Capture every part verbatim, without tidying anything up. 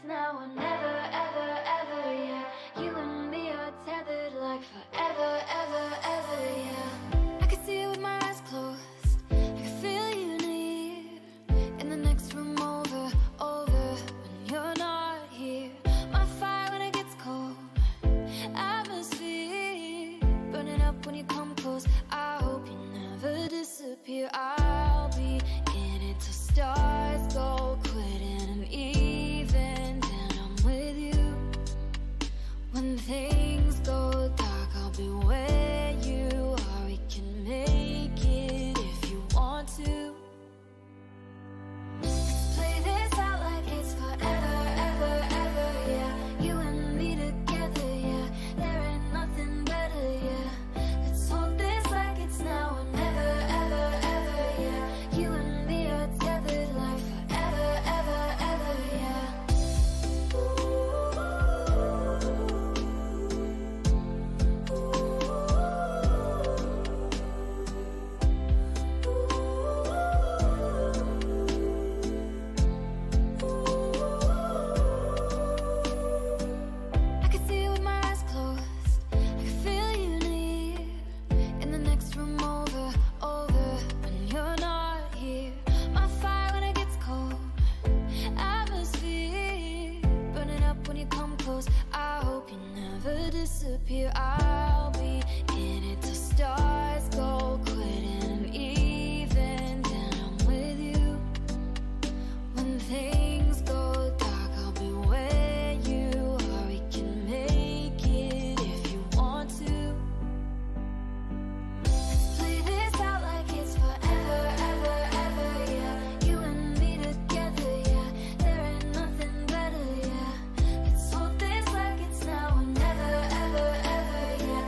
Now or never, ever, ever, yeah. You and me are tethered like forever, ever, ever, yeah. I can see it with my eyes closed. I can feel you near. In the next room over, over, when you're not here. My fire when it gets cold. Atmosphere burning up when you come close. I hope you never disappear. I'll be in it till stars go quiet and I'm even. Then I'm with you. When things go dark, I'll be where you are. We can make it if you want to. Let's play this out like it's forever, ever, ever, yeah. You and me together, yeah. There ain't nothing better, yeah. Let's hold this like it's now or never, ever, ever, yeah. You and me are tethered like forever, ever, ever, yeah. I can see it with my eyes closed. I can feel you near. In the next room over, over, when you're not here. My fire when it gets cold. Atmosphere burning up when you come close. I hope you never disappear. I'll be in it till stars go quiet and I'm even. Then I'm with you. When things go dark, I'll be where you are. We can make it if you want to. Let's play this out like it's forever, ever, ever, yeah. You and me together, yeah. There ain't nothing better, yeah. Let's hold this like it's now or never, ever, ever, yeah.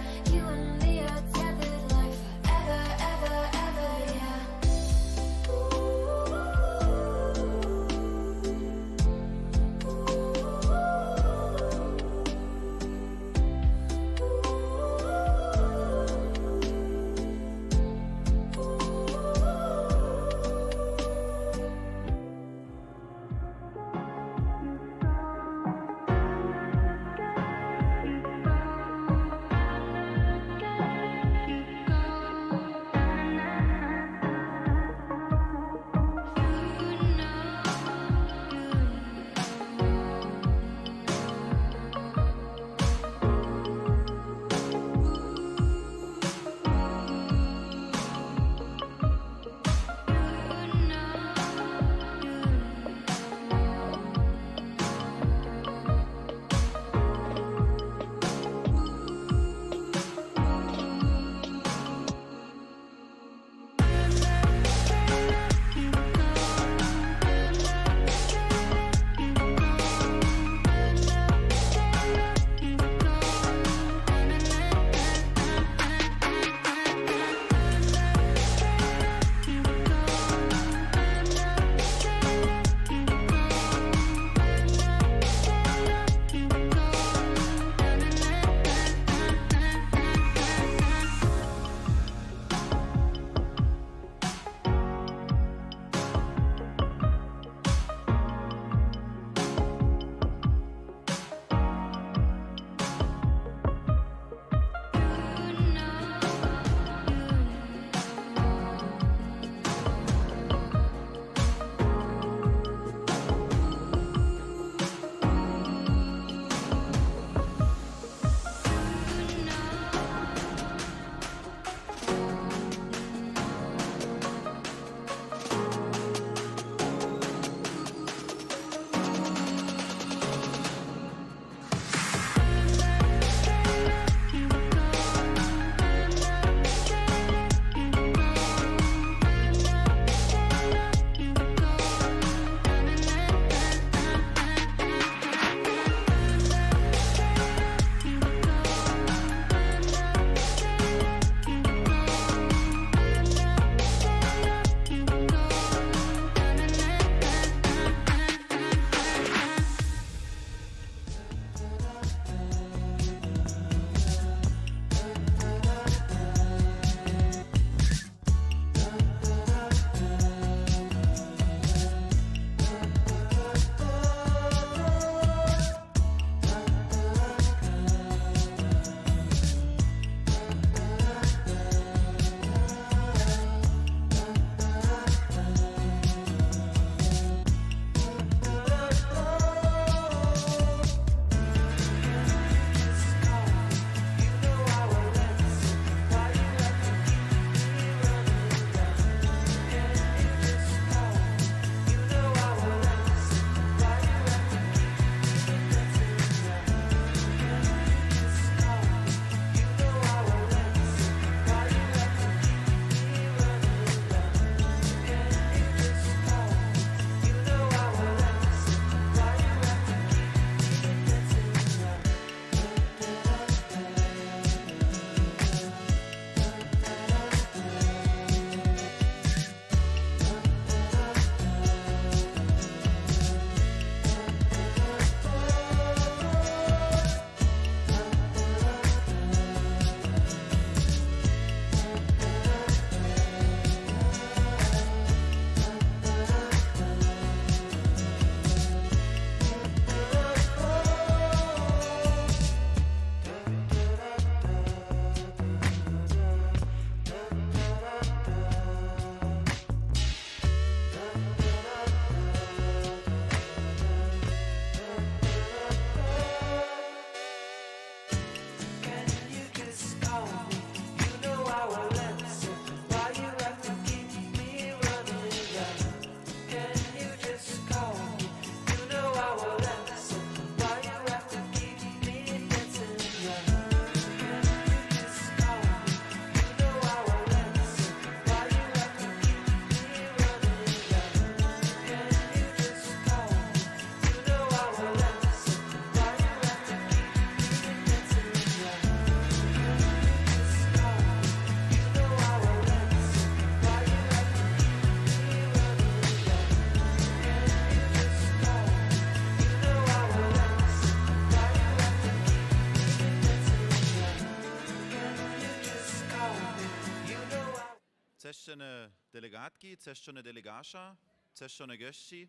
Cešćene delegatki, cešćene delegaša, cešćene gosći.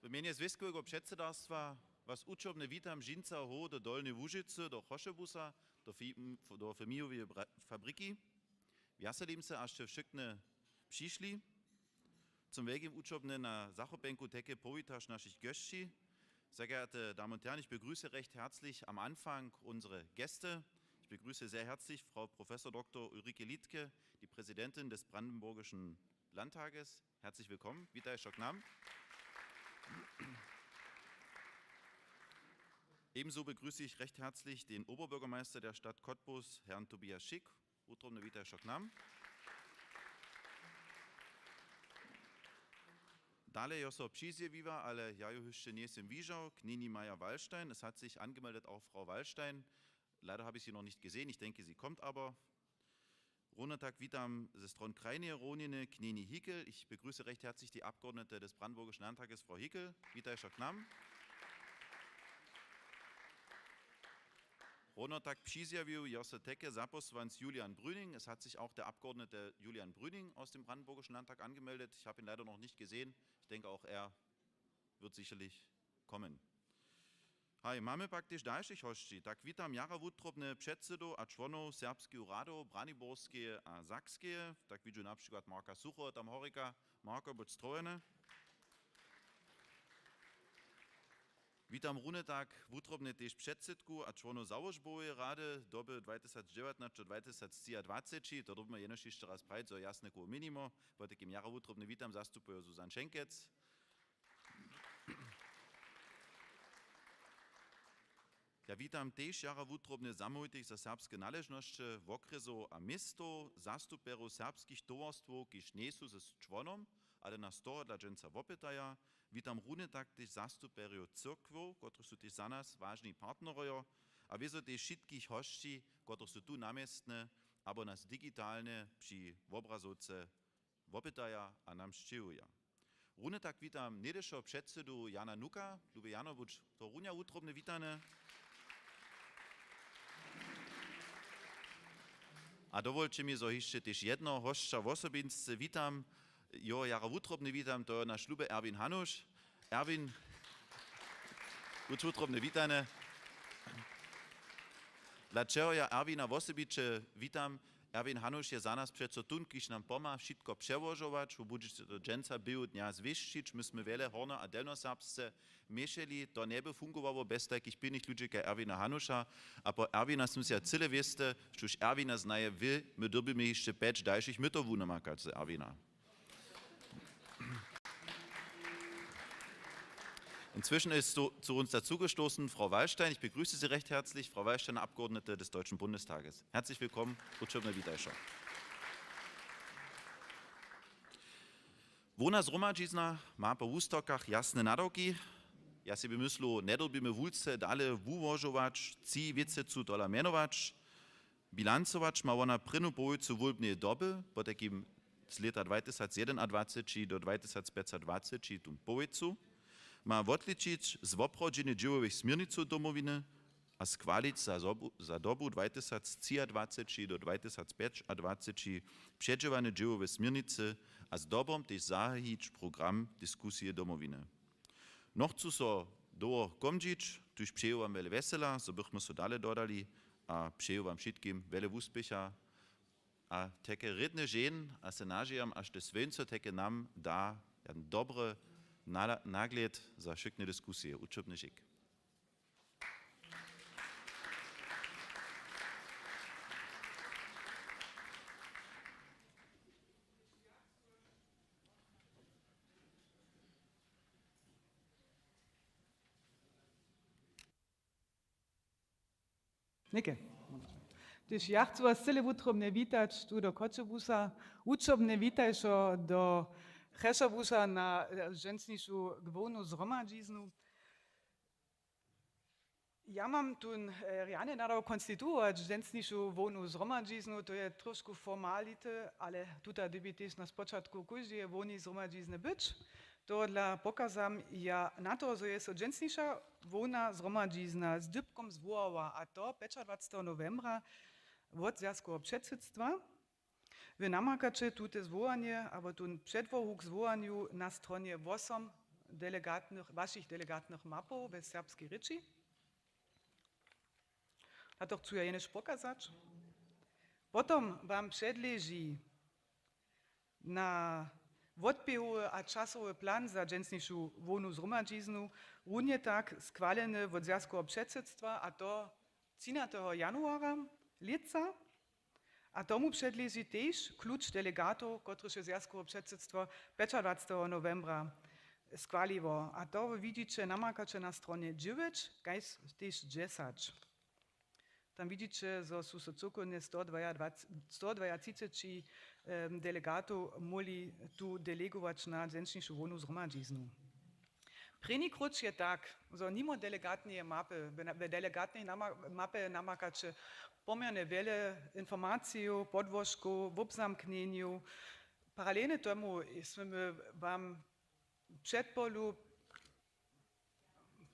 W mjenje zwjazkowego předsydarstwa was wučobnje witam z dźensa howow do Dolneje Łužicy, do Chosćebuza, do fi-, do familioweje bra-, fabriki. Wjaselim se, haž sće wšyknje přišli. Zum wjelkim wučobnje na zachopjenku tajke powitaš našich gosći. Sehr geehrte Damen und Herren, ich begrüße recht herzlich am Anfang unsere Gäste. Ich begrüße sehr herzlich Frau Professor Doktor Ulrike Liedtke, die Präsidentin des Brandenburgischen Landtages. Herzlich willkommen, witajcie k nam. Ebenso begrüße ich recht herzlich den Oberbürgermeister der Stadt Cottbus, Herrn Tobias Schick. Wutrobnje witajće k nam. Dale jo so přizjewiła, ale ja ju hišće njejsym wižał, knjeni Maja Wallstein. Es hat sich angemeldet auch Frau Wallstein. Leider habe ich sie noch nicht gesehen. Ich denke, sie kommt aber. Runje tak witam ze stron krajneje rowniny knjeni Hickel. Ich begrüße recht herzlich die Abgeordnete des Brandenburgischen Landtages, Frau Hickel. Witajće k nam. Runje tak přizjewił jo so tajke zapósłanc Julian Brüning. Es hat sich auch der Abgeordnete Julian Brüning aus dem Brandenburgischen Landtag angemeldet. Ich habe ihn leider noch nicht gesehen. Ich denke, auch er wird sicherlich kommen. Haj, mamy pak tež dalšich hosći. Tak witam jara wutrobnje předsedow a čłonow serbskeju radow Braniborskeje a Sakskeje. Tak widźu na přikład Marka Suchow tam horika. Marko, budź strowjeny. Witam runje tak wutrobnje tež předsydku a čłonow załožboweje rady doby dwatysacdźewjatnaće dwatysactřiadwaceći. To dyrbimy jenož hišće raz prajić, zo je jasne, koho měnimo. Potajkim jara wutrobnje witam, zastupujo Susan Šenkec. Ja witam tež jara wutrobnje zamołwitych za serbske naležnosće wokrjesow a městow, zastupjerjow serbskich towarstwow, kiž njejsu z čłonom, ale nas tohodla dźensa wopytaja. Witam runje tak tež zastupjerjow cyrkwow, kotryž su tež za nas wažni partnerojo, a wězo tež wšitkich hosći, kotryž su tu na městnje abo nas digitalnje při wobrazowce wopytaja a nam sćěhuja. Runje tak witam něhdyšeho předsydu Jana Nuka. Lubi Jano, budź to runja wutrobnje witany. A dowolće mi, zo hišće tež jednoho hosća wosobinsce witam. Jo, jara wutrobnje witam, to je naš luby Erwin Hanuš. Erwin, budź wutrobnje witany. Dla čeho ja Erwina wosebiće witam? Erwin Hanuš je za nas přeco tón, kiž nam pomha wšitko přełožować, wón budźe to dźensa běhu dnja zwěsćić. My smy wjele hornjo- a delnjoserbsce měšeli, to njeby fungowało bjez tajkich pilnych ludźi kaž Erwina Hanuša. A po Erwina smy sej ja cyle wěsty, štóž Erwina znaje, wě, my dyrbimy hišće pjeć dalšich mytow wunamakać z Erwina. Inzwischen ist zu, zu uns dazugestoßen Frau Wallstein. Ich begrüße Sie recht herzlich, Frau Wallstein, Abgeordnete des Deutschen Bundestages. Herzlich willkommen, wutrobnje witajće. Hłowna zhromadźizna ma po wustawkach jasne nadawki. Ja sej bě myslił, njedyrbimy wulce dale wułožować, tři wěcecu tola mjenować. Bilancować ma wona prěnju połojcu wólbneje doby, potajkim z lěta dwatysacjedynadwaceći do dwatysacpjećadwaceći tu połojcu, ma wotličić z woprawdźenju dźěłowych směrnicow Domowiny a schwalić za zobu-, za dobu dwatysactřiadwaceći do dwatysacpjećadwaceći předźěłane dźěłowe směrnicy a zdobom tež zahajić program diskusije Domowiny. Nochcu so dołho komdźić, tuž přeju wam wjele wjesela, zo bychmy so dale dodali, a přeju wam wšitkim wjele wuspěcha a tajke rědne ženje a sej nadźijam, haž te słónco tajke nam da jedyn dobry nala-, naglěd za wšěkne diskusije. Wučobny šik. Něke. Tež ja chcu was cyle wutrobnje witać tu do Choćebuza, wučobnje witajće do Chesćabuza na, e, dźensnišu hłownu zhromadźiznu. Ja mam tu, e, rjany nadawk konstituować dźensnišu hłownu zhromadźiznu, to je trošku formality, ale tuta dyrbi tež na spočatku kóždeje hłowneje zhromadźizny być. Tohodla pokazam ja na to, zo je so dźensniša hłowna zhromadźizna z dypkom zwołała, a to pjećadwaceteho nowembra wot zwjazkoweho předsydstwa. Wy namakaće tute zwołanje abo tón předłohu k zwołanju na stronje wosom delegatnych, wašich delegatnych mapow we serbskej rěči. A to chcu ja jenož pokazać. Potom wam předleži na wotběhowy a časowy plan za dźensnišu hłownu zhromadźiznu, runje tak schwaleny wot zwjazkoweho předsydstwa, a to třinateho januara lětsa. A tomu předleži tež kluč delegatow, kotryž je zwjazkowe předsydstwo pjećadwaceteho nowembra schwaliło. A to wy widźiće, namakaće na stronje dźewjeć kaž tež dźesać. Tam widźiće, zo su so cyłkownje sto dwajadwaceći, sto dwajatřiceći, em, delegatow móhli tu delegować na dźensnišu hłownu zhromadźiznu. Prěni króć je tak, zo nimo delegatneje mapy, we na-, we delegatnej nama-, mapje namakaće poměrnje wjele informacijow, podłožkow, wobzamknjenjow. Paralelnje tomu smy my wam předpolu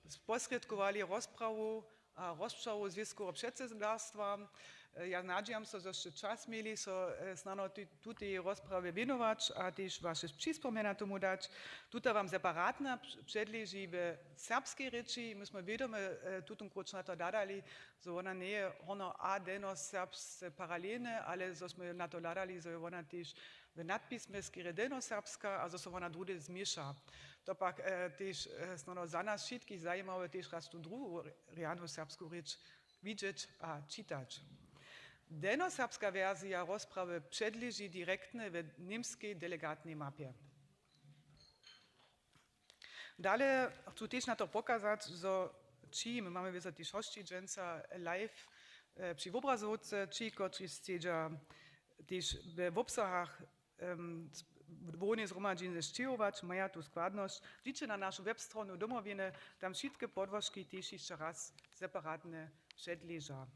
sposrědkowali rozprawu a rozpřahu zwjazkoweho předsydlerstwa. Ja nadźijam so, zo sće čas měli so, e, snano tu-, tutej rozprawje wěnować a tež waše přispomnjena tomu dać. Tuta wam separatna př-, předleži we serbskej rěči. My smy wědomy, e, tutón króć na to hladali, zo wona njeje hono a deno serbsce paralelne, ale zo smy na to hladali, zo je wona tež w nadpismje skerje delnjoserbska a zo so wona druhdy změša. To pak, e, tež, e, snano za nas wšitkich zajimało tež raz tu druhu rjanu serbsku rěč widźeć a čitać. Delnjoserbska wersija rozprawy předleži direktnje we němskej delegatnej mapje. Dale chcu tež na to pokazać, zo ći, my mamy wězo tež hosći dźensa live, e, při wobrazowce, ći, kotřiž sedźa tež we wobsahach, em, hłowneje zhromadźizny sćěhować, maja tu składnosć. Dźiće na našu web stronu Domowiny, tam wšitke podłožki tež hišće raz separatnje předleža.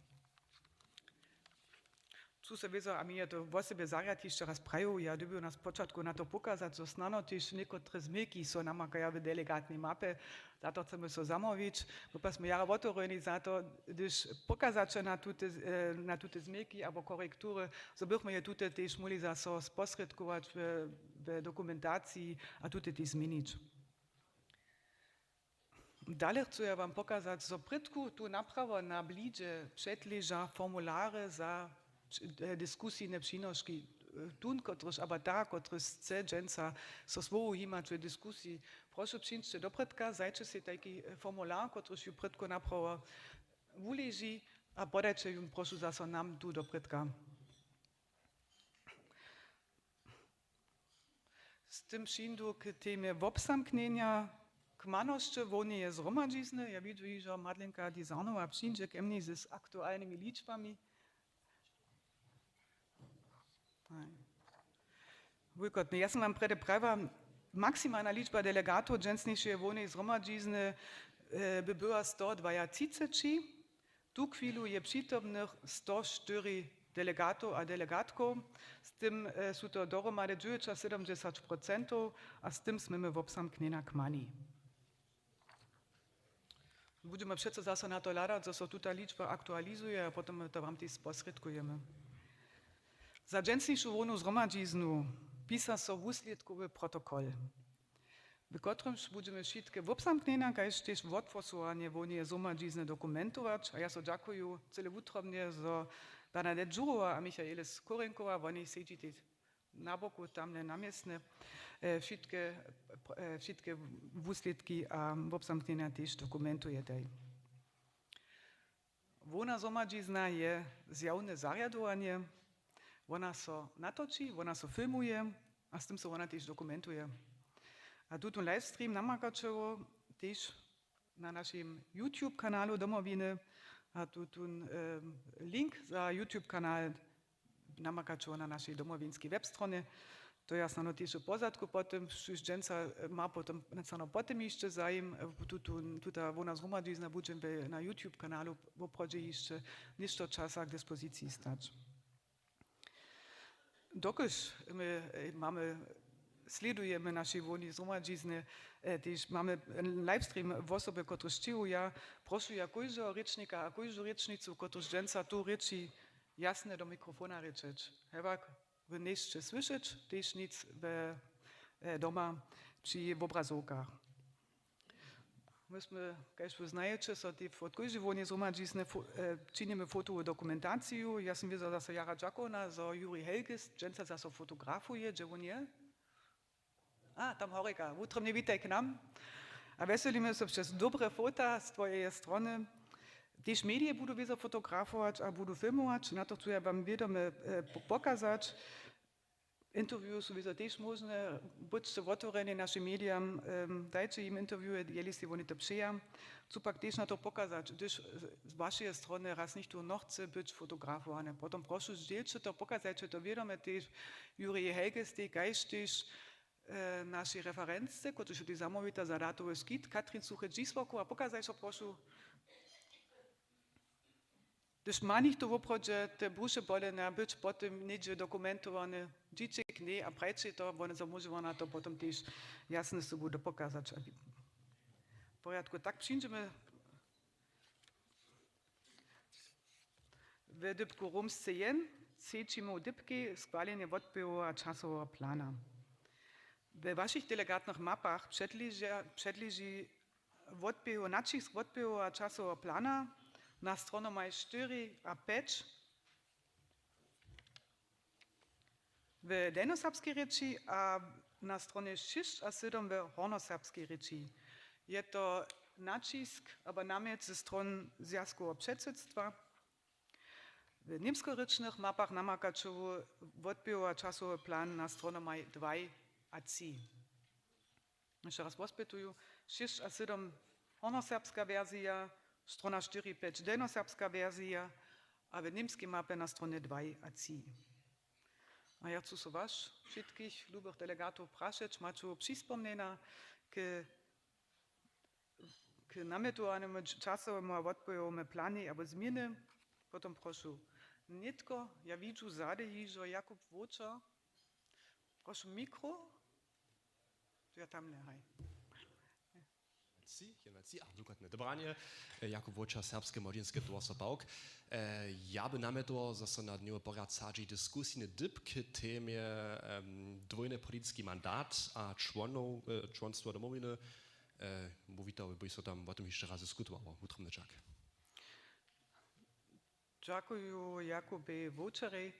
Chcu so wězo, a mi je to wosebje zarjad hišće raz prajił, ja dyrbju na spočatku na to pokazać, zo snano tež někotre změrki so namakaja w delegatnej mapje, za to chcemy so zamołwić. My pak smy jara wotewrjeni za to, hdyž pokazaće na tute, e, na tute změrki abo korektury, zo bychmy je tute tež móhli zaso sposrědkować w, w dokumentaciji a tute tež změnić. Dale chcu ja wam pokazać, zo prědku tu naprawo na blidźe předleža formulary za, e, diskusijne přinoški. E, tón, kotryž, abo ta, kotryž chce dźensa so słowow jimać w diskusiji, prošu, přińdźće doprědka, zajće sej tajki, e, formular, kotryž ju prědku naprawo wuleži, a podajće ju, prošu, zaso nam tu doprědka. Z tym přińdu k temje wobzamknjenja kmanosće hłowneje zhromadźizny. Ja widźu hižo, Madlenka Dizarnowa přińdźe ke mni z aktualnymi ličbami. Wulkotnje. Ja sym wam prjedy prajiła, maksimalna ličba delegatow dźensnišeje hłowneje zhromadźizny, e, by była sto dwajatřiceći. Tuchwilu je přitomnych sto štyri delegatow a delegatkow, z tym, e, su to dohromady dźewjećasydomdźesać procentow a z tym smy my wobzamknjenja kmali. Budźemy přeco zaso na to hladać, zo so tuta ličba aktualizuje a potom to wam tež sposrědkujemy. Za dźensnišu hłownu zhromadźiznu pisa so wuslědkowy protokol, w kotrymž budźemy wšitke wobzamknjenja kaž tež wothłosowanje hłowneje zhromadźizny dokumentować. A ja so dźakuju cyle wutrobnje, zo Bernadette Džurowa a Michaelis Korenkowa, woni sedźitej na boku tamle na městnje, e, wšitke, e, wšitke wuslědki a wobzamknjenja tež dokumentujetaj. Hłowna zhromadźizna je zjawne zarjadowanje. Wona so natoči, wona so filmuje a z tym so wona tež dokumentuje. A tutón livestream namakaće tež na našim YouTube kanalu Domowiny. A tutón, em, link za YouTube kanal namakaće na našej domowinskej webstronje. To je snano tež w pozadku potom, štóž dźensa, e, ma potom snano potom hišće zajim, e, tutón, tuta hłowna zhromadźizna budźe we, na YouTube kanalu woprawdźe hišće něšto časa k dispoziciji stać. Dokelž my, e, mamy, slědujemy našej hłownej zhromadźiznje, e, tež mamy livestream wosoby, kotryž sćěhuja, prošu ja kóždeho rěčnika a kóždu rěčnicu, kotryž dźensa tu rěči, jasnje do mikrofona rěčeć. Hewak, Wy njejsće słyšeć tež nic we, e, doma při wobrazowkach. My smy, kaž wy znajeće, so tež wot kóždej hłowneje zhromadźizny fo-, e, činimy fotowu dokumentaciju. Ja sym wězo zaso jara dźakowna, zo Juri Helges dźensa zaso fotografuje, hdźe wón je. A, tam horjeka, wutrobnje witaj k nam. A wjeselimy so přez dobre fota z twojeje strony. Tež medije budu wězo fotografować a budu filmować. Na to chcu ja wam wědomy, e, po-, pokazać. Interview su wězo tež móžne. Budźće wotewrjeni našim medijam, em, dajće jim interview, jeli sej woni to přeja. Chcu pak tež na to pokazać, hdyž z, z wašeje strony raz něchtó nochce być fotografowany, potom prošu, zdźělće to, pokazajće to wědomje tež Jurij Helgestej, kaž tež, e, našej referenčce, kotryž je tež zamołwita za datowy škit, Katrin Suche-Dźisłoku, a pokazajće, prošu. Hdyž ma něchtó woprawdźe te buše bolene a być po tym něhdźe dokumentowany, dźiće k njej a prajće to, wone, zo móže wona to potom tež jasnje sobu dopokazać. A w porjadku, tak přińdźemy w dypku Romsce jen, třećemu dypkej, schwaljenje wotběhoweho a časoweho plana. We wašich delegatnych mapach předleža-, předleži wotběhu, naćisk wotběhu a časoweho plana na stronamaj štyri a pjeć w delnjoserbskej rěči a na stronje šěsć a sydom w hornjoserbskej rěči. Je to naćisk abo namjet ze strony zwjazkoweho předsydstwa. W němskorěčnych mapach namakaće wotběhu a časowy plan na stronamaj dwaj a tři. Hišće raz pospytuju, šěsć a sydom hornjoserbska wersija, strona štyri pjeć delnjoserbska wersija a w němskej mapje na stronje dwaj a tři. A ja chcu so was, wšitkich lubych delegatow, prašeć, maće přispomnjena k, k namjetowanemu č-, časowemu a wotběhowemu planje abo změny? Potom prošu nětko, ja widźu zady hižo Jakub Wočer. Prošu mikro. Ja tam njehaj. Tři, jedna, tři, a, dukładne. Dobranje, e, Jakub Wočer, Serbske młodźinske towarstwo Pawk. E, ja by namjetował, zo so na dnjowy porjad sadźi diskusijny dypk k temje, em, dwójny politiski mandat a čłonow, e, čłonstwo Domowiny. E, móhł witał, by so tam wo tym hišće raz diskutowało. Wutrobny dźak. Dźakuju Jakubej Wočerej.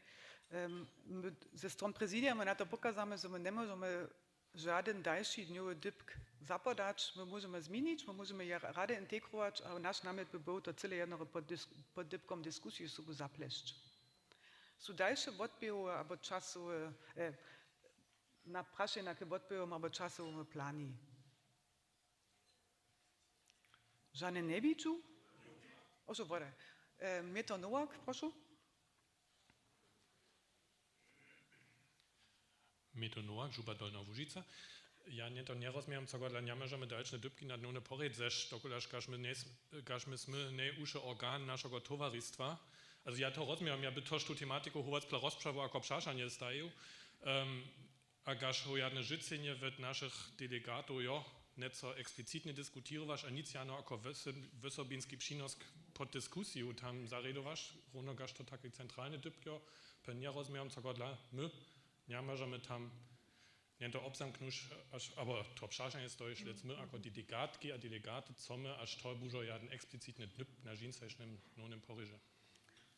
Em, my ze stron prezidija my na to pokazamy, zo my njemóžemy žadyn dalši dnjowy dypk zapodać. My móžemy změnić, my móžemy je rady integrować, a naš namjet by był, to cyle jednore pod dis-, pod dypkom diskusiju sobu zaplesć. Su dalše wotběhowe abo časowe, e, na prašenja k wotběhowemu abo časowemu plani? Žane njewidźu. Oso, wodaj. E, Mětr Nowak, prošu. Mětr Nowak, župa Dolna Łužica. Ja nje to njerozmějam, co godla njamóžemy dalšne dypki na dnjowny porjed zesć, dokelž kaž my njejs-, kaž my smy nejwuše organ našeho towaristwa. Also ja to rozmějam, ja by to tu tematiku howac pla rozpřawu ako přašanje stajił. Em, A kaž howjadne žytřenje wot našich delegatow, jo, njeco eksplicitnje diskutirowaš a nic jano jako wys-, wysobinski přinos k-, pod diskusiju tam zarjedowaš, równo kaž to taki centralny dypk, jo, pjón njerozmějam, co godla my njamóžemy tam jen to wobzamknuć, až, abo to přašanje stojiš lec my jako delegatki a delegaty, co my, až to budźo jaden eksplicitny dypk na dźensnišnym nownym porědźe.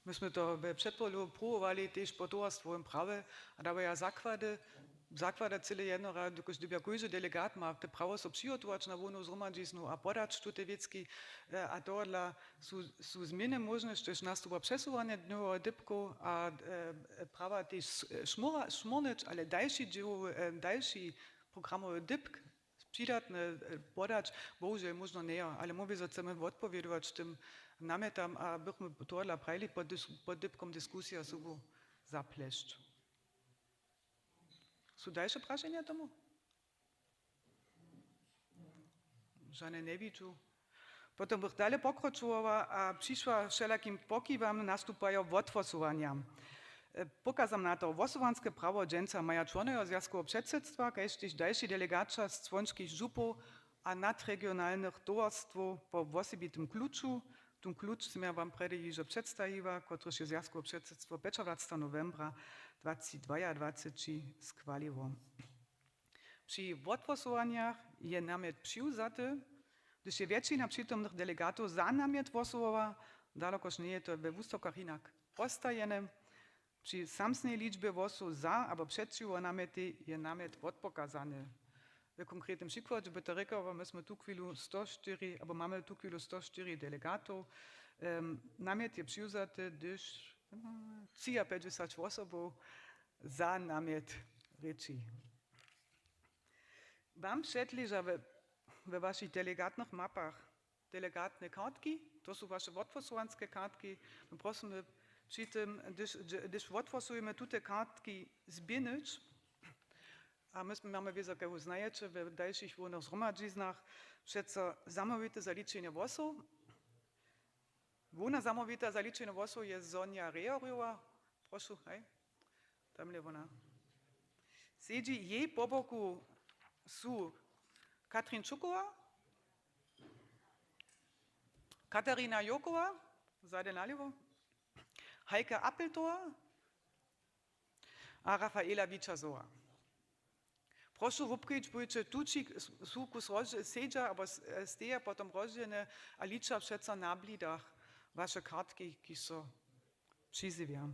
My smy to we předpołdnju pruwowali tež po towarstwowym prawje a dawaja zakłady, zakłady cyle jednora, dokelž dyrbja kóždy delegat ma te prawo so přihotować na hłownu zhromadźiznu a podać tute wěcki, e, a tohodla su, su změny móžne, štož nastupa přesuwanje dnjoweho dypku a, e, prawa tež s-, e, šmóra-, šmórnyć, ale dalši dźěłowy, e, dalši programowy dypk přidatne, e, podać, bohužel móžno njeje, ale móhli zo chcemy wotpowědować tym namjetam a bychmy tohodla prajili pod dis-, pod dypkom diskusija sobu zaplesć. Su dalše prašenja tomu? Žane njewidźu. Potom bych dale pokročowała a přišła wšelakim pokiwam, nastupajo wothłosowanja. E, pokazam na to, hłosowanske prawo dźensa maja čłonojo zwjazkoweho předsydstwa, kaž tež dalši delegaća z čłonskich župow a nadregionalnych towarstwow po wosebitym kluču, Tón kluč sym ja wam prjedy hižo předstajiła, kotryž je zwjazkowe předsydstwo pjećadwacetego nowembra dwacetdwajadwaceći schwaliło. Při wothłosowanjach je namjet přiwzaty, hdyž je wjetšina přitomnych delegatow za namjet hłosowa, dalokož njeje to we wustawkach hinak postajene. Při samsnej ličbje hłosow za abo přećiwo namjetej je namjet wotpokazany. W konkretnym přikładźe by to rěkało, my smy tuchwilu sto štyri, abo mamy tuchwilu sto štyri delegatow. Em, namjet je přiwzaty, hdyž, em, třiapjećdźesat wosobow za namjet rěči. Wam předleža we, we wašich delegatnych mapach delegatne kartki, to su waše wothłosowanske kartki. My prosymy při tym, hdyž, hdyž wothłosujemy, tute kartki zběhnyć. A my smy, mamy wězo, kaž wy znajeće, we dalšich hłownych zhromadźiznach přeco zamołwite za ličenje hłosow. Hłowna zamołwita za ličenje hłosow je Sonja Rehoryła. Prošu, haj. Tamle wona sedźi. Jej po boku su Katrin Čukowa, Katarina Jokowa, zady nalěwo, Heike Appeltowa a Rafaela Wičasowa. Prošu, wobkedźbujće, tući su kus rozdźě-, sedźa abo s-, e, steja potom rozdźělne a liča přeco na blidach waše kartki, kiž so přizjewja.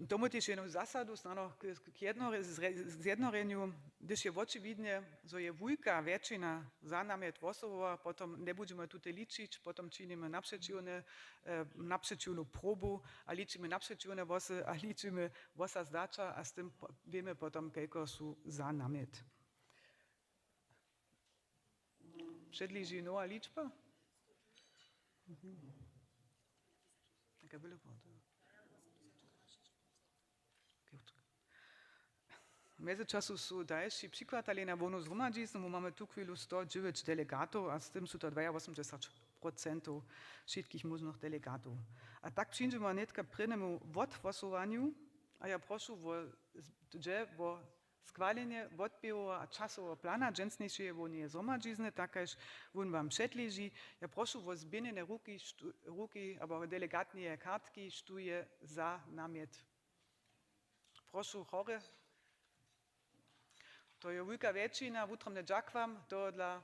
Tomu tež jednu zasadu, snano k, k jednore-, zre-, zjednorjenju, hdyž je wočiwidnje, zo je wulka wjetšina za namjet hłosowa, potom njebudźemy tute ličić, potom činimy napřećiwne, e, napřećiwnu probu a ličimy napřećiwne hłosy a ličimy hłosa zdaća a z tym po-, wěmy potom, kelko su za namjet. Předleži nowa ličba. Mhm. Taka wylubła, to. Okay. W mjezyčasu su dalši přikładali na hłownu zhromadźiznu. My mamy tuchwilu sto dźewjeć delegatow a z tym su to dwajawosomdźesat procentow wšitkich móžnych delegatow. A tak přińdźemy nětka k prěnemu wothłosowanju. A ja prošu wo, dźe wo schwaljenje wotběhoweho a časoweho plana dźensnišeje hłowneje zhromadźizny, tak kaž wón wam předleži. Ja prošu wo zběhnjene ruki, štó-, ruki abo delegatneje kartki, štó je za namjet. Prošu, chore. To je wulka wjetšina, wutrobnje dźakowam. Tohodla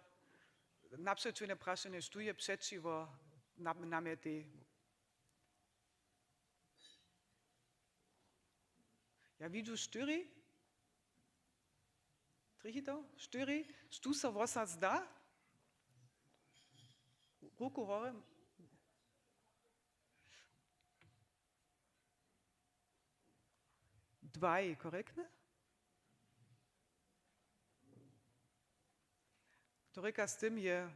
napřećiwne prašenje, štó je přećiwo nam-, namjetej? Ja widźu štyri. Trjechito? Štyri. Štó so hłosa zda? Ruku hore. Dwaj, korektne? Ktorika z tym je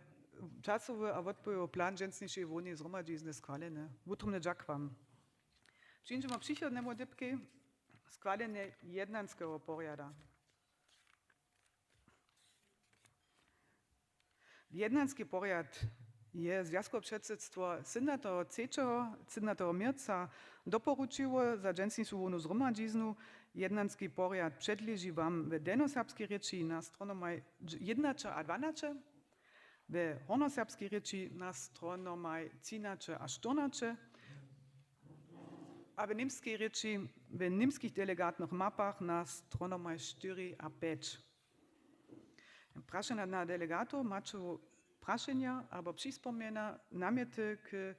časowy a wotpojowy plan dźensnišeje hłowneje zhromadźizny schwaleny. Wutrobnje dźakowam. Přińdźemy k přichodnemu dypkej, schwaljenje jednanskeho porjada. Jednanski porjad je zwjazkowe předsydstwo sydomnateho třećeho, sydomnateho měrca doporučiło za dźensnišu hłownu zhromadźiznu. Jednanski porjad předleži wam w delnjoserbskej rěči na stronamaj dź-, jědnaće a dwanaće, w hornjoserbskej rěči na stronamaj třinaće a štyrnaće a w němskej rěči w němskich delegatnych mapach na stronamaj štyri a pjeć. Prašenja na delegatow: maće prašenja abo přispołnjena, namjety k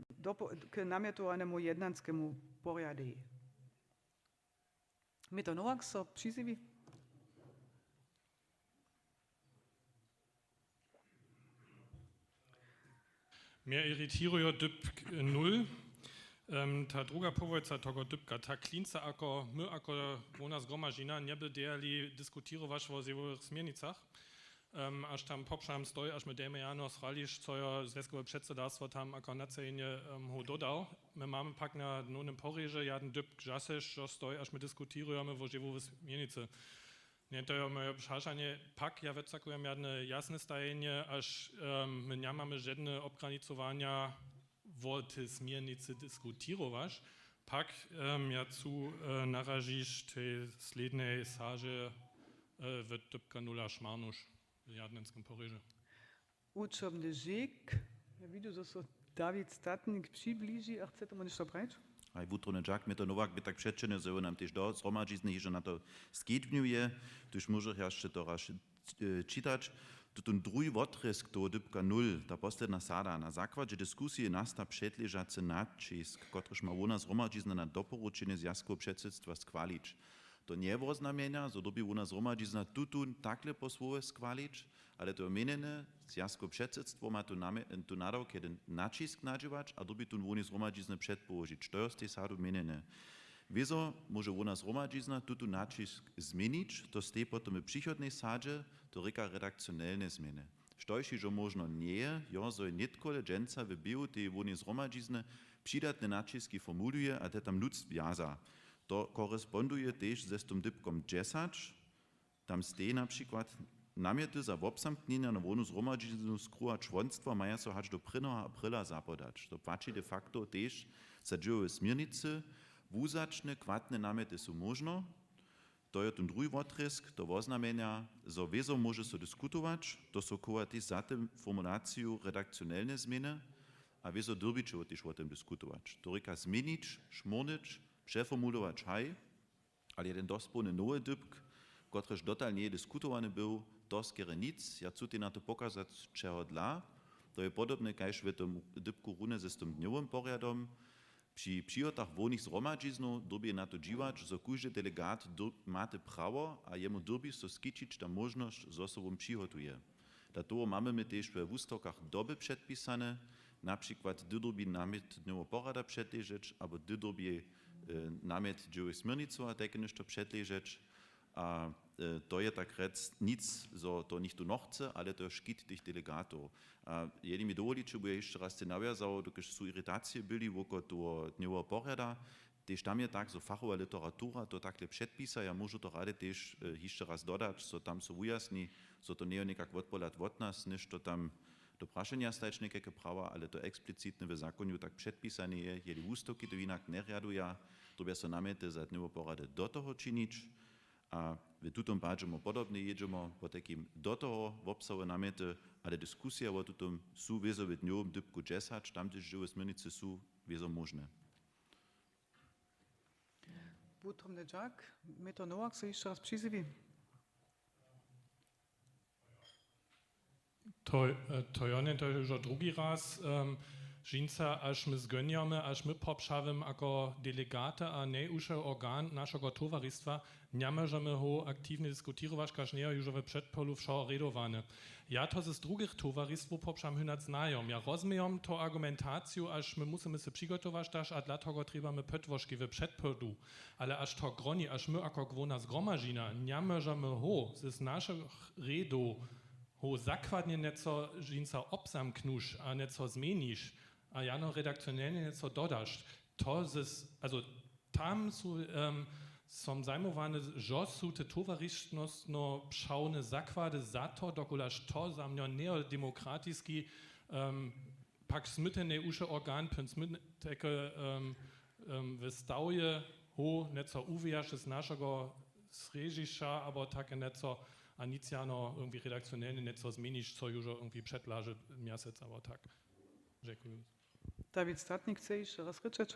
dopo-, k namjetowanemu jednanskemu porjadej? Měta Nowak so přizjewi. Mje iritirujo dypk nul. Em, ta druga połojca toho dypka, ta klinca, ako my, ako hłowna zhromadźizna, njeby derjali diskutirować wo zjewowych směrnicach. Em, až tam popřam stoji, až my dejmy jano srališ, co jo zwjazkowe předsydarstwo tam ako nadsajenje, em, ho dodał. My mamy pak na dnownym porědźe jeden dypk zaso, zo stoji, až my diskutirujemy wo zjewowej směrnicy. Nje, to je moje přašanje. Pak ja wotsakujem jedne jasne stajenje, až, em, my njamamy žedne obgranicowanja, wo te směrnicy diskutirować. Pak, em, ja chcu, e, naražić tej slědnej saže, e, w dypka nula Šmarnuš w jednanskim porědźe. Wutrobny dźěk. Ja widźu, zo so Dawid Statnik přibliži a chce tomu něšto prajić. Haj, wutrobny dźak, Mětr Nowak bě tak přećeny, zo je nam tež do zhromadźizny hižo na to skedźbnjuje, tuž móžech ja hišće to raz, e, čitać. Tutón druhi wotrězk toho dypka nul, ta posledna sada, na zakładźe diskusije nasta předležacy naćisk, kotryž ma hłowna zhromadźizna na doporučenje zwjazkoweho předsydstwa schwalić. To njewoznamjenja, zo dyrbi hłowna zhromadźizna tutón takle po słowje schwalić, ale to je měnjene, zwjazkowe předsydstwo ma tu namje-, tu nadawk jeden naćisk nadźěłać a dyrbi tón hłownej zhromadźizny předpołožić. To je z tej sadu měnjene. Wězo móže hłowna zhromadźizna tutón naćisk změnić, to steji potom w přichodnej sadźe, to rěka redakcionelne změny. Štož hižo móžno njeje, jo, zo je nětkole dźensa w běhu tej hłownej zhromadźizny přidatne naćiski formuluje a te tam nutř wjaza. To koresponduje tež ze z tym dypkom dźesać. Tam steji na přikład: Namjety za wobzamknjenja na hłownu zhromadźiznu z kruha čłonstwa maja so hač do prěnjeho apryla zapodać. To płaći de facto tež za dźěłowe směrnicy. Wuwzaćne, chwatne namjety su móžno. To je tón druhi wotrězk, to woznamjenja, zo wězo móže so diskutować, to so chowa tež za tym formulaciju redakcionelne změny a wězo dyrbiće tež wo tym diskutować. To rěka změnić, šmórnyć, přeformulować, haj, ale jeden dospołny nowy dypk, kotryž dotal njeje diskutowany był, to skerje nic. Ja chcu tej na to pokazać, čehodla. To je podobne kaž w tym dypku runje ze z tym dnjowym porjadom. Při přihotach hłownych zhromadźiznow dyrbje na to dźiwać, zo kóždy delegat dyr-, ma te prawo a jemu dyrbi so skićić ta móžnosć, zo so wón přihotuje. Dla toho mamy my tež we wustawkach doby předpisane, na přikład hdy dyrbi namjet dnjoweho porjada předležeć abo hdy dyrbi, e, namjet dźěłowych směrnicow a tajke něšto předležeć. A, e, to je tak rjec nic, zo to nichtó nochce, ale to je škit tych delegatow. A jeli mi dowoliće, bu ja hišće raz te nawjazał, dokelž su iritacije byli wokoło toho dnjoweho porjada, tež tam je tak, zo fachowa literatura to takle předpisa, ja móžu to rady tež, e, hišće raz dodać, zo tam so wujasni, zo to njeje někak wotpohlad wot nas, něšto tam do prašenja stajeć někajke prawa, ale to eksplicitnje w zakonju tak předpisane je, jeli wustawki to hinak njerjaduja, dyrbja so namjety za dnjowe porjady do toho činić. A w tutym padźe my podobnje jědźemy, potajkim do toho wobsahowe namjety, ale diskusija wo tutym su wězo w dnjowym dypku dźesać, tam tež dźěłowe směrnicy su wězo móžne. Wutrobny dźak, Mětr Nowak so hišće raz přizjewi. To, e, to jo, nje, to je hižo drugi raz. Em, dźensa, až my zgónjamy, až my popřawimy jako delegaty a nejwyšszy organ našeho towaristwa, njamóžemy ho aktiwnje diskutirować, kaž njejo hižo w předpolu wšo rjedowany. Ja to z drugich towaristwow popřam hynac znajom. Ja rozmějom to argumentaciju, až my musimy se přigotować, daž a dla toho trjebamy pódłožki w předpolu. Ale až to groni, až my jako hłowna zhromadźina njamóžemy ho z našich rjedow ho zakładnje něco dźensa wobzamknuć a něco změnić a jano redakcionelnje něco dodaš, to z, also tam su, em, som zajmowany, zo su te towarisnostno-prawne zakłady za to, dokelž to za mnje njejo demokratiski, em, pak smy ten nejwyšszy organ, pón smy teke, em, em, w stawje ho něco wuwijaš z našeho srjedźišća abo take něco a nic jano irgendwie redakcionelnje něco změnić, co hižo irgendwie předlaže mjesec abo tak. Dźekuju. Dawid Statnik chce hišće raz rěčeć.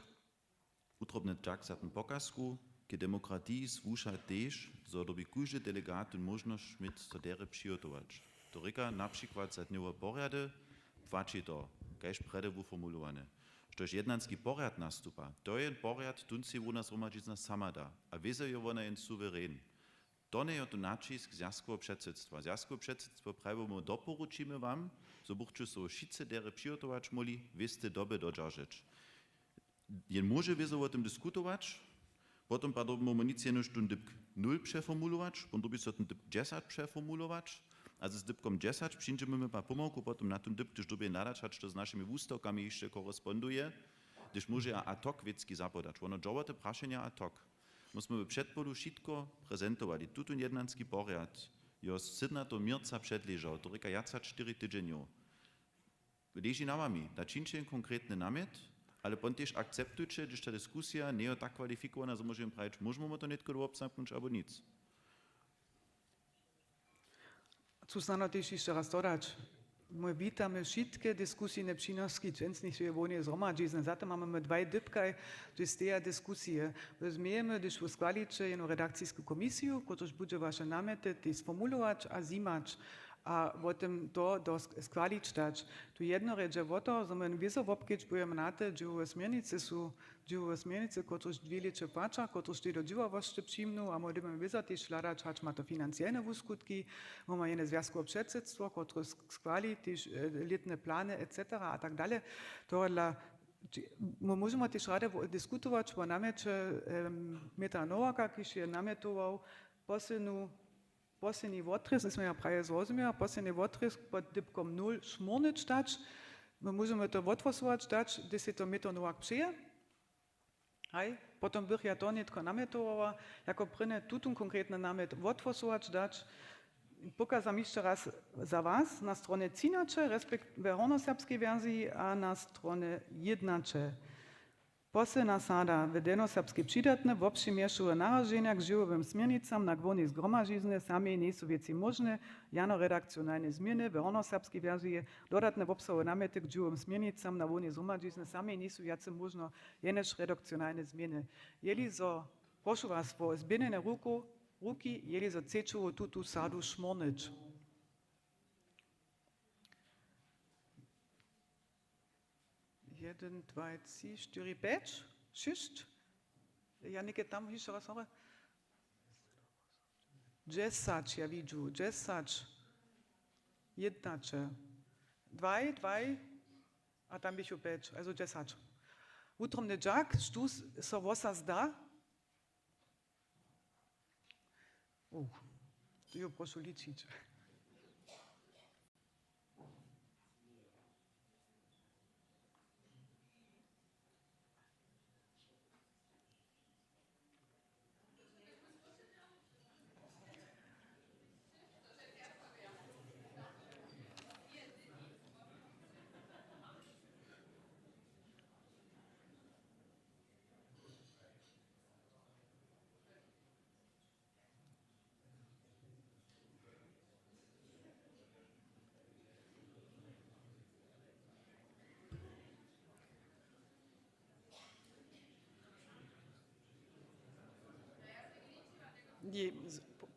Wutrobny dźak za tón pokazku. K demokratiji słuša tež, zo dyrbi kóždy delegat tu móžnosć měć, so derje přihotować. To rěka na přikład za dnjowe porjady, płaći to, kaž prjedy wuformulowane. Štož jednanski porjad nastupa, to je jen porjad, tónc sej hłowna zhromadźizna sama da a wězo je wona jen suweren. To njeje to naćisk zwjazkoweho předsydstwa. Zwjazkowe předsydstwo praji, my doporučimy wam, zo bychće so wšitcy derje přihotować móhli, wěsty doby dodźeržeć. Jen móže wězo wo tym diskutować, potom pak dyrbimy nic jenož tón dypk nul přeformulować, potom dyrbi so tón dypk dźesać přeformulować, a z dypkom dźesać přińdźemy my pak pomałku potom na tón dypk, hdyž dyrbimy hladać, hač to z našimi wustawkami hišće koresponduje, hdyž móže ja ad hoc wěcki zapodać. Wono dźěło te prašenja ad hoc. My smy w předpolu wšitko prezentowali. Tutón jednanski porjad jo sydnateho měrca předležał, to rěka wjac hač štyri tydźenjow. Leži na wami, da čińće jen konkretny namjet, ale pon tež akceptujće, hdyž ta diskusija njejo tak kwalifikowana, zo móžemy prajić, móžemy to nětko wobzamknuć abo nic. Chcu snano tež hišće raz dodać. My witamy wšitke diskusijne přinoški dźensnišeje hłowneje zhromadźizny. Za to mamy my dwaj dypkaj, hdyž steja diskusije. My změjemy, hdyž wo schwaliće jednu redakcisku komisiju, kotryž budźe waše namjety tež sformulować a zjimać a wo tym to do sk-, schwalić dać. Tu jedno rjedźe wo to, zo my wězo wobkedźbujemy na te dźěłowe směrnicy su, dźěłowe směrnicy, kotryž dwě lěće płaća, kotryž tež do dźěławosće přijmnu a my dyrbimy wězo tež hladać, hač ma to financielne wuskutki, mamy jedne zwjazkowe předsydstwo, kotrež sk-, schwali tež, e, lětne plany et cetera a tak dalej. Tohodla, či-, my móžemy tež rady wo-, diskutować wo namjeće, em, Mětra Nowaka, kiž je namjetował poslednu, posledni wotrězk, smy ja praje zrozumjeli, posledni wotrězk pod dypkom nul šmórnyć dać. My móžemy to wothłosować dać, hdyž sej to Mětro Nowak přeje. Haj, potom bych ja to nětko namjetowała, jako prěnje tutón konkretny namjet wothłosować dać. Pokazam hišće raz za was, na stronje třinaće, respekt-, we hornjoserbskej wersiji a na stronje jědnaće. Posledna sada, w delnjoserbskej přidatne, wobpřimješowe naraženja k dźěłowym směrnicam na hłownej zhromadźiznje samej njejsu wěcej móžne, jano redakcionalne změny, w hornjoserbskej wersiji dodatne wobsahowe namjety k dźěłowym směrnicam na hłownej zhromadźiznje samej njejsu wjace móžno, jenož redakcionalne změny. Jeli zo, prošu was wo zběhnjene ruku, ruki, jeli zo chceće tutu sadu šmórnyć. Jedyn, dwaj, tři, štyri, pjeć, šěsć. Ja někaj tam hišće raz hory. Dźesać, ja widźu, dźesać. Jědnaće. Dwaj, dwaj. A tam běchu pjeć, also dźesać. Wutrobny dźak, štóž so wosa zda. O, tu jo prošu ličić.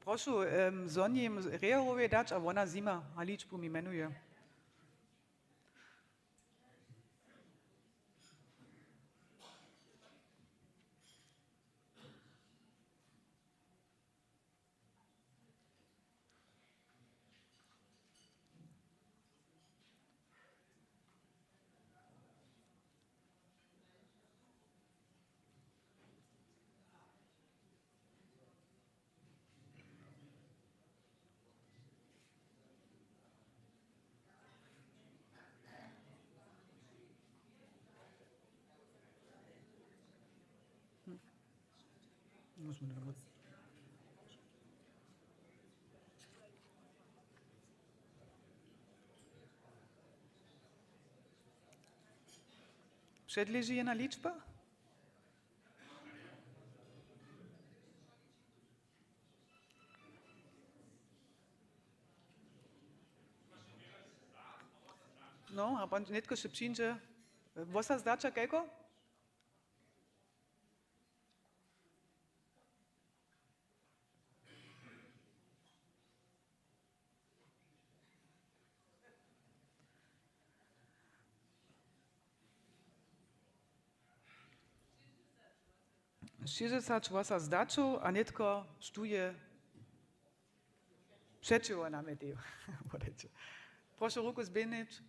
Prošu, em, Sonji Reherowej dać a wona zjima a ličbu mi mjenuje. Předleži jedna ličba? No, a pan nětko še přińdźe. Wosa zdaća kajko? Šěsćdźesać wosa zdaćow a nětko štuje přećiwo namjetow. Prošu ruku zběhnyć.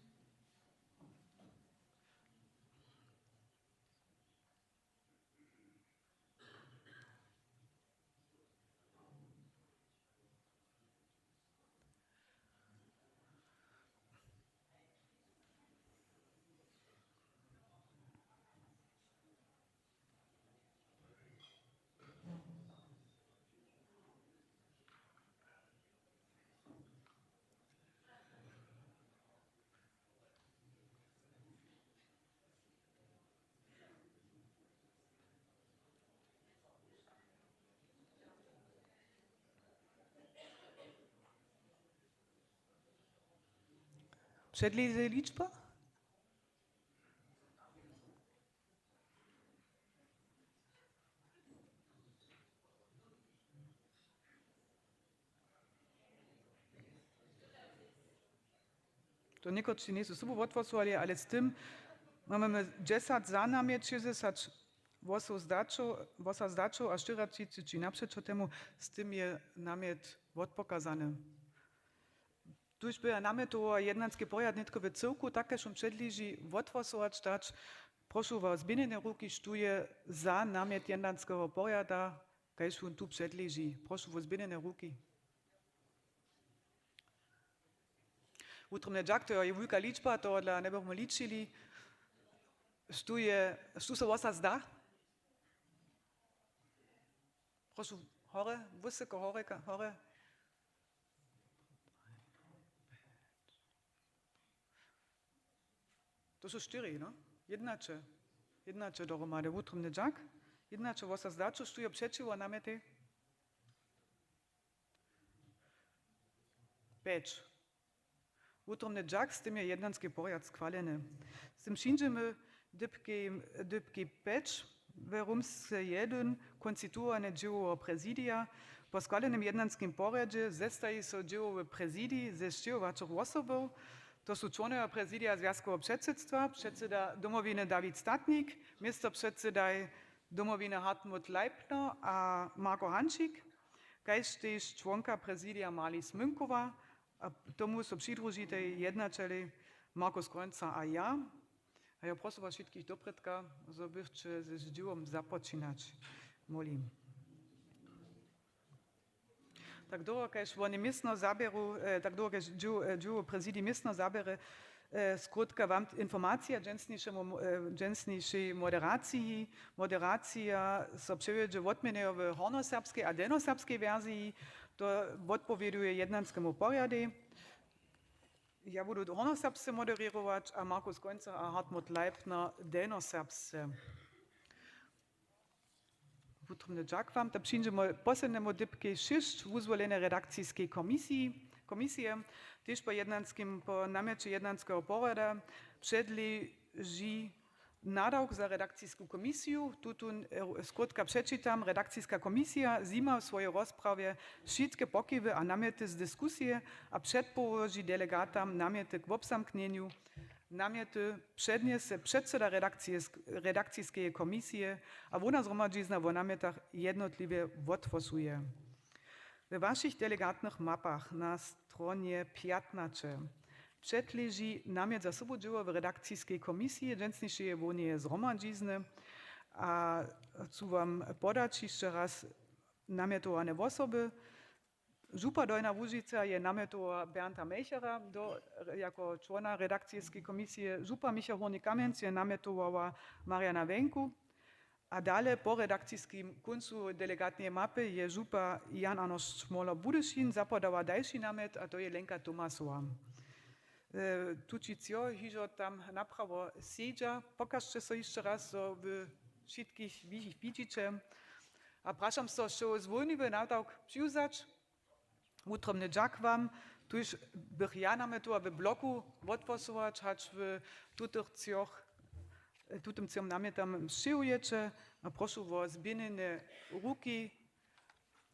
Předležej ličba? To někotři njejsu sobu wothłosowali, ale z tym mamy my dźesać za namjet, šěsćdźesać wosa zdaćow, wosa zdaćow a štyriatřicći napřećo temu. Z tym je namjet wotpokazany. Tuž by ja namjetował jednanski porjad nětko w cyłku, tak kaž wón předleži, wothłosować dać. Prošu wo zběhnjene ruki, štó je za namjet jednanskeho porjada, kaž wón tu předleži. Prošu wo zběhnjene ruki. Wutrobny dźak, to je wulka ličba, tohodla njebychmy ličili. Štó je, štó so wosa zda? Prošu, hore, wysoko, hore, ka-, hore. To su štyri, no? Jednaće. Jednaće dohromady. Wutrobny dźak. Jednaće wosa zdaćo, štó je přećiwo namjetej? Pjeć. Wutrobny dźak, z tym je jednanski porjad schwaleny. Z tym přińdźemy dypkej, dypkej pjeć, w rumsce jedyn, konstituowanje dźěłoweho prezidija. Po schwalenym jednanskim porjedźe zestaji so dźěłowy prezidij ze sćěhowaćich wosobow. To su čłonojo prezidija zwjazkoweho předsydstwa, předsyda Domowiny Dawid Statnik, městopředsydaj Domowiny Hartmut Leipner a Marko Hančik, kaž tež čłonka prezidija Marlies Münkowa, a tomu so přidružitej jednaćelej Markus Grunzer a ja. A ja prosu was wšitkich doprědka, zo bychće z dźěłom započinać móhli. Tak dołho, kaž woni městno zaběru, e, tak dołho, kaž dźěł-, e, dźěłowy prezidij městno zaběre, e, skrótka wam t-, informacija dźensnišemu mo-, e, dźensnišej moderaciji. Moderacija so přewjedźe wotměnjejo w hornjoserbskej a delnjoserbskej wersiji. To wotpowěduje jednanskemu porjadej. Ja budu hornjoserbsce moderěrować a Markus Grunzer a Hartmut Leipner delnjoserbsce. Wutrobny dźak wam. To přińdźemy poslednemu dypkej šěsć, wuzwolenie redakciskej komisiji, komisije. Tež po jednanskim, po namjeće jednanskeho porjada předleži nadawk za redakcisku komisiju. Tutón, e, skrótka přečitam. Redakciska komisija zjima w swojej rozprawje wšitke pokiwy a namjety z diskusije a předpołoži delegatam namjety k wobzamknjenju. Namjety přednjese předsyda redakcije-, redakciskeje komisije a hłowna zhromadźizna wo namjetach jednotliwje wothłosuje. We wašich delegatnych mapach na stronje pjatnaće předleži namjet za sobudźěło w redakciskej komisiji dźensnišeje hłowneje zhromadźizny a chcu wam podać hišće raz namjetowane wosoby. Župa Dolna Łužica je namjetował Bernta Melchera do, jako čłona redakciskej komisije. Župa Michał Hórnik Kamjenc je namjetowała Mariana Wenku. A dale po redakciskim kóncu delegatneje mapy je župa Jan Arnošt Šmoler Budyšin zapodała dalši namjet, a to je Lenka Tomasowa. E, tući třo hižo tam naprawo sedźa. Pokažće so hišće raz, zo wy wšitkich wi-, widźiće. A prašam so, sće zwólniwy nadawk přiwzać. Wutrobny dźak wam. Tuž bych ja namjetował w bloku wothłosować, hač w tutych třoch, tutym třom namjetam sćěhujeće. A prošu wo zběhnjene ruki,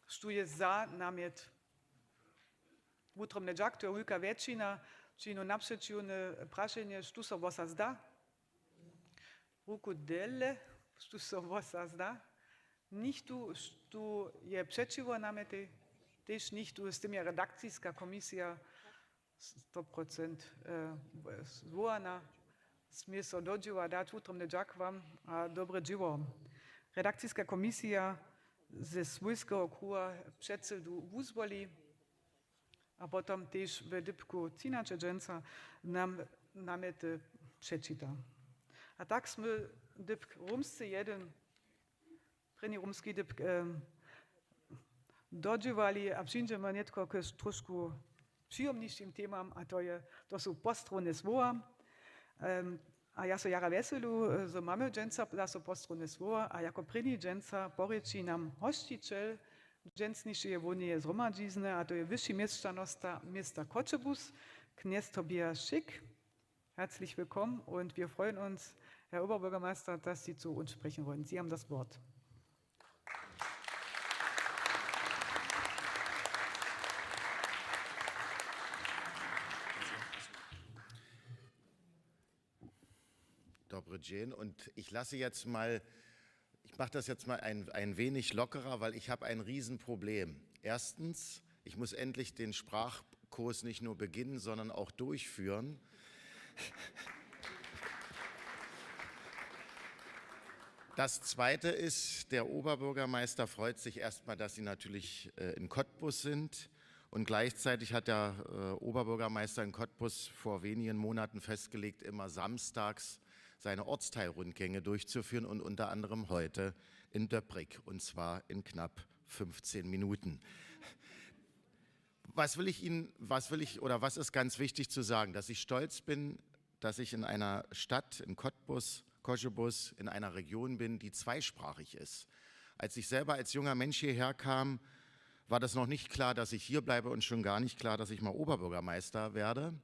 štó je za namjet. Wutrobny dźak, to je wulka wjetšina. Či no napřećiwne prašenje, štó so wosa zda? Ruku dele, štó so wosa zda? Nichtó, štó je přećiwo namjetej? Tež nichtó, z tym je redakciska komisija sto procent, e, zwołana. Smě so do dźěła dać. Wutrobny dźak wam a dobre dźěło. Redakciska komisija ze swójskeho kruha předsydu wuzwoli. A potom tež w dypku třinaće dźensa nam namjety přečita. A tak smy dypk rumsce jedyn, prěni rumski dypk, em, dodźěłali a přińdźemy nětko k trošku přijomnišim temam, a to je, to su postronne słowa. Em, a ja so jara wjeselu, zo mamy dźensa zaso postronne słowa, a jako prěni dźensa porěči nam hosćićel dźensnišeje hłowneje zhromadźizny, a to je wyši měšćanosta města Choćebuz, knjez Tobias Schick. Herzlich willkommen und wir freuen uns, Herr Oberbürgermeister, dass Sie zu uns sprechen wollen. Sie haben das Wort. Dobry dzień. Und ich lasse jetzt mal, ich mache das jetzt mal ein, ein wenig lockerer, weil ich habe ein Riesenproblem. Erstens, ich muss endlich den Sprachkurs nicht nur beginnen, sondern auch durchführen. Das Zweite ist, der Oberbürgermeister freut sich erstmal, dass Sie natürlich äh, in Cottbus sind. Und gleichzeitig hat der äh, Oberbürgermeister in Cottbus vor wenigen Monaten festgelegt, immer samstags seine Ortsteilrundgänge durchzuführen und unter anderem heute in Döbrig, und zwar in knapp fünfzehn Minuten. Was will ich Ihnen, was will ich oder was ist ganz wichtig zu sagen, dass ich stolz bin, dass ich in einer Stadt, in Cottbus, Cottbus, in einer Region bin, die zweisprachig ist. Als ich selber als junger Mensch hierher kam, war das noch nicht klar, dass ich hier bleibe und schon gar nicht klar, dass ich mal Oberbürgermeister werde.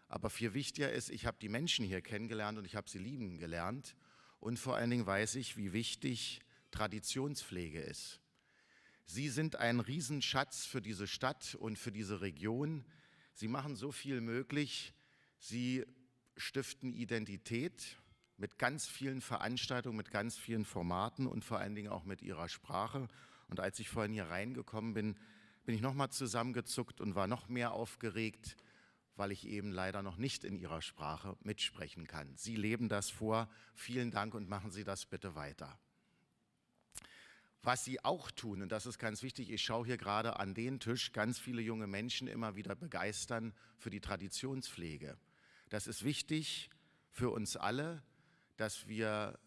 Aber viel wichtiger ist, ich habe die Menschen hier kennengelernt und ich habe sie lieben gelernt. Und vor allen Dingen weiß ich, wie wichtig Traditionspflege ist. Sie sind ein Riesenschatz für diese Stadt und für diese Region. Sie machen so viel möglich. Sie stiften Identität mit ganz vielen Veranstaltungen, mit ganz vielen Formaten und vor allen Dingen auch mit Ihrer Sprache. Und als ich vorhin hier reingekommen bin, bin ich noch mal zusammengezuckt und war noch mehr aufgeregt, weil ich eben leider noch nicht in Ihrer Sprache mitsprechen kann. Sie leben das vor. Vielen Dank und machen Sie das bitte weiter. Was Sie auch tun, und das ist ganz wichtig, ich schaue hier gerade an den Tisch, ganz viele junge Menschen immer wieder begeistern für die Traditionspflege. Das ist wichtig für uns alle, dass wir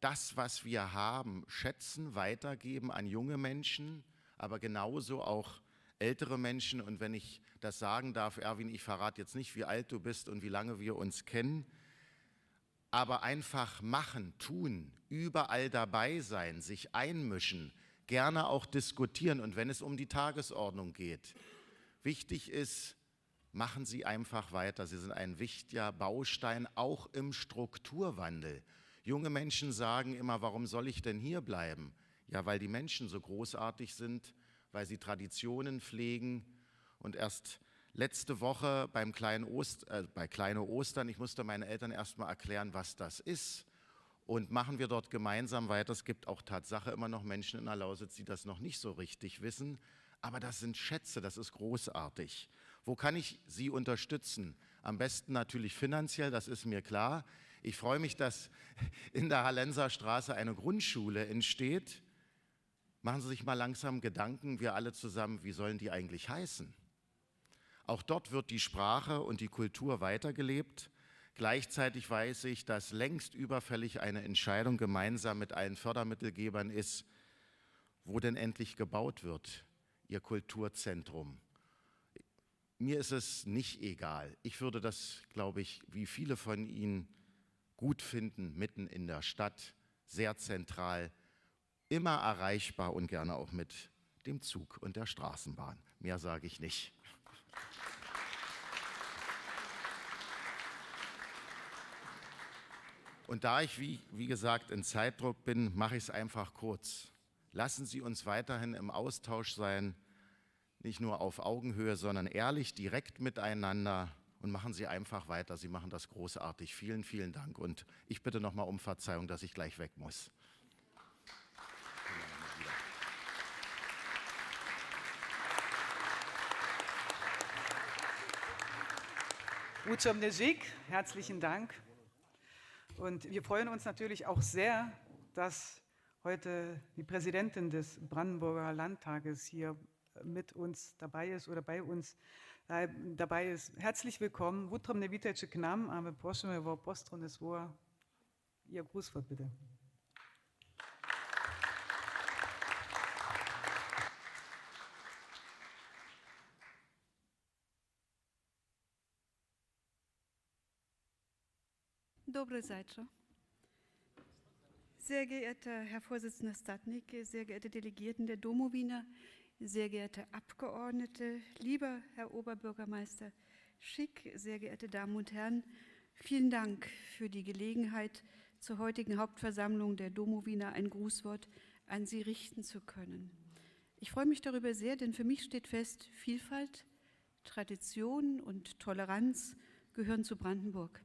das, was wir haben, schätzen, weitergeben an junge Menschen, aber genauso auch ältere Menschen. Und wenn ich das sagen darf, Erwin, ich verrate jetzt nicht, wie alt du bist und wie lange wir uns kennen, aber einfach machen, tun, überall dabei sein, sich einmischen, gerne auch diskutieren und wenn es um die Tagesordnung geht, wichtig ist, machen Sie einfach weiter. Sie sind ein wichtiger Baustein auch im Strukturwandel. Junge Menschen sagen immer, warum soll ich denn hier bleiben? Ja, weil die Menschen so großartig sind, weil sie Traditionen pflegen. Und erst letzte Woche beim kleinen Ost, äh, bei kleine Ostern, ich musste meinen Eltern erst mal erklären, was das ist. Und machen wir dort gemeinsam weiter. Es gibt auch Tatsache immer noch Menschen in der Lausitz, die das noch nicht so richtig wissen. Aber das sind Schätze, das ist großartig. Wo kann ich Sie unterstützen? Am besten natürlich finanziell, das ist mir klar. Ich freue mich, dass in der Hallenser Straße eine Grundschule entsteht. Machen Sie sich mal langsam Gedanken, wir alle zusammen, wie sollen die eigentlich heißen? Auch dort wird die Sprache und die Kultur weitergelebt. Gleichzeitig weiß ich, dass längst überfällig eine Entscheidung gemeinsam mit allen Fördermittelgebern ist, wo denn endlich gebaut wird, Ihr Kulturzentrum. Mir ist es nicht egal. Ich würde das, glaube ich, wie viele von Ihnen gut finden, mitten in der Stadt, sehr zentral, immer erreichbar und gerne auch mit dem Zug und der Straßenbahn. Mehr sage ich nicht. Und da ich, wie, wie gesagt, in Zeitdruck bin, mache ich es einfach kurz. Lassen Sie uns weiterhin im Austausch sein, nicht nur auf Augenhöhe, sondern ehrlich, direkt miteinander. Und machen Sie einfach weiter. Sie machen das großartig. Vielen, vielen Dank. Und ich bitte nochmal um Verzeihung, dass ich gleich weg muss. Wučomny Žik, herzlichen Dank. Und wir freuen uns natürlich auch sehr, dass heute die Präsidentin des Brandenburger Landtages hier mit uns dabei ist oder bei uns äh, dabei ist. Herzlich willkommen. Wutrobne witajcie k nam, a my prošimy o postronne słowa. Ihr Grußwort bitte. Dobre zajtro. Sehr geehrter Herr Vorsitzender Statnik, sehr geehrte Delegierten der Domowina, sehr geehrte Abgeordnete, lieber Herr Oberbürgermeister Schick, sehr geehrte Damen und Herren, Vielen Dank für die Gelegenheit, zur heutigen Hauptversammlung der Domowina ein Grußwort an Sie richten zu können. Ich freue mich darüber sehr, denn für mich steht fest, Vielfalt, Tradition und Toleranz gehören zu Brandenburg.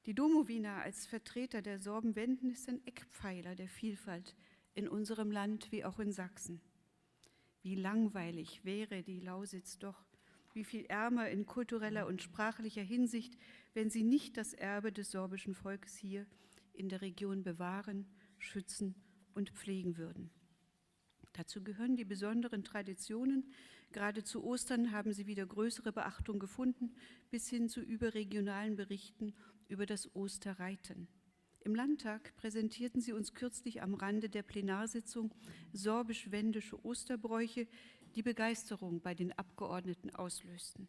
Die Domowina als Vertreter der Sorbenwenden ist ein Eckpfeiler der Vielfalt in unserem Land wie auch in Sachsen. Wie langweilig wäre die Lausitz doch, wie viel ärmer in kultureller und sprachlicher Hinsicht, wenn sie nicht das Erbe des sorbischen Volkes hier in der Region bewahren, schützen und pflegen würden. Dazu gehören die besonderen Traditionen. Gerade zu Ostern haben sie wieder größere Beachtung gefunden, bis hin zu überregionalen Berichten über das Osterreiten. Im Landtag präsentierten sie uns kürzlich am Rande der Plenarsitzung sorbisch-wendische Osterbräuche, die Begeisterung bei den Abgeordneten auslösten.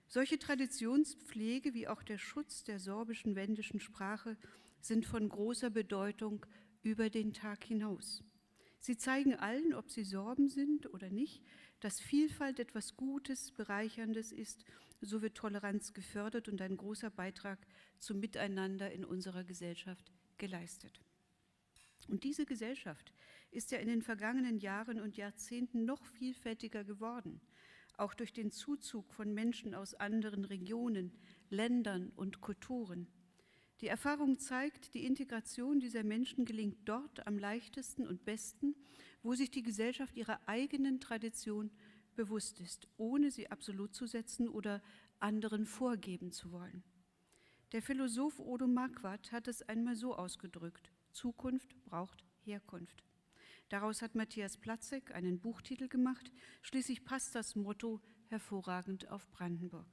Solche Traditionspflege wie auch der Schutz der sorbischen wendischen Sprache sind von großer Bedeutung über den Tag hinaus. Sie zeigen allen, ob sie Sorben sind oder nicht, dass Vielfalt etwas Gutes, Bereicherndes ist. So wird Toleranz gefördert und ein großer Beitrag zum Miteinander in unserer Gesellschaft geleistet. Und diese Gesellschaft ist ja in den vergangenen Jahren und Jahrzehnten noch vielfältiger geworden, auch durch den Zuzug von Menschen aus anderen Regionen, Ländern und Kulturen. Die Erfahrung zeigt, die Integration dieser Menschen gelingt dort am leichtesten und besten, wo sich die Gesellschaft ihrer eigenen Tradition bewusst ist, ohne sie absolut zu setzen oder anderen vorgeben zu wollen. Der Philosoph Odo Marquardt hat es einmal so ausgedrückt: Zukunft braucht Herkunft. Daraus hat Matthias Platzek einen Buchtitel gemacht. Schließlich passt das Motto hervorragend auf Brandenburg.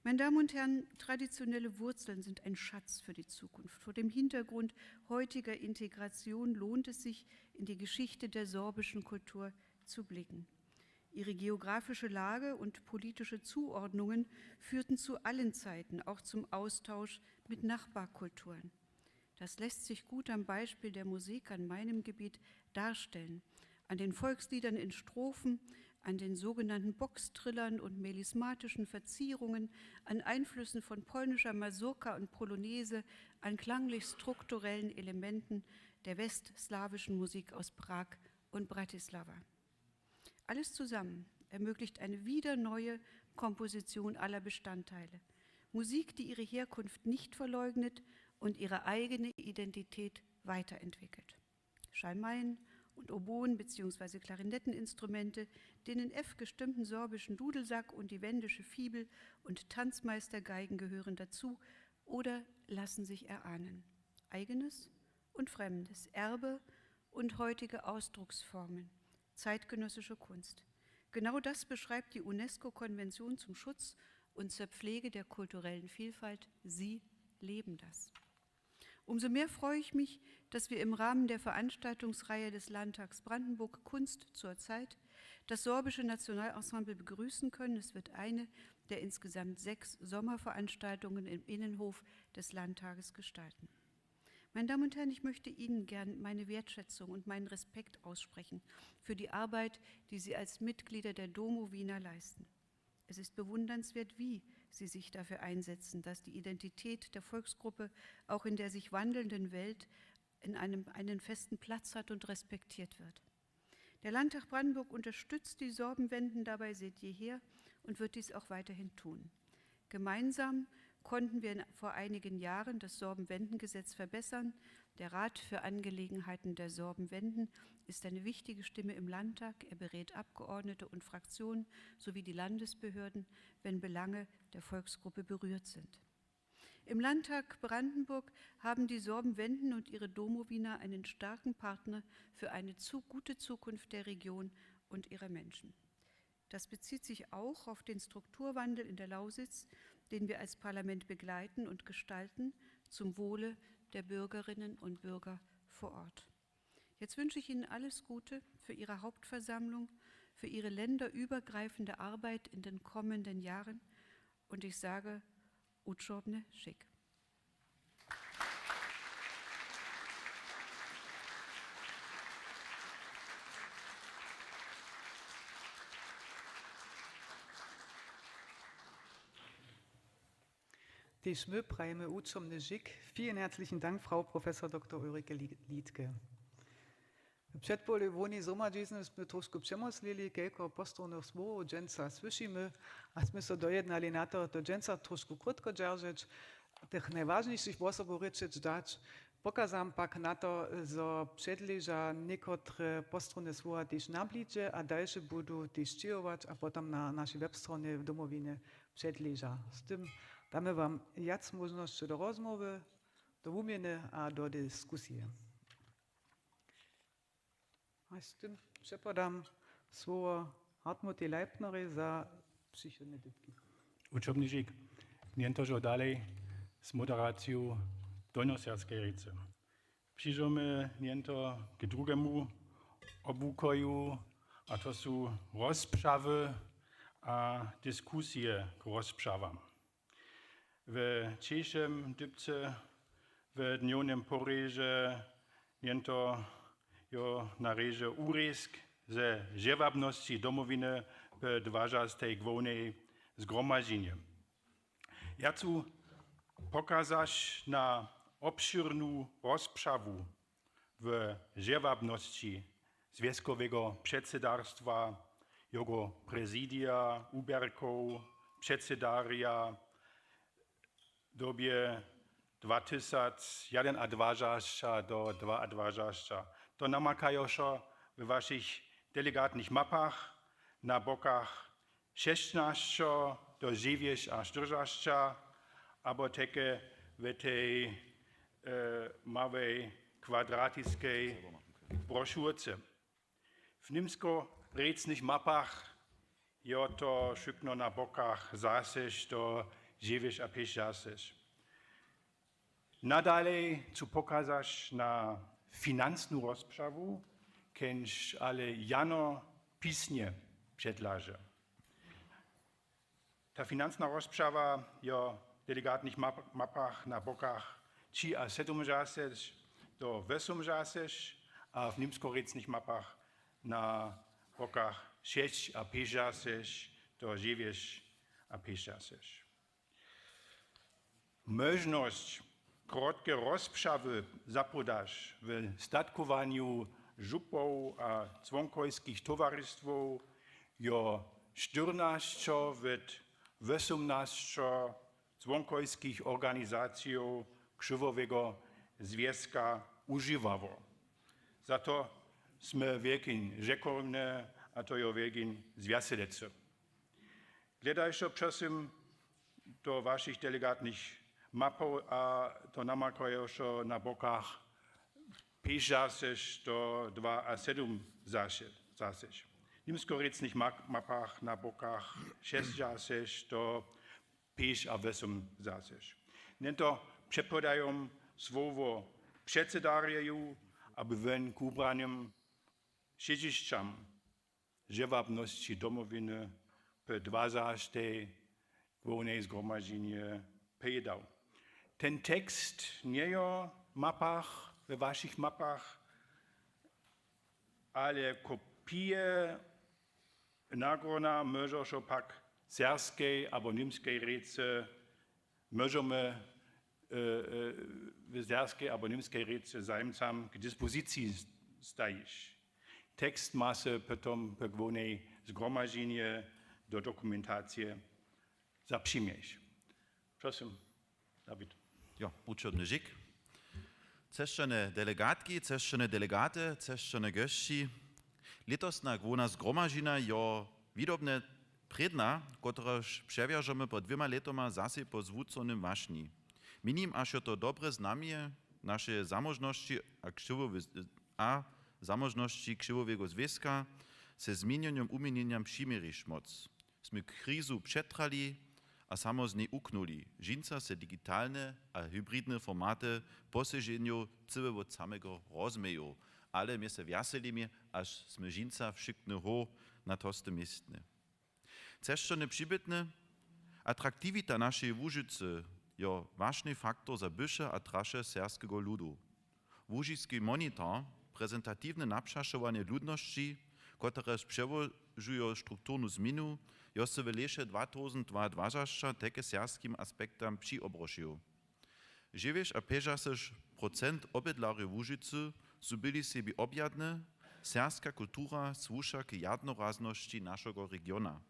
Meine Damen und Herren, traditionelle Wurzeln sind ein Schatz für die Zukunft. Vor dem Hintergrund heutiger Integration lohnt es sich, in die Geschichte der sorbischen Kultur zu blicken. Ihre geografische Lage und politische Zuordnungen führten zu allen Zeiten auch zum Austausch mit Nachbarkulturen. Das lässt sich gut am Beispiel der Musik an meinem Gebiet darstellen, an den Volksliedern in Strophen, an den sogenannten Boxtrillern und melismatischen Verzierungen, an Einflüssen von polnischer Mazurka und Polonaise, an klanglich strukturellen Elementen der westslawischen Musik aus Prag und Bratislava. Alles zusammen ermöglicht eine wieder neue Komposition aller Bestandteile. Musik, die ihre Herkunft nicht verleugnet und ihre eigene Identität weiterentwickelt. Schalmeien und Oboen- beziehungsweise Klarinetteninstrumente, den in F gestimmten sorbischen Dudelsack und die wendische Fibel- und Tanzmeistergeigen gehören dazu oder lassen sich erahnen. Eigenes und Fremdes, Erbe und heutige Ausdrucksformen, zeitgenössische Kunst. Genau das beschreibt die UNESCO-Konvention zum Schutz und zur Pflege der kulturellen Vielfalt. Sie leben das. Umso mehr freue ich mich, dass wir im Rahmen der Veranstaltungsreihe des Landtags Brandenburg Kunst zur Zeit das sorbische Nationalensemble begrüßen können. Es wird eine der insgesamt sechs Sommerveranstaltungen im Innenhof des Landtages gestalten. Meine Damen und Herren, ich möchte Ihnen gern meine Wertschätzung und meinen Respekt aussprechen für die Arbeit, die Sie als Mitglieder der Domowina leisten. Es ist bewundernswert, wie Sie sich dafür einsetzen, dass die Identität der Volksgruppe auch in der sich wandelnden Welt in einem, einen festen Platz hat und respektiert wird. Der Landtag Brandenburg unterstützt die Sorbenwenden dabei seit jeher und wird dies auch weiterhin tun. Gemeinsam konnten wir in, vor einigen Jahren das Sorbenwendengesetz verbessern. Der Rat für Angelegenheiten der Sorbenwenden ist eine wichtige Stimme im Landtag. Er berät Abgeordnete und Fraktionen sowie die Landesbehörden, wenn Belange der Volksgruppe berührt sind. Im Landtag Brandenburg haben die Sorbenwenden und ihre Domowina einen starken Partner für eine zu, gute Zukunft der Region und ihrer Menschen. Das bezieht sich auch auf den Strukturwandel in der Lausitz, den wir als Parlament begleiten und gestalten, zum Wohle der Bürgerinnen und Bürger vor Ort. Jetzt wünsche ich Ihnen alles Gute für Ihre Hauptversammlung, für Ihre länderübergreifende Arbeit in den kommenden Jahren und ich sage: Wutschobny Schick. Tež my prajimy wučomny žik. Vielen herzlichen Dank, Frau Professor Doktor Ulrike Li- Liedtke. W předpołdej hłownej zhromadźizny smy trošku přemyslili, kelko postornych słowow dźensa słyšimy, a smy so dojednali na to, to dźensa trošku krótko dźeržeć, tych najwažnišich wosobow rěčeć dać. Pokazam pak na to, zo předleža někotre postorne słowa tež na blidźe a dalše budu tež sćěhować a potom na našej webstronje w Domowinje předleža. Z tym damy wam wjac móžnosći do rozmołwy, do wuměny a do diskusije. A z tym přepodam słowo Hartmutej Leipnerej za přichodne dypki. Wučobny žik. Njentožo dalej z moderaciju Dolnjoserbskeje rěcy. Přińdźemy njeńto k druhemu obłukoju, a to su rozpřawy a diskusije k rozpřawam. W třećem dypce w dnjownym porědźe njeńto jo na rědźe wurězk ze dźěłabnosći Domowiny w dwažastej hłownej zhromadźinje. Wjacu pokazać na wobšěrnu rozpřawu w dźěłabnosći zwjazkoweho předsydarstwa, jeho prezidija, wuběrkow, předsydarja, w dobje dwa tysac jedynadwažasća do dwaadwažasća. To namakajo so we wašich delegatnych mapach na bokach šěsćnasće do dźewjeć a štyrnasće, abo teke w tej, e, małej kwadratiskej brošurce. W nimskorěcnych mapach jo to wšukno na bokach zašěsć do dźewjeć a pěćdźesać. Nadalej chcu pokazać na financnu rozpřawu, kenž ale jano pisnje předlaže. Ta financna rozpřawa jo w delegatnych map- mapach na bokach třiasydomdźesać do wěsomdźesać a w nimskorěcnych mapach na bokach šěsć a pěćdźesać do dźewjeć a pěćdźesać. Móžnosć krotke rozpřawy zapodaš w statkowanju župow a zwonkojskich towaristwow jo štyrnasće wot wěsomnasće zwonkojskich organizacijow Křiwowego zwjazka wužiwało. Za to smy wjelkin dźekowny, a to jo wjelkin zwjazelecy. Hledajće, prosym, do wašich delegatnych mapow a to namakajo so na bokach pěćdźesać do dwaasydom zaše-, zaše-, w nimskorěcnych ma-, mapach na bokach šěsćdźesać do pěć a wěsomdźesać. Njeńto přepodajom słowo předsedarjeju, aby wón k wubranym sydźišćam dźěłabnosći Domowiny w dwazaštej hłownej zhromadźinje pjedał. Ten tekst njejo w mapach, we wašich mapach, ale kopije nagona móžo so pak w serbskej abo němskej rěce, móžemy, e, e, w serbskej abo němskej rěce zajimcam k dispoziciji stajić. Tekst ma se potom po hłownej zhromadźinje do dokumentacije zapřimjeć. Prosym, David. Jo, wučobny žik. Třešćene delegatki, třešćene delegaty, třešćene gosći. Lětosna hłowna zhromadźina jo widobnje prědna, kotrež přewjažemy po dwěma lětoma zasej po zwuconym wašnji. Minim, až jo to dobre znamje našeje zamóžnosći a křiwowy-, a zamóžnosći Křiwowego zwězka se změnjenjom wuměnjenjam přiměriš moc. Smy krizu přetrali a samo z njej uknuli. Dźinsa se digitalne a hybridne formaty poseženjow cyły wot samego rozměju, ale my se wjaselimy, až smy dźinsa wšykny hor na tosty městny. Třešćene přibytne, atraktiwita našeje Łužicy jo wažny faktor za byše a traše serbskeho ludu. Łužiski monitor, prezentatiwne napřašowanje ludnosći, kotrež přełožujo strukturnu změnu, Jo se w lěše dwatowzentdwaadwaśaćdźesat teke serbskim aspektam přiobrošił. Dźewjeć a pjećdźesać procent obydlerjow Łužicy su byli sebi objadne, serbska kultura słuša k jednoraznosći našeho regiona.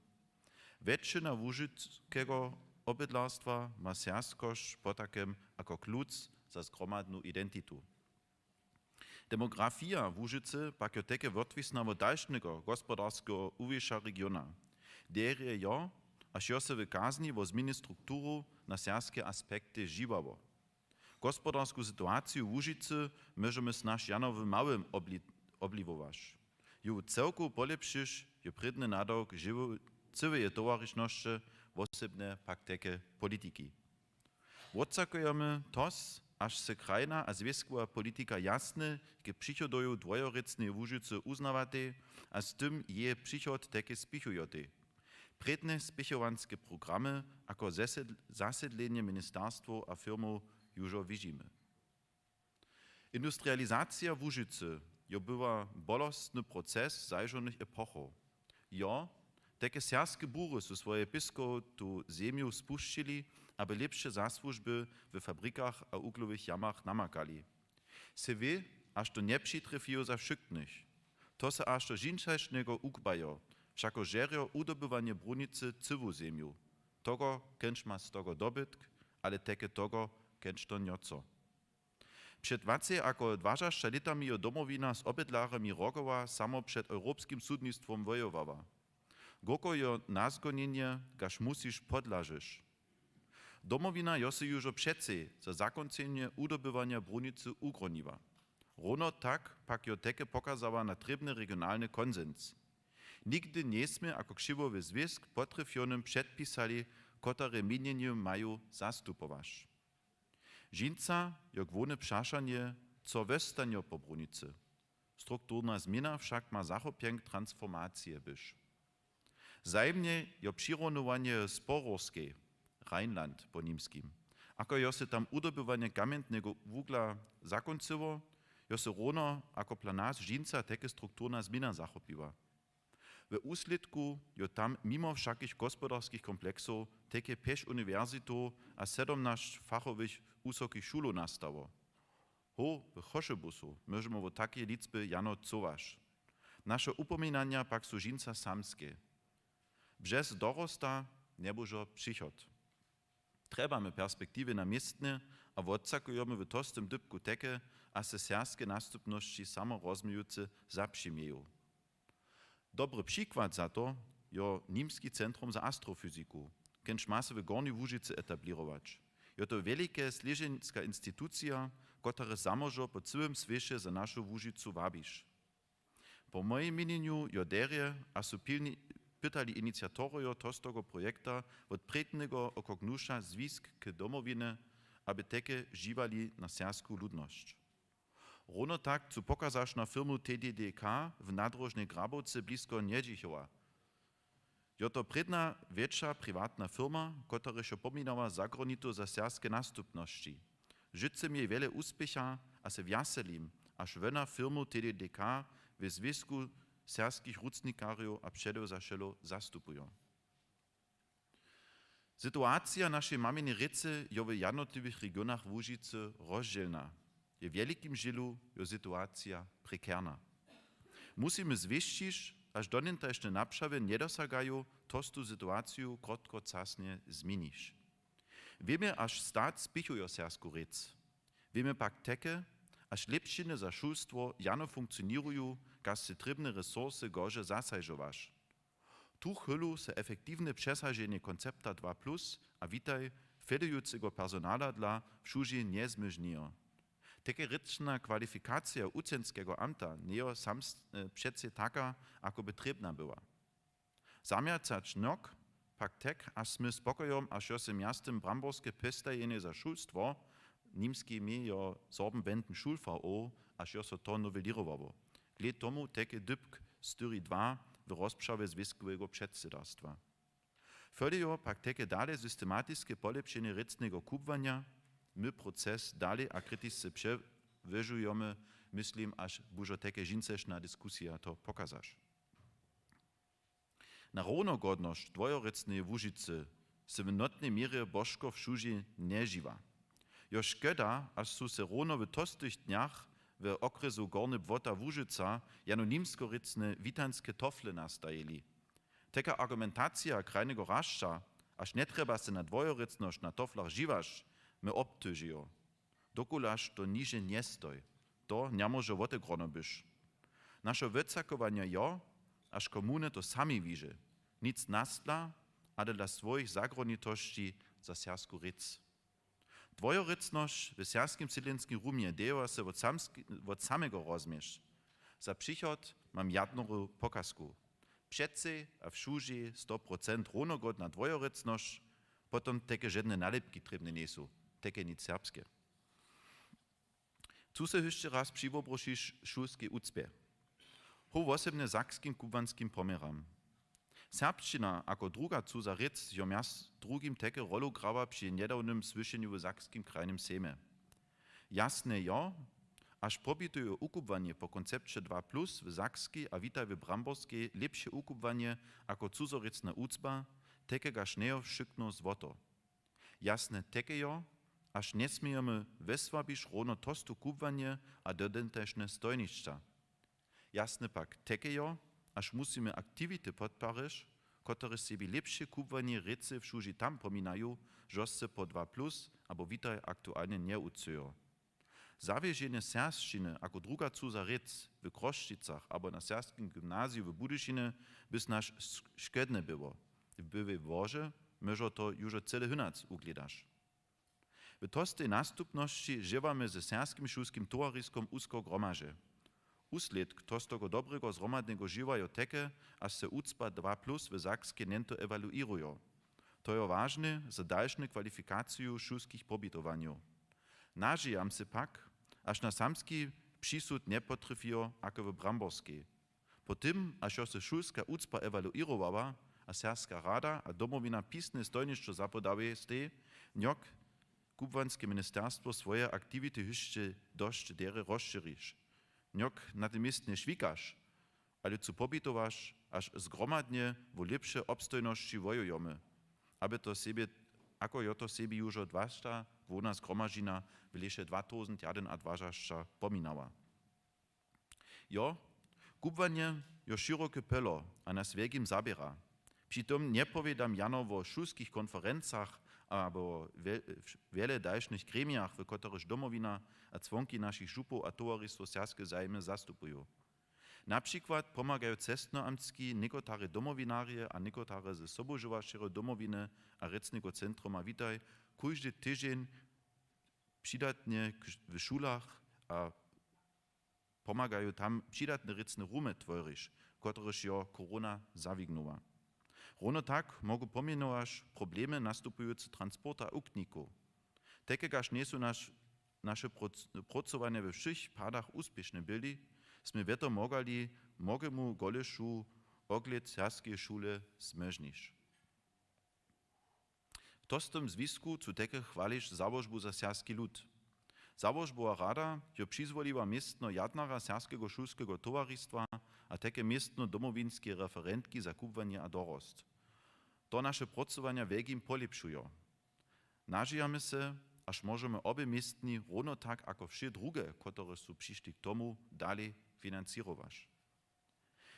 Wjetšina łužickiego obydlerstwa ma serbskosć potajkim jako kluc za zgromadnu identitu. Demografija Łužicy pak jo teke wotwisna wot dalšneho hospodarskeho wuwiša regiona. Derje jo, až jo se w kazni wo změnje strukturow na serbske aspekty žiwało. Hospodarsku situaciju Łužicy móžemy snaž jano w małym obli-, obliwować. Ju celkow polěpšić je prědny nadawk žiwy-, cyłeje towaršnosće, wosebnje pak teke politiki. Wočakujemy to, až se krajna a zwěskowa politika jasnje k přichodoju dwojorěcneje Łužicy wuznawatej a z tym jeje přichod teke spěchujotej. Prědne spěchowanske programy jako zesed-, zasydlenje ministerstwow a firmow južo widźimy. Industrializacija Łužicy jo była bolostny proces zažonych epochow. Jo, teke serbske bury su swoje pěskowaty zemju spušćili, aby lěpše zasłužby w fabrikach a wuglowych jamach namakali. Se wě, až to njepřitrjefijo za wšyknych. To se až do dźinšašnjego wukbajo, wšako žerjo wudobywanje brunicy cyłu zemju. Togo, kenž ma z togo dobytk, ale teke togo, kenž to njoco. Před wjacej jako dwaśaćdźesat lětami jo Domowina z obydlerjemi Rogowa samo před Europskim sudnistwom wojowała. Goko jo nazgonjenje, kaž musiš, podlažeš. Domowina jo se južo přecej za zakónčenje wudobywanja brunicy wugroniła. Runje tak pak jo teke pokazała na trěbny regionalny konsens. Nigdy njesmě jako křiwowy zwěsk potrjefionym předpisali, kotreje měnjenje maju zastupować. Dźensa jo hłowne přašanje, co wostanje po brunicy. Strukturna změna wšak ma zachopjenk transformacije być. Zajimnje jo přirownowanje z Porurskej, Rheinland po nimskim. Ako jo se tam wudobywanje kamjentneho wugla zakónčyło, jo se runje jako planas dźensa teke strukturna změna zachopiła. We wuslědku jo tam mimo wšakich hospodarskich kompleksow teke pjeć uniwersitow a sedmnaš fachowych wysokich šulow nastało. Ho, w Choćebuzu móžemy wot takej lězby jano cowaš. Naše wupominanja pak su dźensa samske. Bjez dorosta njebužo přichod. Trjebamy perspektiwy na městnje a wočakujemy w tostym dypku teke, a se serbske nastupnosći samorozmějucy zapřiměju. Dobry přikład za to jo Nimski centrum za astrofyziku, kenž ma se w Gornjej Łužicy etablirować. Jo to wjelike slědźenska institucija, kotraž zamóžo po cyłym swěće za našu Łužicu wabić. Po mojim měnjenju jo derje, a su pilni pytali iniciatorojo tostogo projekta wot prědneho okognuša zwisk k Domowinje, aby teke žiwali na serbsku ludnosć. Runje tak su pokazaš na firmu T D D K w nadróžnej Grabowcy blisko Njedźichowa. Jo to prědna wjetša priwatna firma, kotraž jo pomjenowa zagranitu za serbske nastupnosći. Žytym jej wjele wuspěcha a se wjaselim, až wona firmu T D D K w zwěsku serbskich rucnikarjow a předewzašelow zastupujo. Situacija našej mamjenej rěcy jo w jednotliwych regionach Łužicy rozdźělna. W wjelikim dźělu jo situacija prekjerna. Musimy zwěsćić, až doněntašne naprawy njedosagajo tostu situaciju krótkocasnje změnić. Wěmy, až stat spěchujo serbsku rěc. Wěmy pak teke, až lěpšiny za šulstwo jano funkcioněruju, kaž sej trěbne resursy gože zasažowaš. Tu chylu so efektiwne přesaženje koncepta dwa plus a witaj felujuceho personala dla wšudźe njezmóžnijo. Teke rěčna kwalifikacija wučenskeho amta njejo sam, e, přecej taka, jako by trěbna była. Zamjacać nok pak tek, až smy spokojom, až jo se mjeztym bramborske pěstajenje za šulstwo, nimski mějo Sorben-Wenden Schul V O, až jo so to nowelěrowało. Gle tomu teke dypk štyri dwa w rozprawje zwěskoweho předsydarstwa. Folijo pak teke dale systematiske polěpšenje rěcneho kubłanja. My proces dale a kritisce přewěžujemy, myslim, až bužo teke dźinsašna diskusija to pokazaš. Na rownogódnosć dwójorěcneje Łužicy se w notnej měrje božko wšudźe nježiwa. Jo škoda, haž su se rowno w tostych dnjach w okrjesu Gornja Błota Łužica jano nimskorěcne witanske tofle nastajili. Teka argumentacija krajneho rasća, haž njetrjeba se na dwójorěcnosć na toflach žiwać, mje wobtyžijo. Dokelž to niždźe njestoj, to njamóže wotegrono być. Naše wótřakowanje jo, haž komuny to sami wiže, nic nastla, ale dla swójich zagrownitosći za serbsku rěc. Dwójorěcnosć w serbskim sydlenskim rumje dźěła se wot wot sameho rozmješ. Za přichod mam jadnoru pokazku. Přecej a wšudźe sto procent rownogódna dwójorěcnosć, potom teke žedne nalěpki trěbne njejsu, teke nic serbske. Chcu se hyšće raz přiwoprošić šulskej wucpje. Hoł wosebnje sakskim kubłanskim poměram. Serbšćina jako druga cuza rěc jo mjez drugim teke rolu grała při njedawnym słyšenju w Sakskim krajnym sejmje. Jasne jo, haž pobitujo wukubłanje po koncepće dwa plus w Sakskej a Witaj w Bramborskej lěpše wukubłanje jako cuzorěcna wucba, teke kaž njejo wšykno złoto. Jasne teke jo, haž njesmějemy wjesłabić rowno tostu kubłanje a dodatnje stojnišća. Jasne pak teke jo, haž musimy aktiwity podparić, kotrež sebi lěpše kubłanje rěcy wšudźe tam pominaju, žo se po dwa plus abo Witaj aktualnje njewucyjo. Zawěženje serbšćiny jako druga cuza rěc w Chrósćicach abo na serbskim gymnaziju w Budyšinje by snadź š-, škedne było. W Byłej Łožo móžo to južo cyle hynac wuhlědać. W tostej nastupnosći dźěłamy ze Serbskim šulskim towariskom wusko hromadźe. Wuslědk tostoho dobreho zhromadneho dźěła jo teke, haž se wucba dwa plus w Sakskej njeńto ewaluěrujo. To jo wažne za dalšnu kwalifikaciju šulskich pobitowanjow. Nadźijam se pak, haž na samski přisud njepotrjefijo jako w Bramborskej. Po tym, haž jo se šulska wucba ewaluěrowała a Serbska rada a Domowina pisne stojnišćo zapodałej stej, njok kubłanske ministerstwo swoje aktiwity hišće dosć derje rozšěrić. Njok na tym městnje šwikaš, ale cu pobitowaš, haž zgromadnje wo lěpše wobstojnosći wojujomy, aby to sebje, ako jo to sebi južo dwašta hłowna zgromadźina w lěše dwa tysąc jedynadwažasća pominała. Jo, kubłanje jo široke polo a nas wjegim zaběra. Při tym njepowědam jano wo šulskich konferencach abo wje-, wjele dalšnych gremijach, w kotrychž Domowina a cłonki našich župow a towaristwow serbske zajimy zastupuju. Na přikład pomagajo cestnoamtski někotary Domowinarje a někotary ze sobužowašeho Domowiny a rěcneho centruma Witaj kóždy tydźeń přidatnje k-, w šulach a pomagajo tam přidatne rěcne rumy tworić, kotrež jo korona zawignowała. Rowno tak móhł pomjenować problemy nastupujące transporta wučnikow. Teke kaž njejsu naš-, naše proc-, procowanja we wšěch padach wuspěšne byli, smy wjeto móhłali młodemu Golešu woglěd serbskeje šule zmóžnić. W tostym zwisku chcu teke chwalić Załožbu za serbski lud. Załožbowa rada jo přizwoliła městno jadnara serbskeho šulskeho towaristwa a teke městno domowinskeje referentki za kubłanje a dorost. To naše procowanja wjegim polěpšujo. Nadźijamy se, haž móžemy obě městni rowno tak jako wšě druhe, kotrež su přišli k tomu, dalej financirować.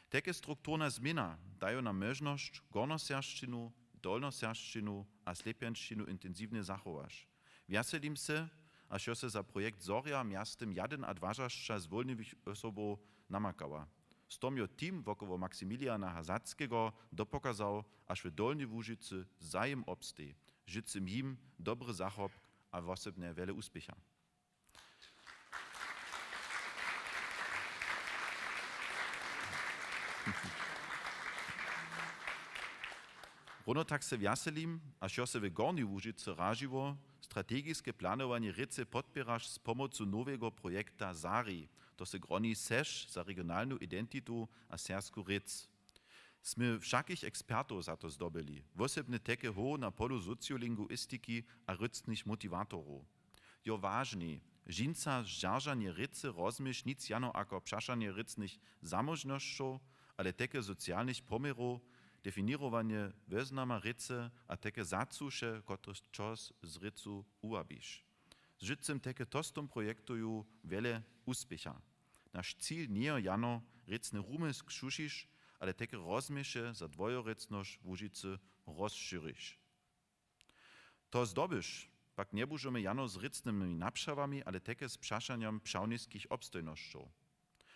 Teke strukturna změna dajo nam móžnosć gornjoserbšćinu, dolnjoserbšćinu a slěpjanšćinu intensiwnje zachować. Wjaselim se, haž jo se za projekt Zorja mjeztym jedynadwažasća z wólnych osobow namakała. Z tom jo team wokoło Maximiliana Hasackego dopokazał, haž w Dolnjej Łužicy zajim wobsteji. Žycym jim dobry zachopk a wosebnje wjele wuspěcha. Rowno tak se wjaselim, haž jo se w Gornjej Łužicy ražiło strategiske planowanje rěce podpěraš z pomocu noweho projekta Sari, to se groni Seš za regionalnu identitu a serbsku rěc. Smy wšakich ekspertow za to zdobyli, wosebnje teke hoh na polu sociolingwistiki a rěcnych motiwatorow. Jo wažni, dźensa zdźeržanje rěcy rozměš nic jano ako přećahanje rěcnych zamóžnosćow, ale teke socialnych poměrow, definěrowanje wóznama rěcy a tajke zacuše, kotrež čos z rěcu uwabiš. Žytcem tajke tostom projektuju wjele wuspěcha. Naš cil njejo jano rěcny rumysk šušiš, ale tajke rozměše za dwojorěcnosć Łužicy rozšěriš. To zdobyš, pak njebužomy jano z rěcnymi napřawami, ale tajke z přašanjom přawniskich obstojnosćow.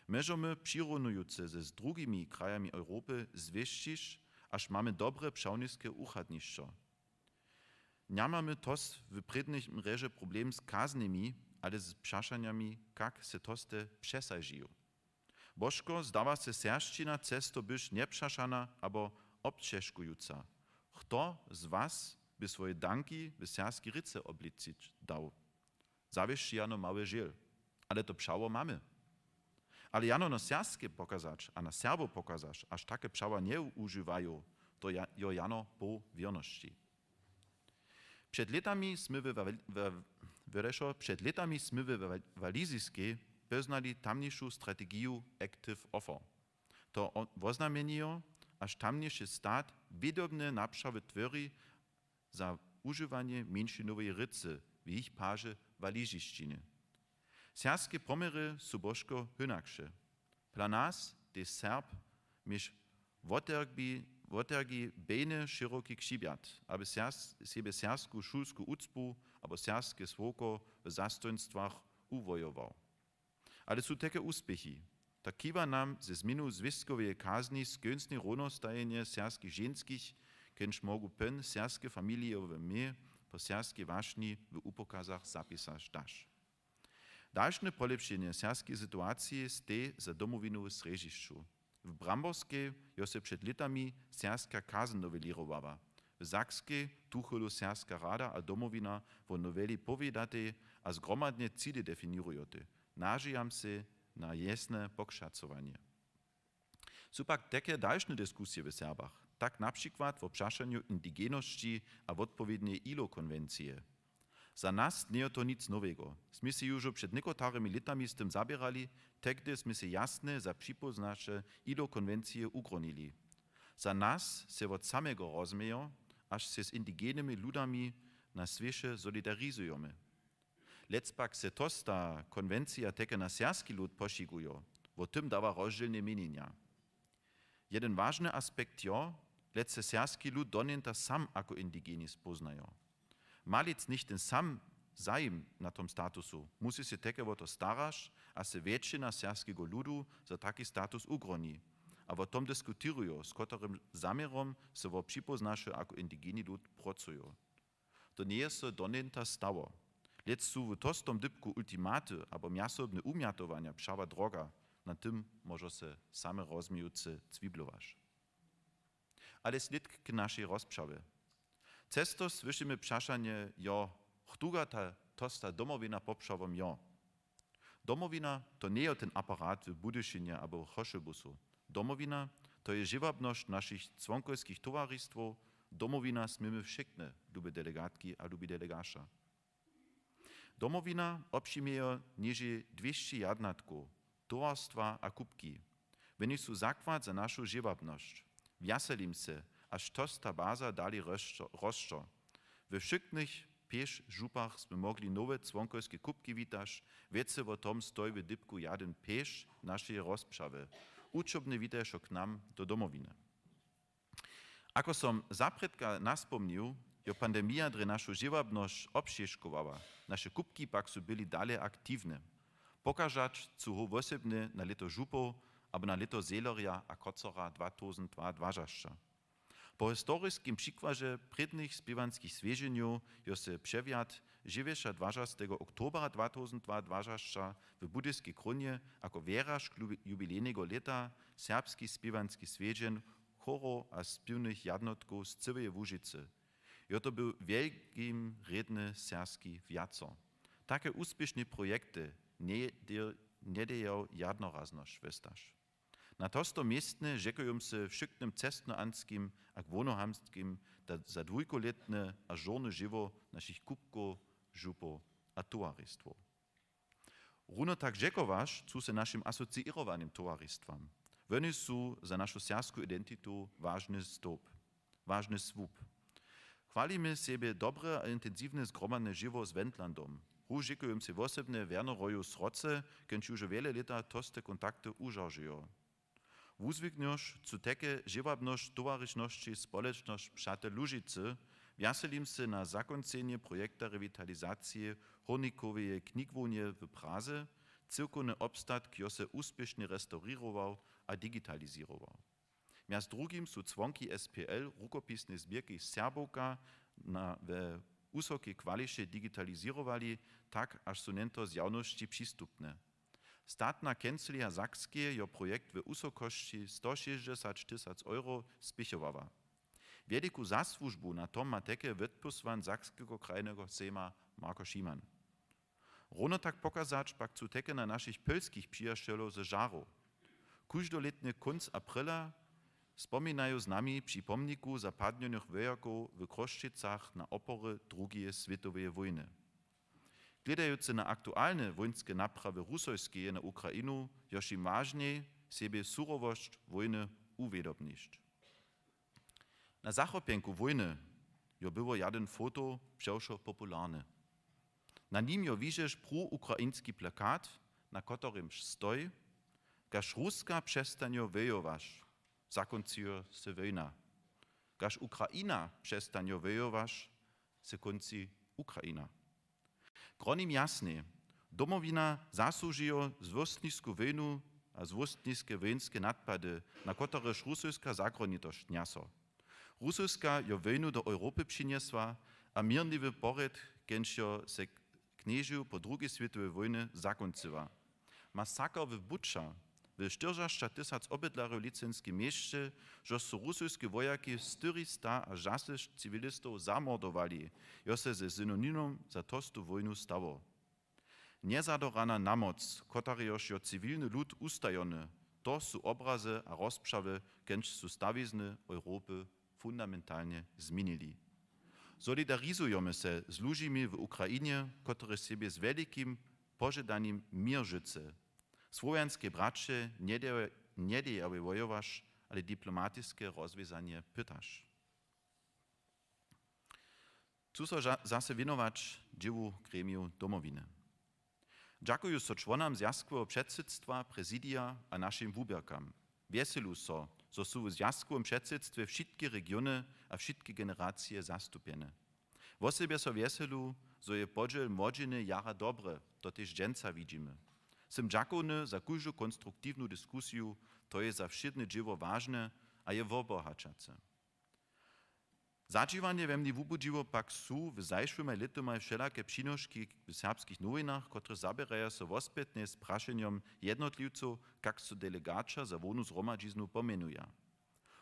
Móžomy, přirunujucy se z drugimi krajami Europy, zwěsćić, až mamy dobre přawniske wuchadnišćo. Njamamy tos w prědnim rježe problem z kaznymi, ale z přašanjami, kak se toste přesažiju. Božko, zdawa se, serbšćina često byš njepřašana abo obćežkujuca. Chto z was by swoje danki w serbskej rěcy obličić dał? Zawěsći jano mały žěl. Ale to přało mamy. Ale jano na serbske pokazać a na Serbow pokazać, až take přawa njewužiwajo, to ja-, jo jano poł wěrnosći. Před lětami smy we Wal-, we, wyrješo, před lětami smy we Wal-, Waliziskej poznali tamnišu strategiju Active Offer. To o-, woznamjenjejo, až tamniši stat wědomne napřawy twori za wužiwanje mjeńšinoweje rěcy w jich paže walizišćiny. Serbske poměry su božko hynakše. Pla nas tež Serb měš wotergi, wotergi bejne šěroki křibjat, aby sers-, sebje serbsku šulsku wucbu abo serbske słowko w zastojnstwach wuwojował. Ale su tajke wuspěchi. Tak chiba nam ze změnu zwěstkoweje kazni skónčne równostajenje serbskich ženskich, kenž móhlu pyn serbske familijowe mej po serbskej wašnji w wupokazach zapisać daš. Dalšne polěpšenje serbskeje situacije stej za Domowinu w srjedźišću. W Bramborskej jo so před lětami serbska kazen nowelěrowała. W Sakskej tuchelu Serbska rada a Domowina wo noweli powědatej a zgromadnje cile definěrujotej. Nažijam sej na wjesne pokšacowanje. Su pak tajke dalšne diskusije w Serbach, tak na přikład wo přašanju indigenosći a wotpowědneje ilo-konwencije. Za nas njejo to nic nowego. Smy sej južo před někotarimi lětami z tym zaběrali, tehdy smy sej jasnje za připóznaše ilo-konwencije ugronili. Za nas sej wot samego rozmějo, až sej z indigenymi ludami na swěše solidarizujemy. Lec pak sej tosta konwencija tajke na serbski lud pošigujo, wo tym dawa rozdźělne měnjenja. Jedyn wažny aspekt jo, lec sej serbski lud donjenta sam jako indigenis póznajo. Ma lec něchtyn sam zajim na tom statusu, muž sej tajke wo to staraš a sej wjetšina serbskeho ludu za taki status ugroni a wo tom diskutirujo, z kotrym zaměrom sej wo připóznaše jako indigeni lud procujo. To njeje so donjenta stało. Lec su w tostom dypku ultimaty abo mjasobne umjatowanja přała droga, na tym móžo sej same rozmějucy cwiblować. Ale slědk k našej rozprawje. Često słyšimy přašanje jo, chtuga ta tosta Domowina poprawom jo. Domowina to njejo ten aparat w Budyšinje abo w Chošebuzu. Domowina to je dźěłabnosć našich čłonkowskich towaristwow. Domowina směmy wšěkny, lube delegatki a lubi delegaća. Domowina wobpřimejo něhdźe dwěsći jadnatkow, towarstwa a kupki. Woni su zakład za našu dźěłabnosć. Wjaselim sej, až tosta baza dali rosćo-, rosćo. We wšěknych pěš župach smy móhli nowe čłonkowske kupki witać. Wěcy wo tom stoji w dypku jedyn pěš našeje rozprawje. Wučobnje witajo k nam do Domowiny. Ako som zaprědka naspomnił, jo pandemija drje našu dźěłabnosć wobšěškowała. Naše kupki pak su byli dale aktiwne. Pokažać chcu wosebnje na lěto župow abo na lěto Zejlerja a Kocora dwa tysac dwaadwaśćdźesat. Po historiskim přikładźe prědnych spěwanskich swjedźenjow jo sej přewjat dźewjećadwaśćdźesatego oktobra dwa tysac dwaadwaśćdźesat w Budyskej krónje jako wjerašk jubi-, jubilejneho lěta serbski spěwanski swjedźeń chórow a spěwnych jadnotkow z cyłeje Łužicy. Jo to był wjelkim rědny serbski wjaco. Take wuspěšne projekty njeje-, njedejo jednoraznosć wěstać. Na tosto městnje dźekujom sej wšěknym cestnohamtskim a głownjohamtskim da-, za dwójkolětne a žórne žiwo našich kupkow, župow a towaristwow. Runo tak dźekować chcu sej našim asociěrowanym towaristwam. Wóny su za našu serbsku identitu wažny stowp, wažny słup. Chwalimy sebje dobre a intensiwne zgromadne žiwo z Wendlandom. Hruž dźěkuju jim sej wosebnje Werneroju Sroce, kenž juž wjele lěta toste kontakty wužaržujo. Wuzwiknješ su teke žěłabnosć towaršnosći Společnosć přatel Łužicy, wjaselim sej na zakónčenje projekta rewitalizacije hórnikoweje knjigłownje w Praze, cyłkowny wobstatk jo sej wuspěšnje restaurował a digitalizował. Mjez drugim su cłonki S P L rukopisnej zběrki Serbowka na, we wusokej kwaliće digitalizowali, tak haž su něto zjawnosći přistupne. Statna kancelija Sakskeje jo projekt we wusokosći sto šěsćdźesać tysac euro spěchowała. Wjeliku zasłužbu na tom ma teke wotpósłan Sakskeho krajneho sejma Marko Šiman. Równo tak pokazać pak chcu teke na našich pólskich přijaćelow ze Žarow. Kóždolětnje kónc aprila spominaju z nami při pomniku za padnjenych wojakow w Chrósćicach na opory druheje swětoweje wójny. Hledajucy na aktualne wójnske naprawy Rusojskeje na Ukrainu, jo wšěm wažnjej, sebje surowosć wójny wuwědomnić. Na zachopjenku wójny jo było jedyn foto přewšo popularny. Na nim jo widźeć proukrajinski plakat, na kotrymž stoji: „Kaž Ruska přestanjo wojować, zakónčuje sej wójna. Kaž Ukraina přestanjo wojować, sej kónči Ukraina.” Kronim jasnej, Domowina zasłužijo złostnisku wójnu a złostniske wójnske nadpady, na kotrež Rusojska zagrownitosć njaso. Rusojska jo wójnu do Europy přinjesła a měrniwy porědk, kenž jo sej knježił po druheje swětoweje wójnje, zakónčyła. Masaker w Buča, w štyrjećdźesat tysac obydlerjow w Licynskim měsće, zo su rusojske wojaki štyrista a dźesać ciwilistow zamordowali, jo sej ze synonimom za tostu wójnu stało. Njezadorana namoc, kotraž jo ciwilny lud ustajony, to su obrazy a rozpřawy, kenž su stawizny Europy fundamentalnje změnili. Solidarizujemy sej z ludźimi w Ukrainje, kotrež sebje z wjelikim požadanjom měr žycy, słowjanskej braće, njedeje-, njedejawy wojowaš, ale diplomatiske rozwězanje pytaš. Chcu so za-, zase wěnować dźěłu gremijow Domowiny. Dźakuju so čłonam zwjazkoweho předsydstwa, prezidija a našim wuběrkam. Wjeselu so, zo su w zwjazkowym předsydstwje wšitke regiony a wšitke generacije zastupjene. Wosebje so wjeselu, zo je podźěl młodźiny jara dobry, to tež dźensa widźimy. Sym dźakowny za kóždu konstruktiwnu diskusiju, to je za wšědne dźěło wažne a je wobohaćace. Zadźiwanje we mni wubudźiło pak su w zašłymaj lětomaj wšelake přinoški w Serbskich nowinach, kotrež zaběraja so wospjetnje z prašenjom jednotliwcow, kak so delegaća za hłownu zhromadźiznu pomjenuja.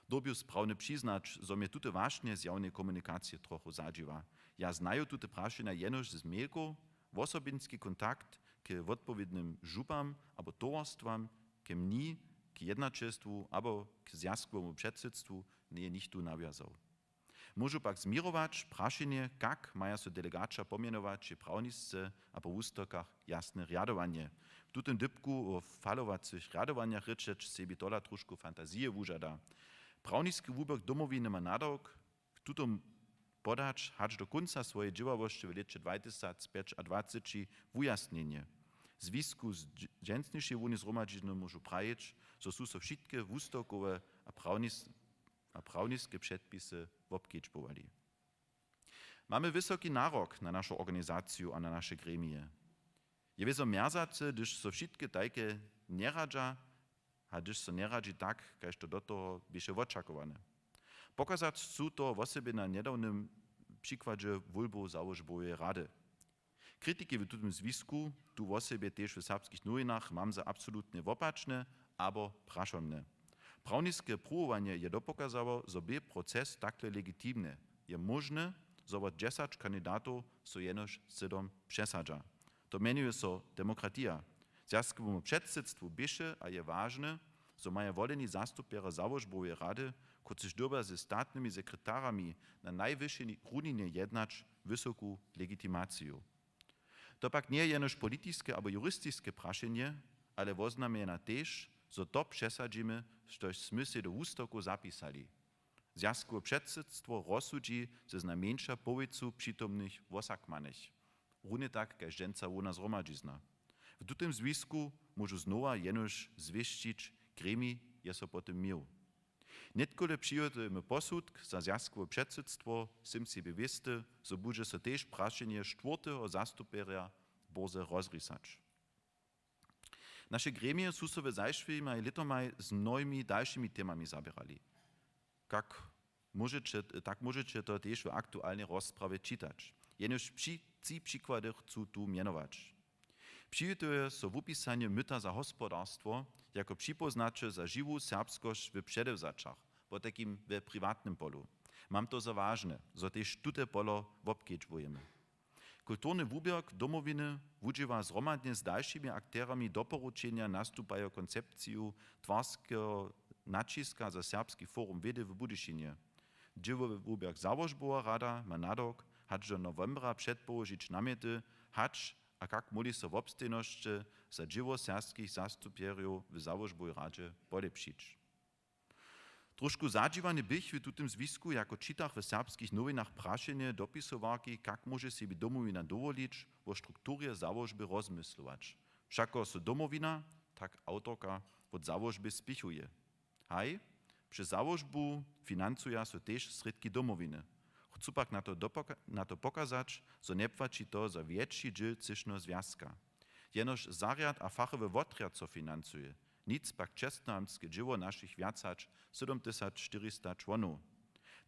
Dyrbju sprawne přiznać, zo mje tute wašnje zjawnej komunikacije trochu zadźiwa. Ja znaju tute prašenja jenož z mailkow, wosobinski kontakt k wotpowědnym župam abo towarstwam, k mni, k jednaćelstwu abo k zwjazkowemu předsydstwu njeje nichtó nawjazał. Móžu pak změrować prašenje, kak maja so delegaća pomjenować, je prawnisce a po wustawkach jasne rjadowanje. W tutym dypku wo falowacych rjadowanjach rěčeć sebi tola trošku fantazije wužada. Prawniski wuběrk Domowiny ma nadawk, k tutym podać hač do kónca swojej dźěławosće w lěće dwatysacpjećadwaceći wujasnjenje. W zwisku z dź-, dźensnišej hłownej zhromadźizny móžu prajić, zo su so wšitke wustawkowe a prawnis-, a prawniske předpisy wobkedźbowali. Mamy wysoki narok na našu organizaciju a na naše gremije. Je wězo mjerzace, hdyž so wšitke tajke njeradźa a hdyž so njeradźi tak, kaž to do toho běše wočakowane. Pokazać chcu to wosebje na njedawnym přikładźe wólbow załožboweje rady. Kritiki w tutym zwisku, tu wosebje tež w Serbskich nowinach, mam za absolutnje wopačne abo prašomne. Prawniske pruwowanje je dopokazało, zo bě proces takle legitimny. Je móžne, zo wot dźesać kandidatow so jenož sydom přesadźa. To mjenuje so demokratija. Zwjazkowemu předsydstwu běše a je wažne, zo maja woleni zastupjerjo załožboweje rady, kotřiž dyrba ze statnymi sekretarjemi na najwyšej runinje jednać, wysoku legitimaciju. To pak njeje jenož politiske abo juristiske prašenje, ale woznamjenja tež, zo to přesadźimy, štož smy sej do wustawow zapisali. Zwjazkowe předsydstwo rozsudźi ze znajmjeńša połojcu přitomnych wosakmanych. Runje tak kaž dźensa hłowna zhromadźizna. W tutym zwisku móžu znowa jenož zwěsćić, gremij je so po tym měł. Nětkole přihotujemy posudk za zwjazkowe předsydstwo, sym sebi wěsty, zo budźe so tež prašenje štwórteho zastupjerja bórze rozrisać. Naše gremije su so w zašłymaj lětomaj z mnohimi dalšimi temami zaběrali. Kak móžeće, tak móžeće to tež w aktualnej rozprawje čitać. Jenož tři, tři přikłady chcu tu mjenować. Přihotuje so wupisanje myta za hospodarstwo jako připóznaće za žiwu serbskosć w předewzaćach, potajkim we priwatnym polu. Mam to za wažne, zo tež tute polo wobkedźbujemy. Kulturny wuběrk Domowiny wudźěła zhromadnje z dalšimi akterami doporučenja nastupajo koncepciju twarskeho naćiska za Serbski forum wědy w Budyšinje. Dźěłowy wuběrk Załožbowa rada ma nadawk, hač do nowembra předpołožić namjety, hač a kak móhli so wobstejnosće za dźěło serbskich zastupjerjow w Załožbowej radźe polěpšić. Trošku zadźiwany běch w tutym zwisku, jako čitach w Serbskich nowinach prašenje dopisowarki, kak móže sebi Domowina dowolić, wo strukturje załožby rozmyslować. Wšako so Domowina, tak awtorka, wot załožby spěchuje. Haj, přez załožbu financuja so tež srědki Domowiny. Chcu pak na to dopoka-, na to pokazać, zo njepłaći to za wjetši dźěl třěšneho zwjazka. Jenož zarjad a fachowy wotrjad so financuje, nic pak čestnohamtske dźěło našich wjac hač sydomtysacštyrista čłonow.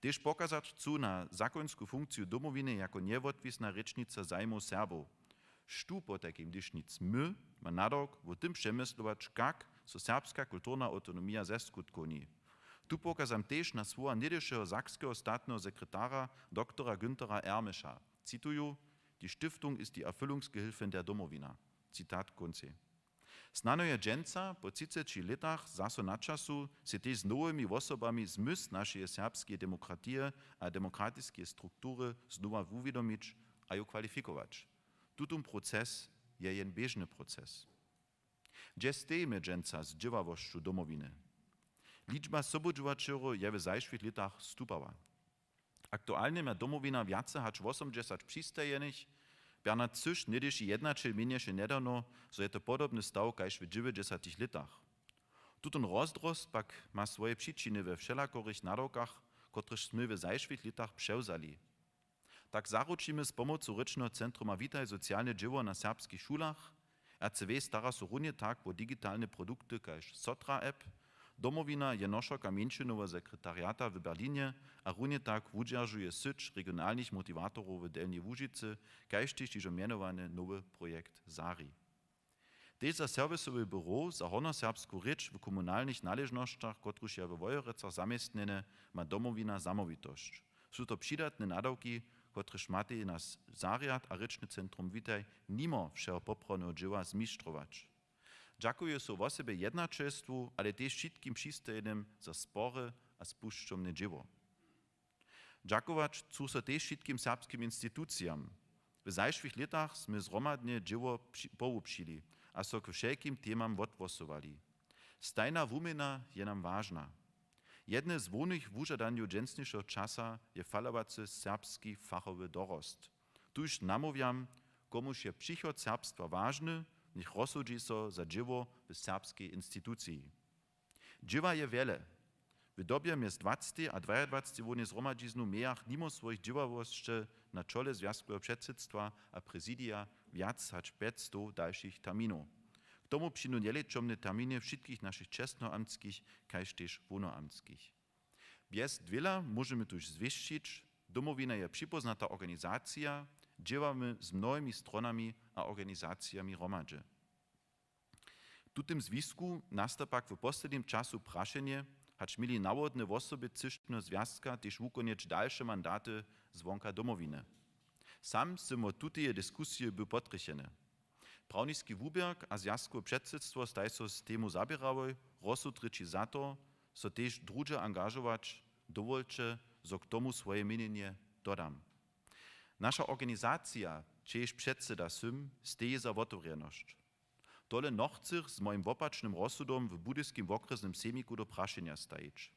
Tež pokazać chcu na zakonsku funkciju Domowiny jako njewotwisna rěčnica zajimow Serbow. Štó potajkim, hdyž nic my, ma nadawk wo tym přemyslować, kak so serbska kulturna awtonomija zeskutkownji. Tu pokazam tež na słowa něhdyšeho sakskeho statneho sekretara, doktora Günthera Ermeša. Cituju: „Die Stiftung ist die Erfüllungsgehilfin der Domowina.“ Citat kóncej. Snano je dźensa, po třiceći lětach, zaso na času, sej tež z nowymi wosobami zmysł našeje serbskeje demokratije a demokratiskeje struktury znowa wuwědomić a ju kwalifikować. Tutón proces je jen běžny proces. Hdźe stejimy dźensa z dźěławosću Domowiny? Ličba sobudźěłaćerjow je w zašłych lětach stupała. Aktualnje ma Domowina wjace hač wosomdźesać přistajenych. Bernard Cyš, něhdyši jednaćel, měnješe njedawno, zo je to podobny staw kaž w dźewjećdźesatych lětach. Tutón rozdrost pak ma swoje přičiny we wšelakorych nadawkach, kotrež smy w zašłych lětach přewzali. Tak zaručimy z pomocu Rěčneho centruma Witaj socialne dźěło na serbskich šulach. R C W stara so runje tak wo digitalne produkty kaž Sotra-app. Domowina je nošerka mjeńšinoweho sekretariata w Berlinje a runje tak wudźeržuje syć regionalnych motiwatorow w Delnjej Łužicy, kaž tež hižo mjenowany nowy projekt Sari. Tež za serwisowe bureau za hornjoserbsku rěč w komunalnych naležnosćach, kotruž je we Wojerecach zaměstnjene, ma Domowina zamołwitosć. Su to přidatne nadawki, kotrež matej naš zarjad a Rěčny centrum Witaj nimo wšeho poprawneho dźěła zmištrować. Dźakuje so wosebje jednaćelstwu, ale tež wšitkim přistajenym za spory a spušćomne dźěło. Dźakować chcu so tež wšitkim serbskim institucijam. W zašłych lětach smy zhromadnje dźěło při-, połupšili a so k wšelkim temam wothłosowali. Stajna wuměna je nam wažna. Jedne z hłownych wužadanjow dźensnišeho časa je falowacy serbski fachowy dorost. Tuž namołwjam, komuž je přichod serbstwa wažny, njech rozsudźi so za dźěło w serbskej instituciji. Dźěła je wjele. W dobje mjez dwacetej a dwajadwacetej hłownej zhromadźiznu mějach nimo swojich dźěławosće na čole zwjazkoweho předsydstwa a prezidija wjac hač pjećstow dalšich terminow. K tomu přińdu njeličomne terminy wšitkich našich čestnohamtskich kaž tež hłownohamtskich. Bjez dwěla móžemy tuž zwěsćić, Domowina je připóznata organizacija, dźěłamy z mnohimi stronami a organizacijami hromadźe. W tutym zwisku nasta pak w poslednim času prašenje, hač měli nawodne wosoby třěšneho zwjazka tež wukonjeć dalše mandaty zwonka Domowiny. Sam sym wot tuteje diskusije był potrjecheny. Prawniski wuběrk a zwjazkowe předsydstwo staj so z temu zaběrałoj, rozsud rěči za to, so tež druhdźe angažować. Dowolće, zo k tomu swoje měnjenje dodam. Naša organizacija, čejež předsyda sym, steji za wotewrjenosć. Tole nochcych z mojim wopačnym rozsudom w budyskim wokrjesnym sejmiku do prašenja stajić.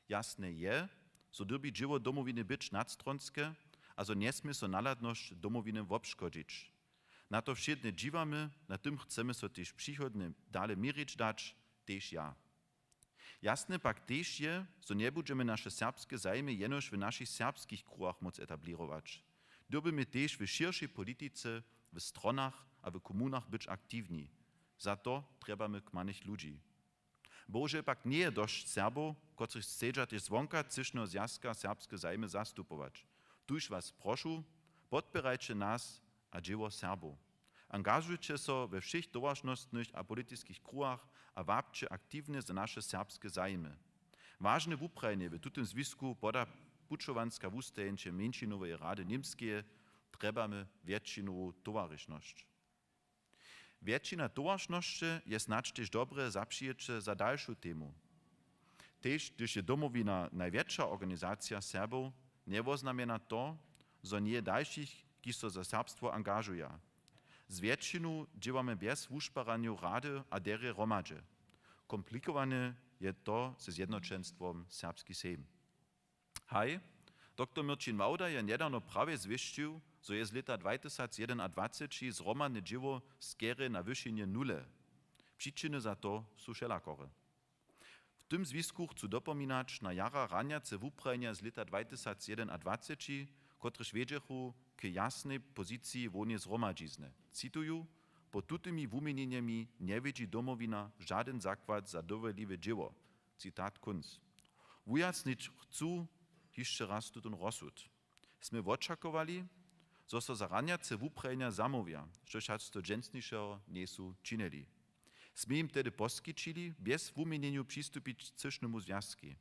Jasne je, zo dyrbi dźěło Domowiny być nadstronske a zo njesmě so nahladnosć Domowiny wobškodźić. Na to wšědne dźiwamy, na tym chcemy so tež přichodnje dale měrić dać, tež ja. Jasne pak tež je, zo njebudźemy naše serbske zajimy jenož w našich serbskich kruhach móc etablěrować. Dyrbimy tež w šěršej politice, w stronach a w komunach być aktiwni. Za to trjebamy kmanych ludźi. Bohužel pak njeje dosć Serbow, kotřiž chcedźa tež zwonka třěšneho zwjazka serbske zajimy zastupować. Tuž was prošu, podpěrajće nas a dźěło Serbow. Angažujće so we wšěch towaršnostnych a politiskich kruhach a wabće aktiwnje za naše serbske zajimy. Wažne wuprajenje w tutym zwisku poda pućowanska wustajeńće mjeńšinoweje rady Němskeje: trjebamy wjetšinowu towaršnosć. Wjetšina towaršnosće je snadź tež dobre zapřijeće za dalšu temu. Tež hdyž je Domowina najwjetša organizacija Serbow, njewoznamjena to, zo njeje dalšich, kiž so za serbstwo angažuja. Z wjetšinu dźěłamy bjez wušparanjow rady a derje hromadźe. Komplikowane je to ze zjednoćenstwom Serbski sejm. Haj, doktor Měrćin Wałda je njedawno prawje zwěsćił, zo je z lěta dwatysacjedynadwaceći zhromadne dźěło skerje na wyšinje nule. Přičiny za to su wšelakore. W tym zwisku chcu dopominać na jara ranjace wuprajenja z lěta dwatysacjedynadwaceći, kotrež wjedźechu k jasnej poziciji hłowneje zhromadźizny. Cituju: „Po tutymi wuměnjenjemi njewidźi Domowina žadyn zakład za dowolliwe dźěło.“ Citat kónc. Wujasnić chcu hišće raz tutón rozsud. Smy wočakowali, zo so za ranjace wuprajenja zamołwja, štož hač to dźensnišeho njejsu činili. Smy jim tehdy poskićili bjez wuměnjenjow přistupić k třěšnemu zwjazkej.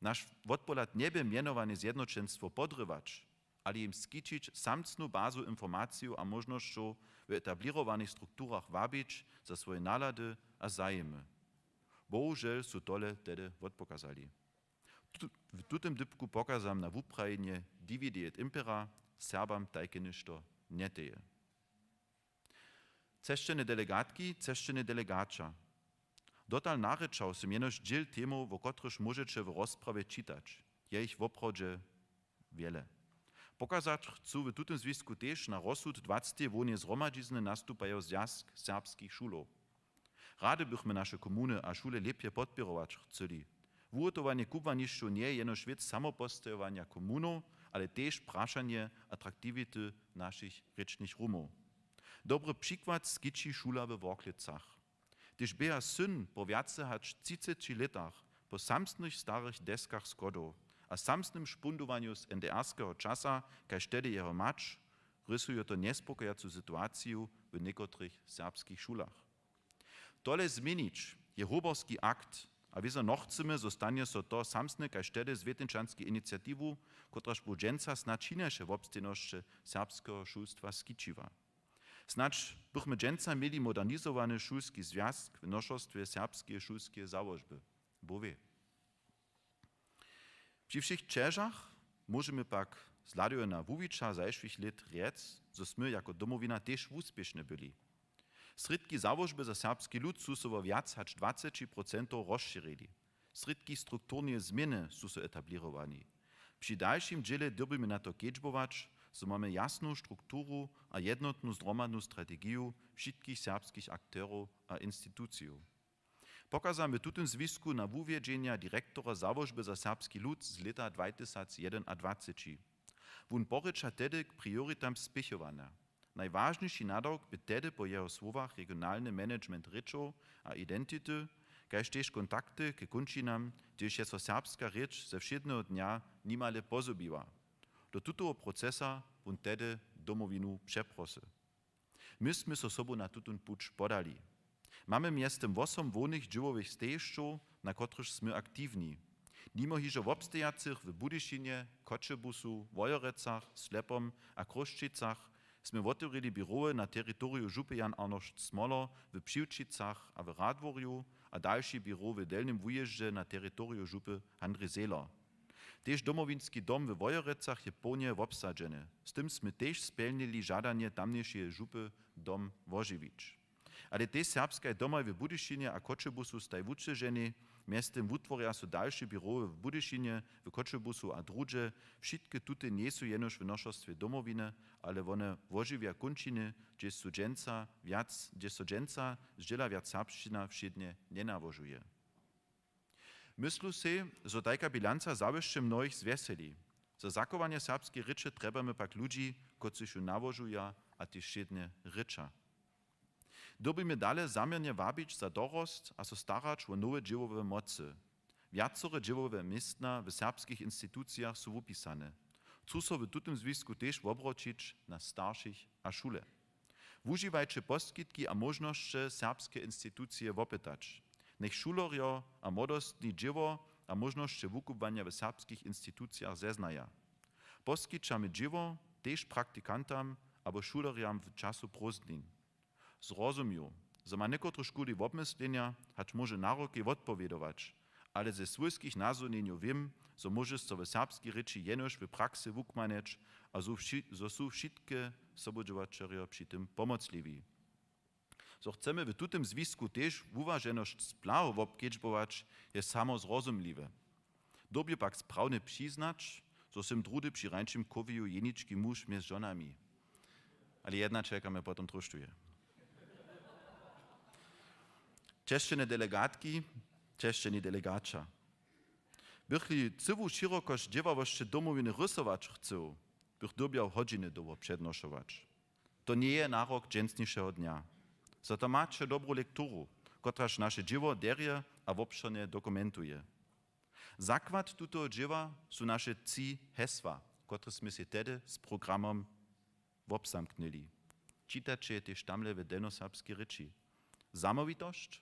Naš wotpohlad njebě mjenowane zjednoćenstwo podrywać, ale jim skićić samsnu bazu informacijow a móžnosćow w etablěrowanych strukturach wabić za swoje nahlady a zajimy. Bohužel su tole tehdy wotpokazali. Tu-, w tutym dypku pokazam na wuprajenje divide et impera: Serbam tajke něšto njeteje. Třešćene delegatki, třešćene delegaća. Dotal narěčał sym jenož dźěl temow, wo kotrychž móžeće w rozprawje čitać. Je jich woprawdźe wjele. Pokazać chcu w tutym zwisku tež na rozsud dwaceteje hłowneje zhromadźizny nastupajo Zwjazk serbskich šulow. Rady bychmy naše komuny a šule lěpje podpěrować chcyli. Wuhotowanje kubłanišćow njeje jenož wěc samopostajowanja komunow, ale tež prašanje atraktiwity našich rěčnych rumow. Dobry přikład skići šula we Worklecach. Hdyž běha syn po wjace hač třiceći lětach po samsnych starych deskach schodow a samsnym špundowanju z NDR-skeho časa kaž tehdy jeho mać, rysujo to njespokojacu situaciju w někotrych serbskich šulach. Tole změnić je hoberski akt a wězo nochcymy, zo stanje so to samsne kaž tehdy z wětničanskej iniciatiwu, kotraž bu dźensa snadź hinaše wobstejnosće serbskeho šulstwa skićiła. Snadź bychmy dźensa měli modernizowany šulski zwjazk w nošerstwje serbskeje šulskeje załožby. Bo wě. Při wšěch ćežach móžemy pak zhladujo na wuwića zašłych lět rjec, zo smy jako Domowina tež wuspěšne byli. Srědki załožby za serbski lud su so wo wjac hač dwaceći procentow rozšěrili. Srědki strukturneje změny su so etablěrowali. Při dalšim dźěle dyrbimy na to kedźbować, zo mamy jasnu strukturu a jednotnu zhromadnu strategiju wšitkich serbskich akterow a institucijow. Pokazam w tutym zwisku na wuwjedźenja direktora załožby za serbski lud z lěta dwatysacjedynadwaceći. Wón porěča tehdy k prioritam spěchowanja. Najwažniši nadawk bě tehdy po jeho słowach regionalny management rěčow a identity, kaž tež kontakty k kónčinam, hdźež je so serbska rěč ze wšědneho dnja nimale pozhubiła. Do tutoho procesa wón tehdy Domowinu přeprosył. My smy so sobu na tutón puć podali. Mamy mjeztym wosom hłownych dźěłowych stejišćow, na kotrychž smy aktiwni. Nimo hižo wobstejacych w Budyšinje, Choćebuzu, Wojerecach, Slepom a Chrósćicach smy wotewrili běrowy na teritoriju župy Jan Arnošt Smoler, w Přiwćicach a w Radworju a dalši běrow w delnim wujězdźe na teritoriju župy Handrij Zehler. Tež Domowinski dom we Wojerecach je połnje wobsadźeny. Z tym smy tež spjelnili žadanje tamnjejšeje župy dom wožiwić. ale tež serbskaj domoj w Budyšinje a Choćebuzu staj wućeženi. Mjeztym wutworja so dalše běrowy w Budyšinje, w Choćebuzu a druhdźe. Wšitke tute njejsu jenož w nošerstwje Domowiny, ale wone wožiwja kónčiny, hdźež su dźensa wjac, hdźež so dźensa zdźěla wjac serbšćina wšědnje njenałožuje. Myslu sej, zo tajka bilanca zawěsće mnohich zwjeseli. Za zachowanje serbskeje rěče trjebamy pak ludźi, kotřiž ju nałožuja a tež wšědnje rěča. Dyrbimy dale zaměrnje wabić za dorosć a so starać wo nowe dźěłowe mocy. Wjacore dźěłowe městna w serbskich institucijach su wupisane. Chcu so w tutym zwisku tež wobroćić na staršich a šule. Wužiwajće poskitki a móžnosće serbskeje institucije wopytać. Njech šulerjo a młodostni dźěło a móžnosće wukubłanja w serbskich institucijach zeznaja. Poskićamy dźěło tež praktikantam abo šulerjam w času prózdnin. Zrozumju, zo ma někotrež šuli wobmyslenja, hač móže na roki wotpowědować, ale ze swójskich nazhonjenjow wěm, zo móžeš so w serbskej rěči jenož w praksy wukmanjeć a zo wši-, zo su wšitke sobudźěłaćerjo při tym pomocliwi. Zo chcemy w tutym zwisku tež wuwaženosć z blahu wobkedźbować, je samozrozumliwe. Dyrbju pak sprawne přiznać, zo sym druhdy při rańšim chowju jenički muž mjez žonami. Ale jednaćelka mje potom tróštuje. Česćene delegatki, česćeni delegaća. Bych-li cyłu šěrokosć dźěławosće Domowiny rysować chcył, bych dyrbjał hodźiny dołho přednošować. To njeje narok dźensnišeho dnja. Za to maće dobru lekturu, kotraž naše dźěło derje a wobšěrnje dokumentuje. Zakład tutoho dźěła su naše tři hesła, kotrež smy sej tehdy z programom wobzamknyli. Čitaće je tež tamle w delnjoserbskej rěči. Zamołwitosć?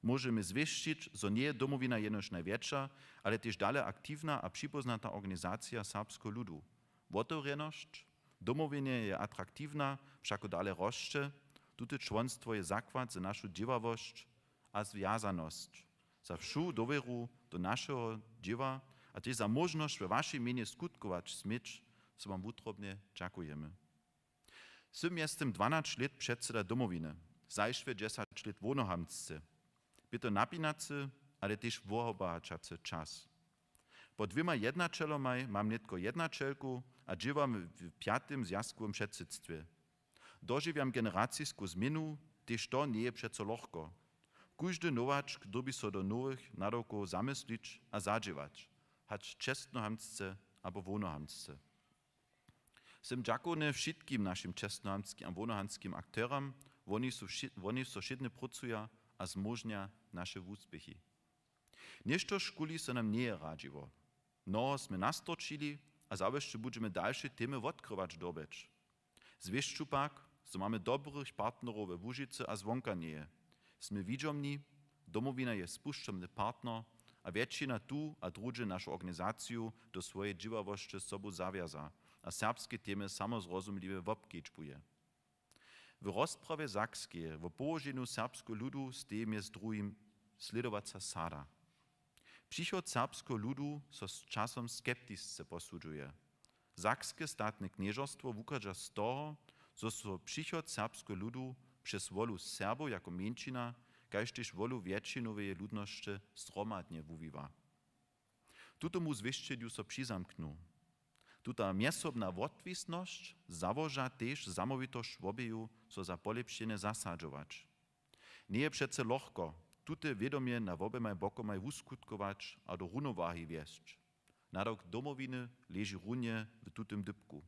Móžemy zwěsćić, zo njeje Domowina jenož najwjetša, ale tež dale aktiwna a připóznata organizacija serbskeho ludu. Wotewrjenosć? Domowinje je atraktiwna, wšako dale rosće. Tute čłonstwo je zakład za našu dźěławosć a zwjazanosć. Za wšu dowěru do našeho dźěła a tež za móžnosć we wašej mjenje skutkować směć, so wam wutrobnje dźakujemy. Sym mjeztym dwanaće lět předsyda Domowiny, zašłe dźesać lět hłownohamtsce. Bě to napinacy, ale tež wobohaćacy čas. Pod dwěma jednaćelomaj mam nětko jednaćelku a dźěłam w pjatym zwjazkowym předsydstwje. Dožiwjam generacisku změnu, tež to njeje přeco lochko. Kóždy nowačk dyrbi so do nowych nadawkow zamyslić a zadźěłać, hač čestnohamtsce abo hłownohamtsce. Sym dźakowny wšitkim našim čestnohamtskim a hłownohamtskim akteram, woni su wši-, woni so wšědnje prócuja a zmóžnja naše wuspěchi. Něštož kuli so nam njeje radźiło. Mnoho smy nastorčili a zawěsće budźemy dalše temy wotkrywać dyrbjeć. Zwěsću pak, zo mamy dobrych partnerow we Łužicy a zwonka njeje. Smy widźomni, Domowina je spušćomny partner a wjetšina tu a druhdźe našu organizaciju do swojeje dźěławosće sobu zawjaza a serbske temy samozrozumliwje wobkedźbuje. W rozprawje Sakskeje wo połoženju serbskeho ludu steji mjez druhim slědowaca sada. Přichod serbskeho ludu so z časom skeptisce posudźuje. Sakske statne knježerstwo wuchadźa z toho, zo so přichod serbskeho ludu přez wolu Serbow jako mjeńšina, kaž tež wolu wjetšinoweje ludnosće zhromadnje wuwiwa. Tutomu zwěsćenju so přizamknu. Tuta mjezsobna wotwisnosć załoža tež zamołwitosć wobeju, so za polěpšenje zasadźować. Njeje přeco lochko, tute wědomje na woběmaj bokomaj wuskutkować a do runowahi wjesć. Nadawk Domowiny leži runje w tutym dypku.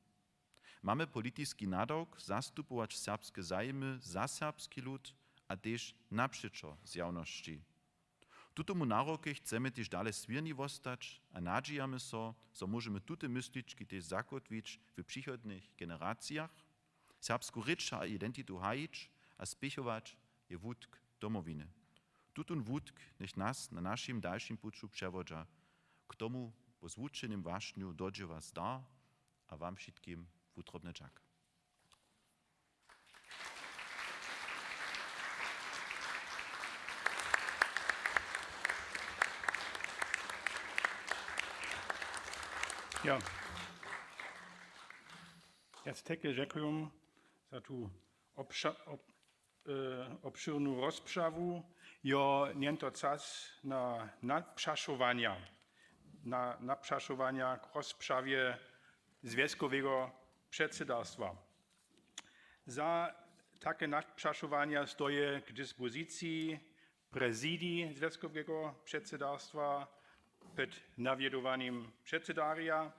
Mamy politiski nadawk zastupować serbske zajimy za serbski lud a tež napřećo zjawnosći. Tutomu narokej chcemy tež dale swěrni wostać a nadźijamy so, zo móžemy tute myslički tež zakótwić w přichodnych generacijach. Serbsku rěč a identitu hajić a spěchować je wutk Domowiny. Tutón wutk njech nas na našim dalšim puću přewodźa. K tomu po zwučenym wašnju do dźěła zdar a wam wšitkim wutrobny dźak. Ja. Ja, z Tekle dźekuju za tu obša-, ob-, obšěrnu rozpřawu jo njento čas na nadpřašowanja, na nadpřašowanja k rozpřawje zwjazkoweho předsydarstwa. Za take nadpřašowanja stoje k dispoziciji prezidij zwjazkoweho předsydarstwa pod nawjedowanim předsydarja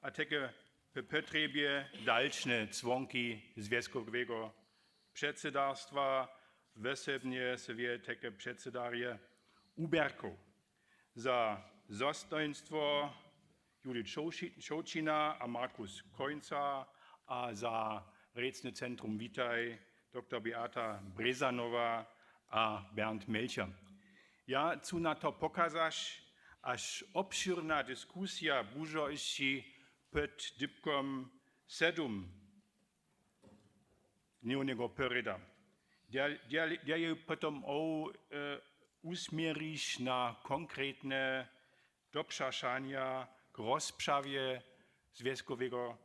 a teke w potrjebje dalšne čłonki zwjazkoweho předsydarstwa, wosebnje se wě teke předsydarje uběrkow. Za zastojnstwo Judith Šołši-, Šołćina a Markus Końca a za rěcne centrum Witaj doktor Beata Brezanowa a Bernd Melcher. Ja chcu na to pokazać, až obšěrna diskusija bužo hišći pod dypkom sedum dnjowneho porěda. Der, der, der je potom auch, äh, usměriš na konkretne dopřašanja k rozpřawje zwjazkoweho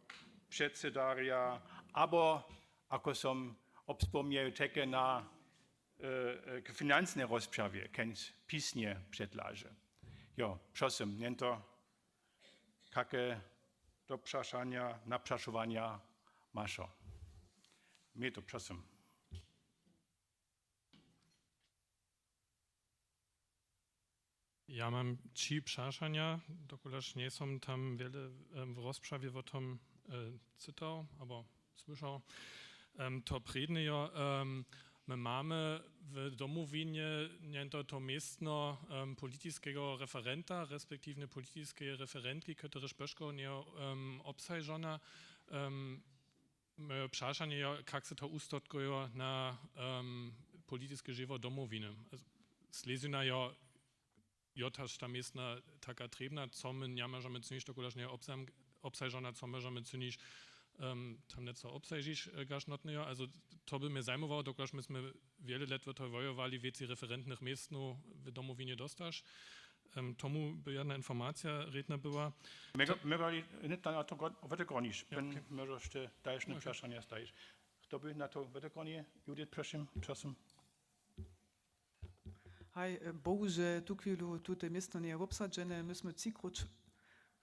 předsydarja, abo, ako som obspomněł, teke na, äh, k financnej rozpřawje, kaž pisnje předlaže. Jo, prosim, njento, kake dopřašanja, napřašowanja mašo? Měj to, prosim. Ja mam tři přašanja, dokelž njejsym tam wjele, em, w rozprawje wo tom, e, cytał abo słyšał. Em, to prědnejo, em, my mamy w Domowinje njento to městno, em, politiskeho referenta, respektiwnje politiskeje referentki, kotryž poškoł njejo, em, obsažona. Em, moje přašanje jo, kak se to ustotkujo na, em, politiske žiwo Domowiny. Slězina jo, jo, taž ta městna taka trěbna, co my njamóžemy cynić, dokelž njeje obsam-, obsažona, co móžemy cynić, em, tam njeco obsažić, e, kaž notnejo. Also to by mje zajmowało, dokelž my smy wjele let wo to wojowali, wěcej referentnych městnow w Domowinje dostaš. Em, tomu by jedna informacija rědna była. Mega, mega, hnydka na to go-, wotgroniš. Ja, okay. Móžeš ty dalšne přašanja stajić. Chto by na to wotgronił? Judith, prosim, prosim. Haj, e, bohužel, tuchwilu tute městno njeje wobsadźene. My smy třikróć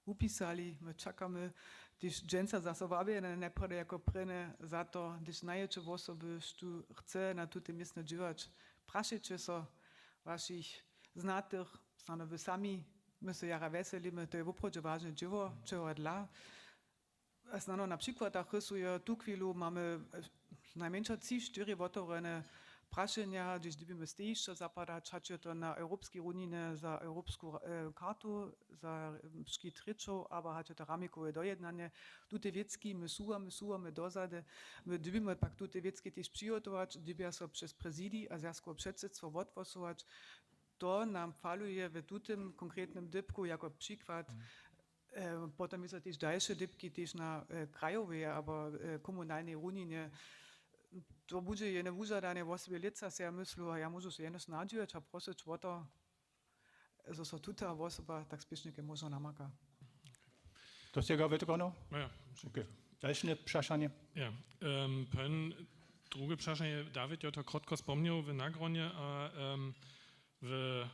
wupisali, my čakamy tež dźensa zaso wabjene, najprjedy jako prěnje za to, hdyž najěće wosoby, štó chce na tute městno dźěłać, prašejće so wašich znatych, snano wy sami, my so jara wjeselimy, to je woprawdźe wažne dźěło, čehodla. A snano na přikładach rysuje, tuchwilu mamy, e, najmjeńša tři, štyri wotewrjene prašenja, hdźež dyrbimy stejišća zapadać, hač je to na europskej runinje za europsku, e, kartu, za, e, škit rěčow, abo hač je to ramikowe dojednanje. Tute wěcki my suwamy, suwamy dozady. My dyrbimy pak tute wěcki tež přihotować, dyrbja so přez prezidij a zwjazkowe předsydstwo wothłosować. To nam faluje w tutym konkretnym dypku jako přikład. E, potom je to tež dalše dypki, tež na, e, krajowej abo, e, komunalnej runinje. To budźe jene wužadanje wosebje lětsa, sej ja myslu, a ja móžu so jenož nadźiwać a prosyć wo to, zo so tuta wosoba tak spěšnje kaž móžno namaka. To sće ga wytykano? No ja. Okay. Dalsze przeszanie? Ja. Em, pen, druge przeszanie, Dawid jo to krótko spomniał w nagronie, a, em, w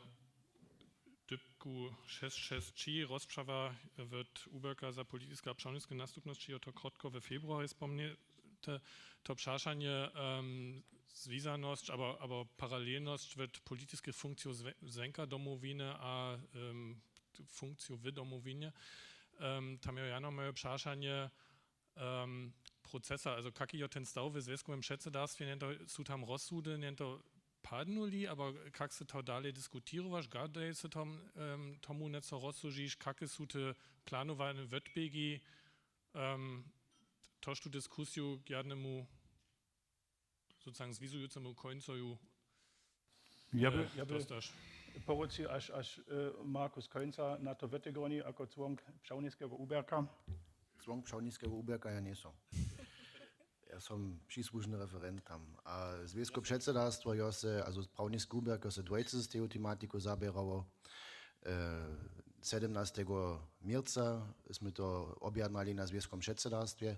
dypku šest šest tři rozprawa wot Uběrka za politiske a přewodniske nastupnosći jo to krótko we februarje spomnjete. To přašanje, em, zwizanosć abo, abo paralelnosć wot politiskich funkcijow zwe-, zwenka Domowiny a, em, funkcijow w Domowinje. Em, tam jo jano moje přašanje, em, procesa, also kak jo ten staw w zwjazkowym předsydarstwje, njento su tam rozsudy, njento padnuli, abo kak se to dalej diskutirowaš, gadaj se tom, em, tomu njeco rozsudźiš, kake su te planowane wotběgi, em, tož tu diskusiju k jednemu sozusagen zwizujucemu końcoju, ja by, e, ja by dostaš. Poručił, až, až, e, Markus Końca na to wytygroni jako członk przewodniczego Ubierka. Członk przewodniczego Ubierka ja nie są. Ja som přisłužny referent tam. A zwěsko předsedarstwo jo se, also prawniske Ubierk jo se dwójce z teju tematiku zaběrało. E, sedmnastego měrca smy to objednali na zwěskom předsedarstwje.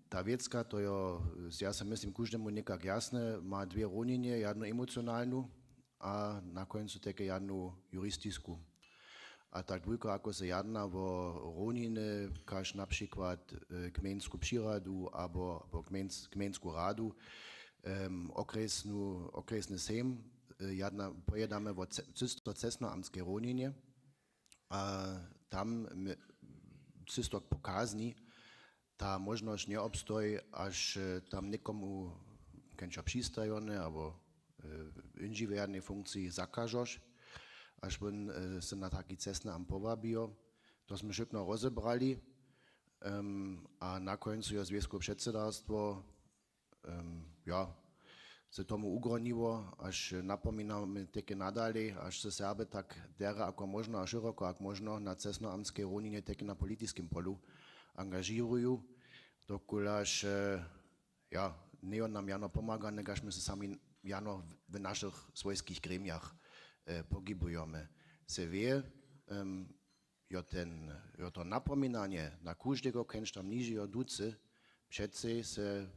Ta wěcka, to jo, ja se, mislim, kóždemu někak jasne, ma dwě hroninje, jadnu emocionalnu a na kóncu teke jadnu juristisku. A tak wulko jako se jadna wo hroninje, kaž na přikład kmjeńsku přiradu abo gmjeńsku radu, okresny sejm, jadna pojedamy wo cysto cesnoamtskej hroninje. A tam systok pokazni, ta móžnosć njeobstoji, až tam někomu kenčo přistajony abo w jindźiwjernej funkciji zakažoš, až wón se na taki cesny amt powabijo. To smy wšykno rozebrali. A na kóncu jo zwjezkowe předsydarstwo ja, se tomu ugroniło, až napominamy teke nadalej, až se Serby tak derje ako móžno a šěroko jak móžno na cesnoamtskej hroninje teke na politiskim polu angažiruju, dokulaž ja, njejo nam jano pomagane, kaž my se sami jano w našich swójskich gremijach pohibujemy. Se wě, jo, to napominanje na kóždego, kenž tam niži jo ducy, přecej se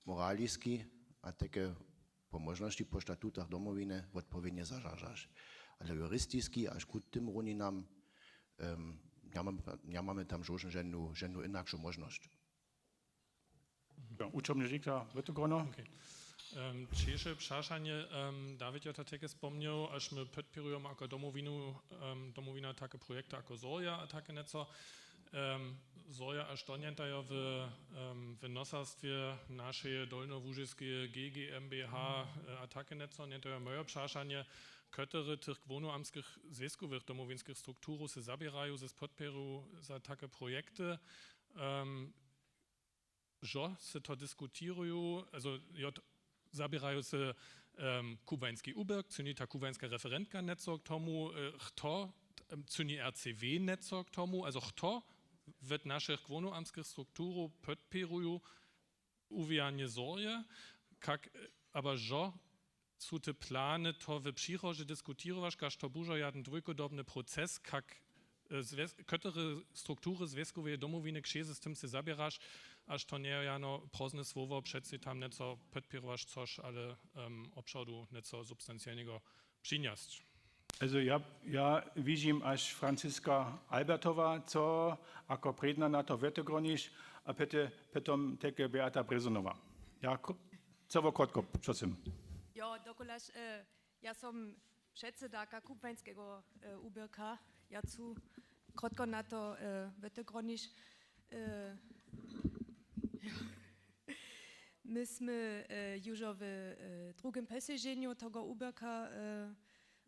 moraliski a teke po móžnosći po statutach Domowiny wotpowědnje zažažaš. Ale juristiski až ku tym runinam njamamy tam žožnu ženu inakšu móžnosć. Wučobny rik za Wětegrono. Ćěše přašanje, Dawid jo to teke spomnjeł, až my podpěrujemy jako Domowina take projekty jako Zorja a take něco. Zorja a što njeńtajo w nosarstwje našeje dolnjołužiskeje G G M B H a take něco, njeńtajo moje přašanje, kotry tych głownjoamtskich zwězkowych domowinskich strukturow se zaběraju z podpěru za take projekty? Zo se to diskutiruju, also jo, zaběraju se kubłański uběrk, cyni ta kubłańska referentka něco k tomu, hto cyni R C W něco k tomu, also hto wot našich głownjoamtskich strukturow podpěruju wuwijanje Zorje, kak, abo zo su te plany to w přichodźe diskutirować, kaž to budźo jaden dwójkodobny proces, kak kotry struktury zwězkoweje Domowiny křezy z tym se zaběraš, až to njejo jano prózdne słowo, přecej tam něco podpěrowaš, což ale wopřodu něco substancielneho přinjesć. Also ja, ja widźim, až Franziska Albertowa chce jako prědna na to wětegroniš a potom teke Beata Brězonowa. Ja, chceło krótko, prosym. Jo, dokulaž ja som předsedarka kubłańskeho uběrka. Ja chcu krótko na to wětegroniš. My smy južo w drugim poseženju togo uběrka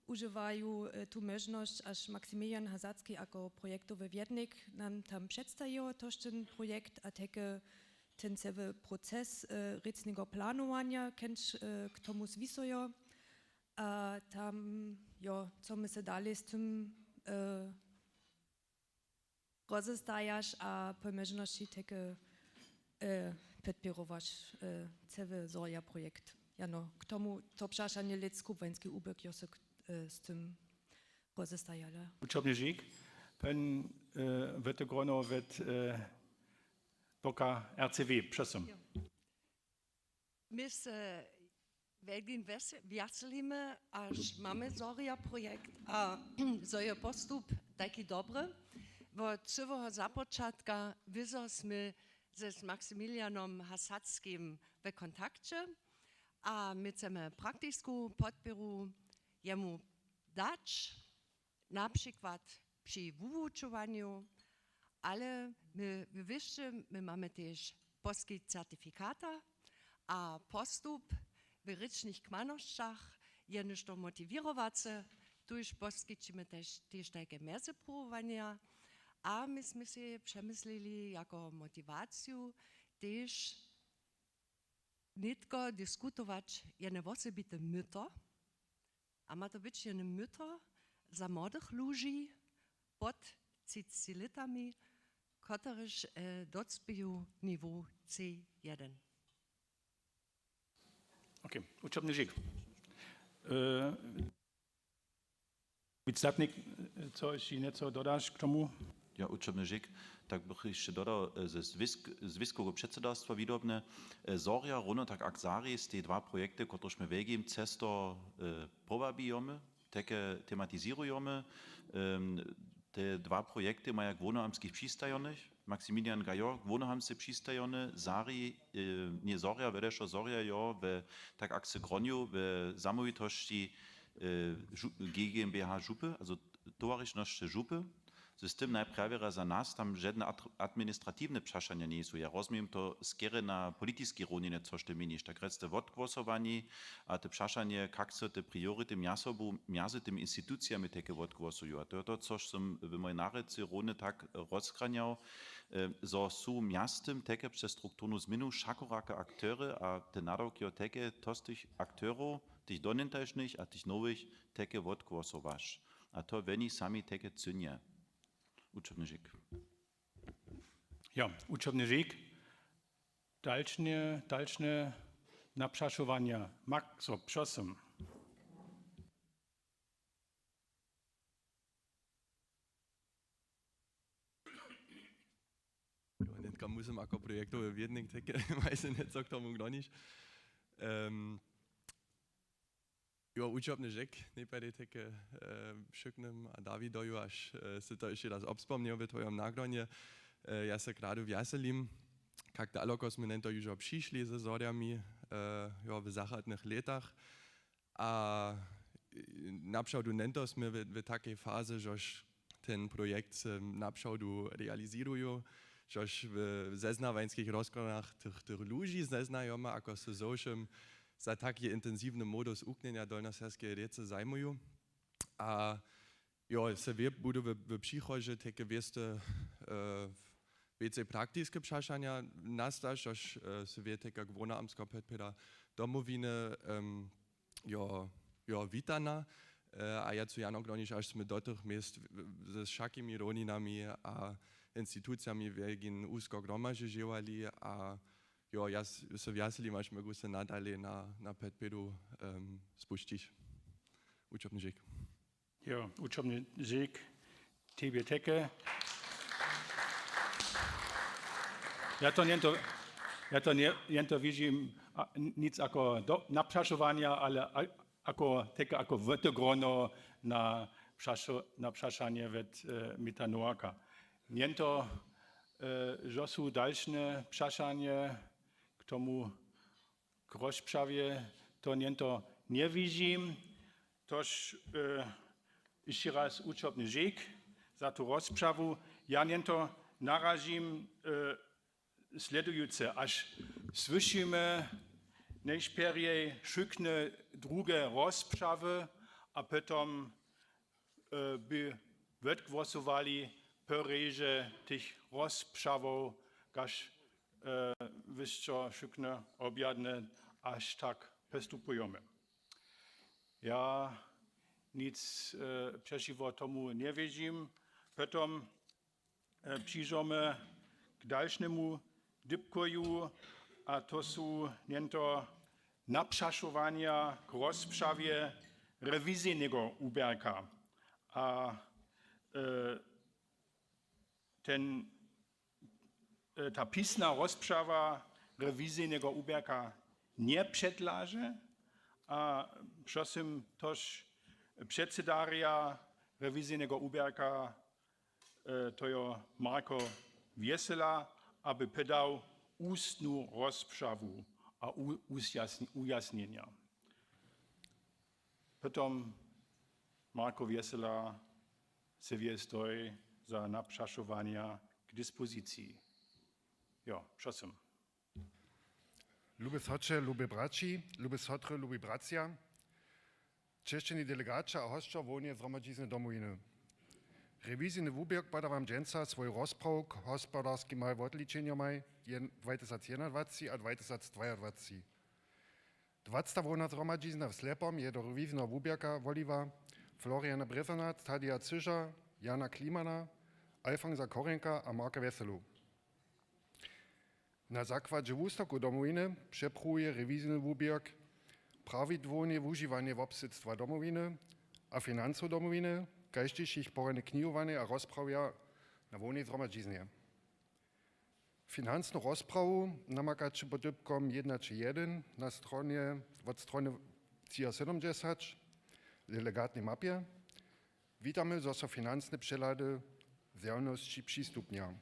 užiwaju tu móžnosć, až Maximilian Hasacki jako projektowy wjednik nam tam předstajił tož ten projekt a teke ten ceły proces rěcneho planowanja, kenž k tomu zwisajo. A tam, jo, co my se dali z tym rozestajaš a po móžnosći teke podpěrowaš ceły Zorja projekt. Jano, k tomu to přašanje lět kubłański uběrk jo se z tym rozestajala. Wučobny rik, pón wětegrono wot boka R C W, prosym. My se wjelkim wjaselimy, až mamy Zorja projekt a zo je postup tajki dobry. Wot cyłeho započatka wězo smy z Maximilianom Hasackim w kontakće a my chcemy praktisku podpěru jemu dać, na přikład při wuwučowanju, ale my, wy wěsće, my mamy tež poskitk certifikata a postup w rěčnych kmanosćach je něšto motiwěrowace, tuž poskićimy tež, tež tajke mjezepruwowanja a my smy sej přemyslili jako motiwaciju tež nětko diskutować jene wosebite myto. A ma to być jene myto za młodych ludźi pod třiceći lětami, kotryž docpěju nivo C jedyn. Okay, wučobny rik. Wiclatnik, chceš něco dodaš k tomu? Ja, wučebny źik, tak bych hišće dodał, e, ze zwisk-, zwiskeho předsydarstwa widobne, e, Zorja, runje tak ak Sari, stej dwa projekty, kotrež my wjelkim cesto, e, powabijemy, teke tematizěrujemy. Em, te dwa projekty maja k Wohnamskich přistajonych, Maximilian Gajor k Wohnamsce přistajony, Sari, e, nje Zorja, wjedešo Zorja, jo, we, tak ak se gronju, we zamołwitosći, e, žu-, G G M B H župy, also towaršnosće župy. Z tym najprawjera za nas tam žedne at-, administratiwne přašanja njejsu. Ja rozumiem to skerje na politiskej rownjenje, což ty měniš. Tak rjec te wotgłosowanji a te přašanje, kak so te priority mjasobu, mjazy tymi institucijami teke wotgłosuju. A to je to, což som w mojej narěcy runje tak rozchranjał, e, zo su mjaztym teke přez strukturnu změnu wšakorake aktery a te nadawki jo teke to z tych akterow, tych donjentažnych a tych nowych, teke wotgłosowaš. A to woni sami teke cynje. Wučebny źik. Jo, wučebny źik. Dalšne, dalšne napřašowanja. Maxo, prosim. Jo, nětka musym jako projektowy wědnik, tak majse něco k tomu gdoniš. Em, jo, wučobny źik, nejprjedy teke, e, wšuknym a Dawidoju, až, e, sy to hišće raz obspomnił w twojom naglonje. E, ja se kradu wjaselim, kak daloko smy njeńto hižo přišli ze Zorjami, e, jo, w zachadnych lětach. A, e, napřawdu njeńto smy w, w takej fazy, žož ten projekt se napřawdu realiziruju, žož w zeznawańskich rozkładach tych, tych ludźi zeznajemy, ako se zo wšěm za taki intensiwny modus wuknjenja dolnjoserbskeje rěcy zajmuju. A jo, se wě-, budu w, w přichodźe teke wěste, e, wěcej praktiske přašanja nastać, žož, e, se wě teke k Wohnamtskeho podpěra Domowiny, em, jo, jo, witana. E, a ja chcu jano gdoniš, až smy do tych měst w, w, ze wšakimi rowninami a institucijami wjelkin wusko hromadźe dźěłali a jo, ja s-, se wjaselim, až móžu se nadalej na, na podpěru, em, spušćić. Wučobny źik. Jo, wučobny źik, tebje teke. Ja to njeńto, ja to nje-, njeńto widźim, a, n-, nic jako do, napřašowanja, ale a, jako, teke jako wóte grono na přašo-, na přašanje wot, e, Mita Nowaka. Njeńto, e, zo su dalšne přašanje k tomu k rozprawje, to njeńto njewidźim. Tož, e, hišće raz wučobny źik za tu rozprawu. Ja njeńto naražim, e, sledujuce, až słyšimy nejšperjej wšukne druhe rozprawy a potom, e, by wotgłosowali po rěže tych rozprawow, kaž, e, wěsćo wšukne objadne, až tak postupujemy. Ja nic, e, přećiwo tomu njewědźim. Potom, e, přińdźemy k dalšnemu dypkoju, a to su njeńto napřašowanja k rozprawje rewizijneho wuběrka. A, e, ten, e, ta pisna rozprawa rewizijneho wuběrka njepředlaže a prosim tož předsedarja rewizijneho wuběrka, e, to jo Marko Wjesela, aby podał ustnu rozprawu a u-, usjasni-, ujasnjenja. Potom Marko Wjesela, serwje stoj za napřašowanja k dispoziciji. Jo, prosim. Lube sotře, lube braći, lube sotry, lubi bratřa, česćeni delegaća a hosćo hłowneje zhromadźizny Domowiny. Rewizijny wuběrk poda wam dźensa swoju rozprawu k hospodarskim wotličenjomaj jen-, dwatysacjednadwaceći a dwatysacdwajadwaceći. Dwacta hłowna zhromadźizna w Slepom je do rewizijneho wuběrka woliła Floriana Brězana, Tadija Cyža, Jana Klimana, Alfonsa Korjenka a Marka Wjeselu. Na zakładźe wustawkow Domowiny přepruwuje rewizijny wuběrk prawidłownje wužiwanje wobsydstwa Domowiny a financow Domowiny, kaž tež jich porjadne knihowanjej a rozprawja Na hłownej zhromadźiznje. Financnu rozprawu namakaće pod dypkom jednaće jedyn na stronje, wot strony třiasydomdźesat w delegatnej mapje. Witamy, zo so financne přehlady zjawnosći přistupnja.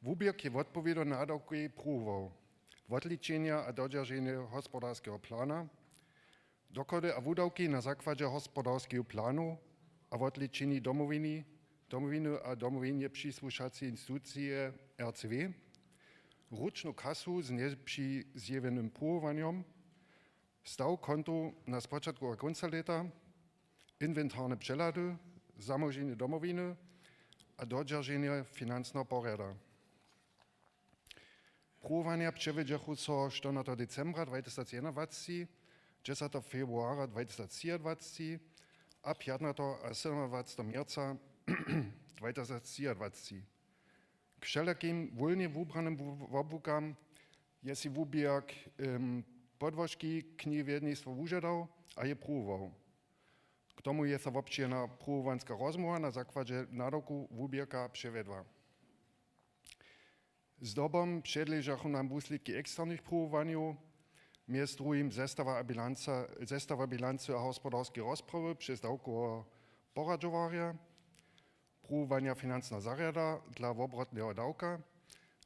Wuběrk je wotpowědo nadawkej pruwował, wotličenja a dodźerženje hospodarskeho plana, dochody a wudawki na zakładźe hospodarskeju planu a wotličeni Domowiny, Domowiny a Domowinje přisłušacej institucije R C W, ručnu kasu z njepřizjewjenym pruwowanjom, staw kontow na spočatku a kónca lěta, inwentarne přehlady, zamołženje Domowiny a dodźerženje financneho porjada. Pruwowanja přewjedźechu so štyrnateho decembra dwatysacjednadwaceći, dźesateho februara dwatysactřiadwaceći a pjatnateho a sydomdwaceteho měrca dwatysactřiadwaceći. K wšelakim wólnje wubranym wu-, wobłukam je sej wuběrk, em, podłožki knihewjednistwa wužadał a je pruwował. K tomu je so wobdźělena pruwowanska rozmołwa na zakładźe nadawku wuběrka přewjedła. Zdobom předležachu nam wuslědki eksternych pruwowanjow, mjez druhim zestawa a bilanca, zestawa bilancy a hospodarskeje rozprawy přez dawkoweho poradźowarja, pruwowanja financneho zarjada dla wobrotneho dawka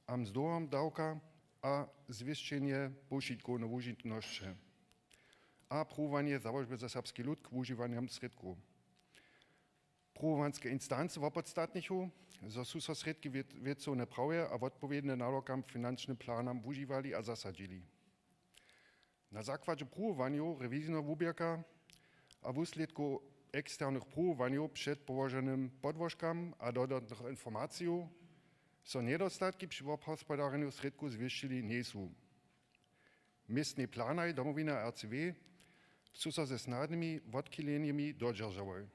a mzdoweho dawka a zwěsćenje powšitkowne wužiwnosće a pruwowanje Załožby za serbski lud k wužiwanjam srědkow. Pruwowanske instancy wopodstatnichu, zo su so srědki wěc-, wěcownje prawje a wotpowědnje nadawkam finančnym planam wužiwali a zasadźili. Na zakładźe pruwowanjow rewizijneho wuběrka a wuslědkow eksternych pruwowanjow před połoženym podłožkam a dodatnych informacijow so njedostatki při wobhospodarjenju srědkow zwěsćili njejsu. Městnej planaj Domowiny a R C W su so ze snadnymi wotchilenjemi dodźeržałoj.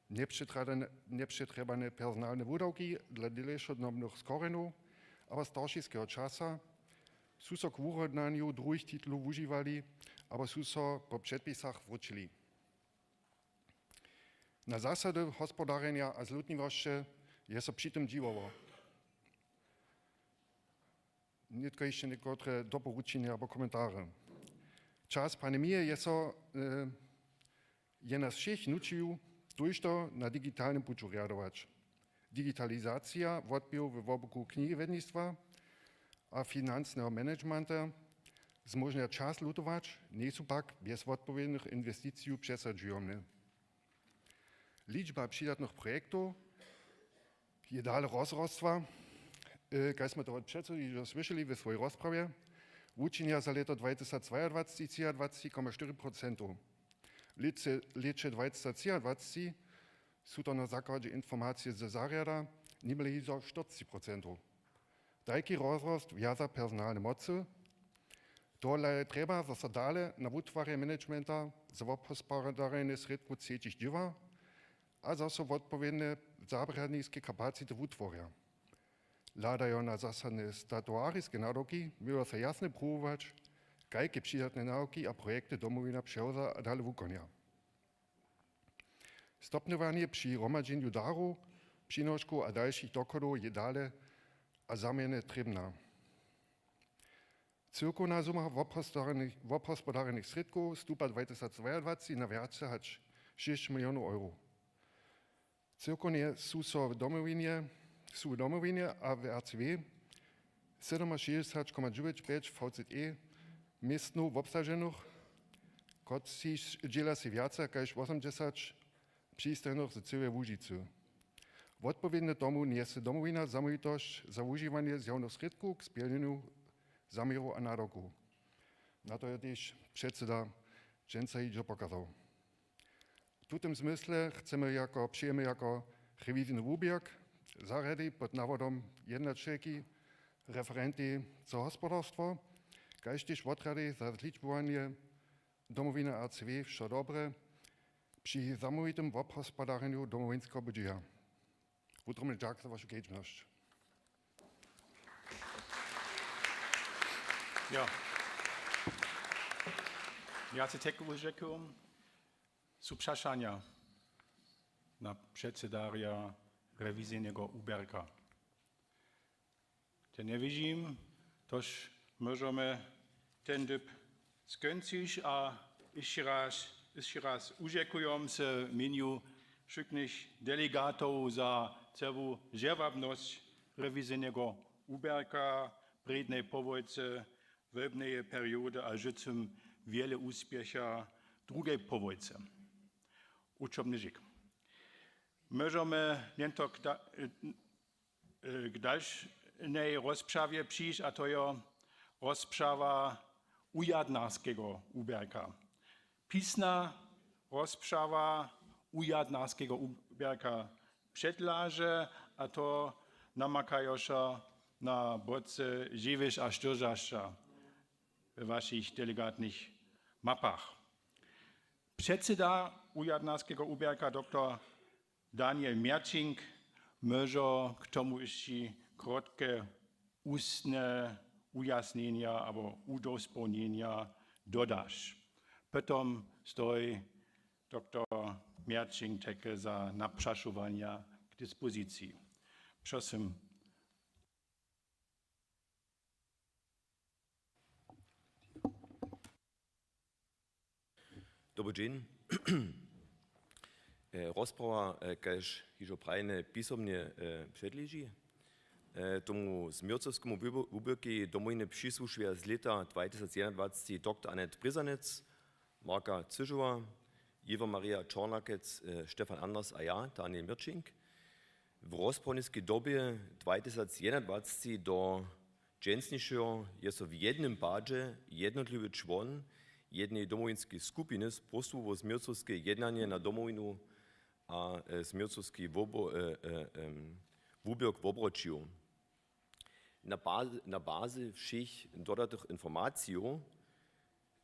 Njepřetrjebane, njepřetrjebane personalne wudawki dla delšodobnych skorjenow abo staršiskeho časa su so k wurunanju druhich titlow wužiwali abo su so po předpisach wróćili. Na zasady hospodarjenja a zlutniwosće je so při tym dźiwało. Nětko hišće někotre doporučenja abo komentarje. Čas pandemije je so, e, je nas wšěch nućił, tójšto na digitalnym puću rjadować. Digitalizacija wotběhow we wobłuku knihewjednistwa a financneho managementa zmóžnja čas lutować, njejsu pak bjez wotpowědnych inwesticijow přesadźujomne. Ličba přidatnych projektow je dale rozrosła, e, kaž smy to wot předsedy hižo słyšeli we swojej rozprawje, wučinja za lěto dwatysacdwajadwaceći třiadwaceći koma štyri procentow. Lětře, lětře dwatysactřiadwaceći su to na zakładźe informacije ze zarjada nimale hižo štyrceći procentow. Tajki rozrost wjaza personalne mocy, tohodla je trjeba, zo so dale na wutwarje managementa za wobhospodarjenje srědkow třećich dźěła a zo so wotpowědne zarjadniske kapacity wutworja. Hladajo na zasadne statuariske nadawki měło so jasnje pruwować, kajke přidatne nadawki a projekty Domowina přewza a dale wukonja. Stopnjowanje při hromadźenju darow, přinoškow a dalšich dochodow je dale a zaměrnje trěbna. Cyłkowna suma wobhospodarjenych, wobhospodarjenych srědkow stupa dwatysacdwajadwaceći na wjace hač šěsć milionow euro. Cyłkownje su so w Domowinje, su w Domowinje a w R C W sydomašěsćdźesat koma dźewjeć pjeć V Z E městnow wobsaženych, kotřiž dźěla sej wjace kaž wosomdźesat přistajnych z cyłeje Łužicy. Wotpowědnje tomu njese Domowina zamołwitosć za wužiwanje zjawnych srědkow k spjelnjenju zaměrow a nadawkow. Na to je tež předseda dźensa hižo pokazał. W tutym zmysle chcemy jako, přejemy jako rewizijny wuběrk zarjady pod nawodom jednaćelki, referentej za hospodarstwo, kaž tež wotrjady za zličbowanje Domowiny R C W wšo dobre při zamołwitym wobhospodarjenju Domowinskeho budźeja. Wutrobny dźak za wašu kedźbnosć. Jo. Ja se teku užekł. Su přašanja? Na předsedarja rewizijneho wuběrka. Te njewěžim, tož móžemy ten dyb skónčić a hišće raz, hišće raz uzdźěkujem se w mjenju wšitnich delegatow za cyłu dźěławnosć rewizijneho wuběrka w prědnjej połojce wólbneje periody a žycym wjele wuspěcha w druhej połojce. Wučobny dźěk. Móžemy nětko k da-, k dalšej rozprawje přińć, a to je rozprawa wujarnarskeho wuběrka. Pisna rozprawa wujarnarskeho wuběrka předlaže, a to namakajoše na bóce dźewjeć a štyrjećaśćdźesat we wašich delegatnych mapach. Předseda wujarnarskeho wuběrka doktor Daniel Merčink móže k tomu hišće krótke wustne wujasnjenja abo wudospołnjenja dodać. Potom stoji doktor Merčink tajke za naprašowanja k dispoziciji. Prosim. Dobry dźeń. E, rozprawa, e, kaž hižo prajene, pisomnje, e, předleži. E, tomu změrcowskemu wubo-, wuběrkej Domowiny přisłušuje z lěta dwatysacjedwanaće doktor Annette Brězanec, Marka Cyžowa, Iwa Marija Čornakec, e, Stefan Anders a ja, Daniel Mirčink. W rozprawniskej dobje dwatysacjedwanaće do dźensnišeho je so w jednym padźe jednotliwy čłon jednej domowinskeje skupiny z próstwu wo změrcowske jednanje na Domowinu a, e, změrcowski wobo-, e, e, em, wuběrk wobroćił. Na bazy, na bazy wšěch dodatych informacijow,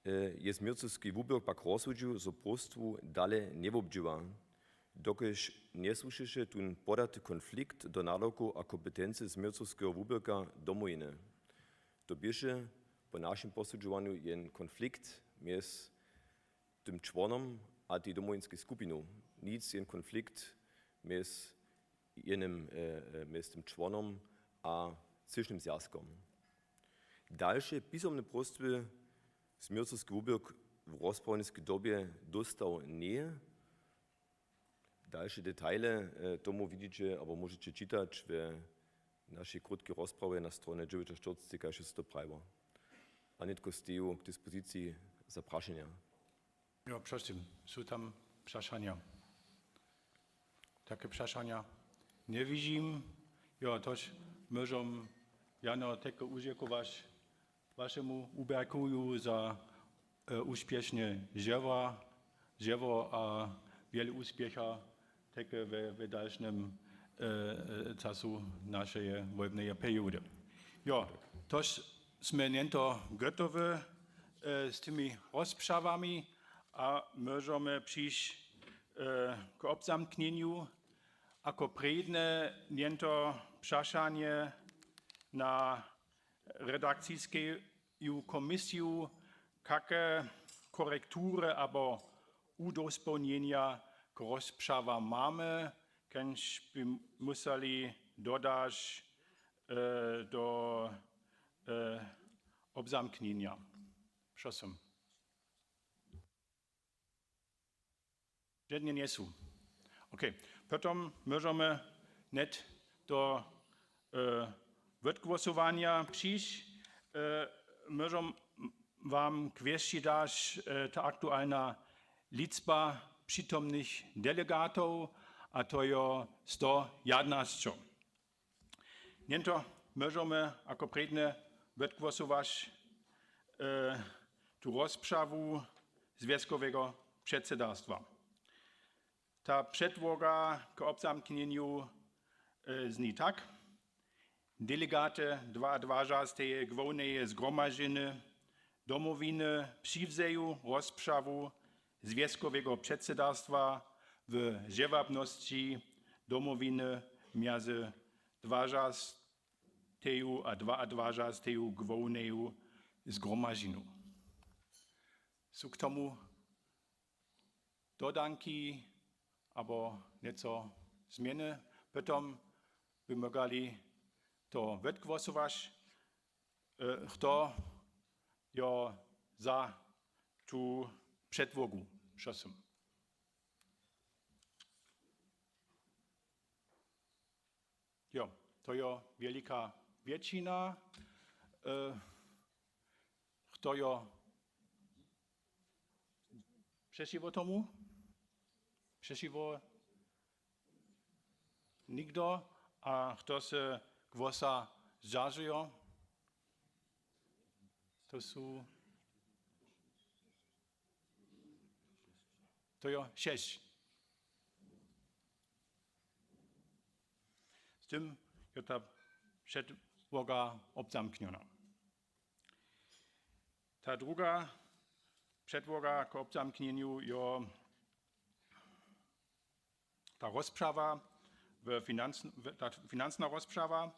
e, je změrcowski wuběrk pak rozsudźił, zo próstwu dale njewobdźěła, dokelž njesłušeše tón podaty konflikt do nadawkow a kompetency změrcowskeho wuběrka Domowiny. To běše po našim posudźowanju jen konflikt mjez tym čłonom a tej domowinskeju skupiną. Nic, jen konflikt mjez jenym, e, e, mjez tym čłonom a třěšnym zwjazkom. Dalše pisomne próstwy změrcowski wuběrk w rozprawniskej dobje dóstał njeje. Dalše detaile, e, tomu widźiće abo móžeće čitać we našej krótkej rozprawje na stronje dźewjećaštyrceći, kaž je so to prajiło. A nětko steju k dispoziciji za prašenja. Jo, prosim, su tam prašanja? Take prašanja njewěžim. Jo, tož móžem jano tajke uzdźěkować wašemu wuběrkowi za, e, wuspěšne dźěło, dźěło a wjele wuspěcha tajke we, we dalšim, e, e, času našeje wólbneje periody. Jo, tož smy nětko gotowi, e, z tymi rozprawami a móžemy přińć, e, k wobzamknjenju. Jako prědne nětko prašanje na redakciskeju komisiju, kake korektury abo wudospołnjenja k rozprawam mamy, kenž by museli dodać, e, do, e, wobzamknjenja. Prosim. Žedne njesu. Okay. Potom móžemy hned do, e, wotgłosowanja přińć. E, móžem wam k wěsći dać, e, ta aktualna liczba přitomnych delegatow, a to je sto jednaće. Nětko móžemy jako prědne wotgłosować, e, tu rozprawu zwjazkowego předsedarstwa. Ta předłoga k wobzamknjenju, e, zní tak. Delegaty dwaadwaćasteje główneje zgromadźeny Domowiny přiwzeju rozprawu zwjazkowego předsedarstwa w dźěławnosći Domowiny mjezy dwaadwaćasteju a dwaadwaćasteju główneju zgromadźenu. Su k tomu dodanki, abo něco změny, potom by móhli to wetgłosować. E, chto jo za tu předłogu? Prosim. Jo, to jo wjelika wjetšina. E, chto jo přećiwo tomu? Přećiwo? Nikdo. A chto se głosa zdźaržujo? To su, to jo šesć. Z tym jo ta předłoga wobzamknjona. Ta druga předłoga k wobzamknjenju jo ta rozprawa, w financ-, w, ta financna rozprawa.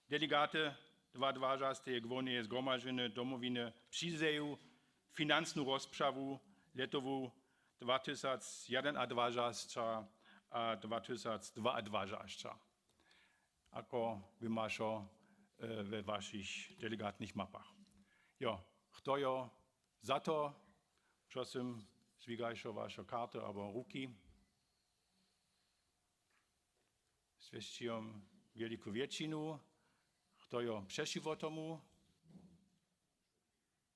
Delegaty dwadwažasteje Główneje Zgromadźeny Domowiny přizjeju financnu rozprawu lětowu dwatysacjedynadwažasća a dwatysacdwaadwažasća, ako by mašo, e, we wašich delegatnych mapach. Jo, chto jo za to? Prosim, zwigašo waše karty abo ruki. Zwěsćijom wjeliku wjetšinu. Chto jo přećiwo tomu?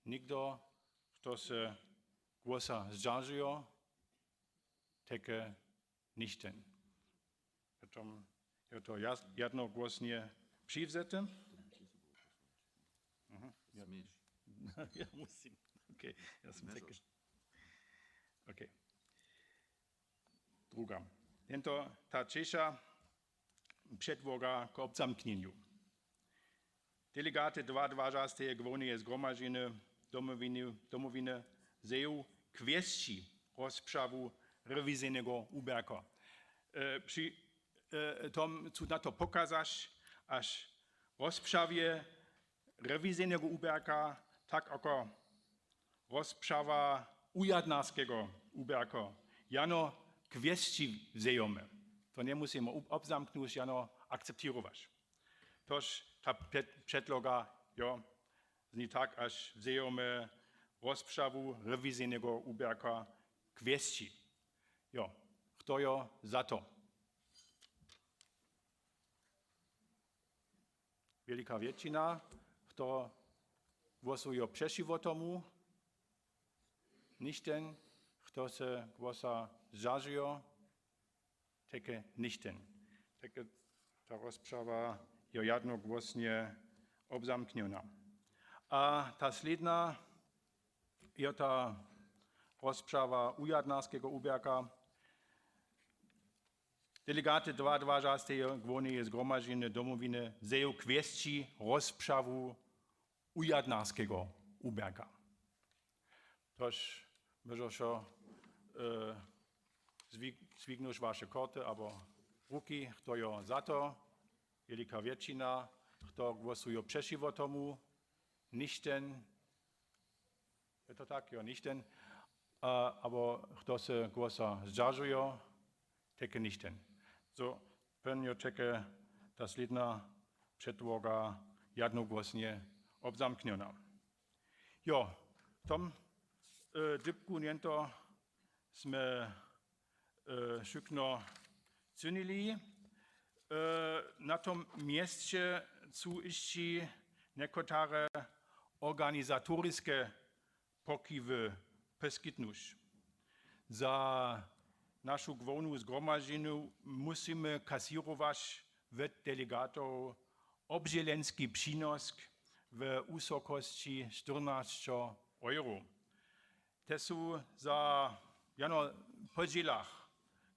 Nikdo. Chto se głosa zdźaržujo? Teke nichten. Potom jo to jas-, jednogłosnje přiwzete. Mhm. Ja. Ja musím. Okay, ja sam teke. Okay. Druga. Jen to ta ćeša předłoga k wobzamknjenju. Delegaty dwadwažasteje Główneje Zgromadźeny Domowiny, Domowiny zeju kwěsći rozprawu rewizijneho wuběrka. E, při, e, tom su na to pokazaš, až rozprawje rewizijneho wuběrka, tak ako rozprawa wujadnarskeho wuběrka, jano kwěsći wzejomy. To njemusimy ob-, obzamknuć, jano akceptirować. Tož ta pě-, předloga, jo, zní tak, až wzejomy rozprawu rewizijneho wuběrka kwěsći. Jo, chto jo za to? Wjelika wjetšina. Chto głosujo přećiwo tomu? Nichten. Chto se głosa zdźaržujo? Teke nichten. Teke ta rozprawa jo jednogłosnje obzamknjena. A ta slědna jo ta rozprawa wujadnarskeho wuběrka. Delegaty dwadwažasteje Główneje Zgromadźeny Domowiny zeju kwěsći rozprawu wujadnarskeho wuběrka. Tož móžeše, e, zwig-, zwignuć waše korty abo ruki, chto jo za to? Wjelika wjetšina. Chto głosujo přećiwo tomu? Nichten. Je to tak? Jo, nichten. A, abo chto se głosa zdźaržujo? Teke nichten. So, pón jo, teke ta slědna předłoga jednogłosnje obzamknjena. Jo, w tom, e, dypku njento smy, e, wšukno činili. E, na tom mjesće su hišći někotare organizatoriske pokiwy poskytnuć. Za našu Głównu zgromadźenju musimy kasěrować wot delegatow wobdźělenski přinosk we wusokosći štyrnasćo euro. Te su za jano po dźělach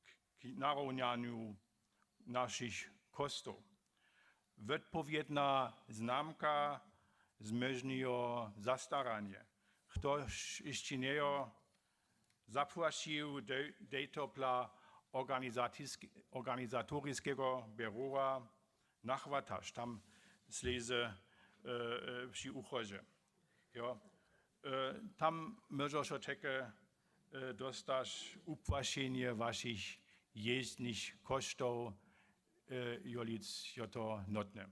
k, k narownjanju našich koštow. Wotpowědna znamka zmóžnijo zastaranje. Chtož hišće njejo zapłaćił, dej-, dej to pla organizatiske-, organizatoriskeho běrowa nachwataš, tam slězy, e, e, při wuchodźe. Jo. E, tam móžeše teke, e, dostaš wupłašenje wašich jejich koštow, e, jolic jo to notne.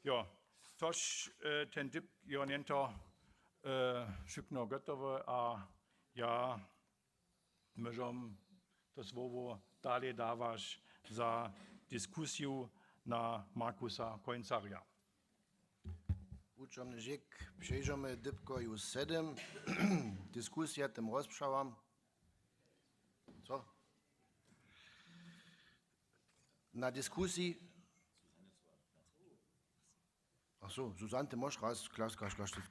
Jo, tož, e, ten dypk jo njento, e, wšukno gotowy a ja móžom to słowo dale dawaš za diskusiju na Markusa Końcarja. Wučomny žik, přežomy dypkoju sedym. Diskusija tym rozpřałam. Co? Na diskusiji. Ach so, Susanne, ty môžeš raz klaskaš, klaskaš.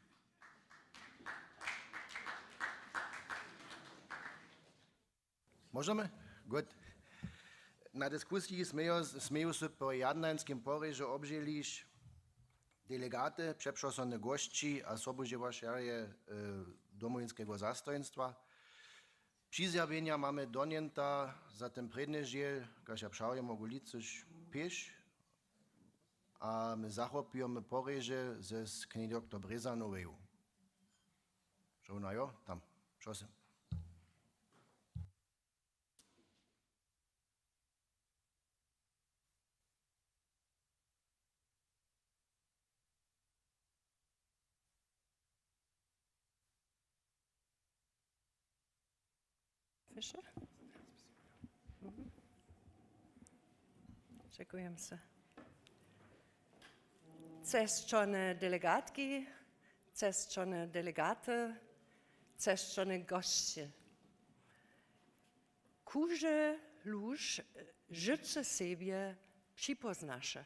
Móžemy? Gut. Na diskusiji směju, směju so po jednańskim porěže obdźělić delegaty, přepřošone gošći a sobudźěłašerje, e, domowinskeho zastojnstwa. Přizjawjenja mamy donjenta za ten prědny žěl, kaž ja přajo, móhł licyš pěš, a my zachopimy porěže z knjej doktor Brězanoweju. Žołna jo, tam. Prosim. Fischer? Mhm. Dźekujem se. Česćone delegatki, česćone delegaty, česćone gošće. Kóždy ludź žyće sebje připóznaše.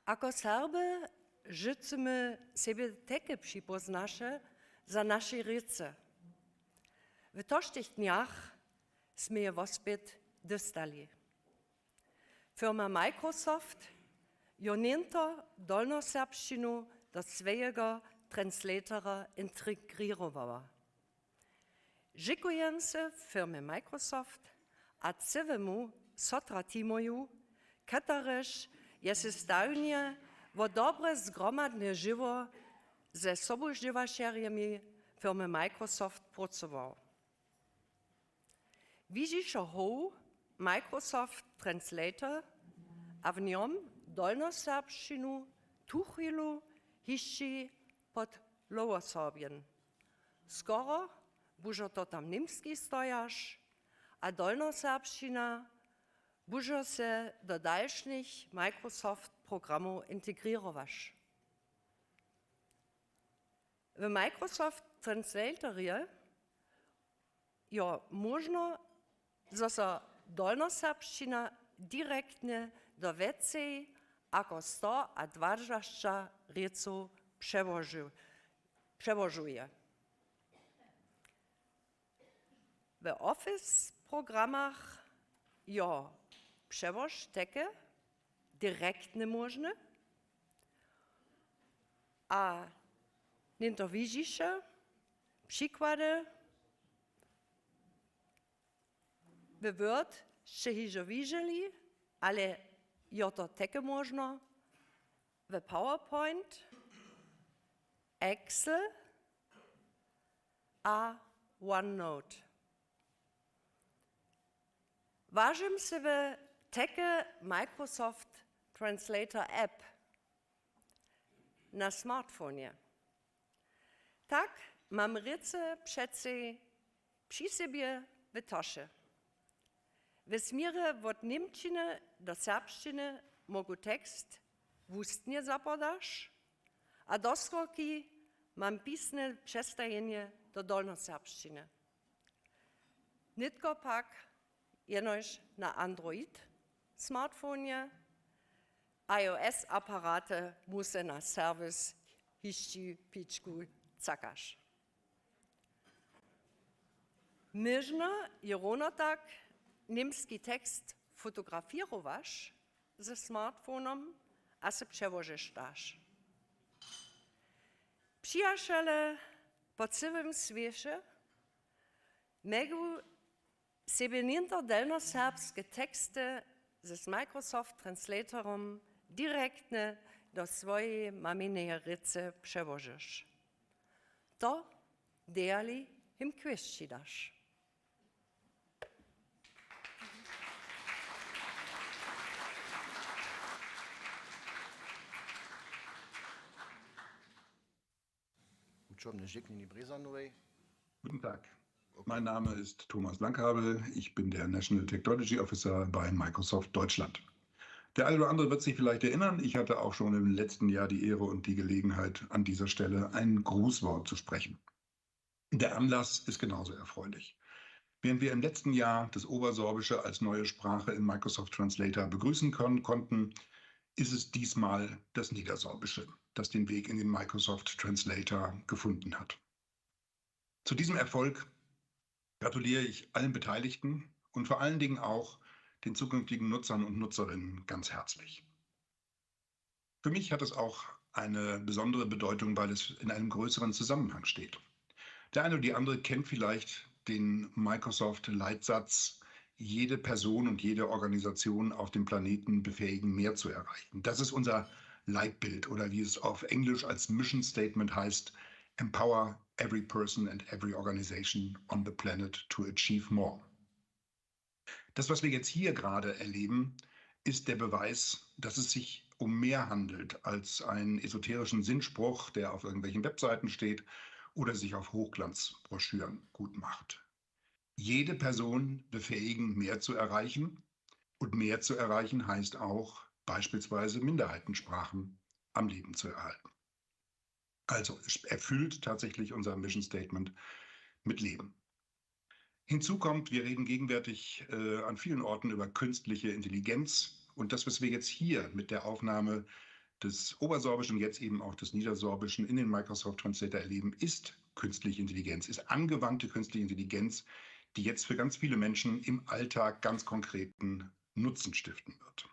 Ako Serby žyćemy sebje tajke připóznaše za našej rěce. W tožtych dnjach smy je wospět dóstali. Firma Microsoft jo něhnto dolnoserbšćinu do swojego translatora integrěrowała. Dźěkujem se firmje Microsoft a cyłemu Sotra teamoju, kotryž je sej stawnje wo dobre zgromadne žiwo ze sobudźěłašerjemi firmy Microsoft prócował. Wižiše hoł Microsoft Translator a w njom dolnoserbšćinu tuchwilu hišći pod Lower Sorbian. Skoro budźo to tam němski stojaš a dolnoserbšćina budźo se do dalšich Microsoft programow integrěrowaš. W Microsoft Translatorje jo móžno, zo so dolnoserbšćina direktnje do wjecej jako sto a dwajećdźesat rěcow přełoži-, přełožuje. W Office programach jo přełož tajke direktnje móžny a něhnto wižiše přikłady. W Word sće hižo wiželi, ale jo to tajke móžno w PowerPoint, Excel a OneNote. Wažim sej tajke Microsoft Translator app na smartphonje. Tak mam rěce přecej při sebje w toše. W směrje wot němčiny do serbšćiny móhł tekst wustnje zapodaš a doskorki mam pisne přestajenje do dolnoserbšćiny. Nětko pak jenož na Android smartphonje, iOS aparaty musy na serwis hišći pičku cakaš. Móžno je równo tak němski tekst fotografěrowaš ze smartphonom a se přełožeš daš. Přijaćele po cyłym swěće móhł sebje něhnto delnjoserbske teksty z Microsoft Translatorom direktnje do swojeje mamineje rěcy přełožeć. To dejali jim kwěsći daš. Čomny Žik, Nini Brezanowej. Guten Tag. Mein Name ist Thomas Langkabel. Ich bin der National Technology Officer bei Microsoft Deutschland. Der eine oder andere wird sich vielleicht erinnern, ich hatte auch schon im letzten Jahr die Ehre und die Gelegenheit, an dieser Stelle ein Grußwort zu sprechen. Der Anlass ist genauso erfreulich. Während wir im letzten Jahr das Obersorbische als neue Sprache im Microsoft Translator begrüßen können, konnten, ist es diesmal das Niedersorbische, das den Weg in den Microsoft Translator gefunden hat. Zu diesem Erfolg gratuliere ich allen Beteiligten und vor allen Dingen auch den zukünftigen Nutzern und Nutzerinnen ganz herzlich. Für mich hat es auch eine besondere Bedeutung, weil es in einem größeren Zusammenhang steht. Der eine oder die andere kennt vielleicht den Microsoft-Leitsatz: „Jede Person und jede Organisation auf dem Planeten befähigen, mehr zu erreichen.“ Das ist unser Leitbild oder, wie es auf Englisch als Mission Statement heißt, „Empower every person and every organization on the planet to achieve more.“ Das, was wir jetzt hier gerade erleben, ist der Beweis, dass es sich um mehr handelt als einen esoterischen Sinnspruch, der auf irgendwelchen Webseiten steht oder sich auf Hochglanzbroschüren gut macht. Jede Person befähigen, mehr zu erreichen. Und mehr zu erreichen heißt auch, beispielsweise Minderheitensprachen am Leben zu erhalten. Also es erfüllt tatsächlich unser Mission Statement mit Leben. Hinzu kommt, wir reden gegenwärtig äh, an vielen Orten über künstliche Intelligenz. Und das, was wir jetzt hier mit der Aufnahme des Obersorbischen und jetzt eben auch des Niedersorbischen in den Microsoft Translator erleben, ist künstliche Intelligenz, ist angewandte künstliche Intelligenz, die jetzt für ganz viele Menschen im Alltag ganz konkreten Nutzen stiften wird.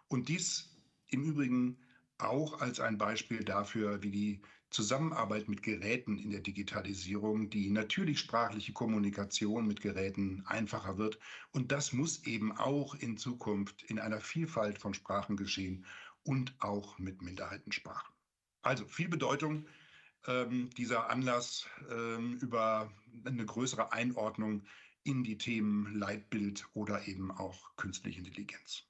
Und dies im Übrigen auch als ein Beispiel dafür, wie die Zusammenarbeit mit Geräten in der Digitalisierung, die natürlich sprachliche Kommunikation mit Geräten einfacher wird. Und das muss eben auch in Zukunft in einer Vielfalt von Sprachen geschehen und auch mit Minderheitensprachen. Also viel Bedeutung ähm, dieser Anlass ähm, über eine größere Einordnung in die Themen Leitbild oder eben auch künstliche Intelligenz.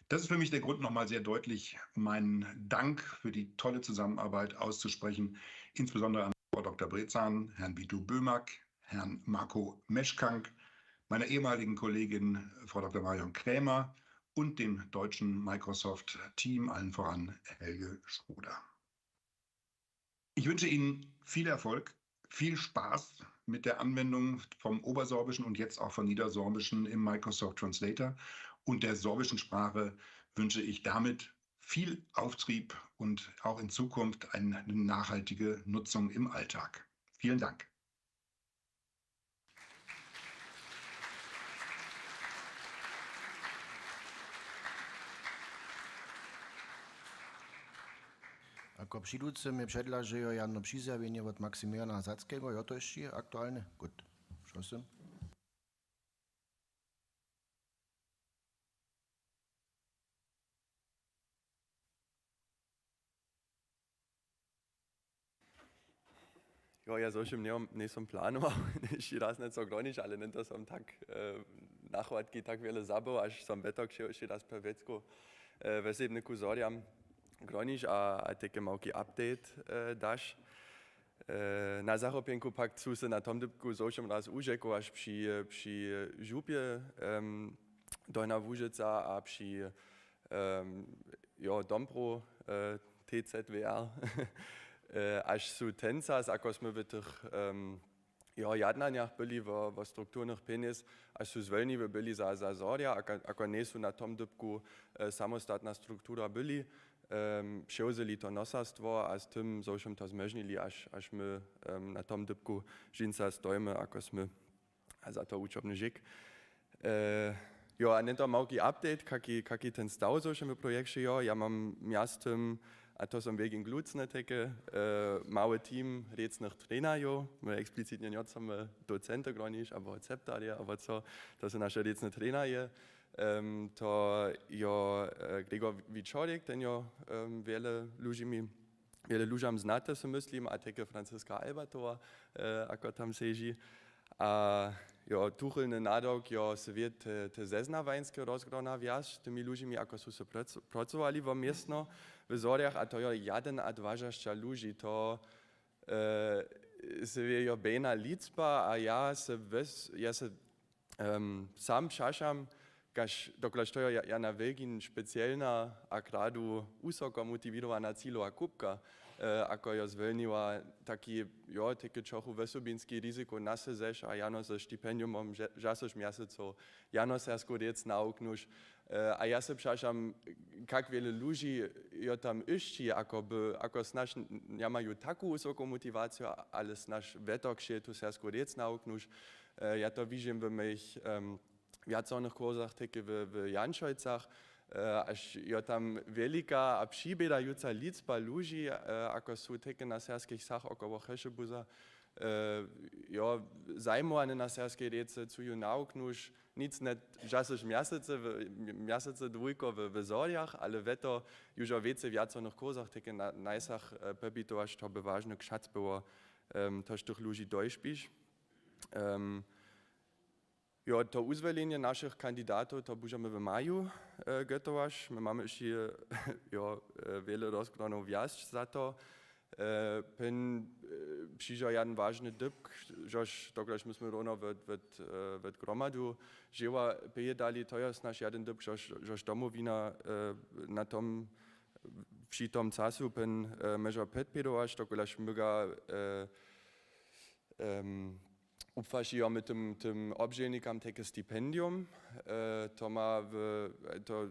Das ist für mich der Grund, nochmal sehr deutlich meinen Dank für die tolle Zusammenarbeit auszusprechen, insbesondere an Frau Doktor Brezan, Herrn Vidu Böhmack, Herrn Marco Meschkank, meiner ehemaligen Kollegin Frau Doktor Marion Krämer und dem deutschen Microsoft-Team, allen voran Helge Schroeder. Ich wünsche Ihnen viel Erfolg, viel Spaß mit der Anwendung vom Obersorbischen und jetzt auch vom Niedersorbischen im Microsoft Translator. Und der sorbischen Sprache wünsche ich damit viel Auftrieb und auch in Zukunft eine nachhaltige Nutzung im Alltag. Vielen Dank. Ako přiducy mje předlažejo jedno přizjawjenje wot Maximiliana Satzkeho. Jo, to hišće aktualne? Gut. Wšo sym. Jo, ja, zo wšěm njejom, njejsom planował, hišće raz njeco gronić, ale njeto som tak e, nachwatki tak wjele zabył, až som wjetok hišće raz po wjecku e, wjesebnyku zorjam gronić a, a teke małki update e, daš. E, na zachopjenku pak su se na tom dypku zo wšěm raz užekł, až při, při župje em, Dolna Łužica a při em, jo, Dombrow e, T Z W R, e, až su tencas, ako smy w tych em, jo, jadnanjach byli wo, wo strukturnych pjenjez, až su zwolniwe byli za, za zorja, ako, ako njejsu na tom dypku e, samostatna struktura byli, em, přewzeli to nosarstwo a z tym zo wšěm to zmóžnili, až, až my em, na tom dypku dźensa stojimy, ako smy a za to wučobny žik. E, jo, a njeto małki update, kaki, kaki ten staw zo wšěm w projekće jo, ja mam mjaztym, a to som wjegin glucne teke, e, mały team rěcnych trenerjow, my eksplicitnje njechcemy docenty gronić abo receptarje abo co, to su naše rěcne trenerje. Em, to jo e, Gregor Wičorjek, ten jo em, wjele ludźimi wjele ludźam znaty, so myslim, a teke Franciska Albertowa, e, ako tam seži. A jo, tuchelny nadawk jo, se wě te, te zeznawańske rozgrona wjac, tymi ludźimi, ako su se proc-, procowali wo městno w Zorjach, a to jo jedynadwažasća ludźi, to e, se je jo bejna lětba a ja se wes-, ja se, em, sam přašam, kaž, dokelž to jo ja-, jana wjelkin specielna a kradu wusoko motiwirowana cilowa kupka, e, ako jo zwjelniła, taki, jo, teke čochu wosebinski riziko na se zeš a jano ze stipendiumom ža-, žasož mjesecow jano sersku rěc nawuknuš. E, a ja se přašam, kak wjele ludźi jo tam išći, ako by, ako snaž n-, njamaju taku wysoku motiwaciju, ale snaž wjeto kšě tu sersku rěc nawuknuš. E, ja to wižim w mojich, em, wjacornych kursach, teke w, w Janšojcach, e, až jo tam wjelika a přibědajuca lětba ludźi, e, ako su teke na serskich sach około Chešebuza, e, jo, zajmowane na serskej rěce, chcu ju nawuknuš, nic net žasož mjesecy, w, mjesecy dwójko w, w Zorjach, ale wjeto južo wěcej wjacornych kursach, teke na, najsach, e, pepitowaš, to by wažny kšac było, em, tož tych ludźi dojšpiš. Em, jo, to wuzwjelenje našich kandidatow, to budźemy w maju, e, gotowaš. My mamy hišće, jo, e, wjele rozgronow wjazć za to. E, pyn, e, přižo jeden wažny dypk, žož, dokelž my smy rowno wot, wot, e, wot gromadu dźěła pějedali, to jo snaž jeden dypk, žož, žož Domowina, e, na tom, při tom casu pyn, e, móžo podpěrowaš, dokelž my ga, e, em, upłašijo my tym, tym obdźělnikam teke stipendium. E, to ma w, to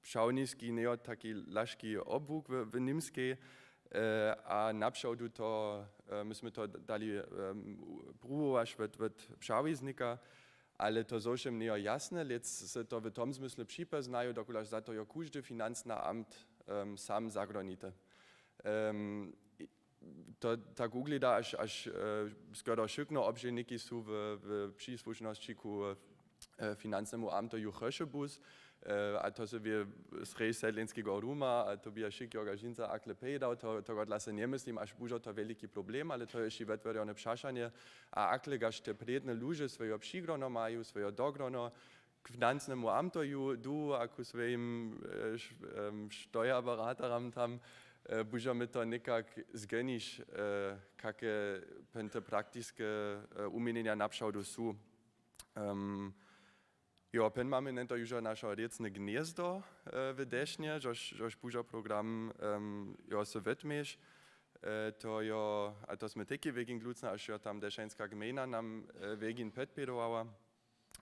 přawniski njejo taki lažki obłuk w, w Němskej, e, a napřawdu to, e, my smy to dali, em, pruwowaš wot, wot přawiznika, ale to zowšěm njejo jasne, lětsa se to w tom zmysle připoznajo, dokelž za to jo kóždy financny amt, em, sam zagrunite. Em, i-, to tak wuglěda, až, až, e, skoro wšykno obdźělniki su w, w přisłušnosći ku, e, financnemu amto ju Chešebuz, e, a to su wě srjedź sedlinskeho Ruma, a to by ja wšitki Jorga Žinca akle pejidał, to, tohodla se njemyslim, až budźo to wjeliki problem, ale to je hišće wotwjerjene přašanje. A aklegaž te prědne luže swojeho přigrono maju, swojeho dogrona, k financnemu amtoju du a ku swojim, e, š-, em, steuerberateram tam, e, budźemy to někak zgonić, e, kake pyn te praktiske, e, wuměnjenja napřawdu su. Em, jo, pyn mamy njeto južo našo rěcne gnjezdo, e, w Dešnje, žož, žož budźo program, em, jo, se wotměš. E, to jo, a to smy teki wjegin dlucne, až jo tam Dešanska gmejna nam, e, wjegin podpěrowała.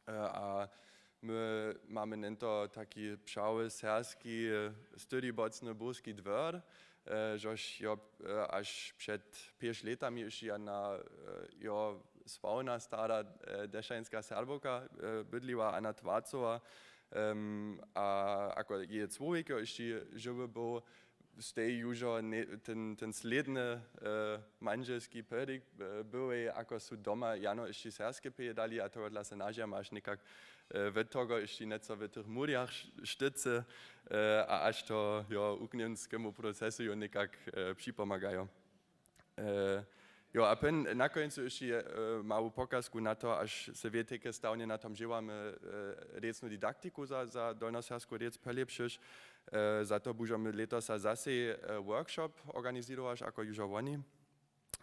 E, a my mamy njeto taki přały serbski, e, styribocny burski dwór, e, žož jo, e, až před pěć lětami hišće jedna, e, jo, sławna stara, e, dešanska Serbowka, e, bydliła, Anna Twarcowa, em, a ako jeje čłowjek jo hišće žiwy był, stej južo ne-, ten, ten slědny, e, mandźelski pyrdik, e, byłej, ako su doma jano hišće serbske pějedali, a tohodla se nažijamy, až někak, e, wot toho hišće njeco w tych murjach š-, štycy, e, a až to jo wuknjenskemu procesu jo někak, e, připomagajo. E, jo, a pyn na kóncu hišće, e, mału pokazku na to, až se wě teke stawnje na tom dźěłamy, e, rěcnu didaktiku za, za dolnoserbsku rěc polěpšyć. E, za to budźemy lětosa zasej, e, workshop organizirować, ako južo woni.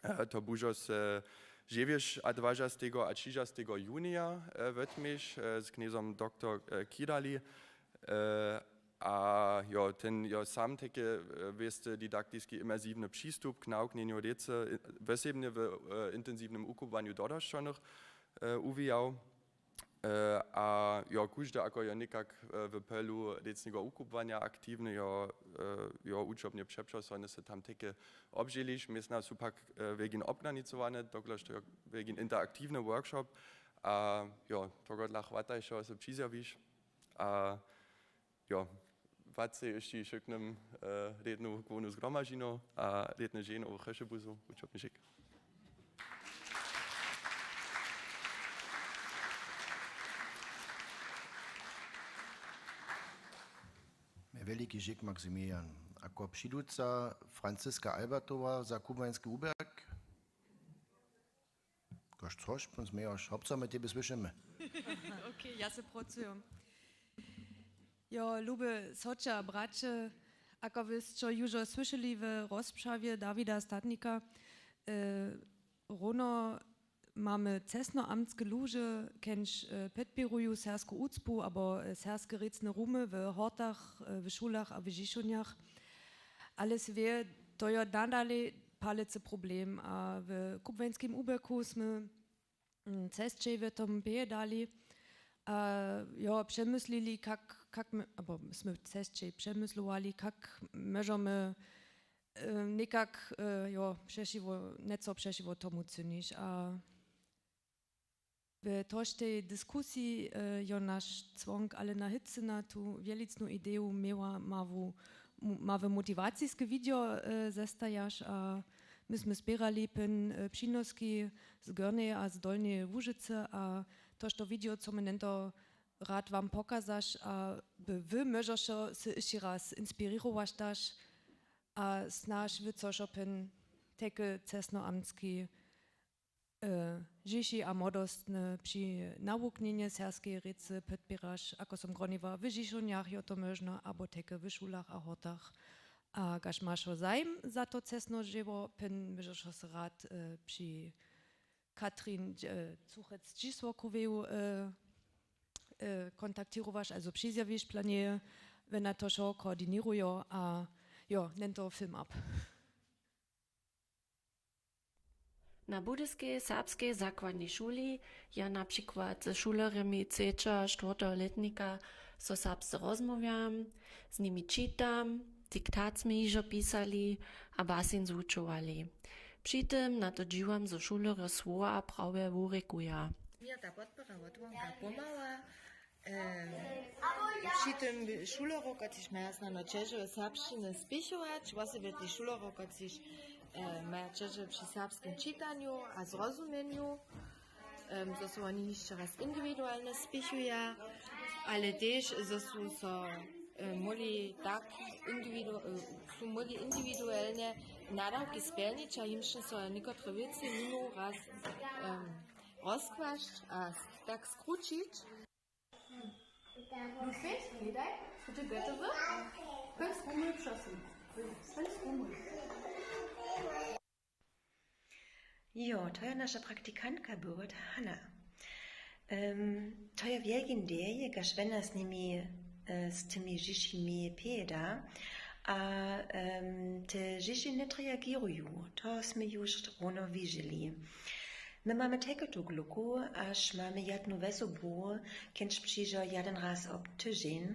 E, to budźo se dźewjećadwažastego a třižastego junija, e, wotměš, e, z knjezom doktor, e, Kidali. E, a jo, ten jo sam teke, e, wěsty didaktiski imersiwny přistup k nawuknjenju rěcy, e, wosebnje w, e, intensiwnym wukubłanju dorošćonych, e, wuwijał. E, a jo, kóždy, ako jo někak, e, w polu rěcneho wukubłanja aktiwny, jo, e, jo, wučobnje přepřesohny se tam teke wobdźěliš. Městna su pak, e, wjegin obgranicowane, dokelž to jo wjegin interaktiwny workshop. A jo, tohodla chwataj, što so přizjawiš. A jo, wacce hišće wšyknym, e, rědnu głownu zgromadźinu a rědny dźeń w Chešebuzu, wučobny šik. Wjeliki šik, Maximilian. Ako přiduca Franciska Albertowa za kubłański wuběrk? Kaž coś, pón Zmejoš, hopcamy, tebje słyšimy. Okej, ja se prócuju. Jo, lube sotře a braće, ako wy sće južo słyšeli w rozprawje Dawida Statnika, E, Runje mamy cesnoamtske luže, kenž, e, podpěruju serbsku wučbu abo, e, serbske rěcne rumy w hortach, e, w šulach a w hišownjach. Ale sej wě, to jo nadalej palicy problem a w kubłańskim uběrku smy, mm, cesćej w tom pějedali. A jo, přemyslili, kak, kak my, abo smy cesćej přemyslowali, kak móžemy, e, někak, e, jo, přećiwo, něco přećiwo tomu činić. A w tožtej diskusiji, e, jo naš čłonk Alena Hitcyna tu wjelicnu ideju měła, ma w, mu-, ma w motiwaciske video, e, zestajaš a my smy spěrali pyn, e, přinoski z Gornjeje a z Dolnjeje Łužycy a tož to video, co my njeńto rad wam pokazaš, a by wy móžeše sej hišće raz inspirěrować daš a snaž wy cošo pyn teke cesnoamtski, e, hiši a młodostne při nawuknjenje serbskeje rěcy podpěraš, ako som groniła, w hišownjach jo to móžno, abo teke w šulach a hortach. A kaž mašo zajim za to cesno dźěło, pyn móžeše sej rad, e, při Katrin, e, Cuchec-Dźisłokoweju, e, e, kontaktirowaš, also přizjawiš planjeje, wjena to wšo koordiněrujo a jo, njeńto film up. Na Budyskej serbskej zakładnej šuli ja na přikład ze šulerjemi třećeho a štwórteho lětnika so serbsce rozmołwjam, z nimi čitam, diktat smy hižo pisali a basenc wučowali. Při tym na to dźiwam, zo šulerjo słowa prawje wurěkuja. Měr ta podpěra wot wonka pomała. Em, při tym šulerjo, kotřiž maja snano ćeže serbšćiny spěchować, wosebje tež šulerjo, kotřiž, em, maja ćeže při serbskim čitanju a zrozumjenju, em, zo su woni hišće raz individualnje spěchuja, ale tež, zo su so, em, móhli tak individu-, em, su móhli individualnje nadawki spjelnić a jimž so někotre wěcy nimo raz, em, rozkłasć a s-, tak skrućić. Ludwig, Friedrich, bitte, bitte, bitte. Ganz rummel, Schüssel. Ganz rummel. Jo, to je naša praktikantka była, ta Hanna. Em, to je wjelkin dej, kaž wjena z nimi, e, z tymi hišimi pěda. A, em, te hiši njereagiruju. To smy już runje widźeli. My mamy tajku tu gluku, haž mamy jednu wosobu, kenž přińdźe jedyn raz ob tyźeń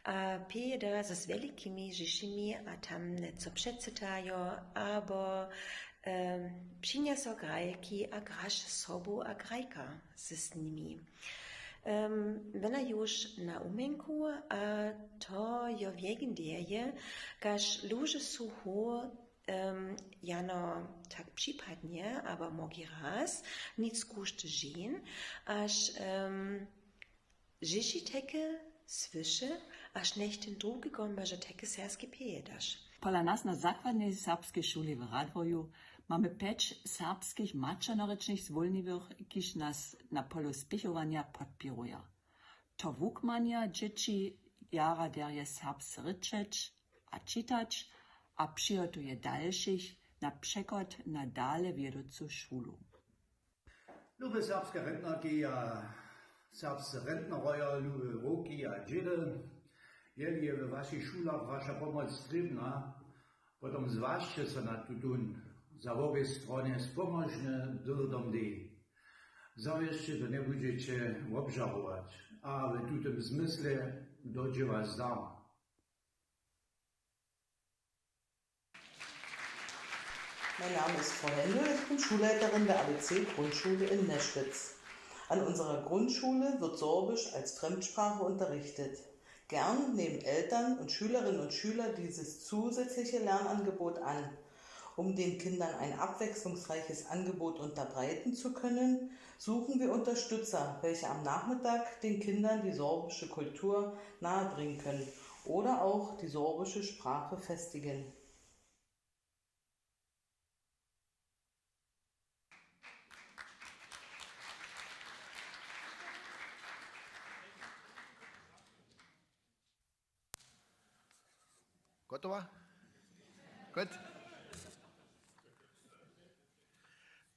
a pěda z, z wjelikimi hišimi a tam něco předsytajo, abo, em, přinjeso grajki a graše sobu a grajka z, z nimi. Em, wjena już na wuměnku a to jo wjelkin dej, kaž luže su hu Em, jano tak připadnje, abo móhli raz, nic kušty žin, haž, em, hiši tajke słyše, haž njech ten druhi go móže tajke serbski pějedaš. Pola nas na zakładnej serbskej šuli w Radworju mamy pjeć serbskich maćernorěčnych zwólniwych, kiž nas na polu spěchowanja podpěruja. To wukmanja dźěći jara derje serbsce rěčeć a čitać a přihotuje dalšich na přechod na dale wjedącu šulu. Lube serbske rentnerki a serbscy rentnerojo, lube wowki a dźědy, jeli je we wašich šulach waša pomoc trěbna, potom zwažće so na tutón za wobě stronje spomožny dyrdom dej. Zawěsće to njebudźeće wobžarować a w tutym zmysle do dźěła zdarma. Mein Name ist Frau Händel, ich bin Schulleiterin der A B C Grundschule in Neschwitz. An unserer Grundschule wird Sorbisch als Fremdsprache unterrichtet. Gern nehmen Eltern und Schülerinnen und Schüler dieses zusätzliche Lernangebot an. Um den Kindern ein abwechslungsreiches Angebot unterbreiten zu können, suchen wir Unterstützer, welche am Nachmittag den Kindern die sorbische Kultur nahebringen können oder auch die sorbische Sprache festigen. Gotowa? Gut.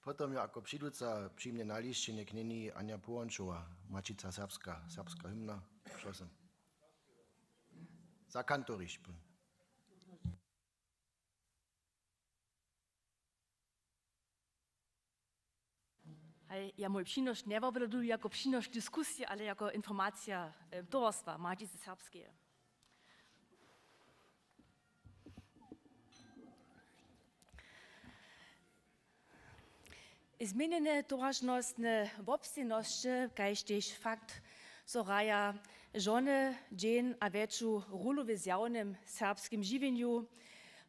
Potom jako přiduca přijmnje nališćenje knjeni Anja Połančowa, Maćica serbska, serbska hymna, prosim. Za kantorišću. Haj, ja mój přinošk njewobhladuju jako přinošk diskusije, ale jako informacija, e, towarstwa Maćicy serbskeje. Změnjene towaršnostne wobstejnosće, kaž tež fakt, zo hraja žony dźeń a wjetšu rólu w zjawnym serbskim žiwjenju,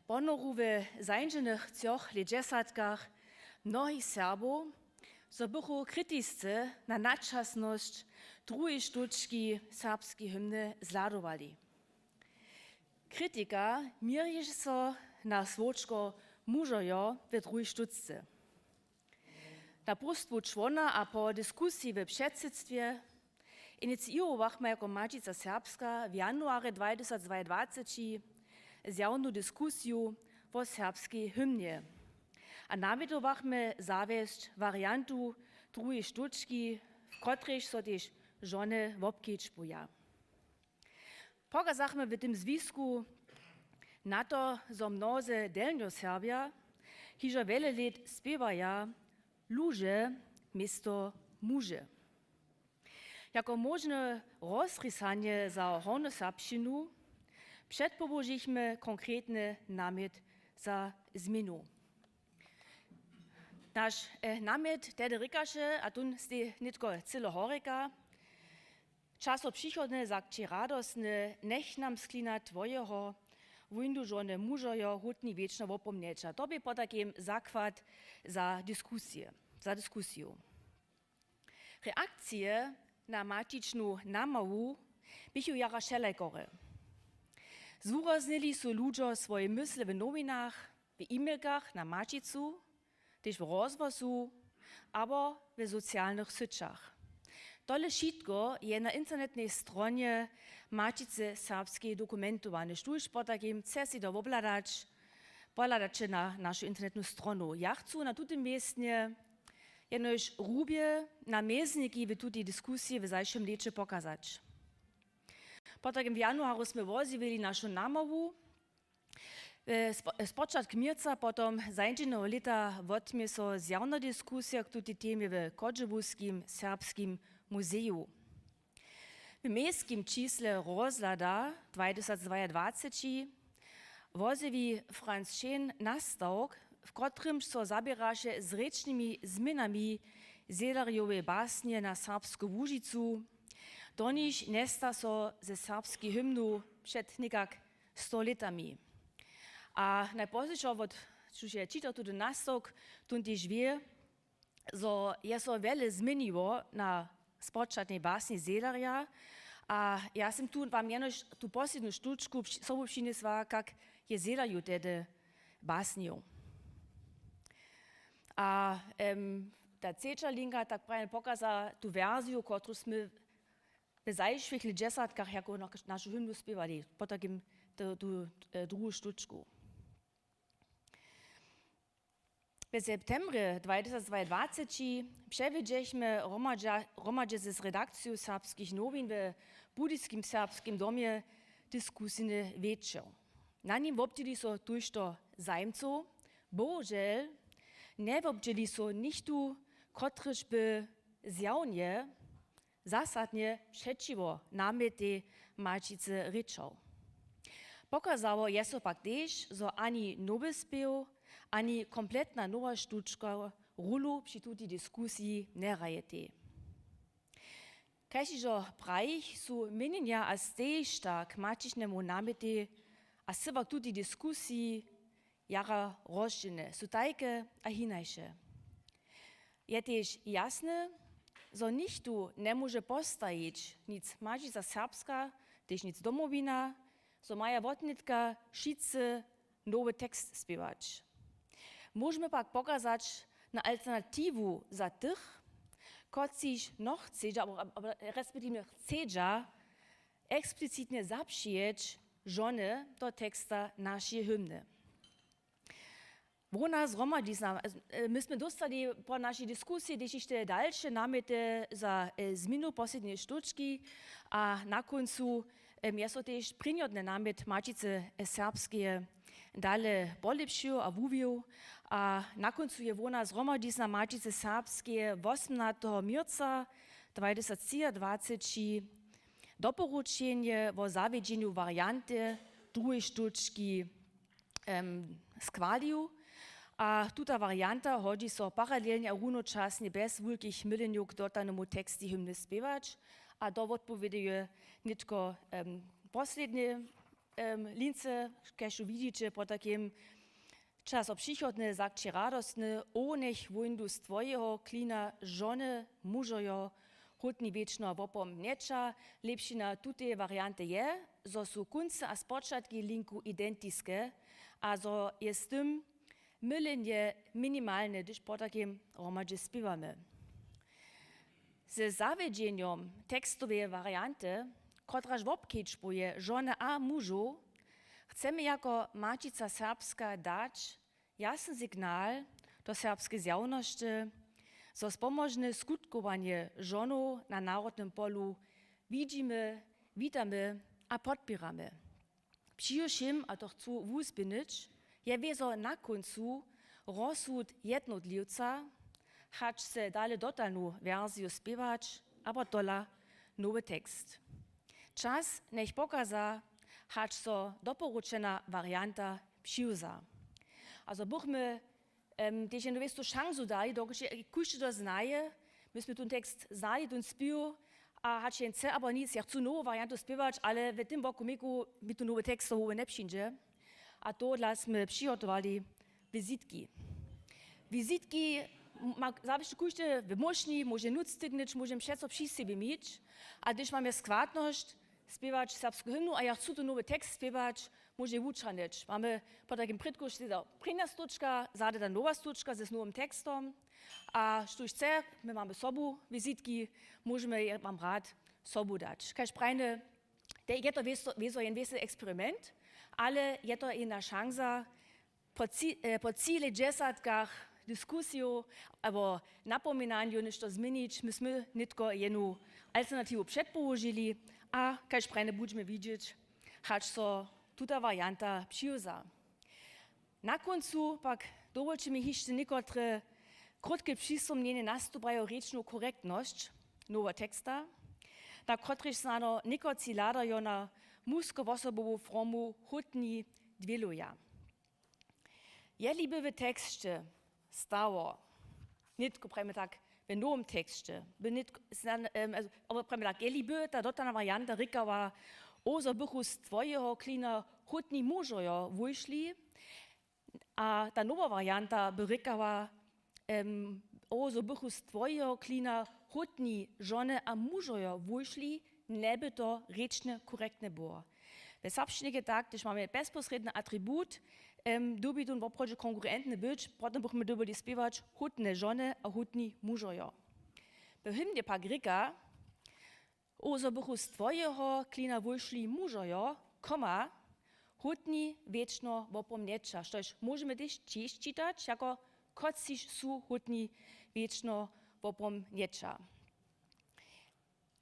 ponoru w zańdźenych třoch lětdźesatkach mnohich Serbow, zo bychu kritisce na nadčasnosć druhej štóčki serbskeje hymny zhladowali. Kritika měri so na słowčko mužojo w druhej štóčce. Na próstwu čłona a po diskusiji w předsydstwje iniciěrowachmy jako Maćica serbska w januarje dwatysacdwajadwaceći zjawnu diskusiju wo serbskej hymnje a nawědowachmy zawjesć wariantu druhej štóčki, w kotrejž so tež žony wobkedźbuja. Pokazachmy w tym zwisku na to, zo mnozy Delnjoserbja hižo wjele lět spěwaja luže město muže. Jako móžne rozrisanje za Hornjoserbšćinu předpołožichmy konkretny namjet za změnu. Naš, e, namjet tehdy rěkaše, a tón stej nětko cyle horjeka: Časo přichodne, za kći radostne, njech nam sklina twojeho, wóńdu žony mužojo, hutni wěčno wopomnjeća. To bě potajkim zakład za diskusije, za diskusiju. Reakcije na Maćičinu namahu běchu jara wšelakore. Zwuraznili su ludźo swoje mysle w nowinach, w e-mailkach na Maćicu, tež w rozhłosu abo w socialnych syćach. Tole wšitko je na internetnej stronje Maćicy serbskeje dokumentowane. Štóž potajkim chce sej to wobhladać, pohladajće na našu internetnu stronu. Ja chcu na tutym městnje jenož hrubje na mjezniki w tutej diskusiji w zašłym lěće pokazać. Potajkim w januaru smy wozjewili našu namahu. E, spo-, spočatk měrca potom zańdźeneho lěta wotmě so zjawna diskusija k tutej temje w Choćebuskim serbskim muzeju. W mejskim čisle Rozhlada dwatysacdwajadwaceći wozjewi Franz Scheen nastawk, w kotrymž so zaběraše z rěčnymi změnami Zehlerjowej basnje na Serbsku Łužicu, do nichž njesta so ze serbskej hymnu před někak sto lětami. A najposledšo wot, štóž je čitał tuty nastawk, tón tež wě, zo je so wjele změniło na spočatnej basni Zehlerja. A ja sym tu wam jenož tu poslednu štučku při-, sobu přinjesła, kak je Zehlerju tehdy basnił. A, em, ta třeća linka tak prawje pokaza tu wersiju, kotruž smy w zašłych lětdźesatkach jako na-, našu hymnu spěwali. Potajkim tu, tu, e, druhu štučku. W septembrje dwatysacdwajadwaceći přewjedźechmy hromadźa-, hromadźe z redakciju Serbskich Nowin we Budyskim serbskim domje diskusijny wječor. Na nim wobdźěli so tójšto zajimcow. Bohužel, njewobdźěli so nichtó, kotryž by zjawnje zasadnje přećiwo namjetej Maćicy rěčał. Pokazało je so pak tež, zo ani nowy spěw, ani kompletna nowa štučka rólu při tutej diskusiji njehrajetej. Kaž hižo prajich, su měnjenja a stejišta k Maćičnemu namjetej a syła k tutej diskusiji jara rozdźělne, su tajke a hinaše. Je tež jasne, zo nichtó njemóže postajić, nic Maćica Serbska, tež nic Domowina, zo maja wotnětka wšitcy nowy tekst spěwać. Móžemy pak pokazać na alternatiwu za tych, kotřiž nochcedźa, abo, abo respektiwje chcedźa eksplicitnje zapřijeć žony do teksta našeje hymny. Hłowna zhromadźizna. E, my smy dóstali po našej diskusiji tež hišće dalše namjety za, e, změnu posledneje štóčki a na kóncu, e, je so tež prěnjotny namjet Maćicy, e, Serbskeje dale polěpšił a wuwił. A na kóncu je hłowna zhromadźizna Maćicy Serbskeje wosomnateho měrca dwatysactřiadwaceći doporučenje wo zawjedźenju warianty druhej štóčki, em, schwalił. A tuta warianta hodźi so paralelnje a runočasnje bjez wulkich mylenjow k dotalnemu tekstej hymny spěwać. A to wotpowěduje nětko, em, poslednje, em, lince, kaž tu widźiće, potajkim: Čas so přichodne, zak ći radostne, o njech wóńdu z twojeho klina žony, mužojo, hódni wěčneho wopomnjeća. Lěpšina tuteje warianty je, zo su kónce a spočatki linku identiske a zo je z tym mylenje minimalne, hdyž potajkim hromadźe spěwamy. Ze zawjedźenjom tekstoweje warianty, kotraž wobkedźbuje žony a mužow, chcemy jako Maćica Serbska dać jasny signal do serbskeje zjawnosće, zo spomožne skutkowanje žonow na narodnym polu widźimy, witamy a podpěramy. Přiwšěm, a to chcu wuzběhnyć, je wězo na kóncu rozsud jednotliwca, hač chce dale dotalnu wersiju spěwać abo tola nowy tekst. Čas njech pokaza, hač so doporučena warianta přiwza. A zo bychmy em, tež jednu wěstu šansu dali, dokelž je kóždy to znaje. My smy tón tekst znali, tón spěw, a hač jen chce abo nic, ja chcu nowu wariantu spěwać, ale w tym wokomiku mi tu nowy tekst do hłowy njepřińdźe. A tohodla smy přihotowali wizitki. Wizitki ma zawěsće kóždy w móšni, móže nóc tyknyć, móže přeco při sebi mić. A hdyž mamy składnosć spěwać serbsku hymnu a ja chcu tu nowy tekst spěwać, móže wučranyć. Mamy potajkim prědkož slěda prěnja stróčka, zady ta nowa stróčka z nowym tekstom. A štóž chce, my mamy sobu wizitki, móžemy je, mam rad, sobu dać. Kaž prajne, te-, je to wězo, wězo jen wěsny eksperiment, ale je to jedna šansa, po tři-, e, po třilećdźesatkach diskusijow abo napominanjow něšto změnić, my smy nětko jednu alternatiwu předpołožili a kaž prajne budźemy widźeć, hač so tuta warianta přiwza. Na kóncu pak dowolće mi hišće někotre krótke přistomnjenje nastupajo rěčnu korektnosć noweho teksta, na kotryž snano někotři hladajo na mužskowosobowu formu hódni dwěluja. Jeli by w teksće stało, nětko prajimy tak, w nowym teksće, by nětko, snan-, em, also, abo prajimy tak, jeli by ta dotalna warianta rěkała, o, zo bychu z twojeho klina hódni mužojo wójšli, a ta nowa warianta by rěkała, em, o, zo bychu z twojeho klina hódni žony a mužojo wójšli, njeby to rěčnje korektnje było. We serbšćinje je tak, hdyž mamy bezposrědny atribut, em, dyrbi tón woprawdźe kongruentny być, potom bychmy dyrbjeli spěwać hódne žony a hódni mužojo. We hymnje pak rěka, o, zo bychu z twojeho klina wójšli mužojo, koma, hódni wěčneho wopomnjeća, štož móžemy tež, tež čitać jako kotřiž su hódni wěčneho wopomnjeća.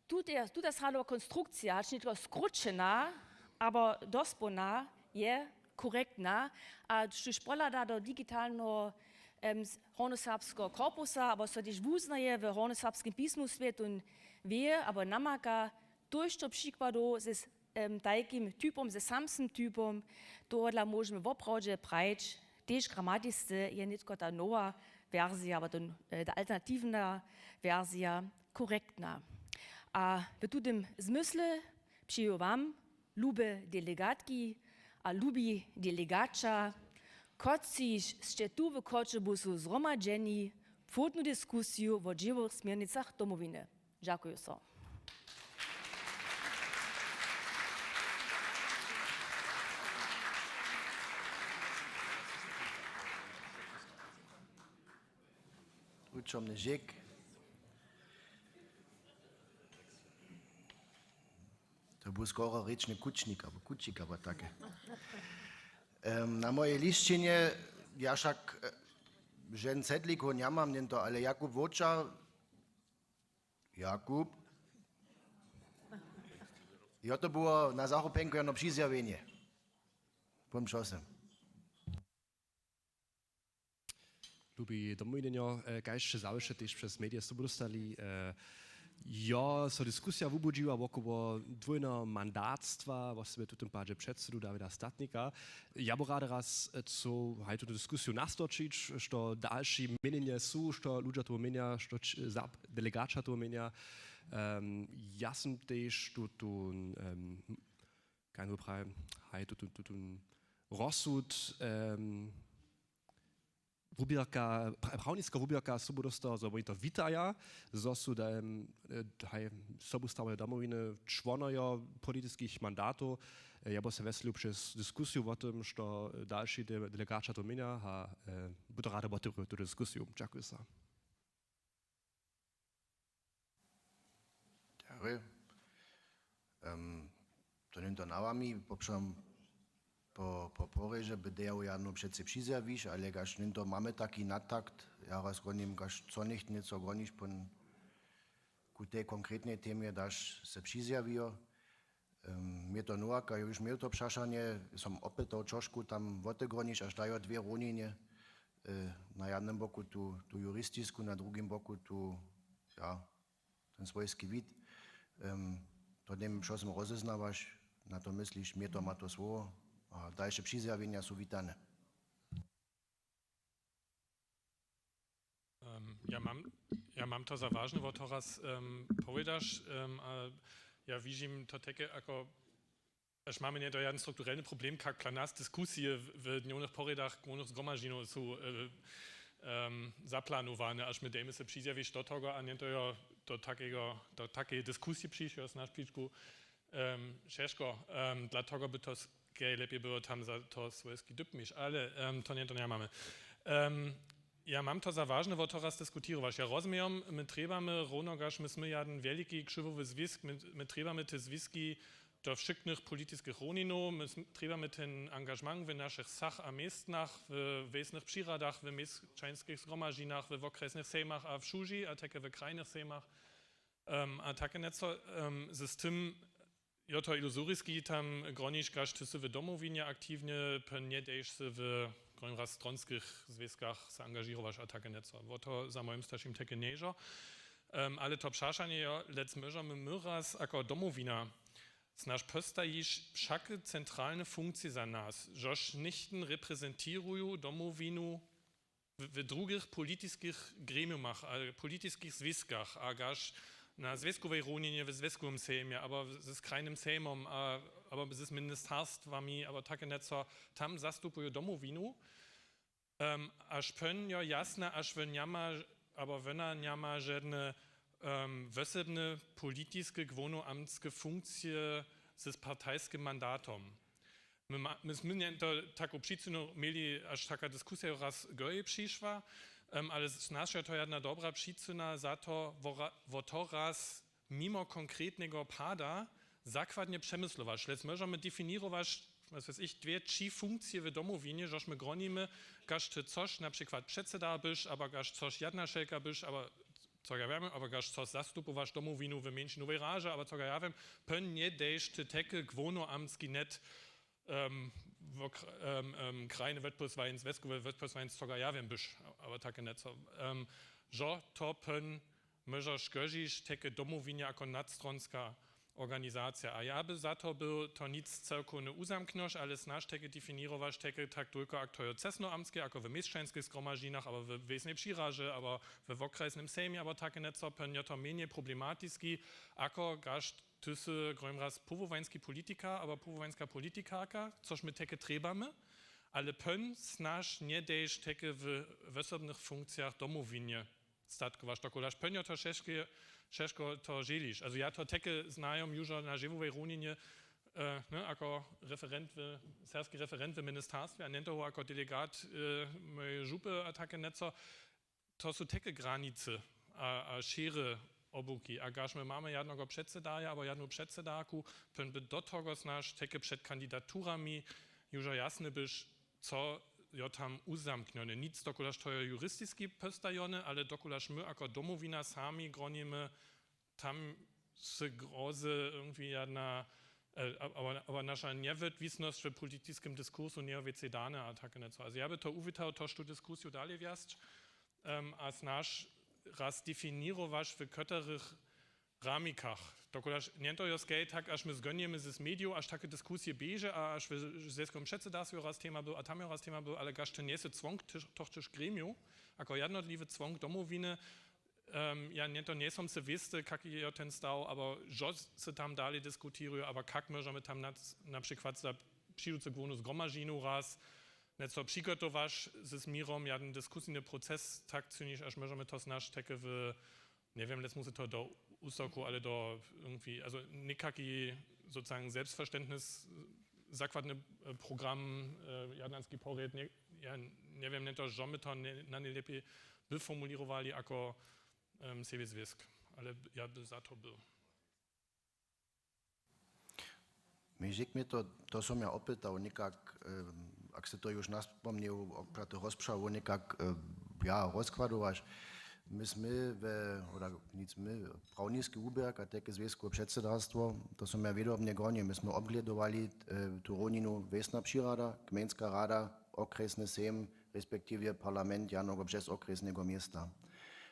Tute-, tuta sradowa konstrukcija, hač nětko skróćena, abo dospołna, je korektna. A štóž pohlada do digitalneho, em, s-, hornjoserbskeho korpusa, abo so tež wuznaje w hornjoserbskim pismu swětu, wě abo namaka, tójšto přikładow ze s-, em, tajkim typom, ze samsnym typom, tohodla móžemy woprawdźe prajić, tež gramatisce je nětko ta nowa wersija, abo to, e, ta alternatiwna wersija korektna. A w tutym zmysle přeju wam, lube delegatki a lubi delegaća, kotřiž sće tu w Choćebuzu zhromadźeni, płótnu diskusiju wo dźěłowych směrnicach Domowiny. Dźakuju so. Wučomny žěk. To był skoro rěčny kućnik, abo kućik, abo take. Em, na mojej lisćinje Ja wšak žen sedlikow njamam něnto, ale Jakub Woča, Jakub, jo, to było na zachopenku jedno přizjawjenje. Pón přosym. Lubi domowinjenjo, kaž sće zawěsće tež přez medije sobu dóstali, jo, so diskusija wubudźiła wokoło dwójneho mandatstwa, wosebje w tutym padźe předsydu Dawida Statnika. Ja by rady raz chcł haj tutu diskusiju nastočić, što dalši měnjenje su, što ludźa toho měnja, što delegaća toho měnja. Ja sym tež tutón, kaž by prajił, haj tutón rozsud, wuběrka, prawniska wuběrka sobu dóstała, zo woni to witaja, zo su haj sobu stareje domowiny čłonojo politiskich mandatow. Ja by so wjeselił přez diskusiju wo tym, što dalši delegaća to měnja, a by to rady wotewrěł tutu diskusiju. Dźakuju so. Dźakuju. To něhnto na wami, popřom po porěže by dejał, ja no přecy přizjawiš, ale kaž něhnto mamy taki natakt, ja raz gronim, kaž co něcht něco groniš pón ku tej konkretnej temje, daž se přizjawijo. Měto nowaka, jo, już měł to přašanje, som opytał ćožku tam wotegroniš, až dajo dwě rownjenje, na jednym boku tu juristisku, na drugim boku tu, ja, ten swójski wid. To němi přo tym rozeznawaš, na to mysliš, měto ma to słowo, a dalše přizjawjenja su witane. Ja mam to za wažne, wo to raz powědaš. Ja wižim to teke ako, až mamy njeto jeden strukturelny problem, kak pla nas diskusije w dnjownych porjedach głownych zgromadźinow su zaplanowane, až my dejmy se přizjawiš do togo a njeto jo do takeje diskusije přišło z naš přičku. Wšeško, dla togo by to skaj lěpje było tam za to swójski dypmiš, ale to njeto njamamy. Ja mam to za wažne, wo to raz diskutirowaš. Ja rozmějom, my trjebamy, równokaž my smy jeden wjeliki křiwowy zwisk, my trjebamy te zwiski do wšěknych politiskich rowninow, my trjebamy ten angažement w našich wsach a městnach, w wjesnych přiradach, w měšćańskich zgromadźinach, we wokrjesnych sejmach a wšudźi a tajke w krajnych sejmach. A tajke njeco z tym, jo, to iluzoriski tam groniš, kaž ty sy w domowinje aktiwnje, pón njedejš sy w groniraz stronskich zwěskach se angažěrowaš a tajke njeco, wo to za mojim staršim tajke nježo. Ale to přašanje jo, lec móžemy my raz ako domowina, snaž postajiš wšake centralne funkcije za nas, žož něchtyn reprezentiruju domowinu w drugich politiskich gremiumach a politiskich zwěskach a kaž na zwěskowej rownjenje w zwěskowym sejmje abo z krajnym sejmom abo z ministerstwami abo tajke njeco tam zastupuju domowinu. Až pón jo jasne, až wón njama abo wóna njama žedne wosebne politiske głownoamtske funkcije z partajskim mandatom. My smy njeto taku přicynu měli, až taka diskusija raz gohi přišła, ale snaž jo to jedna dobra přicyna za to, wo to raz mimo konkretneho pada zakładnje přemyslowaš, lec móžemy definirowaš, wos wjes ich dwě tři funkcije w domowinje, žož my gronimy, kaž ty coś na přikład předseda byš abo kaž coś jednašelka byš abo co ja wjem, abo kaž coś zastupowaš domowinu w mjeńšinowej raže abo co ja wjem. Pón njedejš ty tajke głownoamtski net krajny wotposłanc, zwěskowy wotposłanc, co ja wjem byš abo tajke njeco, žo to pón móžeš kožiš tajke domowinje jako nadstronska organizacija a ja by za to był to nic celkowny uzamknješ, ale snaž tajke definirowaš tajke tak tólko ak to jo cesnoamtske jako w měšćańskich zgromadźinach abo w wjesnej přiraže abo we wokrjesnym sejmje abo tajke njeco, pón jo to mjenjej problematiski ako kaž ty sy gromraz powołański politikar abo powołańska politikarka, což my tajke trjebamy, ale pón snaž njedejš tajke w wosebnych funkcijach domowinje statkowaš, dokelž pón jo to wšeško to želiš. Azo ja to tajke znajom južo na žewowej rownjenje ako referent, serbski referent w ministerstwje a njentoho ako delegat mojeje župy a tajke njeco. To su tajke granicy a šěre obuki a kaž my mamy jedneho předsedarja abo jednu předsedarku, pón by do togo snaž tajke před kandidaturami južo jasny byš, co jo tam uzamknjone. Nic, dokulaž to je juristiski postajone, ale dokulaž my jako Domowina sami gronimy, tam se grozy irgendwie jedna, e, a- aber, aber naša njewětwisnosć w politiskim diskursu njeje wěcej dane a take njeco. Also ja by to uwitał, to tu diskusiju dalej wjesć, em, a snaž raz definirować, w kotrychž ramikach. Dokulaž njeto jo skej tak, až my zgónjemy z medijow, až take diskusije běže a až w zwjazkowym předsedarstwje raz tema był a tam jo raz tema był, ale kaž to njejsy cwonk tohtyž gremijow, jako jednotliwy cwonk Domowiny, em, ja njeto njejsom se wěsty, kak je ten staw, aber žo se tam dalej diskutiruje, aber kak móžemy tam na, na přikład za přiducy głownu zgromažinu raz njeco přigotować z směrom, ja ten diskusijny proces tak činić, až móžemy to snaž take w, njewěm, lec musy to do usoku, ale do irgendwie, also někaki sozusagen selbstverständnis, zakładny, e, program, e, jadnanski porjed, nje- ja njewěm, njeto, žo my to nje- na nejlěpjej by formulěrowali jako, em, sebje zwěsk, ale ja by za to był. Mježikmje to, to som ja opytał někak, e, ak ste to już naspomnił, opra tych rozpřałow někak, e, ja, rozkładować. My smy we, oder nic my, prawniski wuběrk a tajke zwjazkowe předsedarstwo, to som ja wědomnje gonił, my smy obglědowali, e, tu rowninu wjesna přirada, gmejnska rada, okresny sejm, respektiwje parlament janogo přez okresneho města.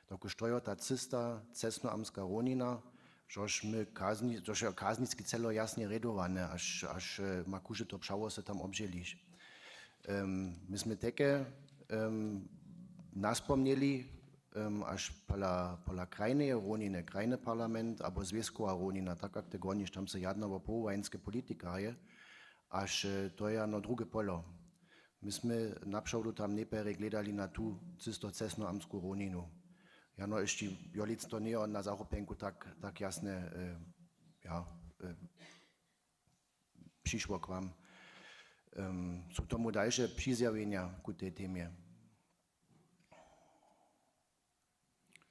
Dokelž to jo ta cysta cesnoamska rownina, žož my kazni- žož jo kazniski celo jasnje rjedowane, až, až, e, ma kóžde to přało se tam obdźělić. Em, my smy teke, em, naspomnjeli, em, až pola, pola krajneje rowniny, krajny parlament abo zwjazkowa rownina, tak jak te goniš, tam se jadno wo powołańske politikarje, až, e, to je ano druge polo. My smy napřewdu tam nejprjedy gledali na tu cysto cesnoamtsku rowninu. Jano, ješći, jolic to njejo na zachopjenku tak, tak jasne, e, ja, e, přišło k wam. Em, su tomu dalše přizjawjenja ku tej temje?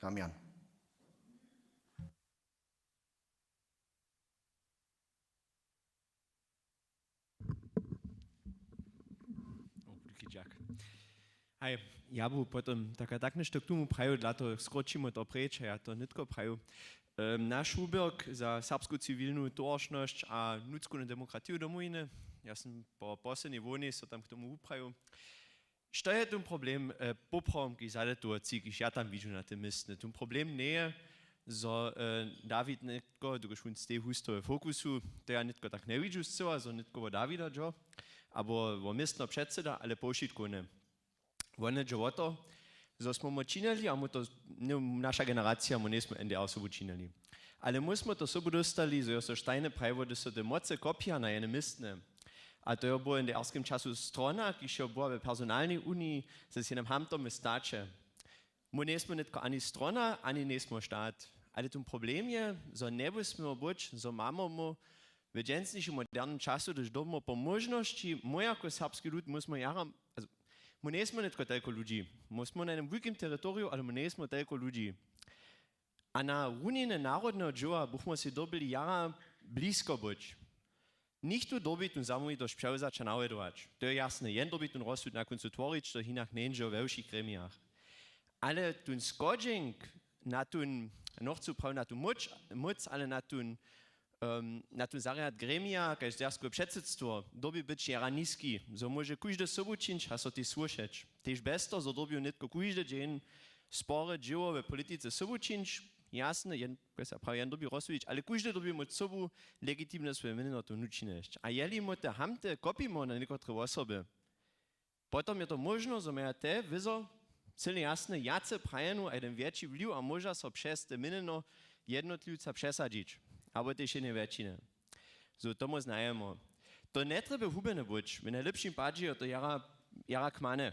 Damian. O, wulki dźak. Haj, ja bu potom tak a tak něšto k tomu prajił, dla toho skróćimy to preč, a ja to nětko prajił. Em, naš wuběrk za serbsku ciwilnu towaršnosć a nutřkownu demokratiju Domowiny, ja sam po poslednjej hłownej so tam k tomu wuprajił. Što je tón problem, e, poprawom, kiž zalětowaci, kiž ja tam widźu na tym městnje? Tón problem njeje, zo, e, Dawid nětko, dokelž wón steji husto we fokusu, to ja nětko tak njewidźu scyła, zo nětko wo Dawida dźo, abo wo městno předsyda, ale powšitkowne. Wone dźe wo to, zo smo mu činili, a mu to, no, naša generacija, mu njejsmo N D R sobu činili. Ale my smo to sobu dóstali, zo jo so Steine prajiło, hdyž so te mocy kopja na jednym městnje. A to jo było w N D R-skim času strona, kiž jo była we personalnej uniji z jednym hamtom w staće. My njejsmy nětko ani strona, ani njejsmy stat. Ale ten problem je, zo njebysmy być, zo mamy my w dźensnišim modernym času, hdyž dyrbimy po móžnosći, my jako serbski lud, my smo jara, also, my njejsmy nětko telko ludźi. My smo na jednym wulkim teritoriju, ale my njejsmy telko ludźi. A na runiny narodneho dźěła bychmy sej dyrbili jara blisko być. Nichtó dyrbi tón zamołwitosć přewzać a nawjedować. To je jasne. Jen dyrbi tón rozsud na kóncu tworić, to hinak njeńdźe we wšěch gremijach. Ale tón schodźenk na tón, nochcu prawić na tu móc, móc, ale na tón, em, na tón zarjad gremija, kaž zwjazkowe předsydstwo, dyrbi być jara niski, zo móže kóždy sobu čińć a so tež słyšeć. Tež bjez toho, zo dyrbju nětko kóždy dźeń spore dźěło we politice sobu čińć, jasne, jen, kaž so praji, jen dyrbi rozsudić, ale kóždy dyrbi móc sobu legitimne swoje měnjenje to nućinjeć. A jeli my te hamty kopimy na někotre wosoby, potom je to móžno, zo maja te wězo cyle jasne wjace prajenu a jeden wjetši wliw a móža so přez te měnjenje jednotliwca přesadźić, abo tež jednej wjetšiny. Zo tomu znajemy. To njetrjeby hubjene być. W najlěpšim padźe je to jara, jara kmane.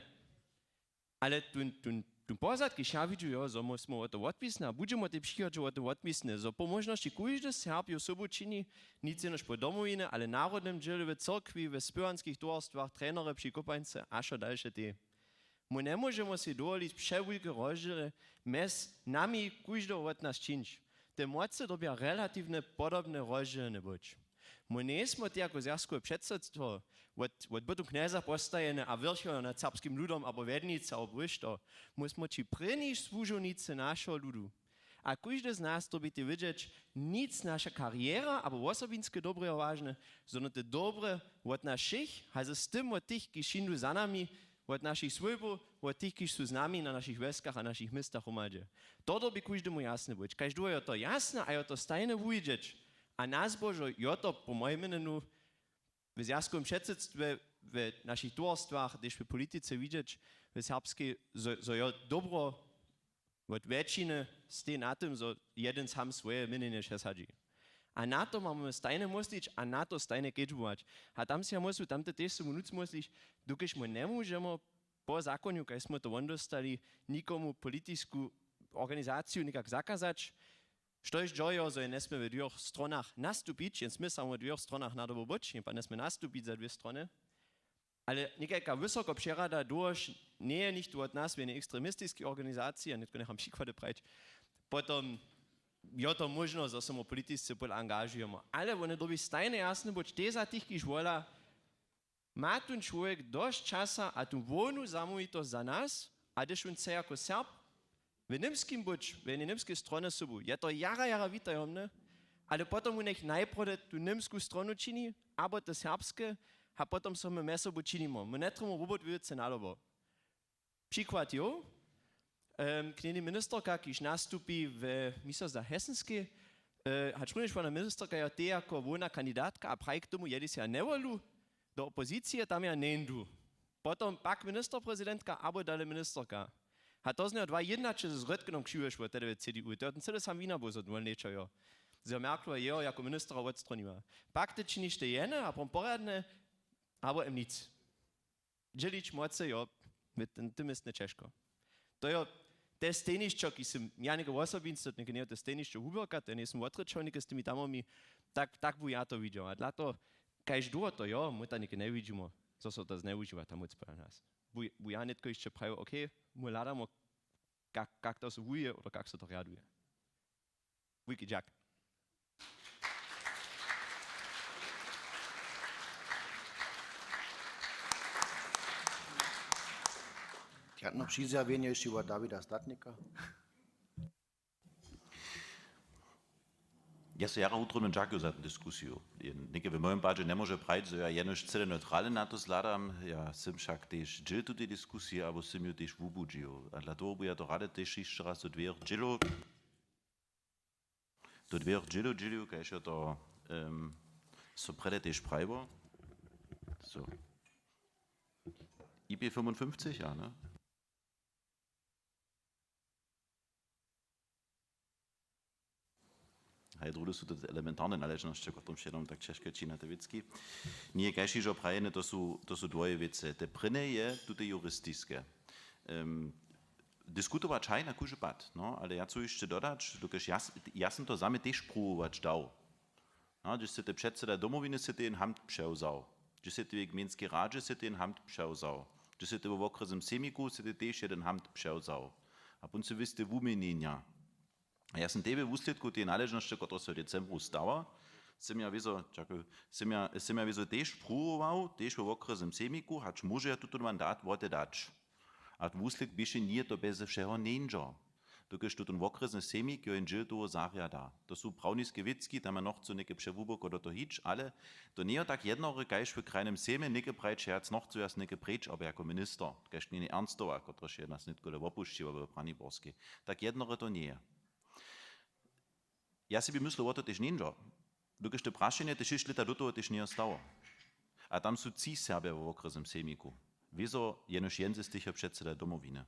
Ale tón, tón, tón pozadk, kiž ja widźu, jo, zo my smy wo to wotwisne a budźemy w tej přichodźe wo to wotwisne, zo po móžnosći kóždy Serb jo sobu čini, nic jenož po Domowinje, ale w narodnym dźěle, w cyrkwi, w spěwanskich towarstwach, trenerje při kopańce a wšo dalše tej. My njemóžemy sej dowolić přewulke rozdźěle mjez nami, kóždeho wot nas čińć. Te mocy dyrbja relatiwnje podobnje rozdźělne być. My njejsmy te jako zwjazkowe předsydstwo wot, wot bytym knjeza postajene a wjerchojo nad serbskim ludom abo wjednicy abo wyšto. My smy ći prěni słužownicy našeho ludu. A kóždy z nas dyrbi tej wědźeć, nic naša karjera abo wosobinske dobre je wažne, zo to dobre wot našich, a z tym wot tych, kiž jindu za nami, wot našich swójbow, wot tych, kiž su z nami na našich wjeskach a našich městach hromadźe. To dyrbi kóždemu jasne być. Kaž dłuho je to jasne a je to stajne wuwidźeć. A na zbožo je to po mojim měnjenju w zwjazkowym předsydstwje, w našich towarstwach, tež w politice widźeć, w serbskej, zo, zo je dobro wot wjetšiny stej na tym, zo jedyn sam swoje měnjenje přesadźi. A na to mamy stajnje myslić a na to stajnje kedźbować. A tam sej ja myslu, tamte tež su mó nutř myslić, dokelž my njemóžemy po zakonju, kaž smy to won dóstali, nikomu politisku organizaciju někak zakazać, štož dźo jo, zo je njesmě w dwěch stronach nastupić, jen smě samo w dwěch stronach na dobu być, jen pak njesmě nastupić za dwě strony. Ale někajka wysoko přerada dołhož njeje nichtó wot nas w jednej ekstremistiskej organizaciji, a nětko njecham přikłady prajić, potom je to móžno, zo se my politisce pol angažujemy. Ale wone dyrbi stajnje jasne być, tež za tych, kiž wola, ma tón čłowjek dosć časa a tu hłownu zamołwitosć za nas, a hdyž wón chce jako Serb w Němskim być, w jednej němskej stronje sobu, je to jara, jara witajomne, ale potom wón njech najprjedy tu němsku stronu čini, abo te serbske, a potom so my mjez sobu činimy. My njetrjebamy wobydwě wěcy na dobo. Přikład jo, em, knjeni ministerka, kiž nastupi w, mi so zda, Hesenskej, e, hač runjež wona ministerka jo, te jako hłowna kandidatka a praji k tomu, jeli sej ja njewolu do opozicije, tam ja njeńdu. Potom pak ministerprezidentka abo dale ministerka. A to z njeho dwa jědnaće z Rötkenom křiwješło, tehdy w C D U. To je ten cyle sam wina był, zo won nječajo. Zo Merklowa jeho jako ministera wotstroniła. Pak ty činiš te jene a potom poradne, abo em nic. Dźělić mocy, jo, my ten, tym městnje ćežko. To jo, te stejnišćo, ki sym ja něke wosobinstwo, něke njejo te stejnišćo wuběrka, to njejsym wotrěčał něke z tymi tamami, tak, tak bu ja to widźał. A dla to, kaž dłuho to jo, my tam něke njewidźimy, zo so to znjewužiwa, ta móc pola nas. Bu, bu ja nětko hišće prajił, okay, my hladamy, kak, kak to so wuje, oder kak so to rjaduje. Wujki dźak. Rjadne přizjawjenje hišće wot Dawida Statnika. Ja so jara wutrobnje dźakuju za tu diskusiju. Jen něke w mojim padźe njemóže prajić, zo ja jenož cyle neutralnje na to zhladam. Ja sym wšak tež dźěl tutej diskusije, abo sym ju tež wubudźił. A dla toho bu ja to rady tež hišće raz do dwěch dźělow do dwěch dźělow dźělił, kaž jo to, em, so prjedy tež prajiło. So. I P fymundfymfcich, ja, ne? Haj, druhdy su to te elementarne naležnosće, kotrychž wšedom tak ćežko činja te wěcki. Ně, kaž hižo prajene, to su, to su dwoje wěcy. Te prěnje je tute juristiske. Em, diskutować haj na kóždy pad, no, ale ja chcu hišće dodać, dokelž ja s-, ja sym to za mje tež pruwować dał. No, hdźež sy ty předseda Domowiny sy ty jen hamt přewzał, hdźež sy ty w gmejnskej radźe sy ty jen hamt přewzał, hdźež sy ty we wokrjesnym sejmiku sy ty tež jedyn hamt přewzał. A pón sy wěste wuměnjenja. A ja sym tebi w wuslědku teje naležnosće, kotrež so w decembru stała, sym ja wězo, dźakuju, sym ja, sym ja wězo tež pruwował, tež we wokrjesnym sejmiku, hač móže ja tutón mandat wotedać. A wuslědk běše, njeje to bjez wšeho njeńdźo. Dokelž tutón wokrjesny sejmik jo jen dźěl toho zarjada. To su prawniske wěcki, tam ja nochcu něke přehłuboko do toho hić, ale to njeje tak jednore, kaž w krajnym sejmje něke prajić, ja wjac nochcu, ja sym něke preč, abo jako minister, kaž knjeni Ernstowa, kotrež je nas nětkole wopušćiła w Braniborskej. Tak jednore to njeje. Ja sebi myslu, wo to tež njeńdźo. Dokelž to prašenje te šěsć lěta do toho tež njeje stało. A tam su tři Serbje wo wokrjesnym sejmiku. Wězo jenož jen z tych je předseda Domowiny.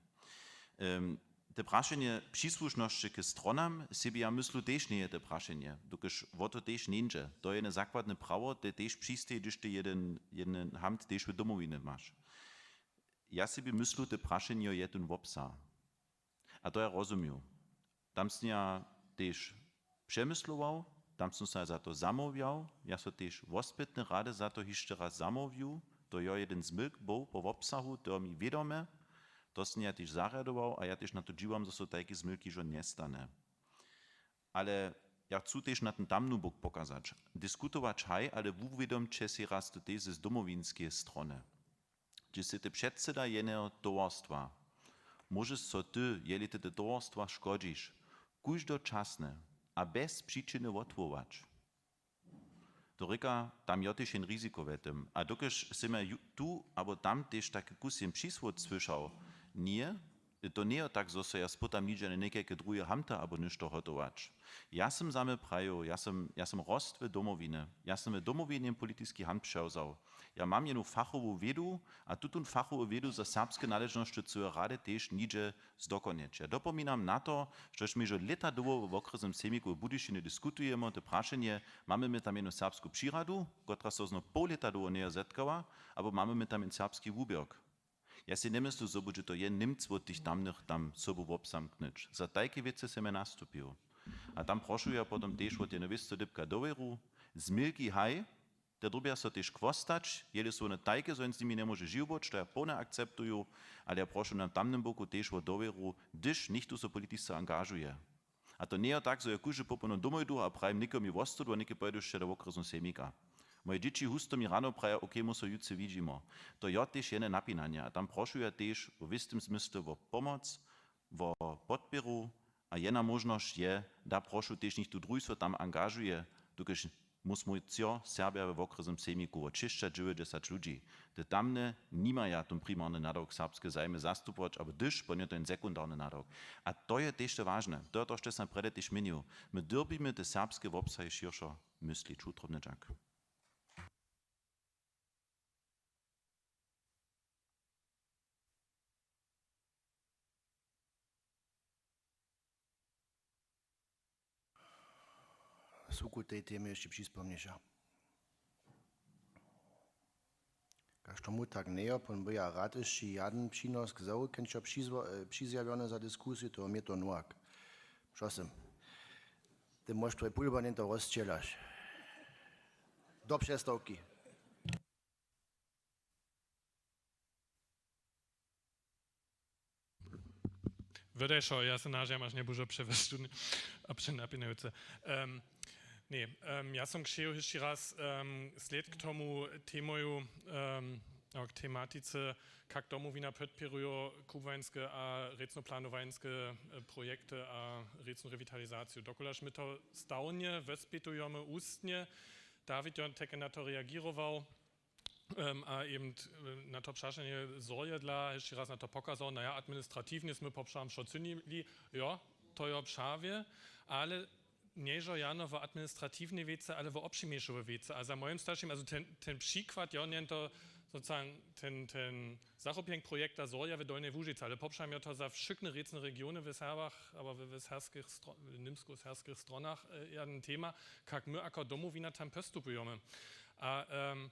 Em, te prašenje přisłušnosće k stronam sebi ja myslu tež njeje te prašenje, dokelž wo to tež njeńdźe. To je jedne zakładne prawo, te tež přistej, hdyž ty jedyn, jedyn hamt tež w Domowiny maš. Ja sebi myslu, te prašenjo je tón wobsah. A to ja rozumju. Tam sym ja tež přemyslował, tam sym so za to zamołwjał, ja so tež wospytnje rady za to hišće raz zamołwju, to jo jedyn zmylk był po wobsahu, to jo mi wědome, to sym ja tež zarjadował a ja tež na to dźiwam, zo so tajki zmylk hižo njestanje. Ale Ja chcu tež na ten tamny bók pokazać. Diskutować haj, ale wuwědomće sej raz tu tež z domowinskeje strony. Hdźež sy ty předseda jeneho towarstwa, móžeš so ty, jeli ty te towarstwa škodźiš, kóždočasnje a bez přičiny wotwołać. To rěka, tam jo tež jen riziko we tym. A dokelž sy mje ju-, tu abo tam tež taki kus jen přisłod słyšał, nje, to njejo tak, zo so ja spytam nihdźe na někajke druhe hamta abo něšto hotować. Ja sym za mje prajił, ja sym, ja sym rostł w domowinje, ja sym w domowinje jen politiski hamt přewzał. Ja mam jenu fachowu wědu a tutón fachowu wědu za serbske naležnosće cyłe rady tež nihdźe zdokonjeć. Ja dopominam na to, žož my hižo lěta dołho w wokrjesnym sejmiku w Budyšinje diskutujemy, to prašenje, mamy my tam jenu serbsku přiradu, kotraž so znowu poł lěta dołho njeje zetkała, abo mamy my tam jen serbski wuběrk. Ja sej njemyslu, zo budźe to jen Němc wot tych tamnych tam sobu wobzamknyć. Za tajke wěcy sym ja nastupił. A tam prošu ja potom tež wot jenu wěstu dypka dowěru, z milki haj, te dyrbja so tež chłostać, jeli su wone tajke, zo jen z nimi njemóže žiwboć, to ja połnje akceptuju, ale ja prošu na tamnym boku tež wo dowěru, hdyž něchtó so politisce angažuje. A to njejo tak, zo ja kóždy popolno domoj du a prajim, něko mi wostu, a něke pojdu hišće do wokrjesneho sejmika. Moje dźěći husto mi rano praja, okay, my so jutře widźimo. To jo tež jene napinanje a tam prošu ja tež w wěstim zmysle wo pomoc, wo podpěru a jena móžnosć je, da prošu tež něchtó druhi so tam angažuje, dokelž móž mój třo Serbja we wokrjesnym sejmiku wot šěsćadźewjećdźesat ludźi. Te tamne nimaja tón primarny nadawk serbske zajimy zastupować, abo hdyž, po nje to jen sekundarny nadawk. A to je tež to wažne. To je to, što sym prjedy tež měnił. My dyrbimy te serbske wobsahy šěršo myslić. Wutrobny dźak. Su ku tej temje hišće přispomniša? Kaž tomu tak njejo, pon by ja rad hišće jedyn přinos k zawu-, kęčo přizwo-, e, přizjawjony za diskusiju, to je Mětro Nowak. Prosim. Ty móžeš twój pulba njeńto rozčělaš. Do přestawki. Wydaj so, ja se nažijam, až njebužo přewjesću a přenapinajuce. Em, ně, em, ja som chćeju hišće raz, em, slěd k tomu temoju, em, no, k tematice, kak Domowina podpěrujo kubłańske a rěcnoplanowańske, e, projekty a rěcnu rewitalizaciju. Dokulaž my to stawnje wespytujemy ustnje, Dawid jo tak na to reagirował, Em, a eben t-, na to přašanje Zhrojedla hišće raz na to pokazał, naja, administratiwnje smy popřałam wšo činili, jo, to jo přawje, ale nježo jano wo administratiwnej wěcy, ale wo wobšěrnišowej wěcy. A za mojim staršim, also ten, ten přikład, jo, njen to sozusagen ten, ten zachopjenk projekta Zhroja w Dolnjej Łužicy, ale popřałam jo to za wšykne rěcne regiony w Serbach, abo w, w serbskich stro-, w němsko-serbskich stronach, e, jedno tema, kak my jako Domowina tam postupujemy. A, em,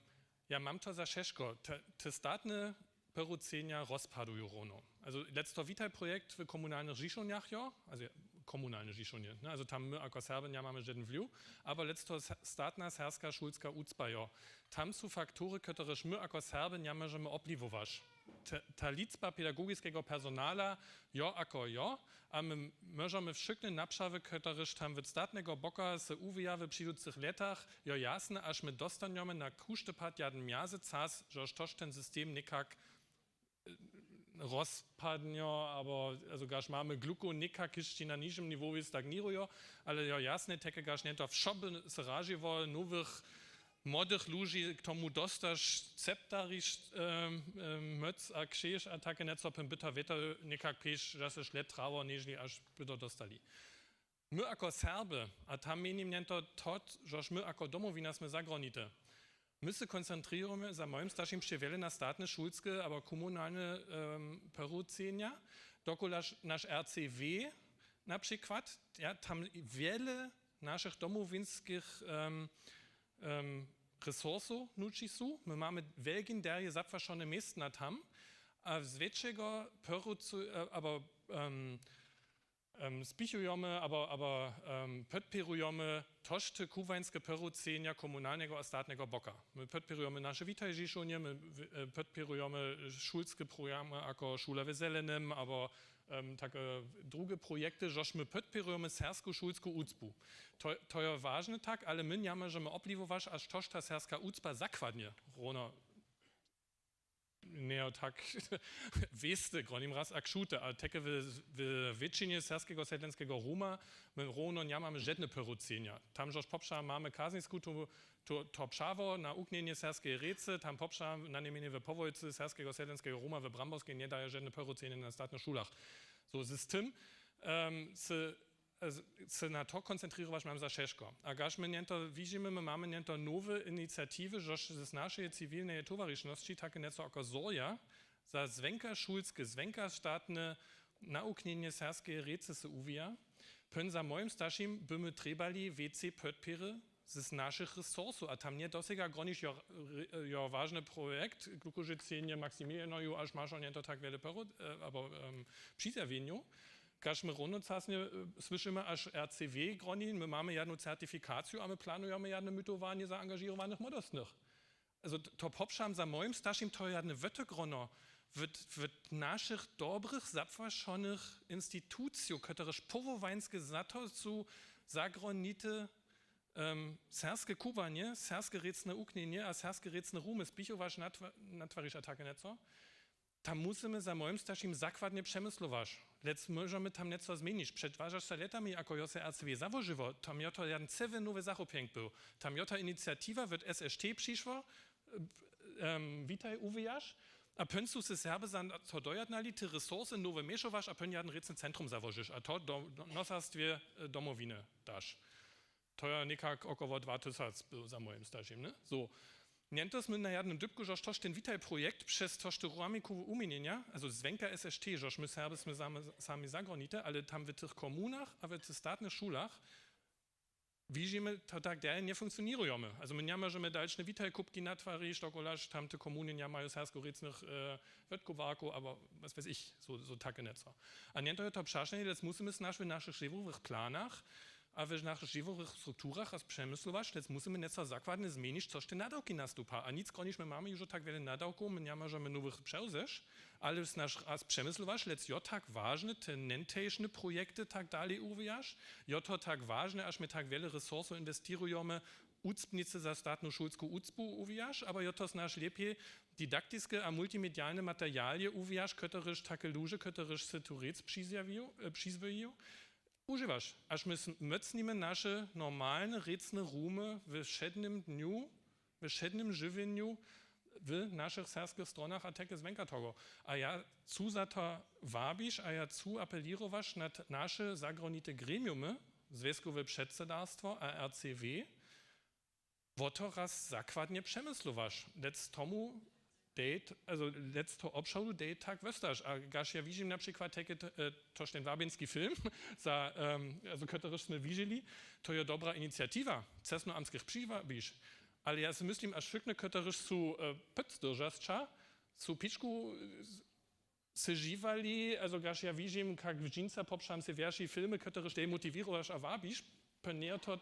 Ja mam to za wšeško. Te, te statne pyrłucenja rozpaduju hróno. Also, lětsto witaj projekt w komunalnych žišownjach, jo? Also, komunalne žišownje, ne? Also, tam my jako Serbje njamamy žedyn wliw, abo lětsto s-, statna serbska šulska wucpa, jo? Tam su faktory, kotrež my jako Serbje njamóžemy wpliwować. Te, ta liczba pedagogiskego personala, jo, ako jo, A my móžemy wšykne naprawy, kotrež tam wot statneho boka se wuwija w přiducych lětach, jo jasne, až my dostanjemy na kóždy pad jedyn mjezec čas, žož tož ten system někak, e, rozpadnjo, abo, also, kaž mamy glukow někak hišći na nižim niwowje stagnirujo, ale jo jasne, teke kaž njeto wšo by se ražiło, nowych młodych ludźi k tomu dostaš, sceptariš, em, em, móc a křež a take njeco, pym by to wěto někak pěš, zaso lět trało, něžli až by to dostali. My jako Serby, a tam měnim njen to, to, žož my jako Domowina smy zagronite, my se koncentrěrujemy za mojim staršim přewjele na statne šulske abo komunalne, em, pyrłucenja, dokulaž naš R C W na přikład, ja, tam wjele našich domowinskich, em, em, resursow nutři su. My mamy wjelkin derje zapłašone městna tam. A z wjetšeho pyrłucu, e, abo, em, em, spichujemy, abo, abo, em, podpěrujemy tož te kubłańske pyrłucenja komunalneho a statneho boka. My podpěrujemy naše witaj žišownje, my w-, e, podpěrujemy šulske programy jako Šula w zelenym, abo em, take druge projekty, žož my podpěrujemy serbsku šulsku wucbu. To, to je wažne tak, ale my njamóžemy wpliwować, až tož ta serbska wucba zakładnje rowno njejo tak wěste, gronim raz, a kšute. A teke w, w wětšinje serbskeho sedlenskeho Ruma my rowno njamamy žedne pěrucenja. Tam žož popša mamy kaznisku, tu, tu, to pšawo na wuknjenje serbskeje rěcy, tam popša na nejmjenjej w połojcy serbskeho sedlenskeho Ruma w Bramborskej njedaje žedne pěrucenje na statnych šulach. So, z, z tym, em, se, e, se na to koncentrirować mam za wšeško. A kaž my njento widźimy, my mamy njento nowe iniciatiwy, žož z našeje ciwilneje towarišnosći take njeco ako zorja za zwjenkašulske, zwjenkastatne nawuknjenje serbskeje rěcy se wuwija. Pón za mojim staršim by my trjebali wěcej podpěry z našich resursow. A tam njedosega groniš jo, jo wažny projekt, klukužecenje Maximilianoju, až maš on to tak wjele pěru, e, abo, em, přizjawjenju. Kaž my runocasnje, e, słyšimy, až R C W groni, my mamy jednu certifikaciju a my planujemy jedne mytowanje zaangažěrowanych młodostnych. Also, t-, to popšam za mojim staršim, to je jedne wěte grono w, w našich dobrych, zapłašonych institucijow, kotrež powołańske za to su zagronite, em, serbske kubłanje, serbske rěcne wuknjenje a serbske rěcne rumy, spichowaš natwa-, natwariš a take njeco. Tam musymy za mojim staršim zakładnje přemyslować. Lec móžemy tam njeco změnić. Předwažaš so lětami, jako jo se R C W załožiło, tam jo to jedn cyle nowy zachopjenk był. Tam jo ta iniciatiwa wot S S T přišło, em, witaj, wuwijaš. A pón su se Serby za to dojednali, ty resursy nowe měšowaš a pón jedn rěcny centrum załožiš. A to do, do, nosarstwje, e, Domowiny daš. To jo někak około dwa tysac był za mojim staršim, ne? So. Njento smy na jednym dypku, žož tož ten witaj projekt přez tož te ramikowe wuměnjenja, also zwjenka S S T, žož my Serby smy sami, sami zagronite, ale tam w tych komunach a w tych statnych šulach widźimy, to tak dalej njefunkcioněrujemy. Also my njamóžemy dalšne witaj kubki natwarić, dokelž tam te komuny njamajo serbskorěcnych, e, wotkuwarkow, abo was weiß ich, so, so take njeco. A njento je to přašanje, lec musymy so naš w našich dźěłowych planach a w našich dźěłowych strukturach raz přemyslować, lec musymy njeco zakładnje změnić, což te nadawki nastupa. A nic groniš, my mamy już tak wjele nadawkow, my njamóžemy nowych přewzeć, ale so naš raz přemyslować, lec jo tak wažne, te njentežne projekty tak dalej wuwijaš, jo to tak wažne, až my tak wjele resursow inwestirujemy, wucbnicy za statnu šulsku wucbu wuwijaš, abo jo to so naš lěpjej didaktiske a multimedialne materialije wuwijaš, kotrež take luže, kotrež se tu rěc přizjawiju, e, přizwojiju, wužiwaš, až my s-, mócnimy naše normalne rěcne rumy we wšednym dnju, we wšednym žiwjenju, w našich serbskich stronach a tajke zwjenka toho. A ja chcu za to wabić a ja chcu apelěrować na t-, naše zagronite gremiumy, zwjazkowe předsydarstwo a R C W, wo to raz zakładnje přemyslować. Lec tomu dej t-, also lec to obšodu dej tak wóstaš. A kaž ja widźim na přikład, tajke t-, e, tož ten wabjenski film, za, em, also, kotryž smy widźeli, to je dobra iniciatiwa, cesnoamtskich přiwabiš. Ale ja so myslim, až wšykne, kotryž su, e, pěc do žasća, su pičku, e, s-, se žiwali, also kaž ja widźim, kak w dźinsa popšam se wjerši filmy, kotryž dej motiwěrowaš a wabiš, pó njeje to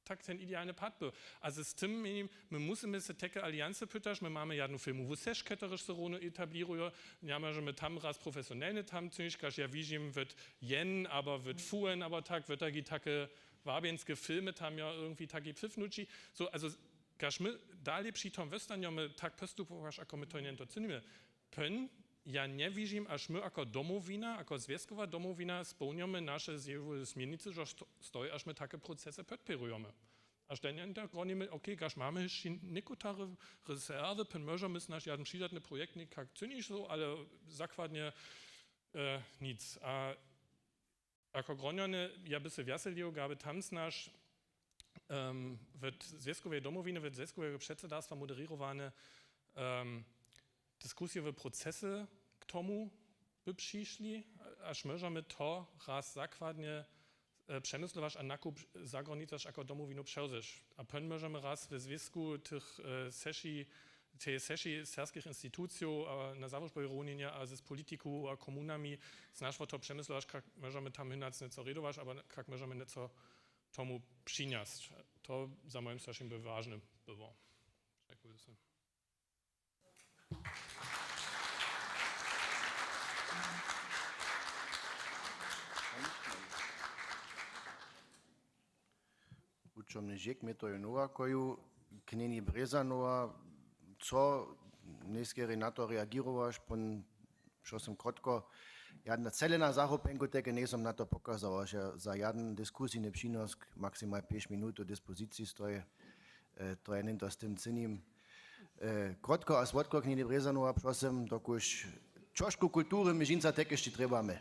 tak ten idealny pad był. A z, z tym měnim, my musymy se tajke aliancy pytać, my mamy jednu filmowu seć, kotryž se runje etablěruje, njamóžemy tam raz profesionelnje tam cynić, kaž ja widźim, wot Jen, abo wot Fuen, abo tak, wot taki, take wabjenske filmy tam jo irgendwie taki pfiwnući. So, also, kaž my dalej při tom wóstanjemy, tak postupować, ako my to njeje to činimy. Pón, ja njewěžim, až my jako Domowina, jako zwjazkowa Domowina społnjamy naše zjewowe směrnicy, zo sto-, stoji, až my take procesy podpěrujemy. Až ten jen tak gronimy, okay, kaž mamy hišće někotare rezerwy, pón móžemy so naš jedyn přidatny projekt někak činić, so, ale zakładnje, e, nic. A jako gronjony, ja by se wjeselił, gaby tam so naš, em, wot Zwjazkoweje Domowiny, wot Zwjazkowego předsydarstwa moderěrowane, em, diskusijowe procesy k tomu by přišli, až móžemy to raz zakładnje, e, přemyslować a nakup zagronicać jako Domowinu přewzeć. A pón móžemy raz we zwjazku tych, e, seši tej seši serbskich institucijow, a na załožbowej rownjenje a z politikow a komunami, so naš wo to přemyslować, kak móžemy tam hinac něco rědować, abo kak móžemy něco tomu přinjesć. To za mojim staršim by wažne było. Dźekujemy. Čomny žěk, mětoju Nowakoju, knjeni Brězanowa, co njejskerje na to reagirowaš, pon, što sym krótko, ja na cele na zachopjenku teke njejsym na to pokazał, że za jaden diskusijny přinosk maksimal pěć minut do dispoziciji stoji, e, to je njen to z tym cynim. E, krótko a słodko, knjeni Brězanowa, prosim, dokelž trošku kultury my žinca tekež ći trjebamy.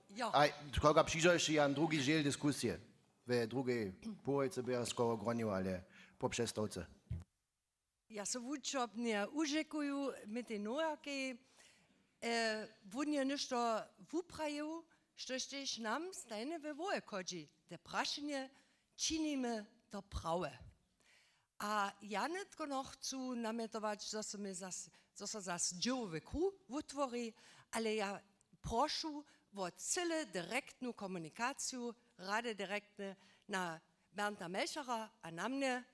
Jo. A koga přišoše jan drugi žel diskusije. We druhej połojce běha skoro gronił, ale po přestawce. Ja so wučobnje užekuju, my tej Nowakej, e, wón je něšto wuprajił, štož tež nam stajnje we hłowje chodźi. Te prašenje, činimy to prawje. A ja nětko noch chcu namjetować, zo so mi zas, zo so zas dźěłowy kruh wutwori, ale ja prošu wo cyle direktnu komunikaciju, rady direktne na Bernta Melchera a na mnje.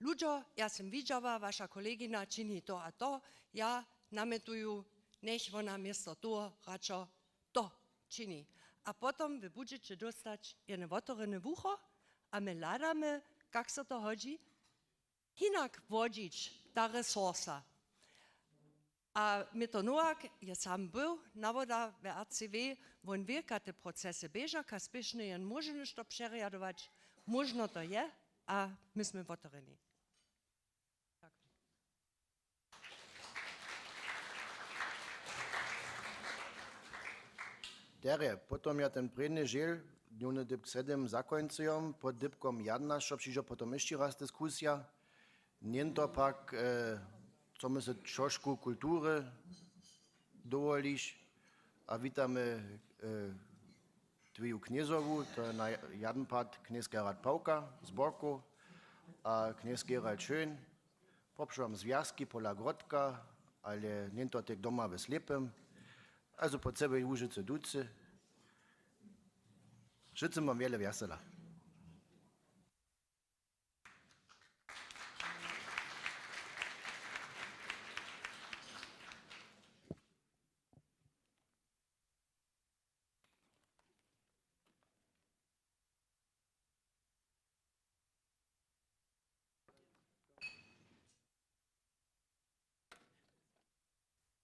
Ludźo, ja sym widźała, waša kolegina čini to a to, ja namjetuju, njech wona město toho radšo to čini. A potom wy budźeće dóstać jedne wotewrjene wucho a my hladamy, kak so to hodźi, hinak wodźić ta resursa. A Mětr Nowak je sam był nawoda w R C W, wón wě, kak te procesy běža, kak spěšnje jen móže něšto přerjadować, móžno to je a my smy wotewrjeni. Tak. Derje, potom ja ten prědny žel, dnjowny dypk sedym, zakónčujem, pod dypkom jednaće přińdźe potom hišće raz diskusija. Něhto pak, e, chcemy so trošku kultury dowolić a witamy, e, Twiju knjezowu, to je na jeden pad knjez Gerhard Pawka z Borkow a knjez Gerald Schön. Popřiwam zwjazki pola Grodka, ale něhto tak doma w Slepym. Also po cełej Łužicy ducy. Wšitcym wam wjele wjesela.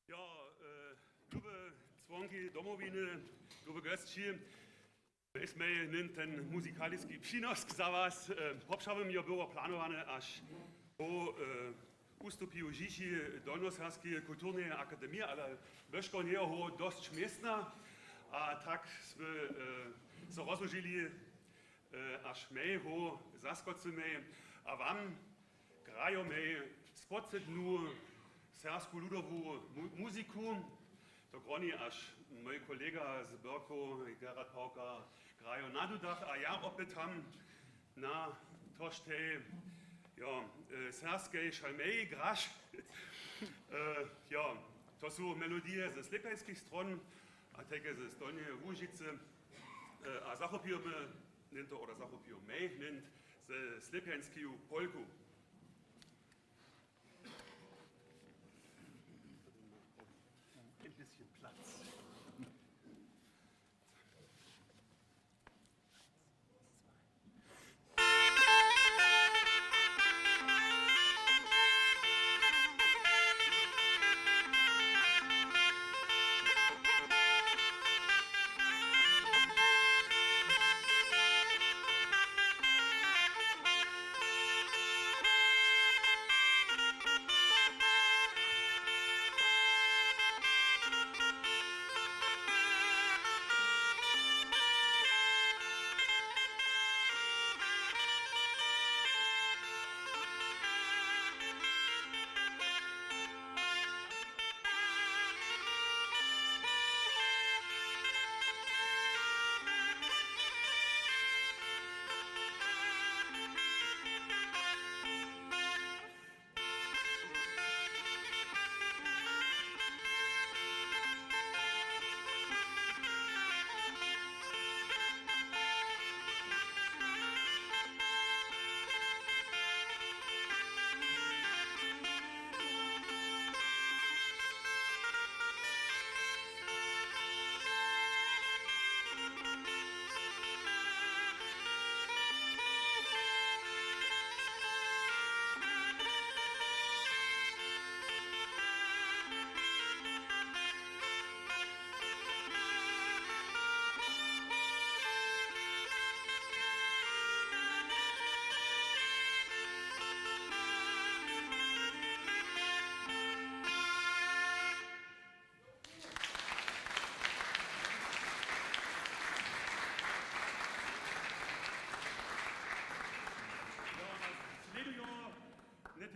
Jo, e, lube čłonki Domowiny, lube gosći, my smej hnyn ten muzikaliski přinosk za was, e, popřałbym jo było planowane, až po, e, ustupiju Žiži Dolnjoserbskeje kulturneje akademije, ale byško njeje ho dosć městna, a tak smy, e, so rozłožili, e, a šmej ho zaskocymej a wam grajomej spočetnu serbsku ludowu mu-, muziku. To groni, až mój kolega z Borkow, Gerhard Pawka, grajo na dudach a ja opytam na to, štej, jo, e, serbskej šalmej graš. E, jo, to su melodije ze slepjanskich stron a tajke ze Dolnjeje Łužicy. E, a zachopijemy hnyn to, oder zachopijemy hnyn ze slepjańskeju polku. Ein bisschen Platz.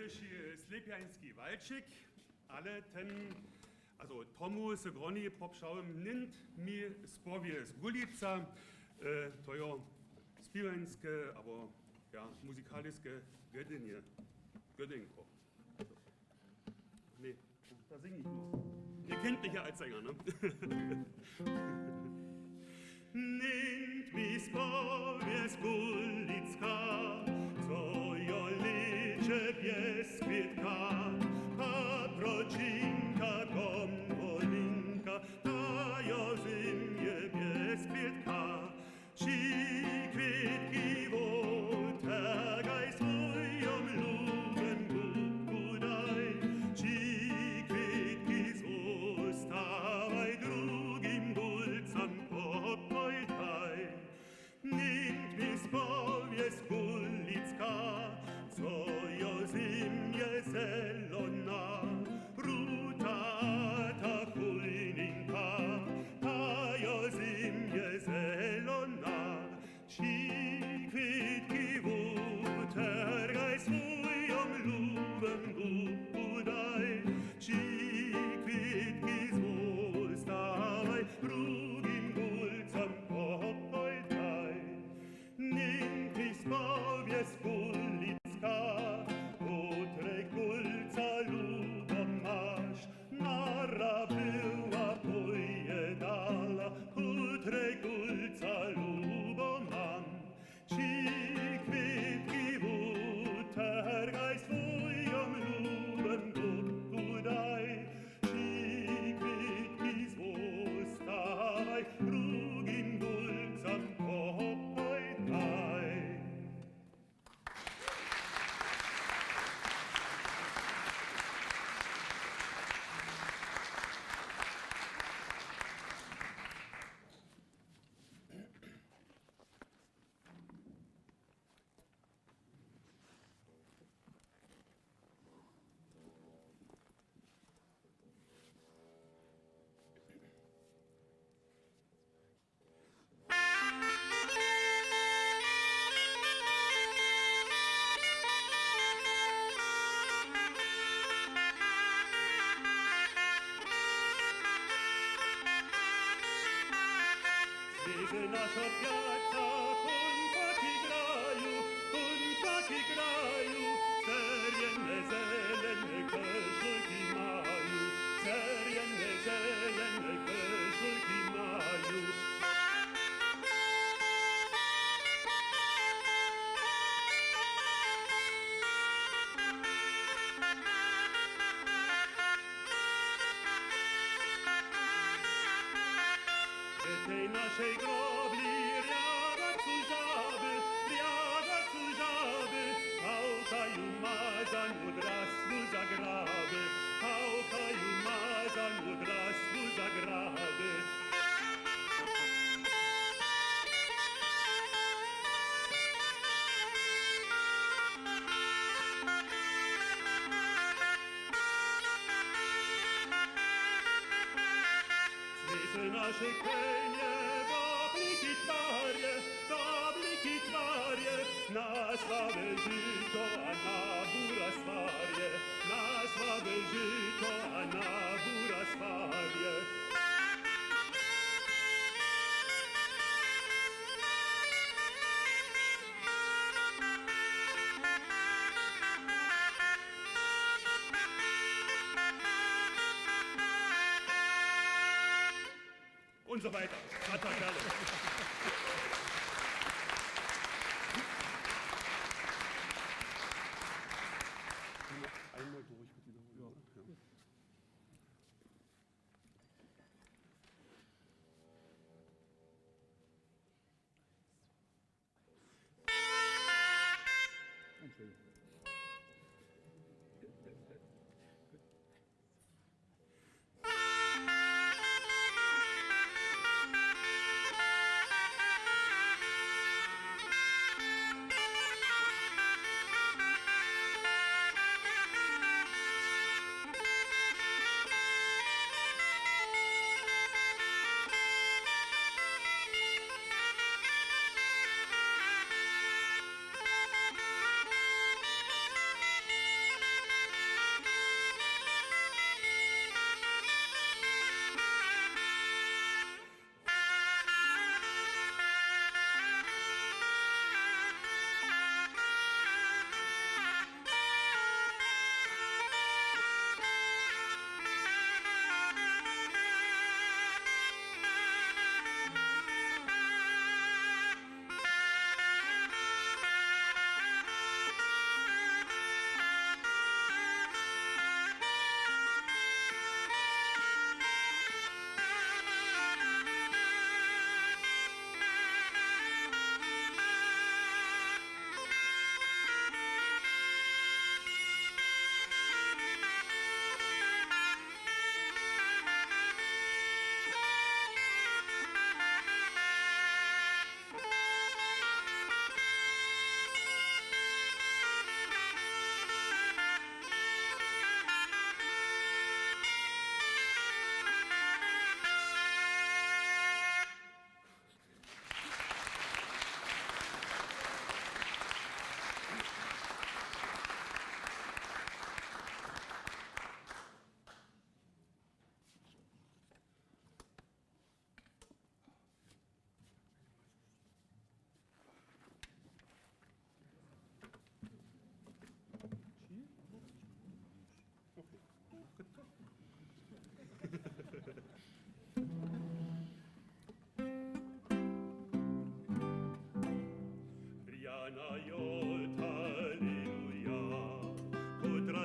Tež je Slěpjański walčik, ale ten, also tomu se groni popšałym nint mi spowě z Gulica, e, to jo spiwańske, abo ja, muzikaliske Gödinje, Gödinko. Nee, da sing ich noch. Ihr kennt mich ja als Sänger, ne? Nint mi spowěz Gulicka, co jo lěće bjez kwětka, paproćinka, komłolinka, ta jo zymje bjez kwětka. Ći kwětki wotergaj swójom lubem Bóhu daj, ći kwětki zostawaj drugim Gulcam popojtaj. Nint mi spowěz Gulicka, co jo zymje zelona, ruta ta chójninka, ta jo zymje zelona. Ći kwětki wotergaj swójom lubem Bóhu daj, ći kwětki zostawaj drugim Gulcam popojtaj. Nint mi spowěz Gulicka, kotrej Gulca lubo maš, mara była, pojedała, kotrej Gulca lubo mam. Ći kwětki wotergaj swójom lubem Bóhu daj, ći kwětki zostawaj drugim Gulcam popojtaj. Wězy naša pjaca, kónčaki graju, kónčaki graju, čerwjene, zelene košulki maju, čerwjene, zelene košulki maju. W tej našej grobli rjada su žaby, rjada su žaby, pałkaju mazan wot rastu za graby, pałkaju mazan wot rastu za graby. Smy se naše kejnje, dobliki twarje, dobliki twarje, na słabe žito a na buras farje, na słabe žito a na buras farje. Und so weiter. Tata Perle. Einmal durch mit dieser Runde. Ja.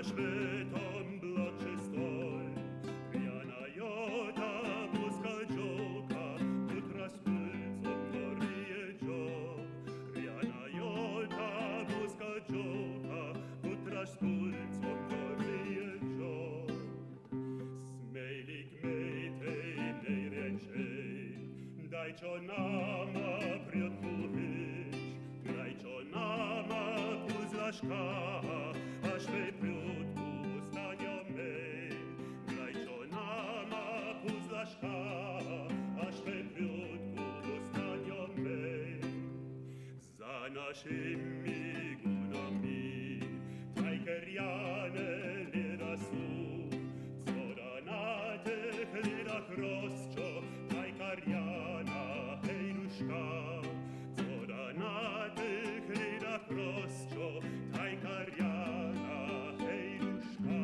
Šwytom bloče stoj, rjana jota, buska dźołka, butra z kulcom norije dźoł. Rjana jota, buska dźołka, butra z kulcom norije dźoł. Smejlik, mejtej nejrjećej, dajćo nama prjotku hić, dajćo nama puzlaška, haž wej prjotku wostanjomej. Dajćo nama puzlaška, haž wej prjotku wostanjomej. Za našimi gunami tajke rjane lěda su, co da na tych lědach rosćo, tajka rjana hejduška, co da na tych lědach rosćo, tajka rjana hejduška.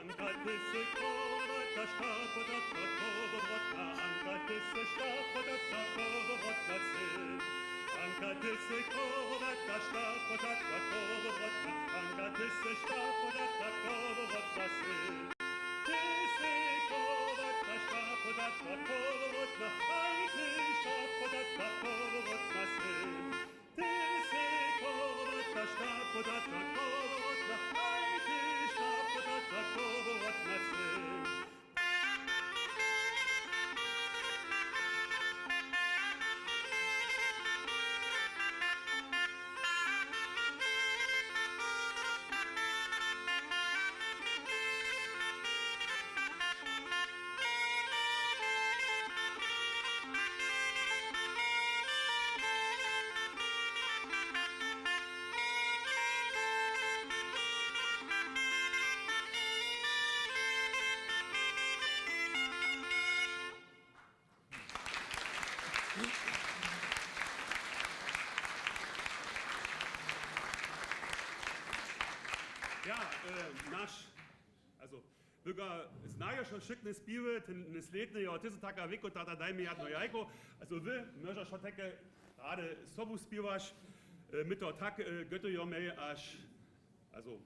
Anka, ty sy kowata, škapota, kowotna, Anka, ty sy škapota, kowotna sy. Anka, ty sy kowata, škapota, kowotna, Anka, ty sy škapota, kowotna sy. Ty sy kowata, škapota, kowotna, aj ty škapota, kowotna sy. Ty sy kowotna, škapota, kowotna, aj ty škapota, kowotna sy. Ja, e, naš, also, Byka, znajo wšo wšěkne spěwy, ten slědny jo, ty sy taka wěkotata, daj mi jedno jajko. Also wy, móža wšo tajke rady sobu spěwaš, e, my to tak, e, gotujomej, až, also,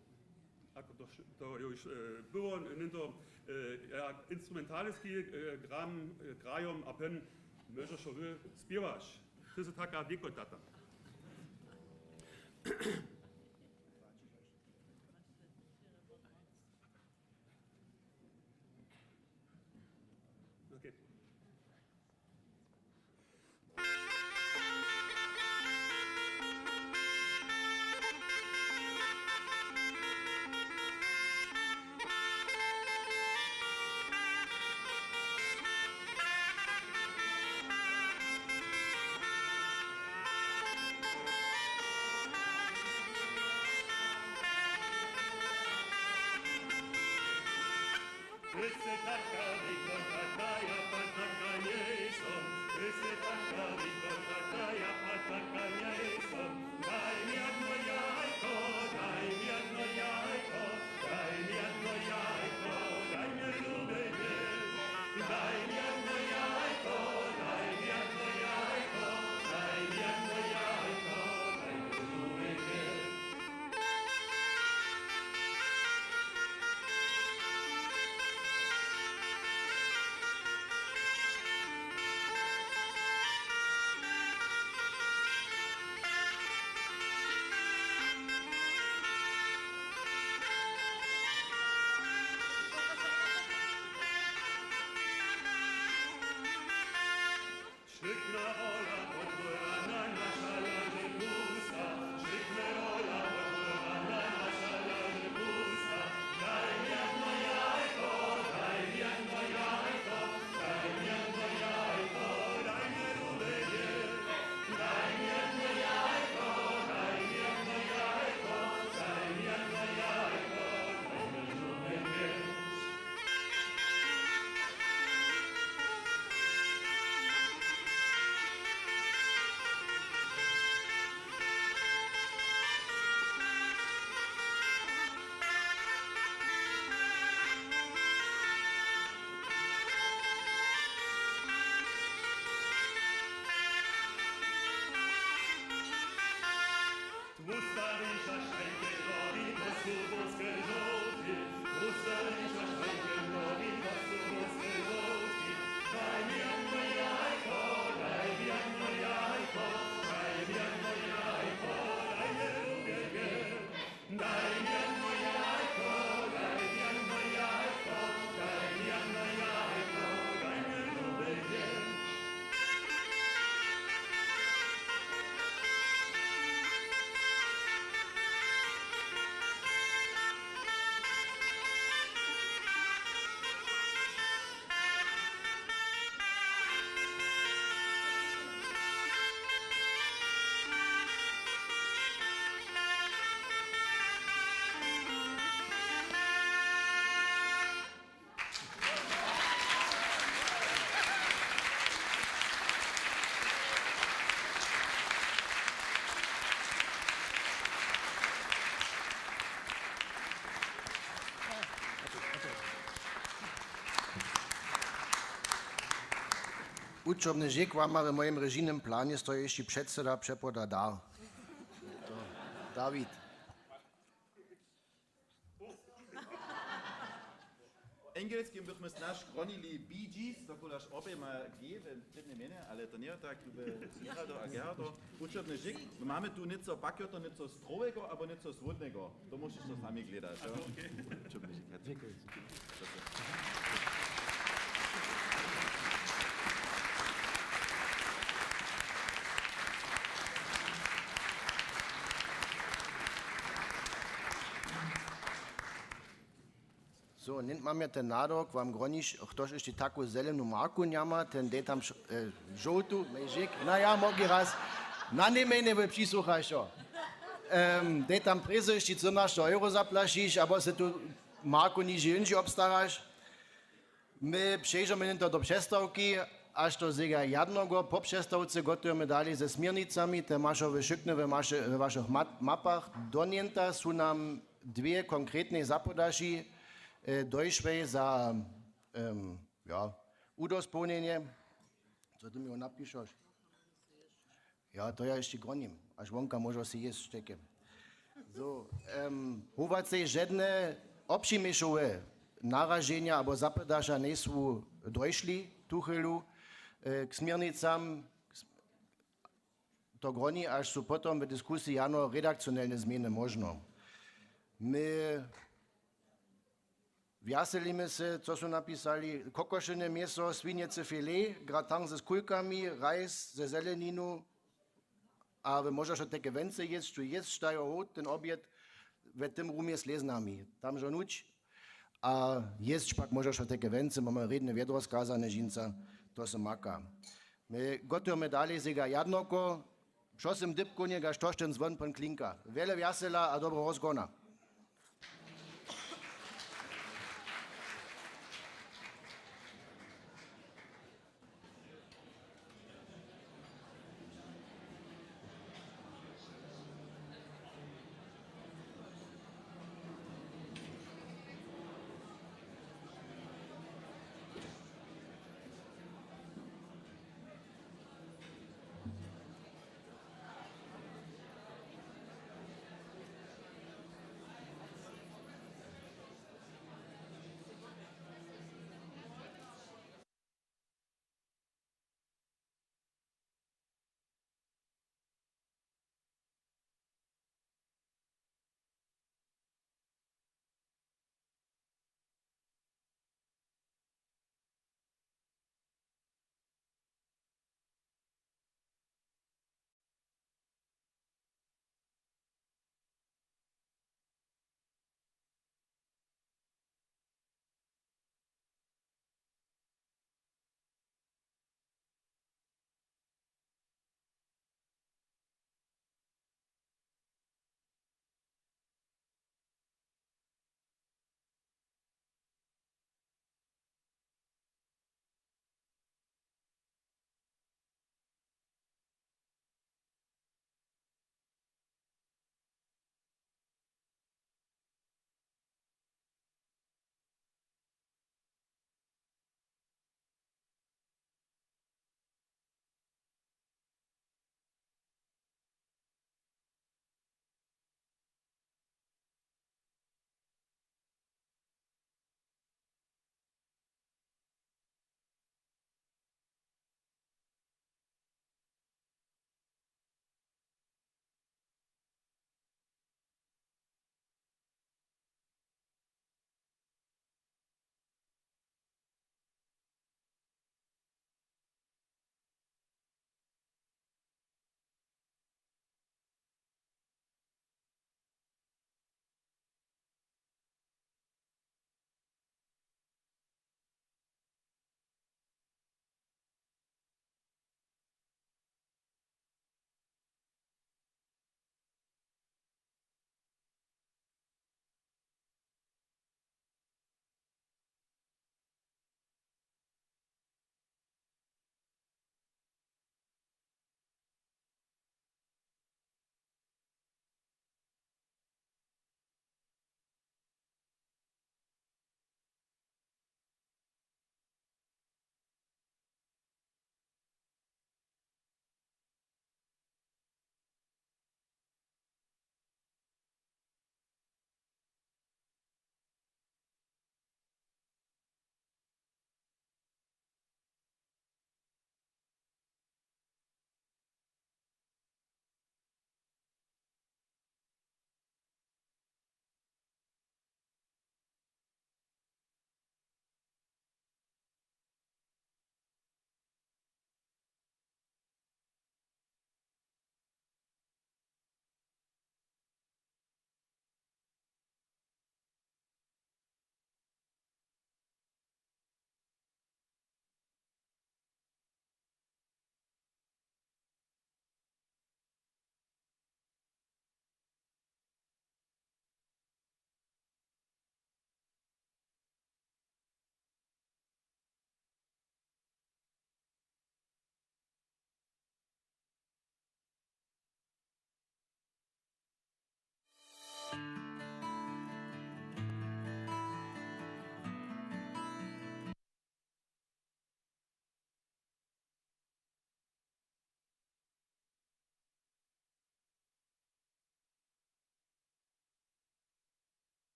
ako to, to jo, e, było, nen to, e, ja, instrumentaliski, e, gram, e, grajom a pon, móža wšo wy spěwaš. Ty sy taka wěkotata. Okay. Ty sy taka wěkotata, ja pak taka njejsym. Ty sy taka wěkotata, ja pak taka njejsym. Daj mi jedno jajko, daj mi jedno jajko, daj mi jedno jajko, daj mi Wučobny źěk wama. W mojim režijnym planje stoji hišće předsyda přepoda dar. To Dawid. Angielskim bychmy snaž kronili Bee Gees, dokola oběma G w přednjem mjenje, ale to njeje tak, tu by Gerardo a Gerardo. Wučobny źěk, my mamy tu něco pakjoto, něco strowego abo něco słódnego. To móžeš to sami gledać, jo? Wučobny źěk. So, nětk mam ja ten nadawk, wam groniš, chtož hišće taku zelenu marku njama, ten dej tam š-, e, žołtu, mejžik, na ja, mogi raz, na nejmjenje wy přisłuchaš, jo. Em, dej tam prězy hišće třinašto euro zaplašiš, abo se tu marku niži jindźi obstaraš. My přežomy něto do přestawki, až do zega jadnogo. Po přestawce gotujemy dalej ze směrnicami, te maš wšukny we maše-, we wašich ma-, mapach. Donjenta su nam dwě konkretne zapodaši, e, dojšłej za, em, ja, wudospołnjenje. Co ty mi napišeš? Ja, to ja hišće gronim, až wonka móžo sej jěsć, čekaj. So, em, howacej žedne wobšiměšowe naraženja abo zapodaša njejsu dojšli tu chwilu, e, k směrnicam, k s-, to groni, až su potom w diskusiji jano redakcionelne změny móžno. My wjaselimy se, co su napisali: kokošyne měso, swinjecy filet, gratin ze kulkami, rajs ze zeleninu. A wy móžaš teke wjency jěsć, tu jěsć, štajo hołd, ten objed w tym rumje z leznami. Tam žo nuć. A jěsć pak móžaš teke wjency, mamy rědne wjedro skazane, žinca, to se maka. My gotujemy dalej zega jadnoko. Přo swym dypkownje, kaž tož ten zwon pon klinka. Wjele wjasela a dobreho rozgona.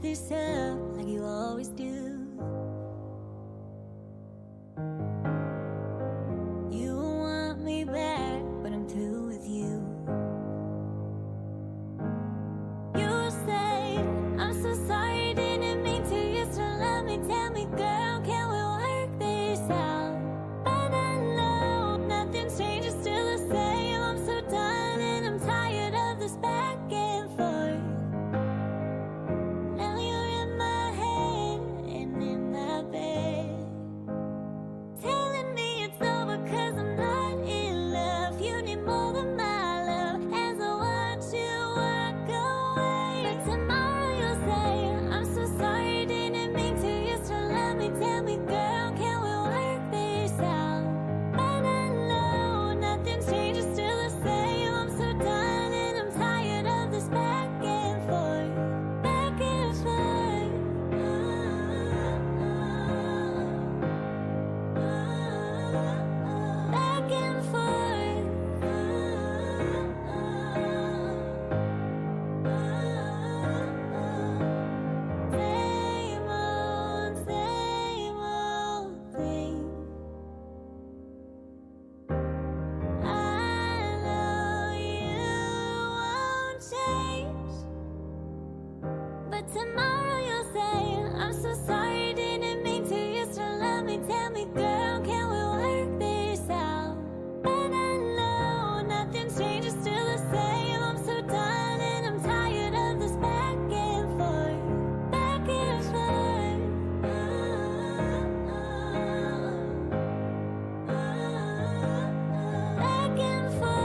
This up like you always do. You want me back, but I'm through with you. You say, "I'm so sorry, didn't mean to. You still love me, tell me, girl, can we work this out?" But I know nothing's changed, it's still the same. I'm so done and I'm tired of this back and forth. Now you're in my head and in my bed, telling me it's over 'cause I'm not in love. You need more than my love as I watch you walk away. But tomorrow you'll say, "I'm so sorry, didn't mean to. You still love me, tell me, girl, can we work this out?" But I know nothing's changed, it's still the same. I'm so done and I'm tired of this back and forth, back and forth, back and forth. Same old, same old thing. I know you won't change, but tomorrow you'll say, "I'm so sorry, didn't mean to. You still love me, tell me, girl, can we work this out?" But I know nothing's changed, it's still the same. I'm so done and I'm tired of this back and forth, back and forth, back and forth.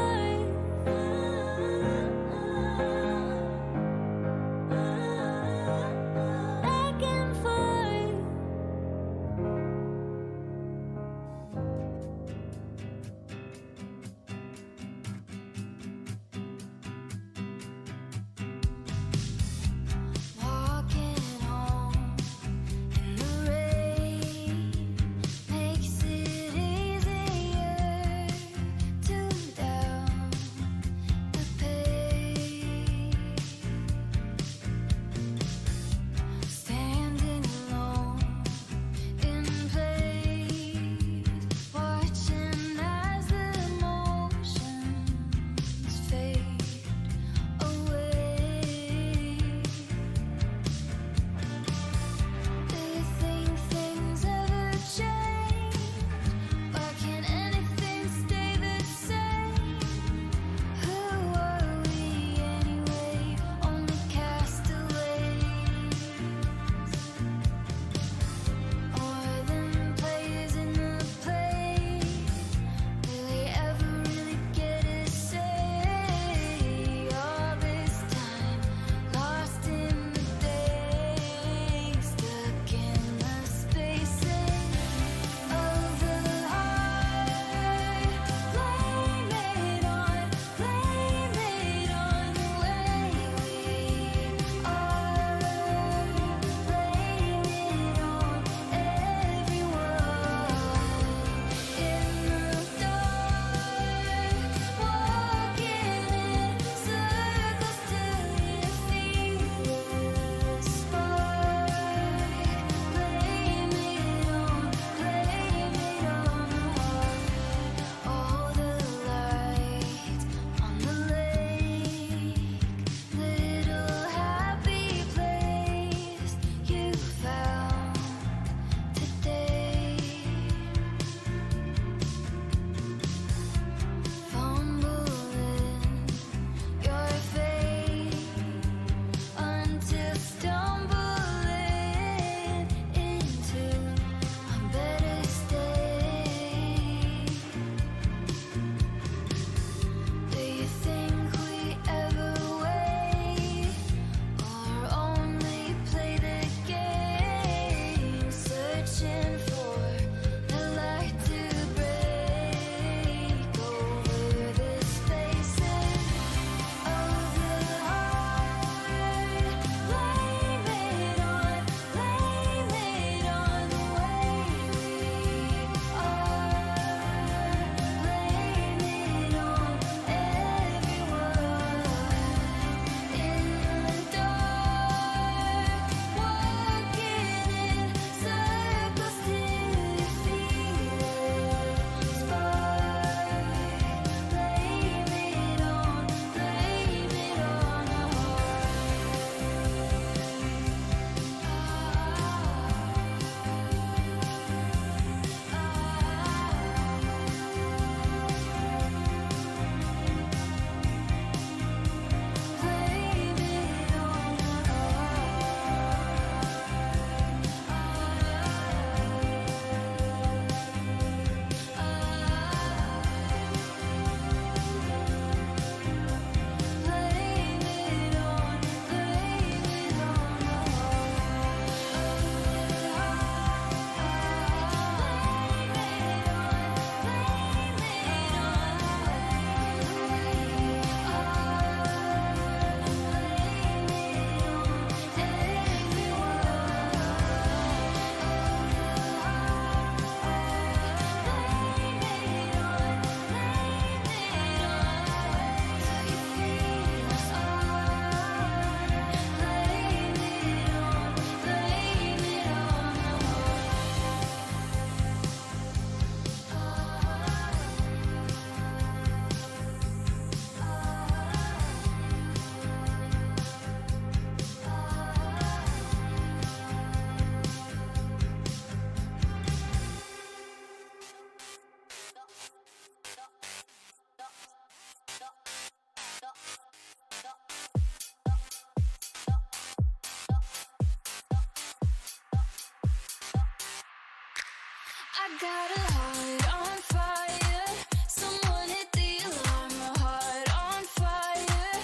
Got a heart on fire. Someone hit the alarm. A heart on fire.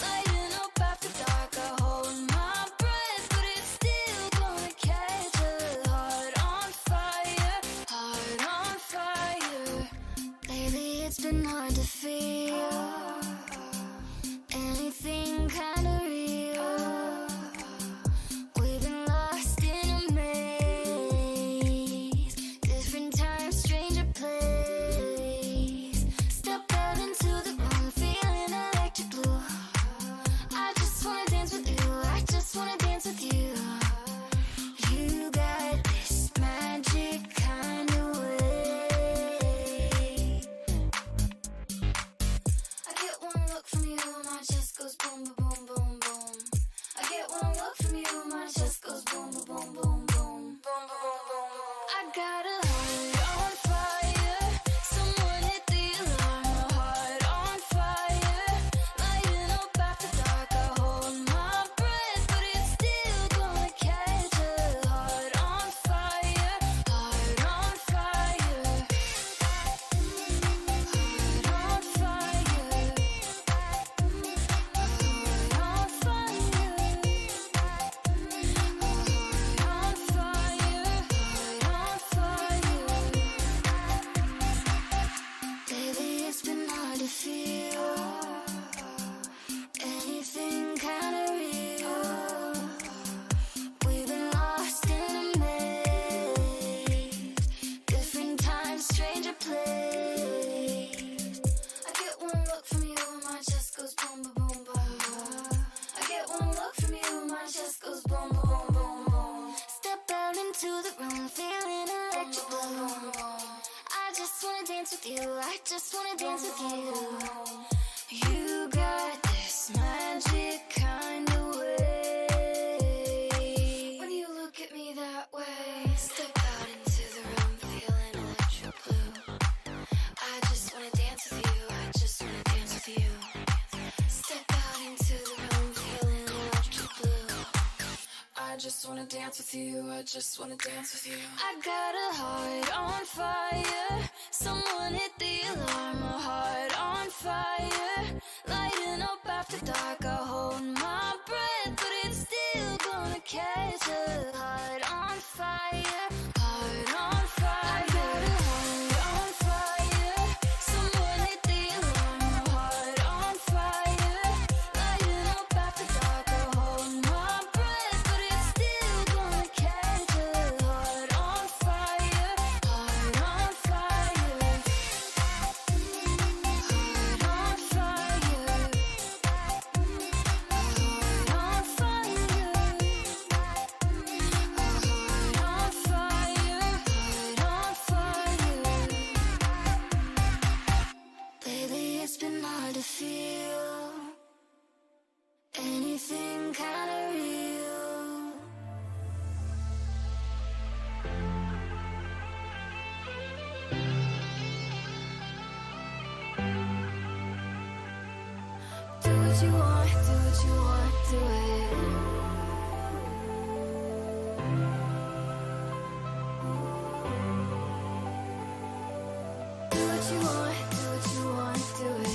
Lighting up after dark. I hold my breath, but it's still gonna catch. A heart on fire. Heart on fire. Lately it's been hard to feel anything kinda real. We've been lost in a maze, different time, stranger place. Step out into the room, feeling electric blue. I just wanna dance with you, I just wanna dance with you. You got this magic kind of way. I get one look from you, my chest goes boom, boom, boom, boom, boom. I get one look from you, my chest goes boom, boom, boom, boom, boom. Boom, boom, boom, boom, boom. I got a heart on fire. Someone hit the alarm. A heart on fire. Lighting up after dark. I hold my breath, but it's still gonna catch. A heart on fire. Heart on fire. Heart on fire. Heart on fire. Heart on fire. Heart on fire. Lately it's been hard to feel anything kinda real. We've been lost in a maze, different time, stranger place. I get one look from you, my chest goes boom, boom, boom, boom, boom. I get one look from you, my chest goes boom, boom, boom, boom, boom. Step out into the room, feeling electric blue. I just wanna dance with you, I just wanna dance with you. You got this magic kind of way. When you look at me that way, step out into the room, feeling electric blue. I just wanna dance with you, I just wanna dance with you. Step out into the room, feeling electric blue. I just wanna dance with you, I just wanna dance with you. I got a heart on fire. Someone hit the alarm, a heart on fire. Lighting up after dark, I hold my breath, but it's still gonna catch. A heart on fire, heart on fire. I got a heart on fire. Someone hit the alarm, a heart on fire. Lighting up after dark, I hold my breath, but it's still gonna catch. A heart on fire, heart on fire. Heart on fire. Heart on fire. Heart on fire. Heart on fire. Lately it's been hard to feel anything kinda real. Do what you want, do what you want, do it. Do what you want, do what you want, do it.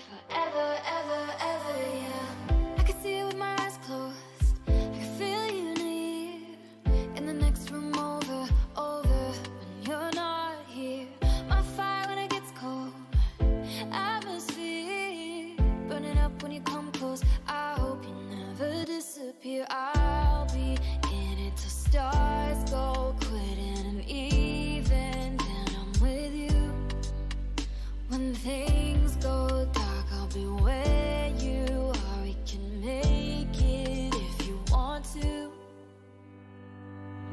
Forever, ever, ever, yeah. I could see it with my eyes closed. I could feel you near. In the next room over, over. When you're not here, my fire when it gets cold. Atmosphere burning up when you come close. I hope you never disappear. I'll be in it till stars go quiet and even then I'm with you. When things go dark, I'll be where you are. We can make it if you want to.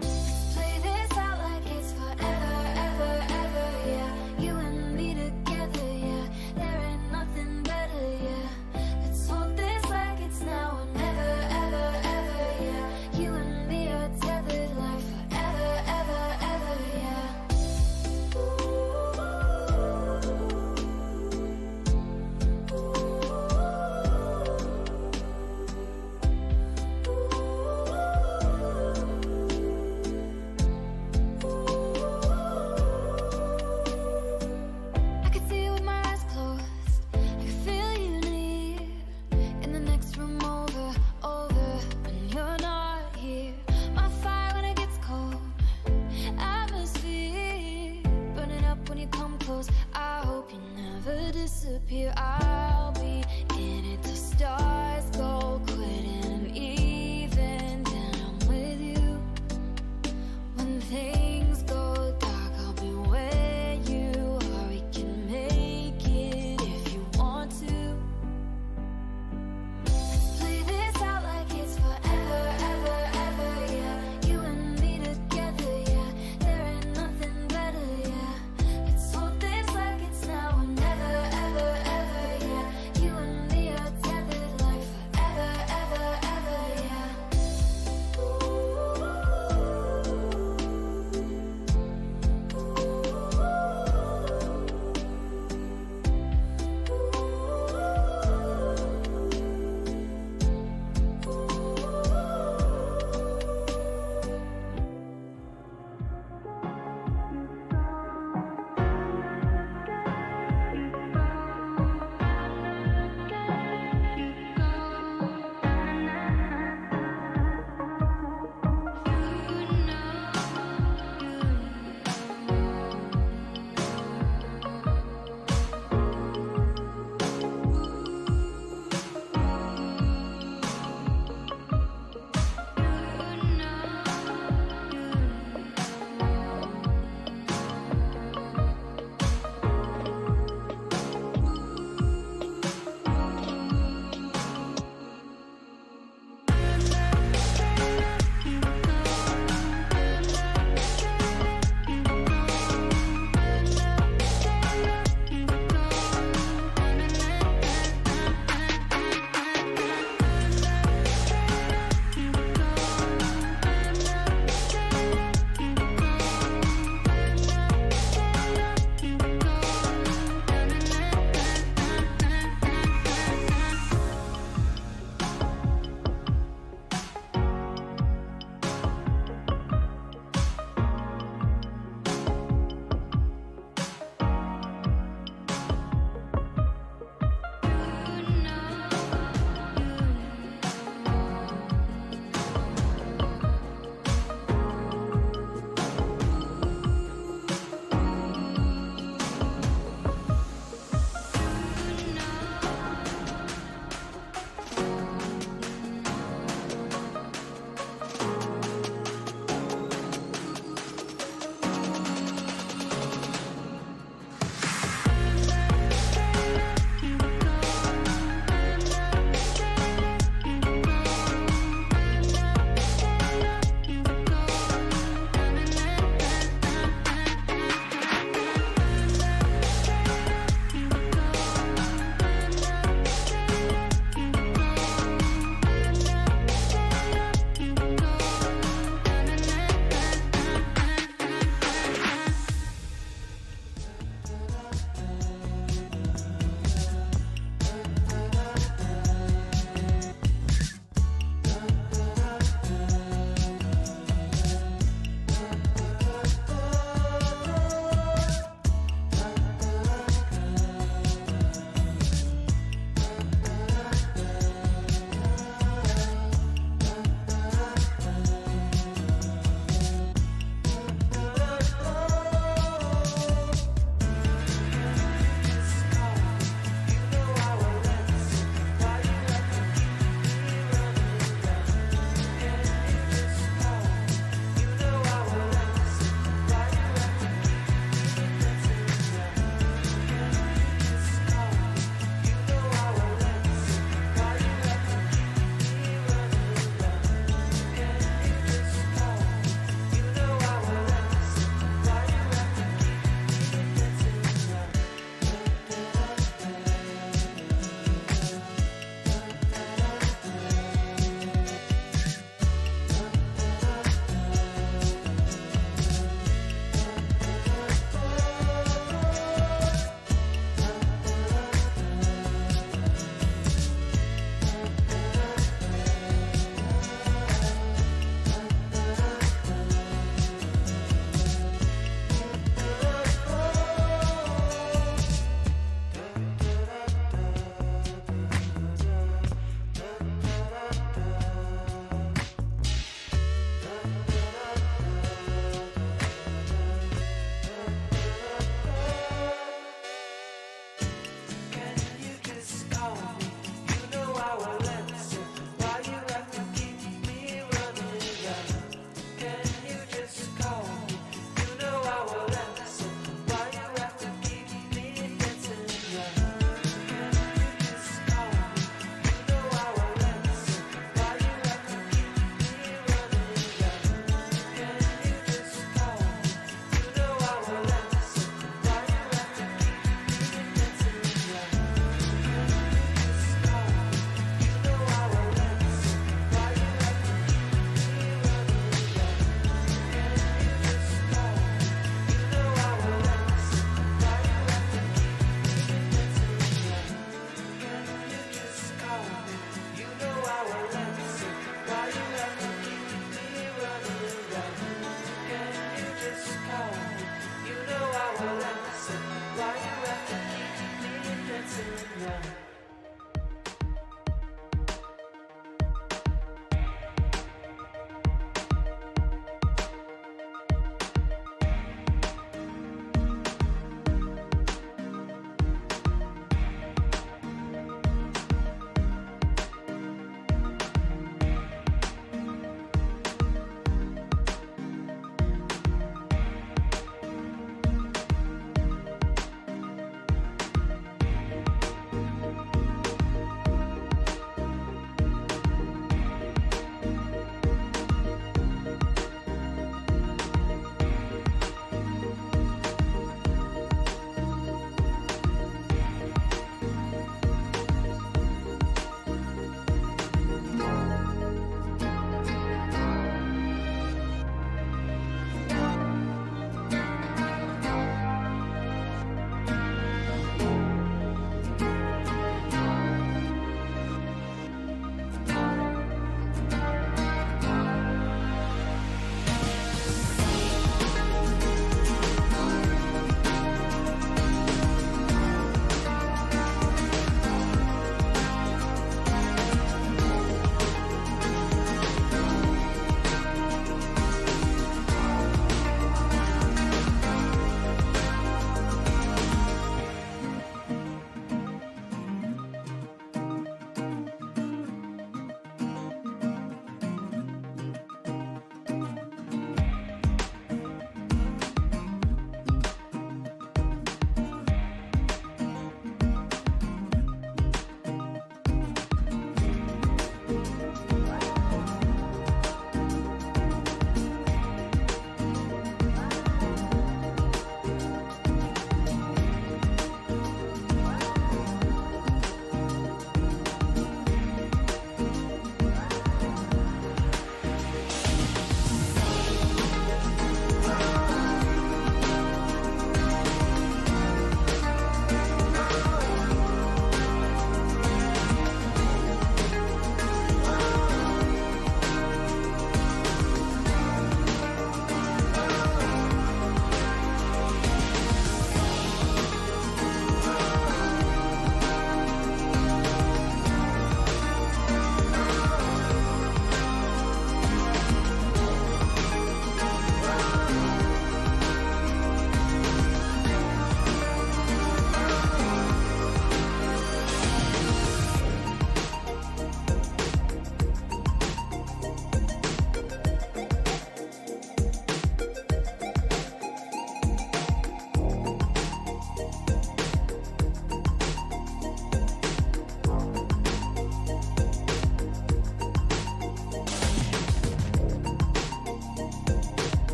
Let's play this out like it's forever, ever, ever, yeah. You and me together, yeah. There ain't nothing better, yeah. Let's hold this like it's now or never, ever, ever, yeah. You and me are tethered like forever, ever, ever, yeah. I could see you with my eyes closed. I could feel you near. In the next room over, over. When you're not here, my fire when it gets cold. Atmosphere burning up when you come close. I hope you never disappear. I'll be in it till stars go quiet and even then I'm with you. When things go dark, I'll be where you are. We can make it if you want to. Let's play this out like it's forever, ever, ever, yeah. You and me together, yeah. There ain't nothing better, yeah. Let's hold this like it's now or never, ever, ever, yeah. You and me are tethered like forever, ever,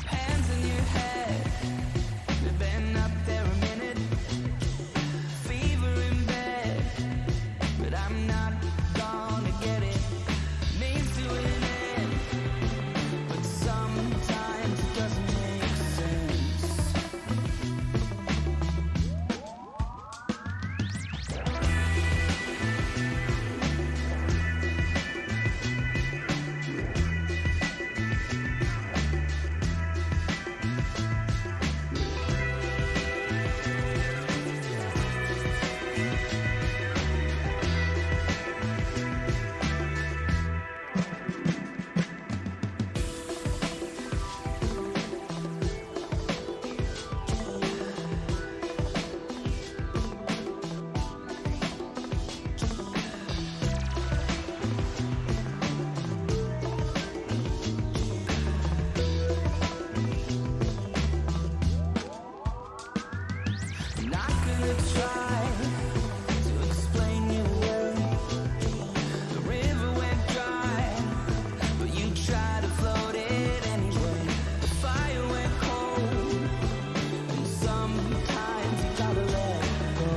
Hands in your head, you've been up there a minute. Not gonna try to explain it away. The river went dry, but you try to float it anyway. The fire went cold, and sometimes you gotta let go.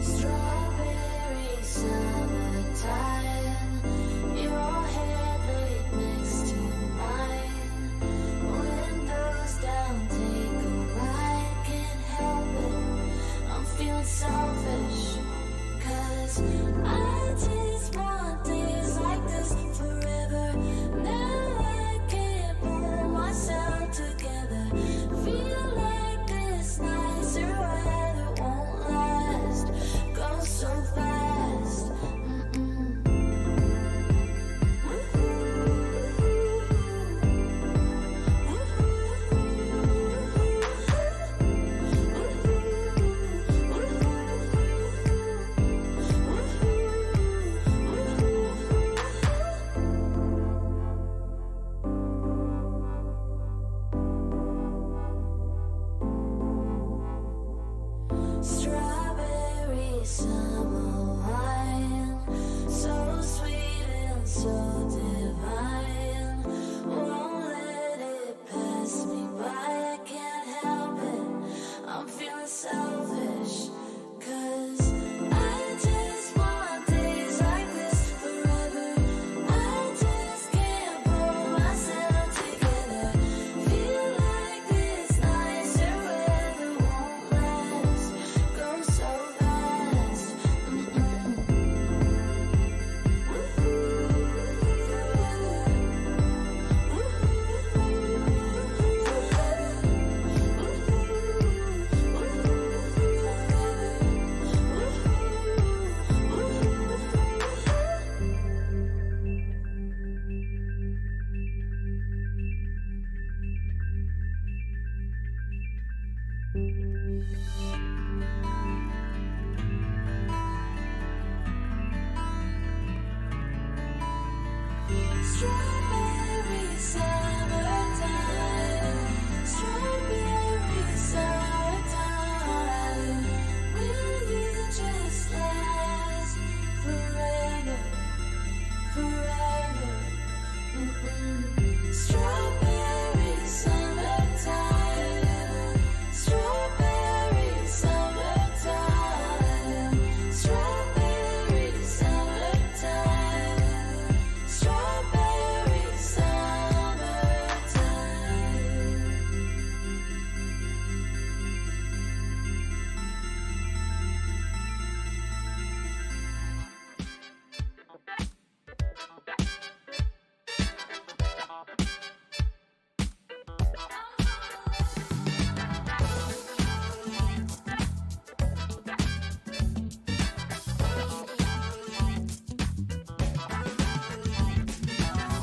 Strawberry summertime, your head laid next to mine. Windows down, take a ride, can't help it. I'm feeling selfish, 'cause I just want days like this forever. Now I can't pull myself together. Feel like this nicer weather won't last. Goes so fast. Mm-mm. Strawberry summer wine, so sweet and so divine. Won't let it pass me by, I can't help it. I'm feeling selfish, 'cause I just want days like this forever. I just can't pull myself together. Feel like this nicer weather won't last. Goes so fast. Mm-mm. Strawberry summertime, strawberry summertime. Will you just last forever, forever? Mm-mm. Strawberry summertime, strawberry summertime, strawberry summertime, strawberry summertime.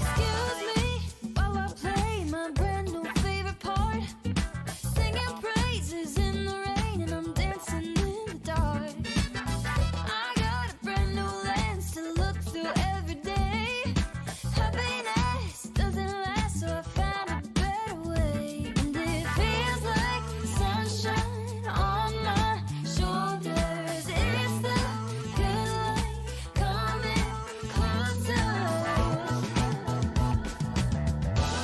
Excuse me while I play my brand new favorite part. Singing praises in the rain and I'm dancing in the dark. I got a brand new lens to look through every day. Happiness doesn't last, so I found a better way. And it feels like sunshine on my shoulders. It's the good life coming closer.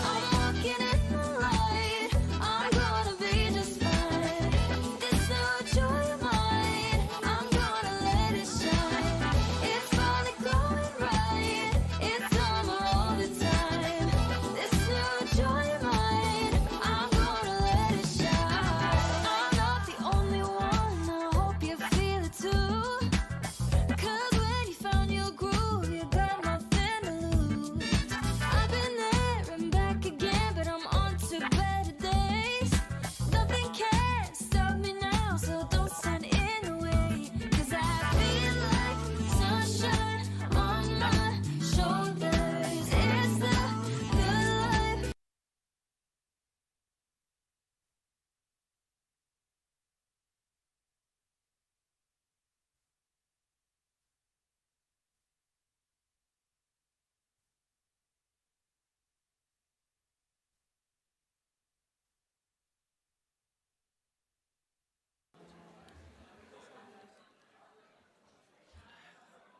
I'm walking in the light. I'm gonna be just fine. This new joy of mine, I'm gonna let it shine. It's finally going right.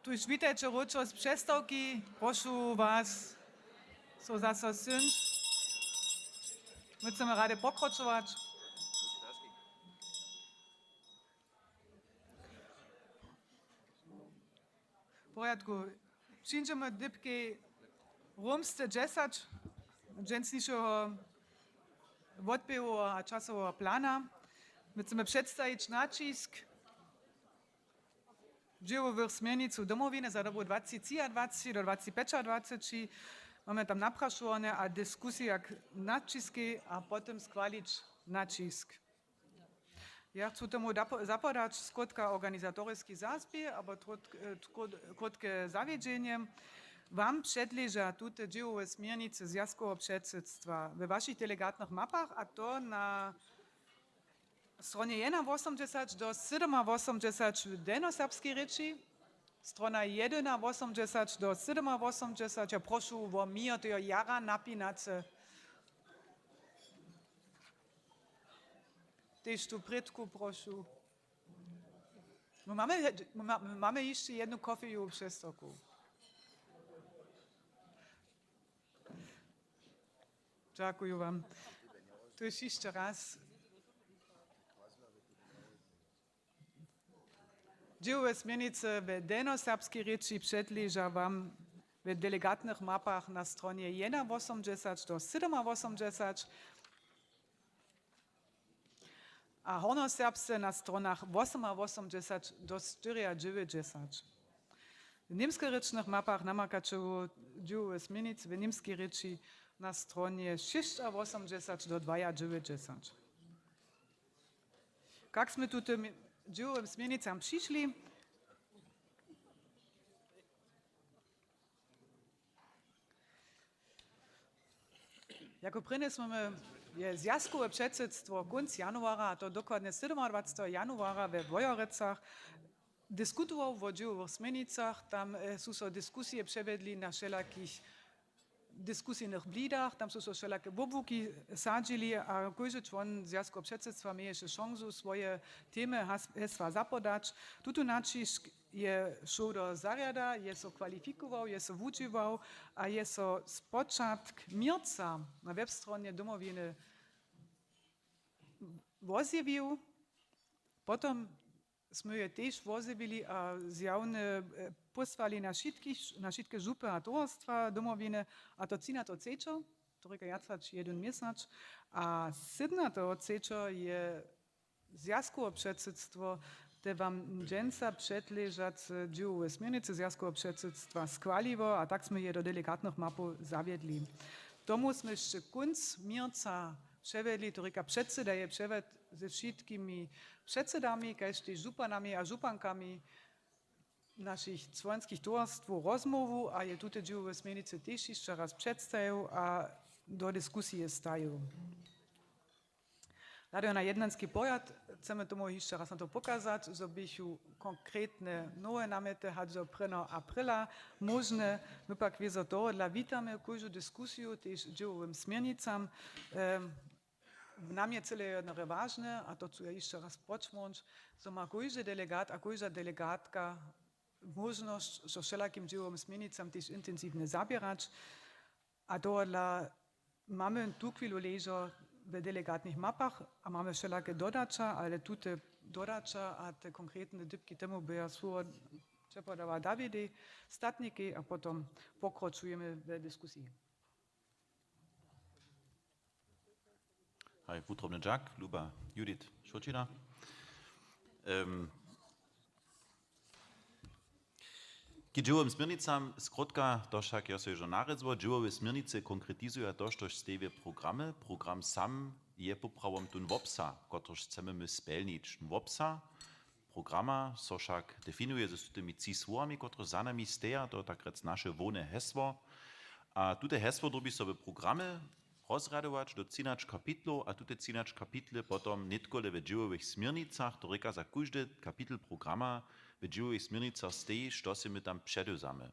Tuž witajće wróćo z přestawki. Prošu was, so zaso syńć. My chcemy rady pokročować. W porjadku. Přińdźemy dypkej romsce dźesać dźensnišeho wotběhoweho a časoweho plana. My chcemy předstajić naćisk dźěłowych směrnicow Domowiny za dobu dwacentřiadwaceći do dwacentřiadwaceći. Mamy tam naprašowane a diskusija k naćiskej a potom schwalić naćisk. Ja chcu tomu dapo-, zapodać skrótka organizatoriski zazběh abo trót-, e, trót-, krótke zawjedźenje. Wam předleža tute dźěłowe směrnice zwjazkoweho předsydstwa we wašich delegatnych mapach, a to na stronje jedynawosomdźesać do sydomawosomdźesać w delnjoserbskej rěči, strona jedynawosomdźesać do sydomawosomdźesać. Ja prošu wo měr teho jara napinace. Tež tu prědku prošu. My mamy, my ma-, my mamy hišće jednu kofeju přestawku. Dźakuju wam. Tuž hišće raz. Dźěłowe směrnice we delnjoserbskej rěči předleža wam we delegatnych mapach na stronje jedynawosomdźesać do sydomawosomdźesać a hornjoserbsce na stronach wosomawosomdźesać do štyriadźewjećdźesać. W němskerěčnych mapach namakaće dźěłowe směrnice w němskej rěči na stronje šěsćawosomdźesać do dwaadźewjećdźesać. Kak smy tutym dźěłowym směrnicam přišli? Jako prěnje smy my, je zwjazkowe předsydstwo kónc januara, a to dokładnje sydomadwaceteho januara we Wojerecach, diskutował wo dźěłowych směrnicach. Tam, e, su so diskusije přewjedli na wšelakich diskusijnych blidach, tam su so wšelake wobłuki sadźili a kóždy čłon zwjazkoweho předsydstwa měješe šansu swoje temy has-, hesła zapodać. Tutu naćisk je šoł do zarjada, je so kwalifikował, je so wudźěłał a je so spočatk měrca na webstronje Domowiny wozjewił. Potom smy je tež wozjewili a zjawne, e, pósłali na wšitkich, na wšitke župy a towarstwa Domowiny, a to třinateho třećeho, to rěka wjac hač jedyn měsac, a sydomnateho třećeho je zwjazkowe předsydstwo te wam dźensa předležace dźěłowe směrnicy zwjazkoweho předsydstwa schwaliło a tak smy je do delegatnych mapow zawjedli. Tomu smy hišće kónc měrca přewjedli, to rěka předsyda je přewjedł ze wšitkimi předsydami, kaž tež županami a župankami našich čłonskich towarstwow rozmołwu a je tute dźěłowe směrnicy tež hišće raz předstajił a do diskusije stajił. Hladajo na jednanski porjad, chcemy tomu hišće raz na to pokazać, zo běchu konkretne nowe namjety hač do prěnjeho aprila móžne. My pak wězo tohodla witamy kóždu diskusiju tež dźěłowym směrnicam. Em, W namje cyle je jedno wažne, a to chcu ja hišće raz podšmórnć, zo ma kóždy delegat a kóžda delegatka móžnosć so wšelakim dźěłowym směrnicam tež intensiwnje zaběrać. A tohodla mamy tuchwilu ležo w delegatnych mapach a mamy wšelake dodaća, ale tute dodaća a te konkretne dypki temu by ja słowo přepodała Dawidej Statnikej a potom pokročujemy w diskusiji. Haj, wutrobny dźak, luba Judith Šoćina. Em, k dźěłowym směrnicam, skrótka, to wšak jo so hižo narězło, dźěłowe směrnice konkretizuja to, štož steji w programje. Program sam je poprawom tón wobsah, kotryž chcemy my spjelnić. Tón wobsah programa so wšak definuje z tutymi tři słowami, kotrež za nami steja, to je tak rjec naše hłowne hesło. A tute hesło dyrbi so w programje rozrjadować do třinaće kapitlow a tute třinaće kapitle potom nětkole w dźěłowych směrnicach, to rěka za kóždy kapitel programa w dźěłowych směrnicach steji, što sej my tam předewzamy.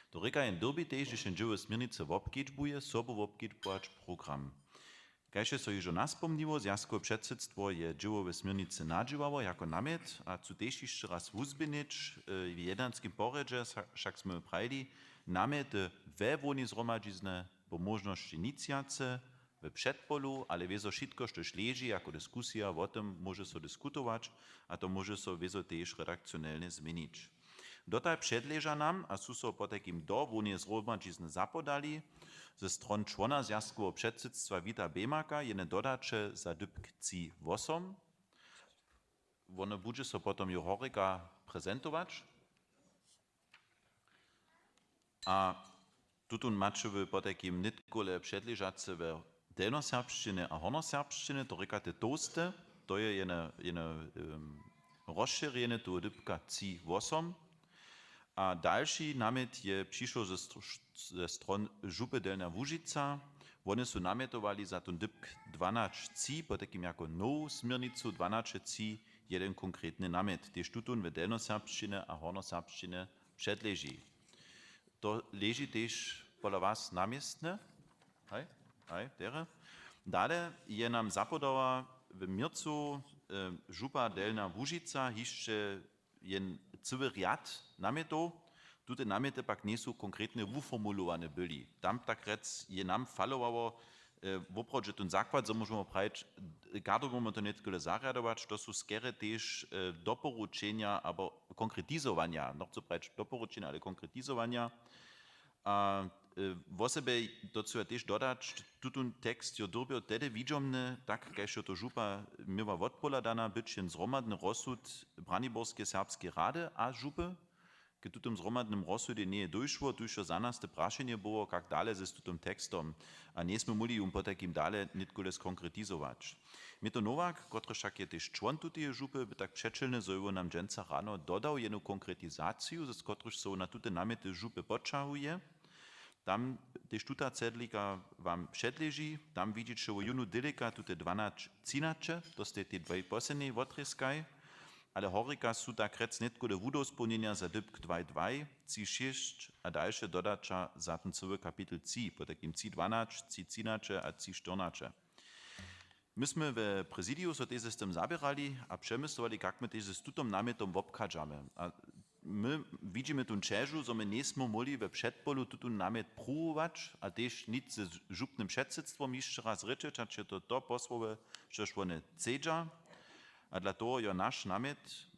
To rěka, jen dyrbi tež, hdyž jen dźěłowe směrnice wobkedźbuje, sobu wobkedźbować program. Kaž je so hižo naspomniło, zwjazkowe předsydstwo je dźěłowe směrnicy nadźěłało jako namjet a chcu tež hišće raz wuzběhnyć, e, w jednanskim porjedźe sa- wšak smy prajili, namjety we hłownej zhromadźizny po móžnosći nic wjace, w předpolu, ale wězo wšitko, štož leži jako diskusija, wo tym móže so diskutować a to móže so wězo tež redakcionelnje změnić. Dotal předleža nam a su so potajkim do hłowneje zhromadźizny zapodali ze stron čłona zwjazkoweho předsydstwa Wita Bemaka jene dodaće za dypk tři wosom. Wone budźe so potom jo horjeka prezentować. A tutón maće wy potajkim nětkole předležace we delnjoserbšćinje a hornjoserbšćinje, to rěkate tołste, to je jene, jene, em, rozšěrjenje toho dypka tři wosom. A dalši namjet je přišoł ze str- ze stron župy Delnja Łužica. Wone su namjetowali za tón dypk dwanaće tři, potajkim jako nowu směrnicu dwanaće tři, jeden konkretny namjet, tež tutón w delnjoserbšćinje a hornjoserbšćinje předleži. To leži tež pola was na městnje? Haj, haj, derje. Dale je nam zapodała w měrcu, e, župa Delnja Łužica hišće jen cyły rjad namjetow. Tute namjety pak njejsu konkretnje wuformulowane byli. Tam tak rjec je nam falowało, e, woprawdźe tón zakład, zo móžemy prajić, gardu móžemy to nětkole zarjadować, to su skerje tež, e, doporučenja abo konkretizowanja, nochcu prajić doporučenja, ale konkretizowanja. A, e, wosebje to chcu ja tež dodać, tutón tekst jo dyrbjo tehdy widźomny, tak kaž jo to župa měła wotpohladane, być jen zhromadny rozsud Braniborskeje serbskeje rady a župy. K tutym zhromadnym rozsudej njeje dóšło, tuž jo za nas te prašenje było, kak dale z tutym tekstom. A njesmy móhli jón potajkim dale nětkole skonkretizować. Měto Nowak, kotryž wšak je tež čłon tuteje župy, by tak přećelny, zo je wón nam dźensa rano dodał jednu konkretizaciju, z kotryž so na tute namjety župy poćahuje. Tam tež tuta cedlika wam předleži, tam widźiće wo jónu dylika tute dwanaće třinaće, to stej tej dwaj poslednjej wotrězkaj, ale horjeka su tak rjec nětkole wudospołnjenja za dypk dwaj dwaj, tři šěsć a dalše dodaća za ten cyły kapitel tři, potajkim tři dwanaće, tři třinaće a tři štyrnaće. My smy we prezidiju so tež z tym zaběrali a přemyslowali, kak my tež z tutym namjetom wobchadźamy. A my widźimy tu ćežu, zo my njejsmy móhli we předpolu tutón namjet pruwować a tež nic z župnym předsydstwom hišće raz rěčeć, hač je to to posłowe, štož wone chcedźa. A dla toho jo naš namjet,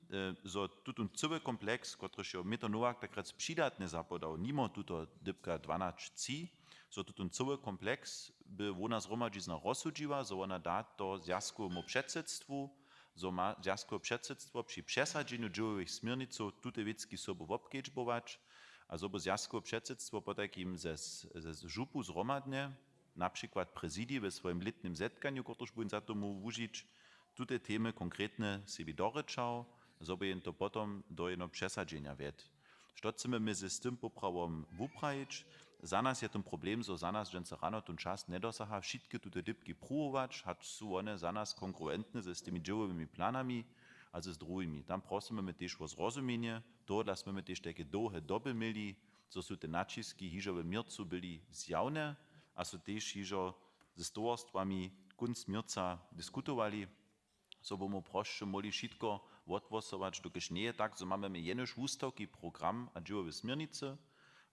e, zo tutón cyły kompleks, kotryž jo Měto Nowak tak rjec přidatnje zapodał, nimo tuto dypka dwanaće tři, zo tutón cyły kompleks by hłowna zhromadźizna rozsudźiła, zo wona da to zwjazkowemu předsydstwu, zo ma zwjazkowe předsydstwo při přesadźenju dźěłowych směrnicow tute wěcki sobu wobkedźbować a zo by zwjazkowe předsydstwo potajkim ze, ze župu zhromadnje, na přikład prezidij we swojim lětnym zetkanju, kotryž bu jón za tomu wužić, tute temy konkretnje sebi dorěčał, zo by jón to potom do jedneho přesadźenja wjedł. Što chcemy my z tym poprawom wuprajić? Za nas je ten problem, zo za nas dźensa rano tón čas njedosaha wšitke tute dypki pruwować, hač su wone za nas kongruentne z tymi dźěłowymi planami a z druhimi. Tam prosymy my tež wo zrozumjenje, tohodla smy my tež tajke dołhe doby měli, zo su te naćiski hižo w měrcu byli zjawne a su tež hižo z towarstwami kónc měrca diskutowali. Zo by my prosće móhli wšitko wothłosować, dokelž njeje tak, zo mamy my jenož wustawki, program a dźěłowe směrnicy,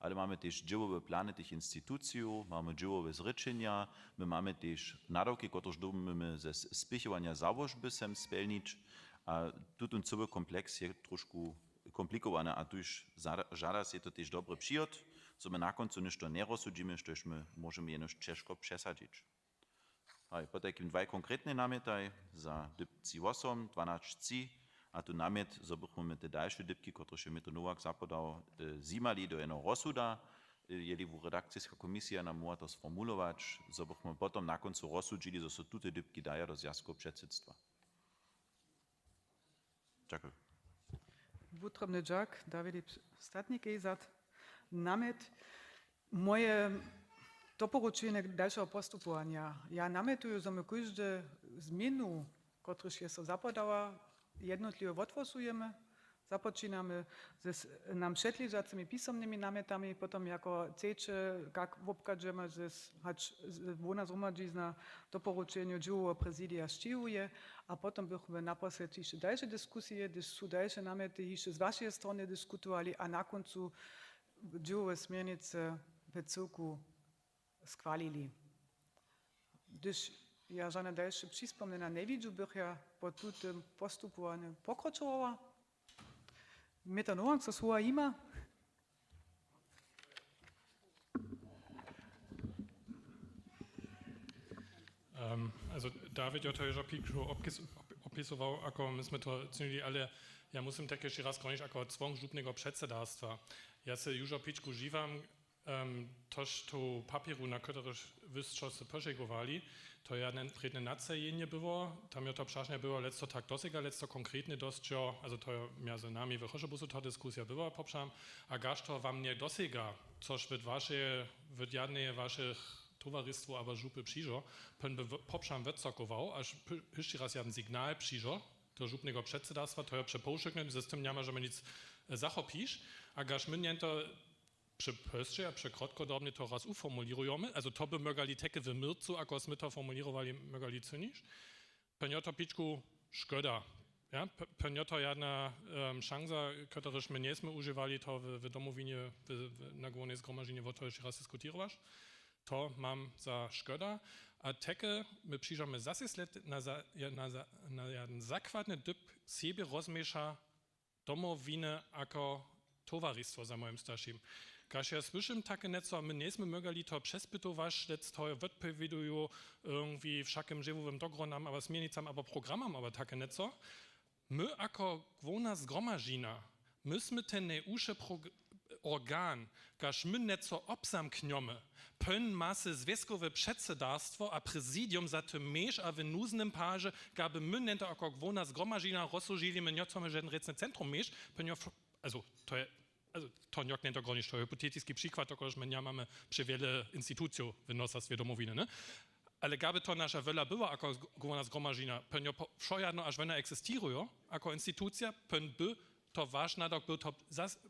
ale mamy tež dźěłowe plany tych institucijow, mamy dźěłowe zrěčenja, my mamy tež nadawki, kotrež dyrbimy ze s- spěchowanja załožby sem spjelnić. A tutón cyły kompleks je trošku komplikowany a tuž za- žada sej to tež dobry přihod, zo my na kóncu něšto njerozsudźimy, štož my móžemy jenož ćežko přesadźić. Haj, potajkim dwaj konkretne namjetaj za dypci wosom, dwanaće tři, a tu namjet, zo bychmy my te dalše dypki, kotrež je Měto Nowak zapodał, e, zjimali do jednoho rozsuda, e, jeli wu redakciska komisija nam móhła to sformulować, zo bychmy potom na kóncu rozsudźili, zo so tute dypki daja do zwjazkoweho předsydstwa. Dźakuju. Wutrobny dźak Dawidej Statnikej za namjet. Moje doporučenje dalšeho postupowanja. Ja namjetuju, zo my kóžde změnu, kotryž je so zapodała, jednotliwje wothłosujemy. Započinamy z nam předležacymi pisomnymi namjetami, potom jako třeće, kak wobchadźemy z, hač hłowna zhromadźizna doporučenju dźěłoweho prezidija sćěhuje, a potom bychmy naposledź hišće dalše diskusije, hdyž su dalše namjety hišće z wašeje strony diskutowali a na kóncu dźěłowe směrnice w cyłku schwalili. Hdyž ja žane dalše přispomnjena njewidźu, bych ja po tutym postupowanju pokročowała. Meta Nowak, so słowa jima. Um, also David jo to je pičku opisował, ako my smy to činili, ale ja musym tak hišće raz konić ako cwong župneho předsedarstwa. Ja se južo pičku žiwam, um, tož tu papjeru, na kotrychž wy sće se požegowali, to je jedne prědne nadsajenje było, tam jo to prašenje było, lec to tak dosega, lec to konkretne dosć jo, also to je mjezy nami w Chošebuzu ta diskusija była, popšam, a kaž to wam nje dosega, což wot waše, wot jedneje wašich towaristwow abo župy přižo, pón by popšam wotsokował, až hišće raz jedyn signal přižo do župneho předsedarstwa, to jo přepołšyknjeć, z tym njamóžemy nic zachopić, a kaž my njen to přepósće a překrotkodobnje to raz uformulěrujemy, also to by mógali take w měrcu, ako smy to formulěrowali, mógali činić. Pón jo to pičku škoda. Ja, pón jo to jedna šansa, kotrychž my njesmy užěwali, to w domowinje na hłownej zhromadźinje wot toho hišće raz diskutěrować. To mam za škoda. A take my přižamy zase sled na jedyn zakładny dypk sebje rozměša domowiny ako towaristwo za mojim staršim. Kaž ja słyšim take něco, my njesmy mógali to přespytować, lec to wotpowěduju irgendwie wšakym dźěłowym dogrunam abo směrnicam abo programam abo take něco. My ako hłowna zhromadźina, my smy ten nejwuše organ, kaž my něco wobzamknjemy, pón ma se zwjazkowe předsedarstwo a prezidium za tym měš a w nuznym paže, kaž by my něto ako hłowna zhromadźina rozsudźili, my njechcemy žedne rěcne centrum měš, pón jo, also to je, also to njok něto gronić, to je hypotetiski přikład, dokelž my njamamy přewjele institucijow w nosarstwje domowiny, ne? Ale kaž by to naša wóla była jako hłowna zhromadźina, pón jo wšojedno, až wona eksistěrujo jako institucija, pón by to waš nadawk był, to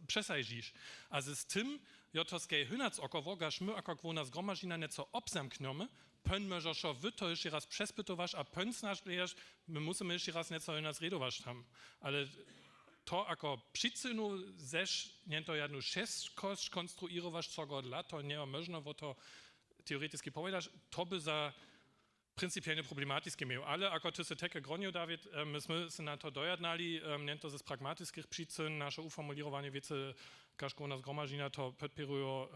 přesajić. A z tym jo to skej hynac około, kaž my jako hłowna zhromadźina něco wobzamknjemy, pón móže wšo wy to hišće raz přespytować a pón snadź gledaš, my musymy hišće raz něco hynac rědować tam. Ale to jako přicynu zeš njen to jednu šestkosć konstruěrować, co go dla, to njeje móžno, wo to teoretiski powědaš, to by za principielnje problematiske měł. Ale ako ty sy take gronił, David, my smy se na to dojednali, njen to z pragmatiskich přičyn, naše uformulěrowanje wěcy, kaž hłowna zhromadźina to podpěrujo,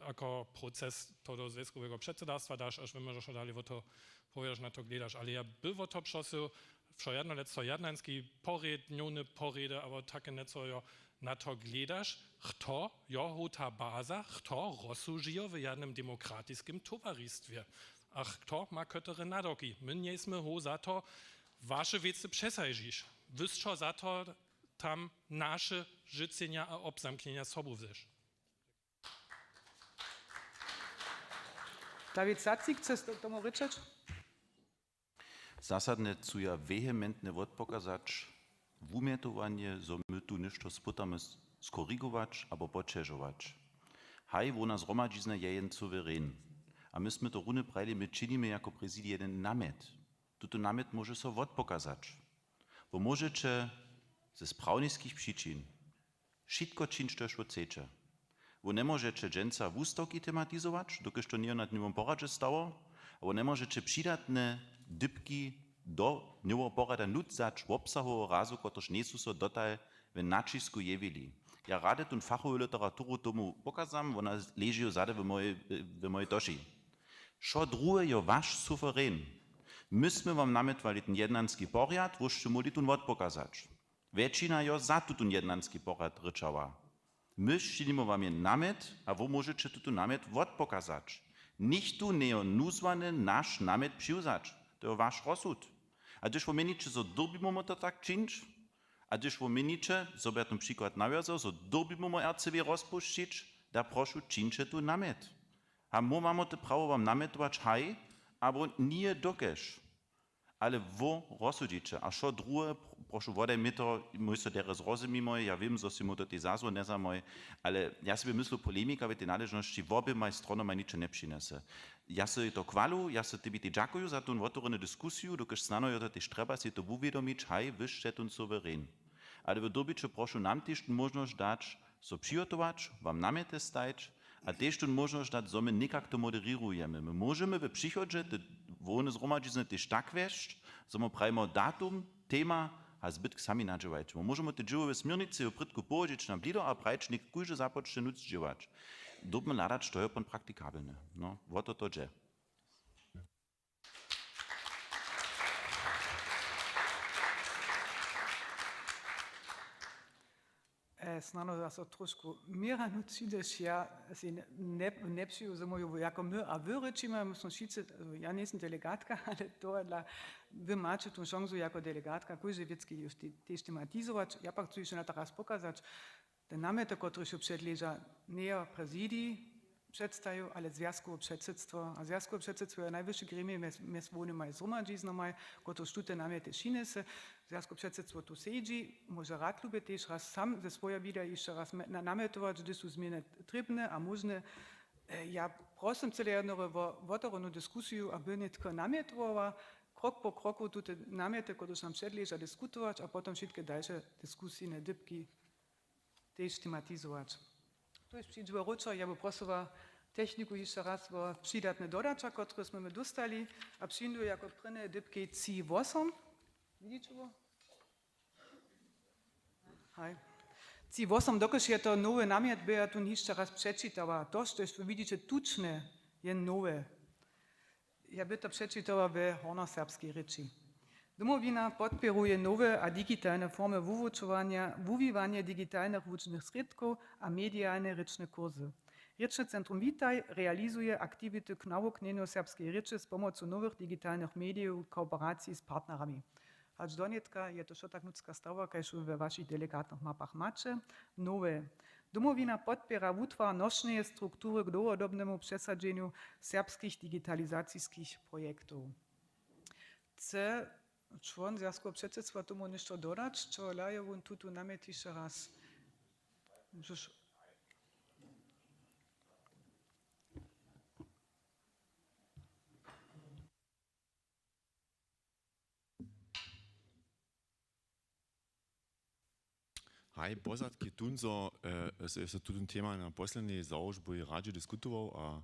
ako proces toho zwjazkowego předsedarstwa daš, až wěmy, zo dali wo to powědaš, na to gledaš. Ale ja by wo to prosył, wšojedno lec to jednanski porěd, dnjowne porědy abo take něco jo, na to gledaš, chto jo hota baza, chto rozsudźijo w jednym demokratiskim towaristwje. A chto ma kotry nadawki? My njejsmy ho za to, waše wěcy přesajić. Wy sće za to, tam naše žytřenja a wobzamknjenja sobu wzeš. Dawid Sacik, chceš k tomu rěčeć? Zasadnje chcu ja vehementnje wotpokazać wumjetowanje, zo my tu něšto spytamy skorigować abo poćežować. Haj, hłowna zhromadźizna je jen suweren. A my smy to runje prajili, my činimy jako prezidij jeden namjet. Tuto namjet móže so wotpokazać. Wo móžeće ze sprawniskich přičin wšitko čińć, štož wo chceće. Wo njemóžeće dźensa wustawki tematizować, dokelž to njeje na dnjowym poradźe stało, a wo njemóžeće přidatne dypki do dnjoweho porada nuć wzać wobsahoweho razu, kotryž njejsu so dotal w naćisku jewili. Ja rady tón fachowu literaturu tomu pokazam, wona leži jo zady w mojej, w mojej toši. Wšo druhe jo waš suweren. My smy wam namjetowali tón jednanski porjad, wo sće móhli tón wotpokazać. Wjetšina jo za tutón jednanski porjad rěčała. My činimy wam jen namjet a wo móžeće tutón namjet wotpokazać. Nichtó njejo nuzłany naš namjet přiwzać. To jo waš rozsud. A hdyž wo měniće, zo dyrbimy my to tak čińć, a hdyž wo měniće, zo by ja tón přikład nawjazał, zo dyrbimy my R C W rozpušćić, da prošu, čińće tu namjet. A my mamy to prawo wam namjetować, haj, abo nije dokelž. Ale wo rozsudźiće. A wšo druhe Prošu, wodaj mi to, mój so derje zrozumimoj, ja wěm, zo sy mu to tej zazwo njezamoj, ale ja sy bě myslił, polemika w tej naležnosći woběmaj stronoma ničo njepřinjese. Ja sy to chwalu, ja sy tebi tej dźakuju za tón wotewrjenu diskusiju, dokelž snano jo to tež trjeba sej to wuwědomić, haj, wy sće tón suweren. Ale w dyrbiće prošu nam tež tu móžnosć dać, so přihotować, wam namjety stajć a tež tu móžnosć dać, zo my někak to moderěrujemy. My móžemy w přichodźe te hłowne zhromadźizny tež tak wjesć, zo my prajimo datum, tema a zbytk sami nadźěłajće. My móžemy te dźěłowe směrnicy w prědku połožić na blido a prajć, něk kóždy započnje nutř dźěłać. Dyrbimy hladać, što je pon praktikabelne. No, wo to to dźe. E, snano zaso trošku měranu přińdźeš, ja sej nje-, nje-, njepřiju, zo móju jako my a wy rěčimy, my smy wšitcy, ja njejsym delegatka, ale tohodla wy maće tu šansu jako delegatka kóžde wěcki już te-, tež tematizować. Ja pak chcu hišće na to raz pokazać, te namjety, kotrež ju předleža, njeje prezidij předstajił, ale zwjazkowe předsydstwo. A zwjazkowe předsydstwo je najwyše gremij mjez, mjez hłownymaj zhromadźiznamaj, kotrež tute namjety přinjese. Zwjazkowe předsydstwo tu sedźi, móže rad lubje tež raz sam ze swojeho wida hišće raz me-, na-, namjetować, hdyž su změny trěbne a móžne. E, ja prosim cyle jednore wo-, wotewrjenu diskusiju, aby nětko namjetował, krok po kroku tute namjety, kotrež nam předleža, diskutować a potom wšitke dalše diskusijne dypki tež tematizować. Tuž přińdźe wróćo, ja by prosyła techniku hišće raz wo přidatny dodaćo, kotry smy my dóstali, a přińdu jako prěnje dypkej tři wosom. Widźiće wo? Haj. Tři wosom, dokelž je to nowy namjet, by ja tón hišće raz přečitała. To, štož wy widźiće tučne, je nowe. Ja by to přečitała we hornjoserbskej rěči. Domowina podpěruje nowe a digitalne formy wuwučowanja, wuwiwanje digitalnych wučbnych srědkow a medialne rěčne kursy. Rěčne centrum Witaj realizuje aktiwity k nawuknjenju serbskeje rěče z pomocu nowych digitalnych medijow w kooperaciji z partnerami. Hač do nětka je to wšo tak nutřka stawa, kaž wy we wašich delegatnych mapach maće. Nowe. Domowina podpěra wutwar nošneje struktury k dołhodobnemu přesadźenju serbskich digitalizaciskich projektow. Chce čłon zwjazkoweho předsydstwa tomu něšto dodać? Čohodla je wón tutu namjet hišće raz? Móžeš. Haj, pozadk je tón, zo, e, so je so tutón tema na poslednjej załožbowej radźe diskutował a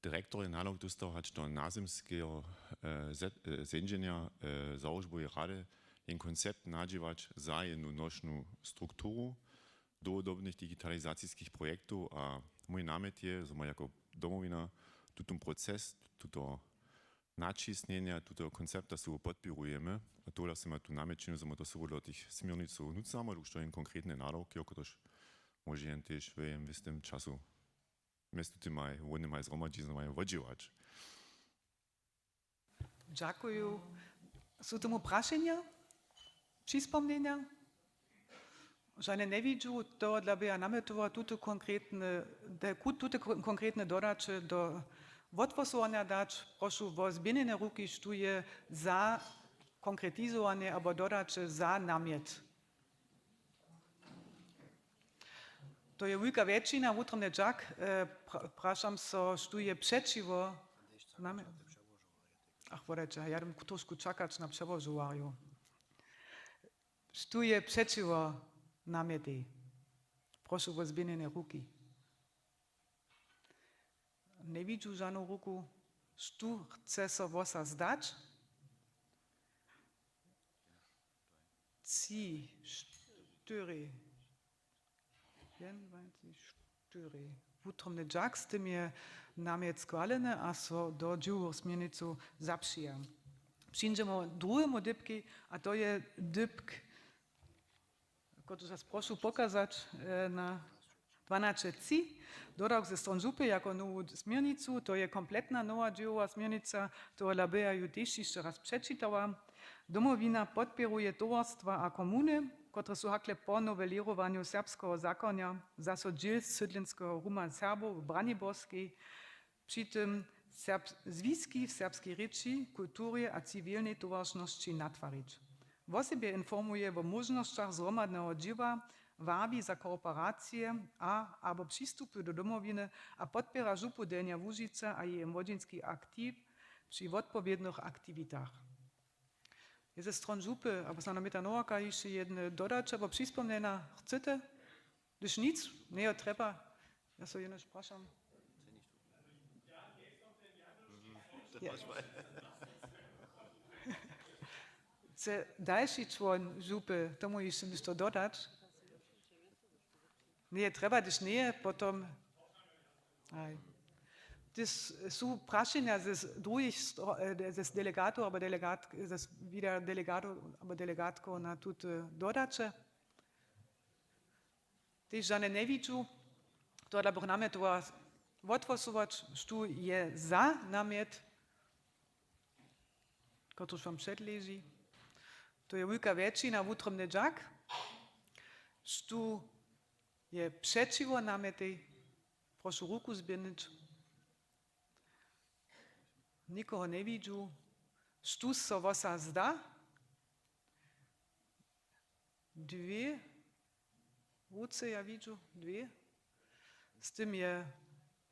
direktor je nalog dóstał, hač do nazymskeho, e, ze-, e, zjeńdźenja, e, załožbowej rady jen koncept nadźěłać za jednu nošnu strukturu dołhodobnych digitalizaciskich projektow. A mój namjet je, zo my jako Domowina tutón proces, tuto naćisnjenje tutoho koncepta sobu podpěrujemy. A tohodla sym ja tu namjećił, zo my to sobu do tych směrnicow nutřamy, dokelž to je jen konkretny nadawk, jo, kotryž móže jen tež w jim wěstim času mjez tutimaj hłownymaj zhromadźiznamaj wodźěłać. Dźakuju. Su tomu prašenja? Přispomnjenja? Žane njewidźu, tohodla by ja namjetował tute konkretne, te, ku-, tute kon-, konkretne dodaće do wothłosowanja dać. Prošu wo zdźehnjenje ruki, štó je za konkretizowanje abo dodaće za namjet. To je wulka wjetšina, wutrobnje dźak. E, pra-, prašam so, štó je přećiwo namjet-, ach, wodajće, ja jdem trošku čakać na přełožowarjow. Štó je přećiwo namjetej? Prošu wo zdźehnjenje ruki. Njewidźu žanu ruku. Štó chce so hłosa zdać? Tři, štyri, jedyn, dwa, tři, štyri. Wutrobny dźak, z tym je namjet schwaleny a so do dźěłowych směrnicow zapřija. Přińdźemy k druhemu dypkej, a to je dypk, kotryž was prošu pokazać, e, na dwanaće tři, dodawk ze stron župy jako nowu směrnicu, to je kompletna nowa dźěłowa směrnica, tohodla by ja ju tež hišće raz přečitała. Domowina podpěruje towarstwa a komuny, kotrež su hakle po nowelěrowanju serbskeho zakonja zaso dźěl sydlenskeho ruma Serbow w Braniborskej, při tym serbs-, zwiski w serbskej rěči, kulturje a ciwilnej towaršnosći natwarić. Wosebje informuje wo móžnosćach zhromadneho dźěła, wabi za kooperacije a abo přistupy do Domowiny a podpěra župu Delnja Łužica a jeje młodźinski aktiw při wotpowědnych aktiwitach. Je ze stron župy abo snano Měta Nowaka hišće jedne dodaće abo přispomnjena chcete? Hdyž nic, njeje trjeba. Ja so jenož prašam. Chce dalši čłon župy tomu hišće něšto dodać? Njeje trjeba, hdyž njeje, potom. Aj. Hdyž su prašenja ze druhich stro-, e, ze delegatow abo delegatk, ze wida delegatow abo delegatkow na tute dodaće? Tež žane njewidźu, tohodla bych namjetowa wothłosować, štó je za namjet, kotryž wam předleži. To je wulka wjetšina, wutrobny dźak. Štó je přećiwo namjetej, prošu ruku zdźěhnyć. Nikoho njewidźu. Štó so wosa zda? Dwě ruce ja widźu, dwě. Z tym je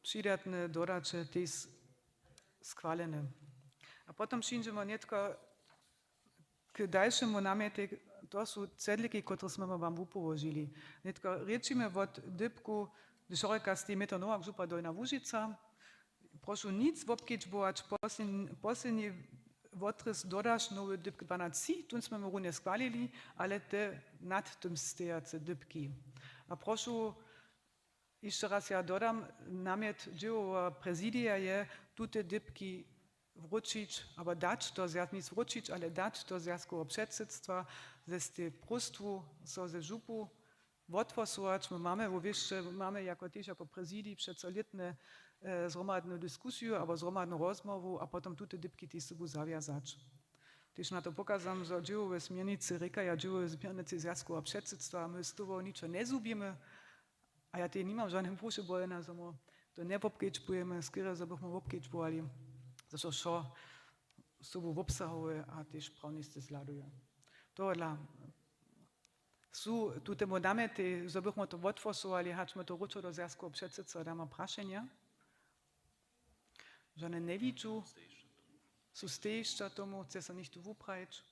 přidatne dodaće tež schwalene. A potom přińdźemy nětko k dalšemu namjetej, to su cedliki, kotrež smy wam wupołožili. Nětko rěčimy wot dypku, hdyž horjeka steji Měta Nowak, župa Dolna Łužica. Prošu nic wobkedźbować, posledni, posledni wotrěz dodaš nowy dypk dwanaće tři, tón smy my runje schwalili, ale te nad tym stejace dypki. A prošu, hišće raz ja dodam, namjet dźěłoweho prezidija je tute dypki wróćić, abo dać do zwjaz-, nic wróćić, ale dać do zwjazkoweho předsydstwa, ze stej próstwu, so ze župu wothłosować. My mamy wo wěsće, mamy jako, tež jako prezidij přeco lětne, e, zhromadnu diskusiju abo zhromadnu rozmołwu a potom tute dypki tež sobu zawjazać. Tež na to pokazam, zo dźěłowe směrnicy rěkaja, dźěłowe směrnicy zwjazkoweho předsydstwa, my z toho ničo njezhubimy. A ja tej nimam žane prošby, bojena, zo my to njewobkedźbujemy, skerje zo bychmy wobkedźbowali, zo so wšo sobu wobsahuje a tež prawničce zhladuje. Tohodla su tu temu namjetej, zo bychmy to wothłosowali, hač my to wróćo do zwjazkoweho předsydstwa damy prašenja. Žane njewidźu. Su stejišća tomu, chce so něchtó wuprajić?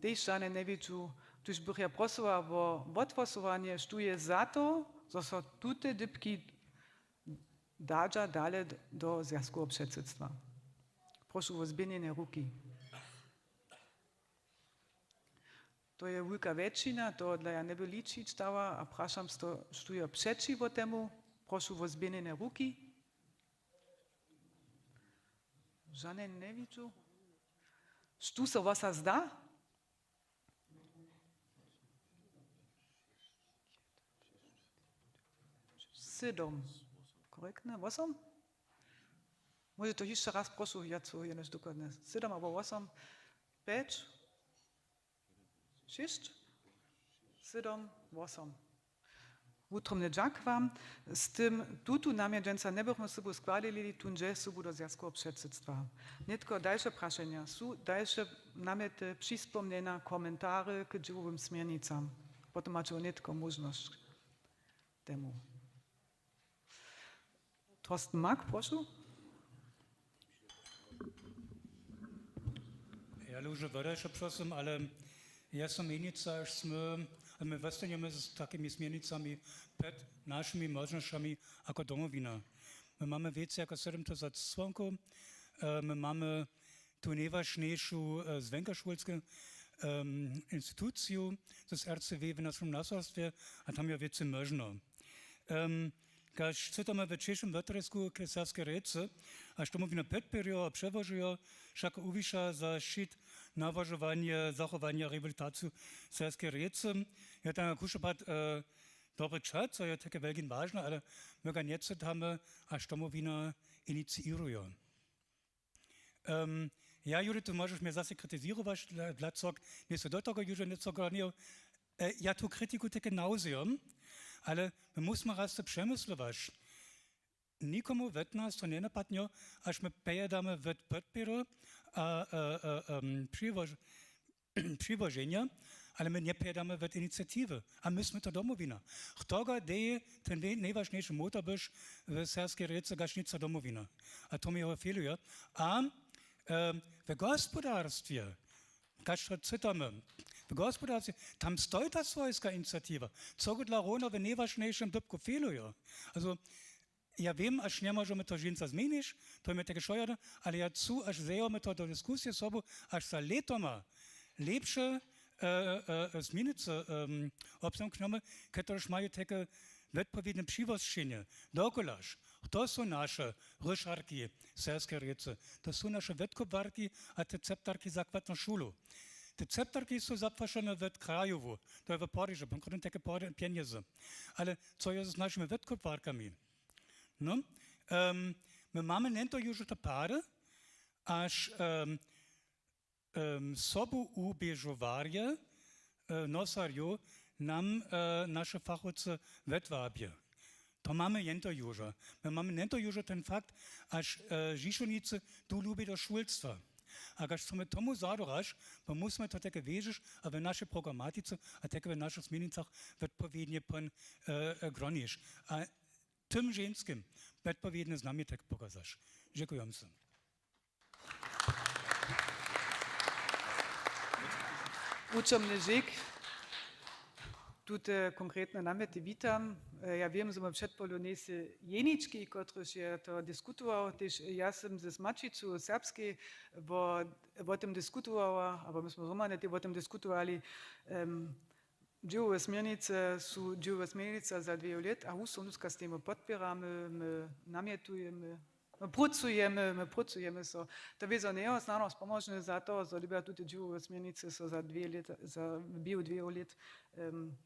Tež žane njewidźu, tuž bych ja prosyła wo wothłosowanje, štó je za to, zo so tute dypki dadźa dale do zwjazkoweho předsydstwa. Prošu wo zběhnjenje ruki. To je wulka wjetšina, tohodla ja njeby ličić dała a prašam so, štó je přećiwo temu, prošu wo zběhnjenje ruki. Žane njewidźu. Štó so wosa zda? Sydom. Korektne? Wosom? Móže to hišće raz, prošu, ja chcu jenož dokładnje. Sydom abo wosom? Pjeć? Šěsć? Sydom? Wosom? Wutrobny dźak wam. Z tym tutu namjet dźensa njebychmy sobu schwalili, tón dźe sobu do zwjazkoweho předsydstwa. Nětko dalše prašenja su, dalše namjety, přispomnjena, komentary k dźěłowym směrnicam. Potom maće nětko móžnosć temu. Thorsten Mack, prošu. Ja lužo wodajše, prosim, ale ja sam měnica, až smy, a my wostanjemy z takimi směrnicami před našimi móžnosćami jako Domowina. My mamy wěcej jako sedym tysac čłonkow, e, my mamy tu nejwažnjejšu, e, zwonkašulsku, em, instituciju z R C W w našem naselstwje a tam je wěcej móžno. Em, kaž čitamy w wčerawšim wotrězku k serbskej rěcy, a što mówi na podpěrujo a přełožujo, wšak uwiša za šćit nałožowanje, zachowanje a rehabilitaciju serbskeje rěcy. Je tam kušopad, e, dobry čas, co je take wjelkin wažne, ale my ga nječitamy, a što mówi na iniciirujo. Em, ja, Judith, tu móžeš mje zase kritizirować, dla, dla cok, njejsy do toho, Judith, njeco granił. E, ja tu kritiku teke nawzejom, ale my musimy raz to přemyslować. Nikomu wot nas to njenapadnjo, až my pjejedamy wot podpěru a, e, e, em, přiłož-, přiłoženja, ale my njepjedamy wot iniciatiwy. A my smy to Domowina. Chtoga deje ten nej-, nejwažnjejši motor byš w serbskej rěce kaž něco Domowina? A to mi jeho fěluje. A em, w gospodarstwje, kaž to cytamy, w gospodarstwje, tam stoji ta swojska iniciatiwa. Co dla Rowna w nejwažnjejšim dypku fěluje? Also, ja wěm, až njemóžemy to dźensa změnić, to je mi take šojadne, ale ja chcu, až zejemy to do diskusije sobu, až za lětoma lěpše e, e, e, změnicy em, wobzamknjemy, kotrež mają take wotpowědne přiwosćenje. Dokulaž, to su naše ryšarki serbskeje rěcy, to su naše wotkubłarki a te ceptarki zakładnych šulow. Te ceptarki su zaprošene wot krajowu, to je w Parižu, bankrotne take pjenjezy. Ale co je z našimi wotkubłarkami? No, em, my mamy njeto juž te pady, až em, em, sobuwuběžowarje, e, nosarjow nam e, naše fachowce wotwabje. To mamy njeto južo. My mamy njeto južo ten fakt, až e, Žišownicy tu lubje do šulstwa. A kaž chcemy tomu zadoraš, bo musimy to take wěžiš a w našej programatice a take w našich změnicach wotpowědnje pon e, e, groniš. A tym ženskim wotpowědny znamjetek pokazaš. Dźěkujem so. Wučomny dźěk. Tute konkretne namjety witam. E, ja wěm, zo my předpołdnju njejsy jenički, kotryž je to diskutował, tež ja sym z Maćicu Serbskej wo, wo tym diskutowała, abo my smy zhromadnje tej wo tym diskutowali. Em, dźěłowe směrnice su dźěłowe směrnice za dweju lět a husto hnuzka stejimy, podpěramy, my namjetujemy, my prócujemy, my prócujemy so. To wězo njeje snano spomožne za to, zo dyrbja tute dźěłowe směrnice so za dwě lěta, za, w běhu dweju lět em,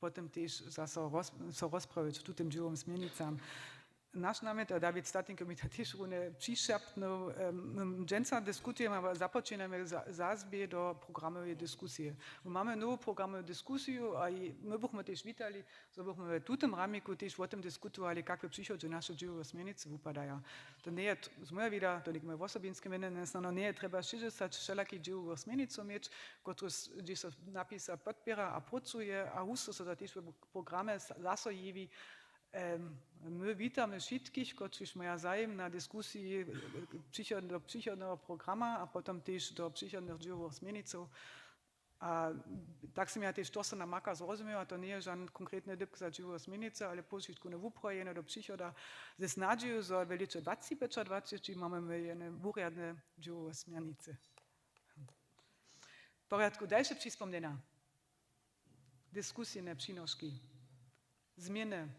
potom tež zaso roz, so rozprawić w tutym dźěłowym směrnicam. Naš namjet, a David Statinko mi to tež runje přišapnył, em, dźensa diskutujemy, abo započinamy za, zazbě do programoweje diskusije. My mamy nowu programową diskusiju a i my bychmy tež witali, zo bychmy w tutym ramiku tež wo tym diskutowali, kak w přichodźe naše dźěłowe směrnice wupadaja. To njeje t-, z mojeho wida, to něk moje wosobinske měnjenje, snano njeje trjeba šěsćdźesać wšelakich dźěłowych směrnicow měć, kotryž s-, hdźež so napisa podpěra a prócuje a husto so to tež w programje s-, zaso jewi. Em, my witamy wšitkich, kotřiž maja zajim na diskusiji, e, přichod-, do přichodneho programa a potom tež do přichodnych dźěłowych směrnicow. A tak sym ja tež to so na Marka zrozumiła, to njeje žan konkretny dypk za dźěłowe směrnice, ale powšitkowne wuprojene do přichoda ze snadźeju, zo w lěće dwatřiceći pjećadwaceći mamy my jene wurjadne dźěłowe směrnice. W porjadku, dalše přispomnjena, diskusijne přinoški, změny.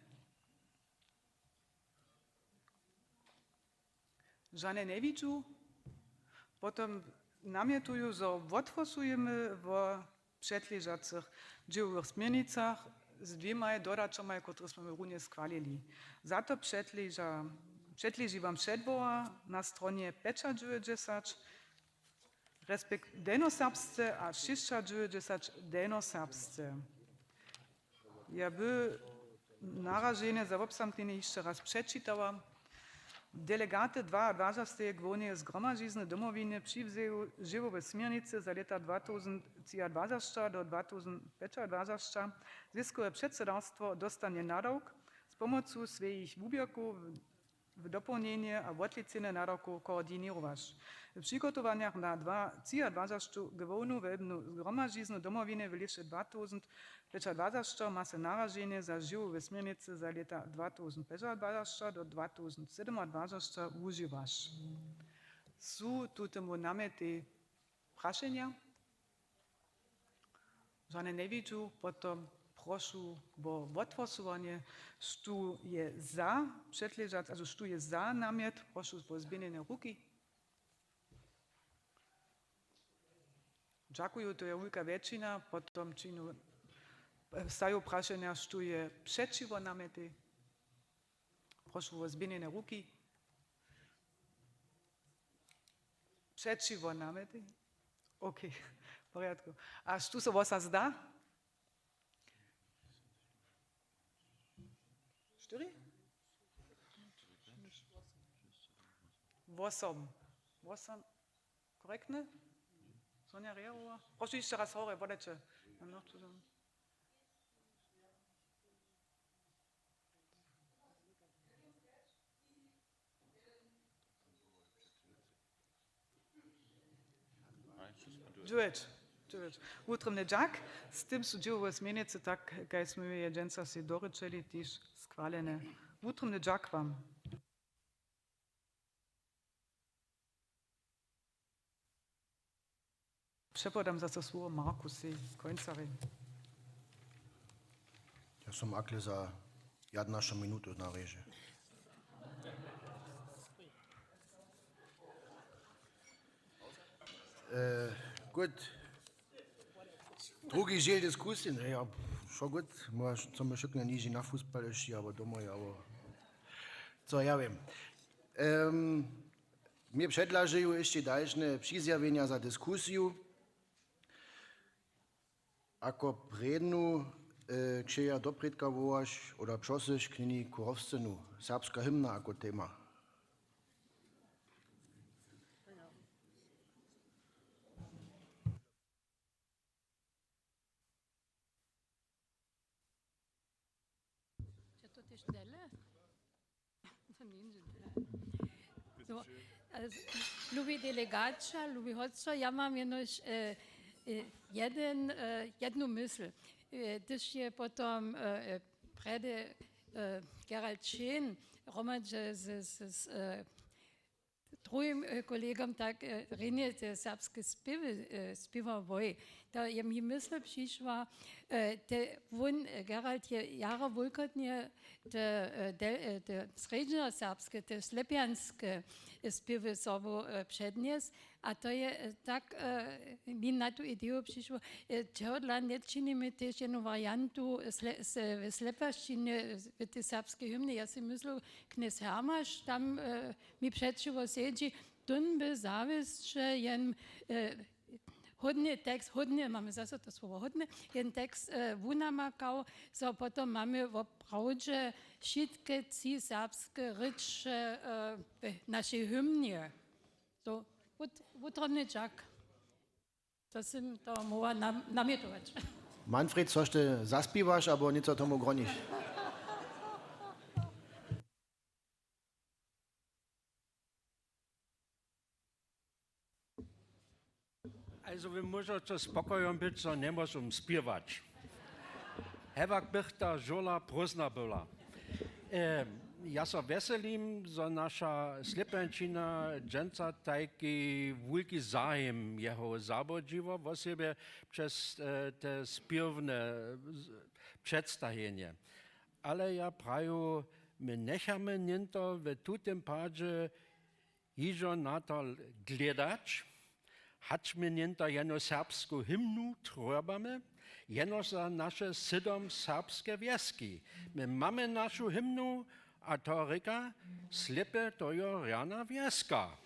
Žane njewidźu. Potom namjetuju, zo wothłosujemy wo předležacych dźěłowych směrnicach z dwěmaj dodaćomaj, kotrež smy runje schwalili. Za to předleža, předleži wam předłoha na stronje pjećadźewjećdźesać, respekt delnjoserbsce a šěsćadźewjećdźesać delnjoserbsce. Ja by naraženje za wobzamknjenje hišće raz přečitała. Delegaty dwaadwažasteje Gmowneje zhromadźizny Domowiny přiwzeju dźěłowe směrnice za lěta dwatauznjtřiadwažašća do dwatauznjpjećadwažašća. Zwěskowe předsydarstwo dóstanje nadawk z pomocu swějich wuběrkow w dopołnjenje a wotlicenje nadawkow koordiněrować. W přigotowanjach na dwa třiadwažašću Gmownu wjelbnu zhromadźiznu Domowiny w lěće dwatauznjpjećadwažašća ma so naraženje za dźěłowe směrnice za lěta dwatauznjpjećadwažašća do dwatauznjsydomadwažašća wužiwać. Su tu temu namjetej prašenja? Žane njewidźu, potom prošu wo wothłosowanje. Štó je za předležac, also štó je za namjet, prošu wo zdźehnjenje ruki. Dźakuju, to je wulka wjetšina, potom činu, staju prašenja, štó je přećiwo namjetej. Prošu wo zdźehnjenje ruki. Přećiwo namjetej? Okej, w porjadku. A štó so wosa zda? Štyri? Wosom. Wosom. Korektne? Sonja Rehowa. Prošu hišće raz hore, wodajće. Dźewjeć. Dźewjeć. Wutrobny dźak. Z tym su dźěłowe změnjecy, tak kaž smy je dźensa sej dorěčeli, tež schwalene. Wutrobny dźak wam. Přepodam zaso słowo Markusej Końcarjej. Ja som akle za jadnašu minutu na reže. E, gut. Drugi žel diskusije, no ja, wšo gut, móžemy wšuknje niži na fusbal, abo domoj, abo co ja wěm. Em, Mje předlažuju hišće dalšne přizjawjenja za diskusiju. Ako prědnu, e, křeja doprědka wołaš, oder přosyš k njeni Kurowscynu, serbska hymna ako tema. Če to tež dele? To njeńdźe dele. No, e, z-, lubi delegaća, lubi hosćo, ja mam jenož, e, e, jeden, e, jednu mysl. E, hdyž je potom, e, e, prjedy, e, Gerald Schön hromadźe z, z, z, e, druhim, e, kolegom tak, e, rjenje te serbske spěwy, e, spěwałoj. To je mi mysl přišła, e, te, wón, e, Gerald je jara wulkotnje te, e, de-, e, te srjedźnoserbske, te slepjanske, e, spěwy sobu, e, přednjesł. A to je, e, tak, e, mi na tu ideju přišło, e, čehodla nječinimy tež jednu wariantu sle-, s-, w slepašćinje, e, w tej serbskej hymnje. Ja sej myslu, knjez Hermaš tam, e, mi přećiwo sedźi, tón by zawěsće jen, e, hódny tekst, hódny, mamy zaso to słowo hódny, jen tekst, e, wunamakał, zo potom mamy woprawdźe wšitke tři serbske rěče, e, w našej hymnje. To wut-, wutrobny dźak. To sym to móhła nam-, namjetować. Manfred, což ty zaspěwaš, abo něco tomu groniš? Also, wy móžeće spokojom być, zo njemóžu spěwać. Hewak bych ta žurla prózdna była. E, ja so wjeselim, zo naša Slěpjančina dźensa tajki wulki zahim jeho zabodźiło, wosebje přez, e, te spěwne, z-, předstajenje. Ale ja praju, my njechamy něhnto w tutym padźe hižo na to glědać, hač my něhnto jenu serbsku hymnu trjebamy, jenož za naše sydom serbske wjeski. My mamy našu hymnu a to rěka, Slěpje, to jo rjana wjeska.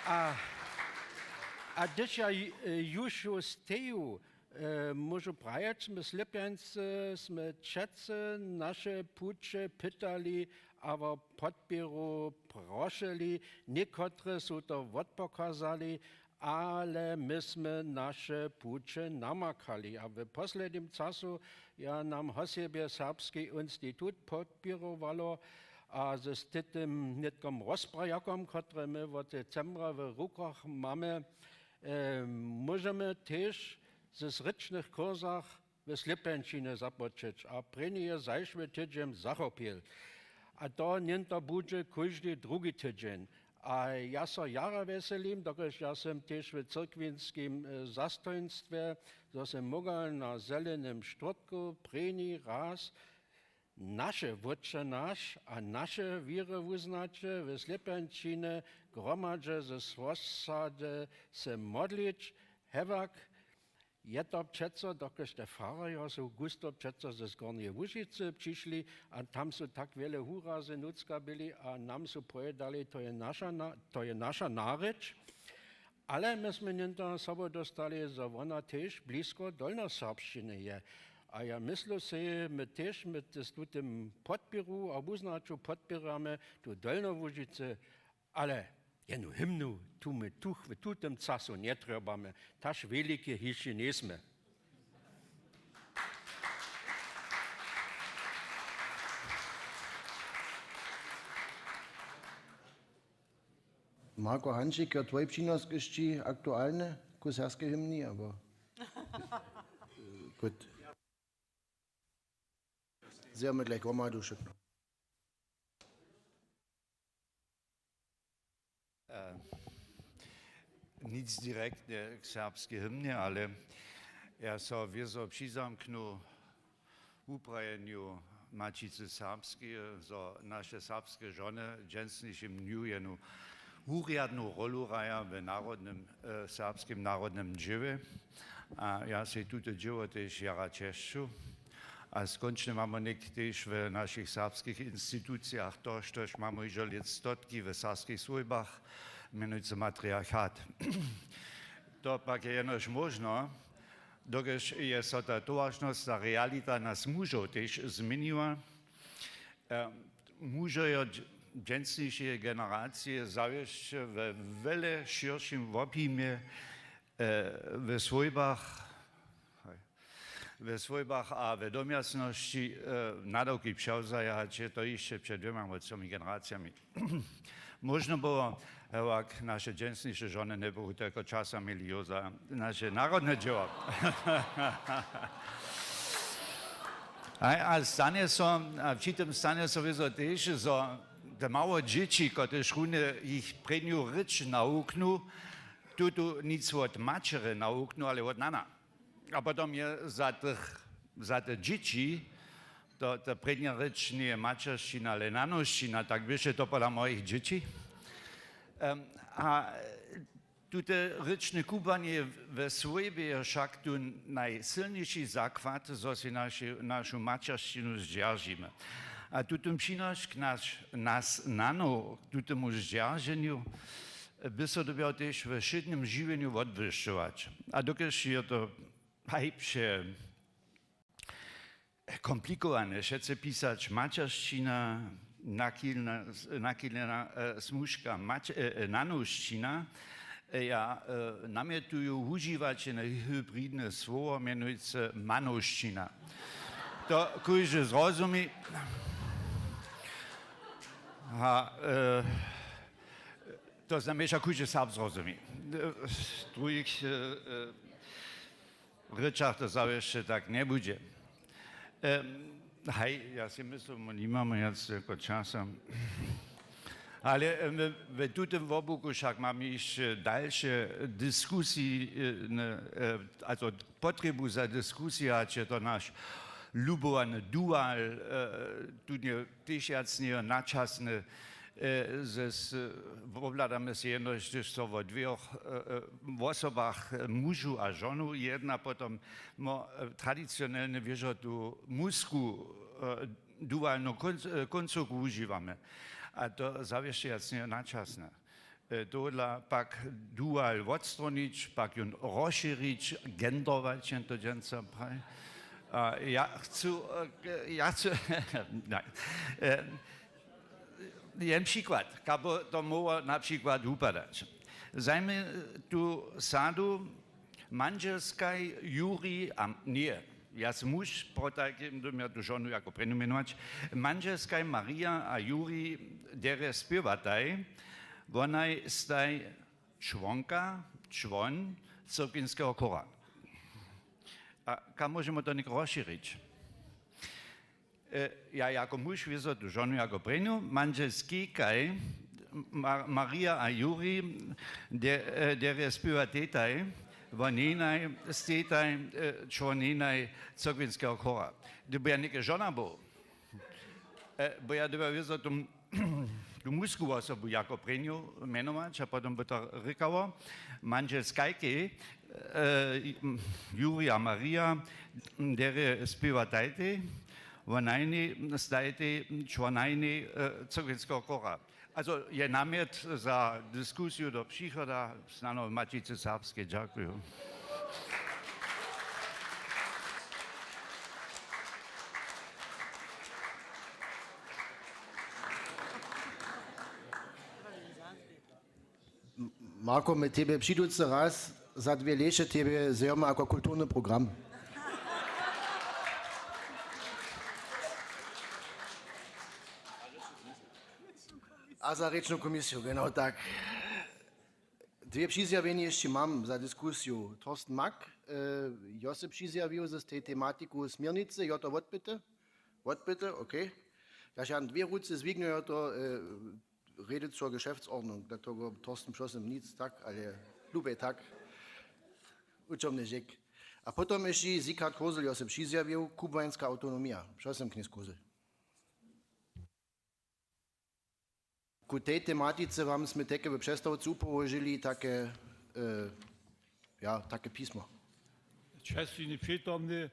A, a hdyž ja ju-, juž steju, e, móžu prajeć, my Slěpjańcy smy přecy naše puće pytali abo podpěru prošeli, někotre su to wotpokazali, ale my smy naše puće namakali. A w poslednim času ja nam hosebje Serbski institut podpěrowalo a z, z tym nětkom rozprajakom, kotry my wot decembra w rukach mamy, e, móžemy tež z rěčnych kursach w Slěpjenčinje započeć a prěni je zašły tydźeń zachopil. A to něhnto budźe kóždy drugi tydźeń. A ja so jara wjeselim, dokelž ja sym tež w cyrkwinskim, e, zastojnstwje, zo sym móhł na Zelenym štwórtku prěni raz naše Wótče naš a naše wěrywuznaće w Slěpjenčinje hromadźe ze swójsadźe se modlić, hewak je to přeco, dokelž te fararjo su husto přeco ze Gornjeje Łužicy přišli a tam su tak wjele hurazy nutřka byli a nam su powědali, to je naša na-, to je naša narěč. Ale my smy něhnto sobu dóstali, zo wona tež blisko dolnjoserbšćiny je. A ja myslu sej, my tež my te-, z tutym podpěru a wuznaću podpěramy tu Dolnołužicy, ale jenu hymnu tu my tuch w tutym casu njetrjebamy, taž wjelike hišće njejsmy. Marko Hančik, jo, twój přinosk hišći aktualny ku serbskej hymni, abo? Gut. Zjemy gleich hromadu wšitko. E, nic direktnje k serbskej hymnje, ale ja so wězo přizamknu wuprajenju Maćicy Serbskeje, zo naše serbske žony w dźensnišim dnju jenu wurjadnu rolu hraja w narodnym, e, serbskim narodnym dźěłje. A ja sej tute dźěło tež jara ćešću. A skónčnje mamy něk tež w našich serbskich institucijach to, štož mamy hižo lětstotki w serbskich swójbach, mjenujcy matriarchat. To pak je jenož móžno, dokelž je so ta towaršnostna realita nas mužow tež změniła. E, mužojo dź-, dźensnišeje generacije zawěsće we wjele šěršim wobjimje, e, we swójbach, haj, we swójbach a we domjacnosći, e, nadawki přewzaja, hač je to hišće před dwěma wót třomi generacijami. Móžno było, hewak naše dźensniše žony njebychu telko časa měli jo za naše narodne dźěło. A, a stanje so, a při tym stanje so wězo tež, zo te małe dźěći, kotrež runje jich prěnju rěč nawuknu, tutu nic wot maćerje nawuknu, ale wot nana. A potom je za tych, za te dźěći, to, to prěnja rěč njeje maćeršćina, ale nanošćina, tak běše to pola mojich dźěći. Em, a tute rěčne kubłanje we swójbje je wšak tu najsylniši zakład, zo sej naši, našu maćeršćinu zdźeržimy. A tutón přinošk naš, nas nanow k tutomu zdźerženju by so dyrbjał tež we wšědnym žiwjenju wotbłyšćować. A dokelž je to haj pře komplikowane, wšetcy pisać maćeršćina, nachilna, nachilna, e, smužka, mać-, e, e, nanošćina, e, ja, e, namjetuju wužiwać jene hybridne słowo, mjenujcy manošćina. To kóždy zrozumi. A, e, to znamješa, kóždy Serb zrozumi. E, w druhich, e, e, rěčach to zawěsće tak njebudźe. E, haj, ja sej myslu, my nimamy wjac jako časa. Ale, e, my w tutym wobłuku wšak mamy hišće dalše diskusije, e, ne, e, also potrjebu za diskusiju, hač je to naš lubowany dual, e, tu nje, tež wjac njeje načasne, e, z, z, wobhladamy sej jenož, hdyž so wo dwěch, e, e, wosobach, e, mužu a žonu jedna, potom mo, e, tradicionelnje wěžo tu musku, e, dualnu kón-, e, kóncow wužiwamy. A to zawěsće wjac njeje načasne. E, tohodla pak dual wotstronić, pak jón rozšěrić, genderować, jen to dźensa praji. A ja chcu, e, ja chcu, naj. E, jen přikład, kak by to móhło na přikład wupadać. Zajmy tu sadu, Mandźelskaj Juri a, njeje, ja sym muž, protajkim dym ja tu žonu jako prěnju mjenować. Mandźelskaj Marija a Juri derje spěwataj, wonaj staj čłonka, čłon cyrkwinskeho chóra. A kak móžemy to něk rozšěrić? E, ja jako muž wězo tu žonu jako prěnju, mandźelskikaj, Ma-, Marija a Juri, de-, e, derje spěwatetaj, wonejnaj, stetaj, e, čłonejnaj cyrkwinskeho chóra. Hdyby ja něke žona był, e, by ja dyrbjał wězo tu, tu musku wosobu jako prěnju mjenować, a potom by to rěkało, mandźelskajkej, e, Juri a Marija, derje spěwatajtej, wonajnej stajtej, čłonajnej, e, cyrkwinskeho chóra. Also je namjet za diskusiju do přichoda, snano w Maćicy Serbskej. Dźakuju. Marko, my tebje přiducy raz za dwě lěše tebje zjemy jako kulturny program. A za rěčnu komisiju, genau tak. Dwě přizjawjenje hišće mam za diskusiju. Thorsten Mack, e, jo se přizjawił z tej tematiku směrnicy, jo to wotbyte? Wotbyte, okay. Kaž ja dwě ruce zwignju, jo to, e, rědycy o Geschäftsordnung, do toho Thorsten přosym nic, tak, ale lubje tak. Wučomny žěk. A potom hišće Sieghard Kozel, jo se přizjawił, kubłańska awtonomija. Přosym, knjez Kozel. Ku tej tematice wam smy tajke w přestawce wupołožili take, e, ja, take pismo. Česćini přitomny,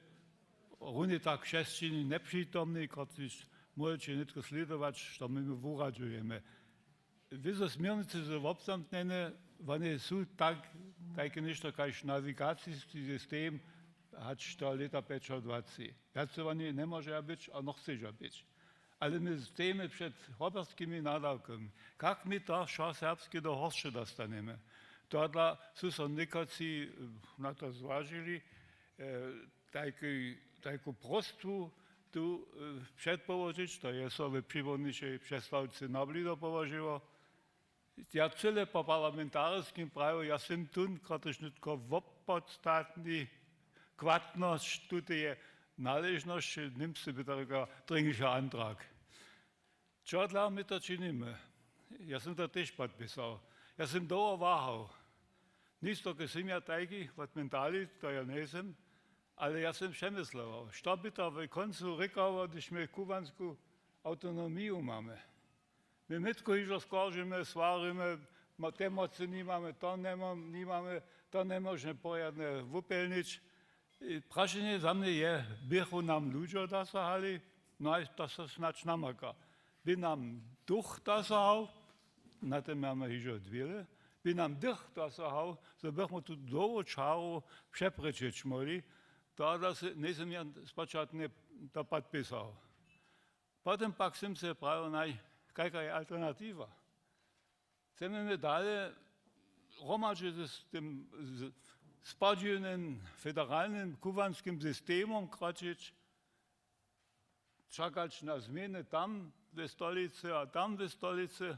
runje tak česćini njepřitomny, kotřiž móžeće nětko slědować, što my wuradźujemy. Wězo směrnicy su wobzamknjene, wone su tak, tajke něšto kaž nawigacijski system, hač do lěta pjećadwaceći. Wjace wone njemóžeja być a nochceža być. Ale my stojimy před hoberskimi nadawkami. Kak my to wšo serbske do Horsće dostanemy? Tohodla su so někotři, e, na to zwažili, e, tajki, tajku prostu tu, e, předpołožić, to je so w přirodnišej přestawce na blido połožiło. Ja cyle po parlamentariskim prajił, ja sym tón, kotryž nětko wopodstatni kwatnosć tuteje naležnosće, němsce by to rěka, dringlicher Antrag. Čodla my to činimy? Ja sym to tež podpisał. Ja sym dołho wahał. Nic, dokelž sym ja tajki wotmjentali, to ja njejsym, ale ja sym přemyslował, što by to w kóncu rěkało, hdyž my kubłansku awtonomiju mamy. My nětko hižo skaržimy, swarimy, ma-, te mocy nimamy, to nimo-, nimamy, to njemóžemy porjadnje wupjelnić. I prašenje za mnje je, běchu nam ludźo dosahali, no a to so snadź namaka. By nam duch dosahał, na tym mamy hižo dwěle, by nam duch dosahał, zo bychmy tu dołhu čaru přeprěčić móhli, to zase njejsym ja spočatnje to podpisał. Potom pak sym se prajił, naj, kajka je alternatiwa? Chcemy my dale hromadźe z, z tym, z, z podźiwnym federalnym kubłanskim systemom kročić, čakać na změny tam we stolicy a tam we stolicy,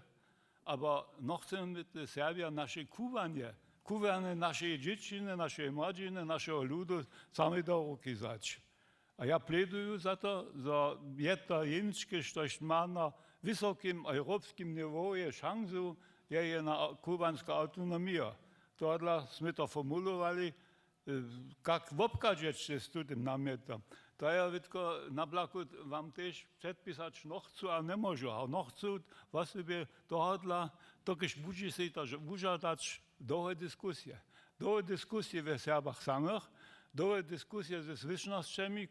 abo nochcemy my te Serbja naše kubłanje, kubłanje našeje dźěćiny, našeje młodźiny, našeho ludu sami do ruki wzać. A ja pläduju za to, zo je to jeničke, štož ma na wysokim europskim niwoje šansu, je, je na kubłansku awtonomiju. Tohodla smy to formulowali, e, kak wobchadźeć z tutym namjetom. To je wětko, na blaku wam tež předpisać nochcu a njemóžu. A nochcu wosebje tohodla, dokelž budźe sej to wužadać, dołhe diskusije. Dołhe diskusije we Serbach samych, dołhe diskusije ze zwyšnosćemi,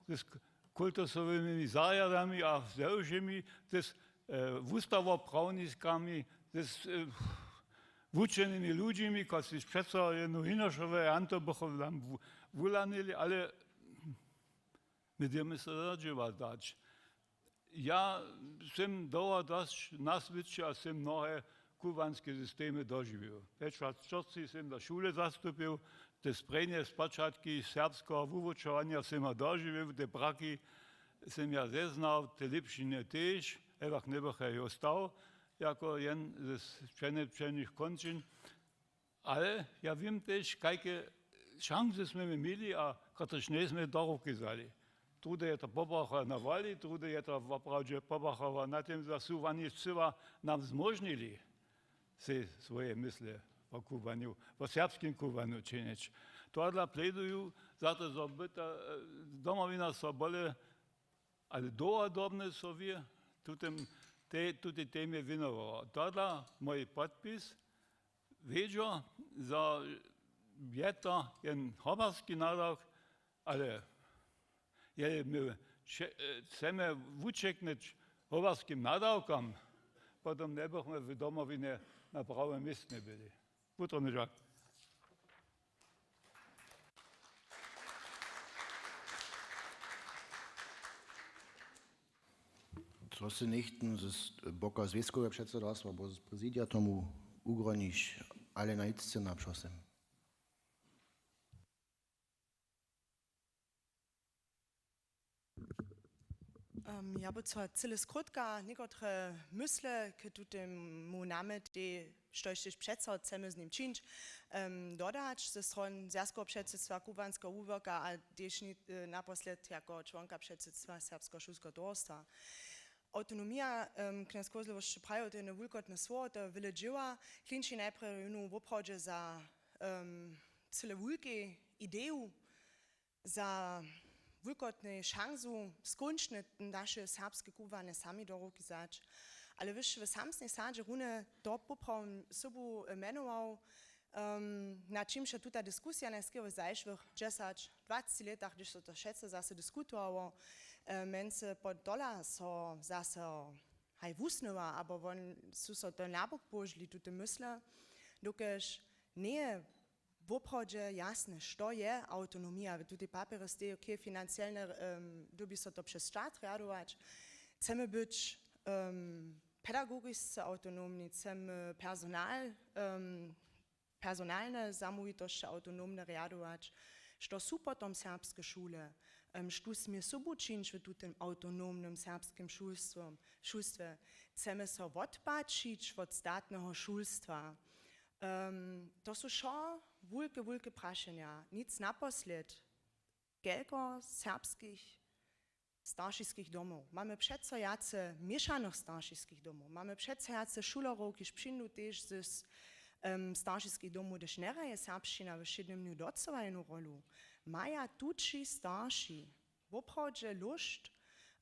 z k-, kultusowymi zarjadami a ze wšěmi, z, e, wustawoprawniskami, z, e, wučenymi ludźimi, kotřiž přeco jednu hinošowe Anto bychu nam wu-, wulanili, ale my dyrbimy so zadźěła dać. Ja sym dołho dosć na swěće a sym mnohe kubłanske systemy dožiwił. Pjećaćerći sym do šule zastupił, te sprěnje spočatki serbskeho wuwučowanja sym ja dožiwił, te braki sym ja zeznał, te lěpšinje tež, hewak njebych ja jo stał jako jen z přenjepřenych kónčin. Ale ja wěm tež, kajke šansy smy my měli a kotrež njejsmy do ruki wzali. Druhdy je to pobrachował na woli, druhdy je to woprawdźe pobrachował na tym, zo su wani scyła nam zmóžnili sej swoje mysle wo kubłanju, wo serbskim kubłanju činić. Tohodla pläduju za to, zo by ta, e, Domowina so bóle, ale dołhodobnje so wě tutym, te-, tutej temje wěnowała. Tohodla mój podpis, wědźo, zo je to jen hoberski nadawk, ale jeli my chce-, e, chcemy wućeknyć hoberskim nadawkam, potom njebychmy w Domowinje na prawym městnje byli. Wutrobny žak. Co sy něchtyn z boka zwjazkoweho předsedarstwa abo z prezidija tomu ugronić? ale najscyna přosym. Em, ja by so cyle skrótka někotre mysle k tutemu namjetej, štož tež přeco chcemy z nim čińć, em, dodać ze stron Zwjazkoweho předsydstwa, kubłanskeho wuběrka a tež ni-, e, naposled jako čłonka předsydstwa Serbskeho šulskeho towarstwa. Autonomija, em, knjez Kozlowsć prajił, to je jedno wulkotne słowo, to je wjele dźěła. Klinči najprjedy jónu woprawdźe za, em, cyle wulkej ideju, za wulkotnej šansu skónčnje naše serbske kubłanje sami do ruki wzać. Ale wyš w samsnej sadźe runje to poprawom sobu, e, mjenował, em, na čimž je tuta diskusija najskerje w zašłych dźesać, dwaceći lětach, hdyž so to wšetcy zase diskutowało, e, mjency pod tola so zase haj wusnyła, abo wón su so to na bok połožili, tute mysle, dokelž njeje woprawdźe jasne, što je autonomija. W tutej papjerje steji, okay, financielnje, em, dyrbi so to přez stat rjadować. Chcemy być, em, pedagogisce autonomni, chcemy personal, em, personalne zamołwitosće autonomne rjadować, što su potom serbske šule, em, štó smě sobu čińć w tutym autonomnym serbskim šulstwom-, šulstwje. Chcemy so wotpačić wot statneho šulstwa. Em, to su wšo wulke, wulke prašenja. Nic naposled, kelko serbskich staršiskich domow? Mamy přeco wjace měšanych staršiskich domow. Mamy přeco wjace šulerjow, kiž přińdu tež z, em, staršiskich domow, hdyž njehraje serbšćina we wšědnym dnju docyła jednu rolu. Maja tući starši woprawdźe lóšt,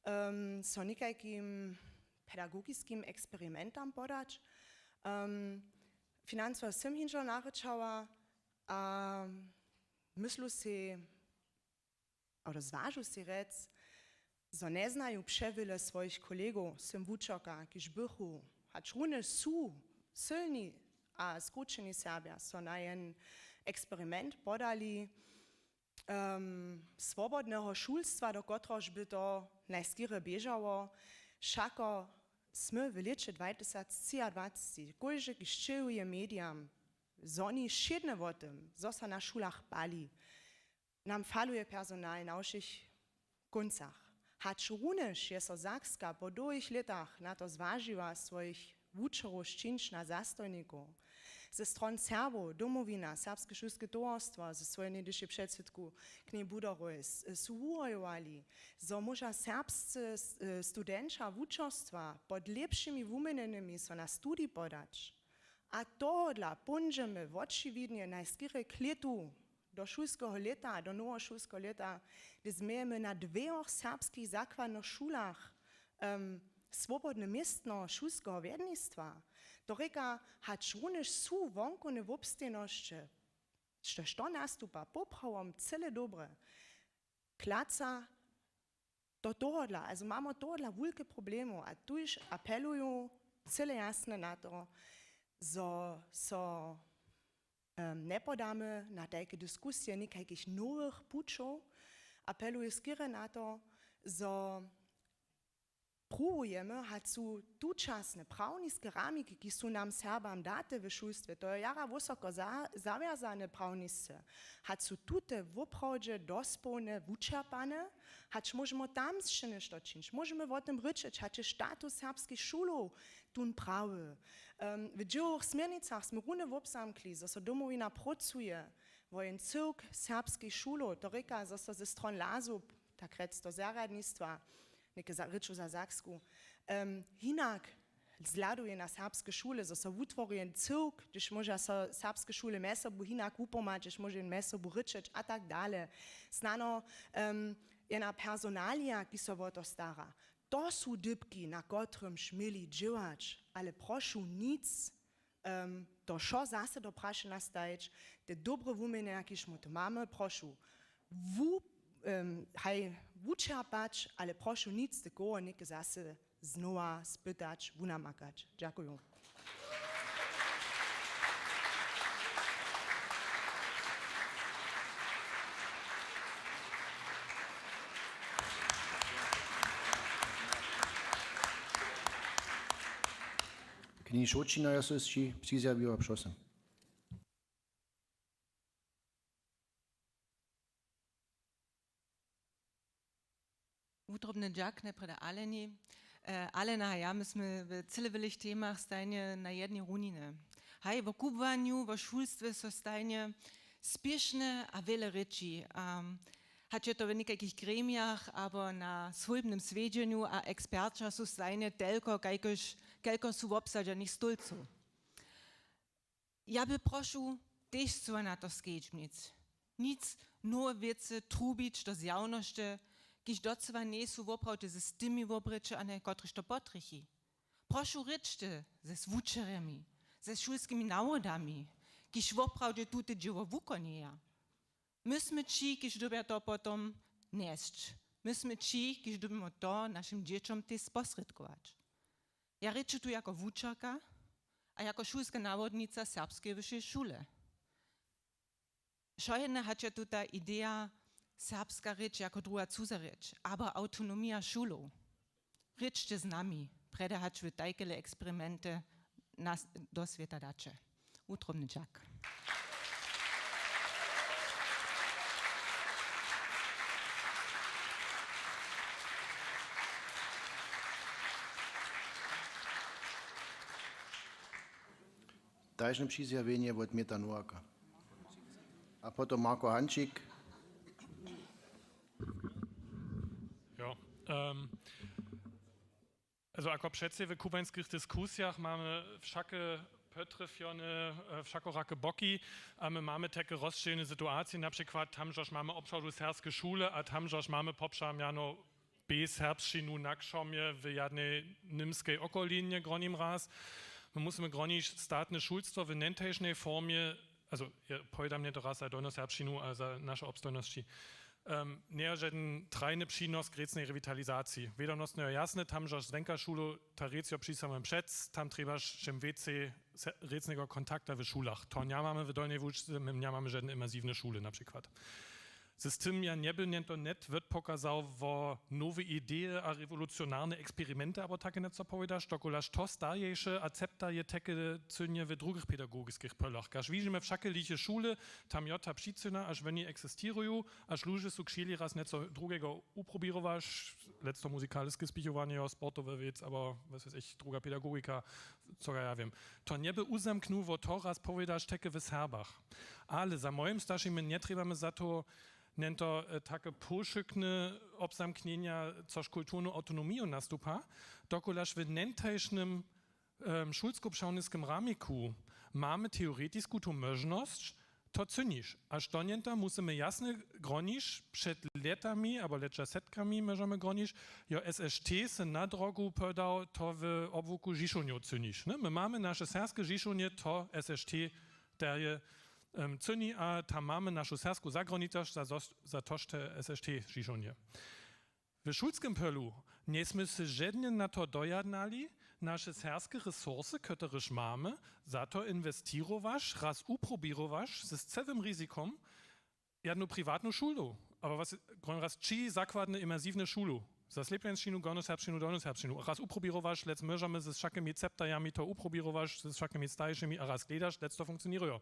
em, so někajkim pedagogiskim eksperimentam podać? Em, financował sym hižo narěčała a myslu sej, abo zwažu sej rjec, zo njeznaju přewjele swojich kolegow, sym wučerka, kiž bychu, hač runje su sylni a skrućeni Serbja, so na jen eksperiment podali, em, swobodneho šulstwa, do kotrehož by to najskerje běžało. Wšako smy w lěće dwatysactřiadwaceći, kóždy, kiž sćěhuje medijam, zhoni wšědne wo tym, zo so na šulach pali. Nam faluje personal na wšěch kóncach. Hač runjež je so Sakska po dołhich lětach na to zwažiła, swojich wučerjow sčinić na zastojnikow, ze stron Serbow, Domowina, Serbske šulske towarstwo ze swojej něhdyšej předsydku Knjej Budowej, s-, su wuhojowali, zo móža serbscy s-, e, studenća wučerstwa pod lěpšimi wuměnjenymi so na studij podać. A tohodla póńdźemy wočiwidnje najskerje k lětu, do šulskeho lěta, do noweho šulskeho lěta, hdyž změjemy na dwejoch serbskich zakładnych šulach, em, swobodne městno šulskeho wjednistwa. To rěka, hač runjež su wonkowne wobstejnosće, štož to nastupa, poprawom cyle dobre. Klaca do tohodla, also mamy tohodla wulke problemow a tuž apeluju cyle jasne na to, zo so, em, njepodamy na tajke diskusije někajkich nowych pućow. Apeluju skerje na to, zo pruwujemy, hač su tučasne prawniske ramiki, kiž su nam Serbam date w šulstwje, to je jara wysoko za-, zawjazane prawnisce, hač su tute woprawdźe dospołnje wučerpane, hač móžemy tam sće něšto čińć. Móžemy wo tym rěčeć, hač je status serbskich šulow tón prawy. Em, w dźěłowych směrnicach smy runje wobzamkli, zo so Domowina prócuje wo jen cyłk serbskich šulow, to rěka, zo so ze stron LASUP, tak rjec do zarjadnistwa, něke za, rěču za Saksku, em, hinak zhladuje na serbske šule, zo so wutwori jen cyłk, hdyž móža so serbske šule mjez sobu hinak wupohmać, hdyž móže jen mjez sobu rěčeć a tak dale. Snano, em, jedna personalija, ki so wo to stara. To su dypki, na kotrymž měli dźěłać, ale prošu nic, em, to wšo zase do prašenja stajić, te dobre wuměnjenja, kiž my tu mamy, prošu wu-, em, haj wučerpać, ale prošu nic te koło něke zase znowa spytać, wunamakać. Dźakuju. Knjez Šołćina, ja so sći přizjawiła, prosim. Drobny dźak, najprjedy Aleni. E, Alena a ja, my smy w cyle wjelych temach stajnje na jednej runinje. Haj, wo kubłanju, wo šulstwje so stajnje spěšnje a wjele rěči. A hač je to w někajkich gremijach abo na swójbnym swjedźenju a eksperća su stajnje telko, kajkož, kelko su wobsadźenych stólcow. Ja by prošu tež chcyła na to skedźbnić. Nic nowe wěcy trubić do zjawnosće, kiž docyła njejsu woprawdźe z tymi wobrěće a njekotryž to potrjechi. Prošu rěčće ze wučerjemi, ze šulskimi nawodami, kiž woprawdźe tute dźěło wukonjeja. My smy ći, kiž dyrbja to potom njesć. My smy ći, kiž dyrbimy to našim dźěćom tež sposrědkować. Ja rěču tu jako wučerka a jako šulska nawodnica Serbskeje wyšeje šule. Wšojedne hač je tuta ideja serbska rěč jako druha cuza rěč, abo awtonomija šulow. Rěčće z nami, prjedy hač wy tajkele eksperimenty nas, do swěta daće. Wutrobny dźak. Dalše přizjawjenje wot Měta Nowaka. A potom Marko Hančik. Jo, ehm, also, ako přecej w kubłańskich diskusijach mamy wšake potrjefjone, e, wšakorake boki, a my mamy tajke rozšěrjene situacije, na přikład tam, žož mamy woprawdu serbske šule, a tam, žož mamy popřamjano B serbšćinu na kšomje w jednej němskej okolinje, gronim raz. My musimy gronić statne šulstwo w njentajšnej formje, also, ja powědam nje to raz za dolnu serbšćinu a za naše obstojnosći, em, njeje žedyn trajny přinosk rěcnej rewitalizaciji. Wědomnostnje je jasne, tam žož zwonka šulow, ta rěc jo při samym přec, tam trjebaš čim wjecej se-, rěcneho kontakta w šulach. To njamamy w Dolnjej Łužce, my njamamy žedne imersiwne šule, na přikład. Z tym ja njeby njeto net wotpokazał wo nowe ideje a rewolucionarne eksperimenty abo take njeco powědaš, dokelž to starjejše akcepta je tajke cynje w druhich pedagogiskich pólach. Kaž widźimy, wšake liche šule, tam jo ta přicyna, až woni eksistěruju, až luźe su křili raz njeco druheho uprobirowaš, lětsto muzikaliske spěchowanje, jo, sportowe wěc, abo, was weiß ich, druha pedagogika, co ja wěm. To njeby wuzamknył, wo to raz powědaš, tajke w Serbach. Ale za mojim staršim my njetrjebamy za to njeto, e, take powšykne wobzamknjenja, což kulturnu awtonomiju nastupa, dokelž w njentajšnym, em, šulskopřawniskim ramiku mamy teoretisku tu móžnosć, to cynić. A što njeto, musimy jasnje gronić, před lětami abo lětdźasetkami móžemy gronić, jo, S Š T se na drogu podał, to w obłuku Žišownjow cynić, ne? My mamy naše serbske Žišownje, to S Š T terje, em, cyni, a tam mamy našu serbsku zagraničnosć za zos-, za to, što S Š T Žišownje. W šulskim polu njesmy se žednje na to dojednali, naše serbske resursy, kotrež mamy, za to inwestirowaš, raz uprobirowaš z całym rizikom, jednu priwatnu šulu, abo was, raz tři zakładne imersiwne šulu, za Slěpjańšćinu, Gornjoserbšćinu, Dolnjoserbšćinu, raz uprobirowaš, lec móžemy z wšakimi zeptajemi to uprobirowaš, z wšakimi staršimi a raz hledaš, lec to funkcioněruje.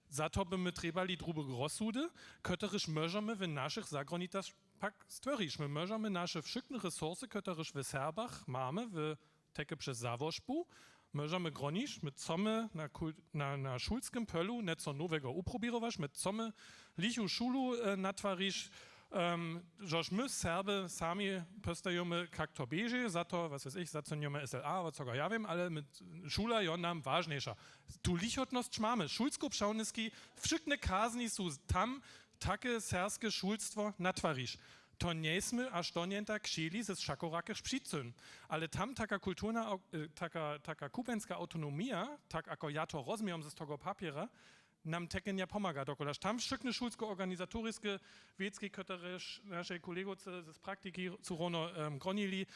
Za to by my trjebali druhe rozsudy, kotrež móžemy w našich zagraničach pak stworić. My móžemy naše wšykne resursy, kotrež w Serbach mamy, w, tajke přez załožbu, móžemy gronić, my chcemy na kul-, na, na šulskim polu njeco noweho uprobirować, my chcemy lichu šulu, e, natwarić, em, žož my Serby sami postajemy, kak to běži, za to, was weiß ich, zacynjemy S L A, abo co ja wěm, ale my, šula jo nam wažnjejša. Tu lichotnosć mamy, šulskopřawniski, wšykne kazni su tam, take serbske šulstwo natwarić. To njesmy, a što njeto, křili ze wšakorakich přičyn. Ale tam taka kulturna au-, e, taka, taka kubłańska awtonomija, tak jako ja to rozmějam z toho papjera, nam tajke njepomaga, dokelž tam wšykne šulsko-organizatoriske wěcki, kotrež našej kolegowce z praktiki su rowno, em, gronili,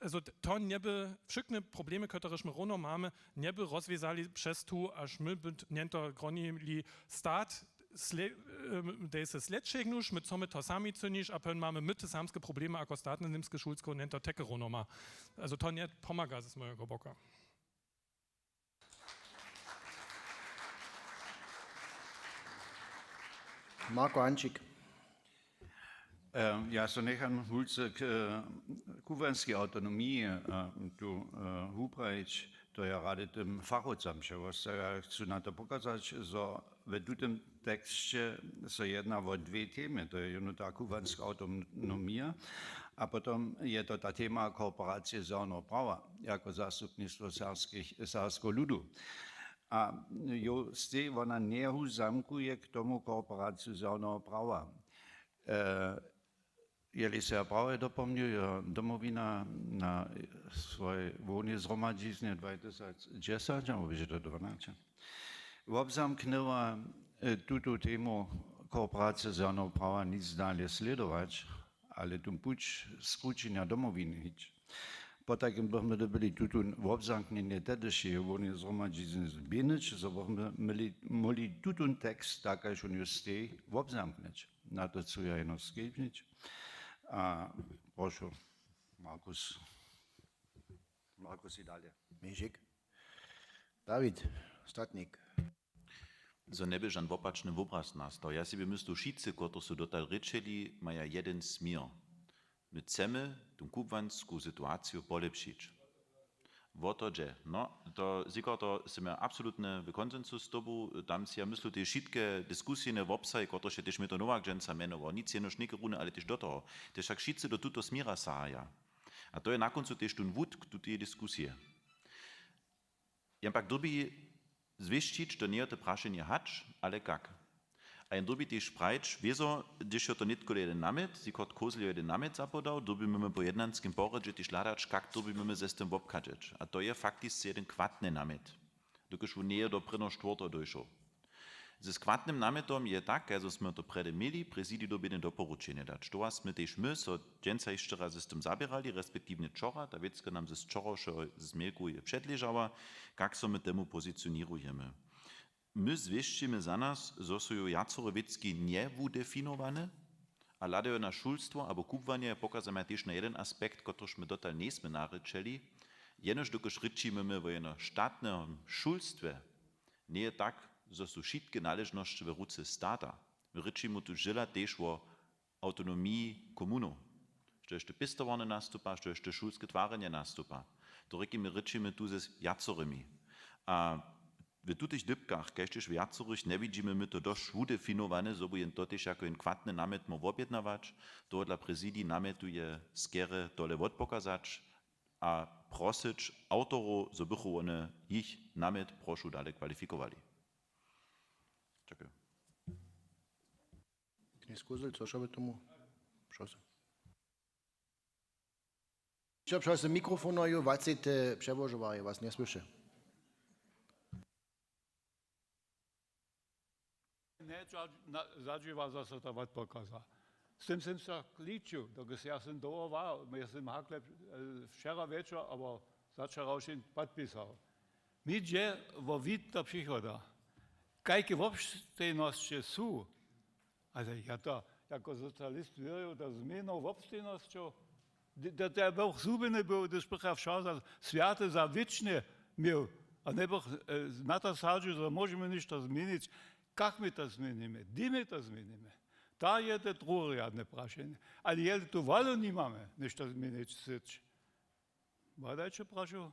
also t-, to njeby, wšykne problemy, kotrež my rowno mamy, njeby rozwězali přez tu, až my by t-, njeto gronili, stat, sle-, em, dej se slědšegnuš, my chcemy to sami cynić, a pón mamy my te samske problemy, ako statne němske šulstwo njeto tajke rowno ma. Also to njepomaga z mojeho boka. Marko Hančik. Ja so njecham wulce k kubłanskej awtonomiji tu wuprajić, to ja rady tym fachowcam přełožce. Ja chcu na to pokazać, zo w tutym teksće so jedna wo dwě temy, to je jónu ta kubłańska awtonomija a potom je to ta tema kooperacije zjawneho prawa jako zastupnistwo serbskeho ludu. A jo stej wona njewuzamkuje k tomu kooperaciju zjawneho prawa. Jeli se ja prawje dopomnju, jo Domowina na swojej hłownej zhromadźiznje dwajtysacdźesać abo běše to dwanaće wobzamknyła tutu temu kooperacije zjawneho prawa nic dale slědować, ale tón puć skrućenja Domowiny hić. Potajkim bychmy dyrbili tutón wobzamknjenje tehdyšeje hłowneje zhromadźiznje změnyć, zo bychmy móhli tutón tekst tak kaž wón ju stej wobzamknyć. Na to chcu ja jeno skejpnić. A prošu, Markus. Markus i dalje. Mižik. Dawid, statnik. Zo njeby žan wopačny wobraz nastał, ja sebi myslu, wšitcy, kotryž su dotal rěčeli, maja jeden směr. My chcemy tu kubłansku situaciju polěpšić. Wo to dźe. No, to zikor, to sym ja absolutnje w konsensu z tobu. Tam sej ja myslu, tež wšitke diskusijne wobsahy, kotrež je tež Mětro Nowak dźensa mjenował, nic jenož někerune, ale tež do toho, tež wšak wšitcy do tuto směra sahaja. A to je na kóncu tež tón wutk tuteje diskusije. Jen pak dyrbi zwěsćić, to njeje te prašenje hač, ale kak. A jen dyrbi tež prajić, wězo, hdyž jo to nětko jeden namjet, zikor Kózel jo jeden namjet zapodał, dyrbimy my po jednanskim porjedźe tež hladać, kak dyrbimy my z tym wobchadźeć. A to je faktisce jeden kwatny namjet, dokelž wón njeje do prěnjeho štwórteho dóšoł. Z kwatnym namjetom je tak, kaž smy to prjedy měli, prezidij dyrbi jedne doporučenje dać. Towa smy tež my so dźensa hišće raz z tym zaběrali, respektiwnje wčora, ta wěcka nam z wčorawšeho změlku je předležała, kak so my temu pozicioněrujemy. My zwěsćimy za nas, zo su jo wjacore wěcki njewudefinowane a hladajo na šulstwo abo kubłanje, pokazamy tež na jeden aspekt, kotryž my dotal njejsmy narěčeli, jenož dokelž rěčimy my wo jeno statnym šulstwje, njeje tak, zo su wšitke naležnosće w ruce stata. My rěčimy tu zdźěla tež wo awtonomiji komunow, štož te pěstowarnje nastupa, štož te šulske twarjenje nastupa. To rěki, my rěčimy tu ze wjacorymi. A w tutych dypkach, kaž tež w wjacorych, njewidźimy my to dosć wudefinowane, zo by jen to tež jako jen kwatny namjet móhł wobjednawać. Tohodla prezidij namjetuje skerje tole wotpokazać a prosyć awtorow, zo bychu wone jich namjet, prošu, dale kwalifikowali. Dźakuju. Knjez Kózel, co by tomu? Prošu. Hišće prošu, mikrofonoju wacejte, přełožowarjo was njesłyše. Nje zadźiwa zaso ta wotpokaza. Z tym sym so ličił, dokelž ja sym dołho wahał, ja sym hakle wčera wječor abo za wčera wšěm podpisał. Mi dźe wo wid do přichoda. Kajke wobstejnosće su, ale ja to jako socialist wěrju do změnow wobstejnosćow. To je bych zhubjeny był, hdyž bych ja wšo za swjate, za wěčne měł. A njebych na to sadźił, zo móžemy něšto změnić. Kak my to změnimy? Hdy my to změnimy? To je to druhotrjadne prašenje. Ale jeli tu wolu nimamy, něšto změnić chcyć, badajće, prošu,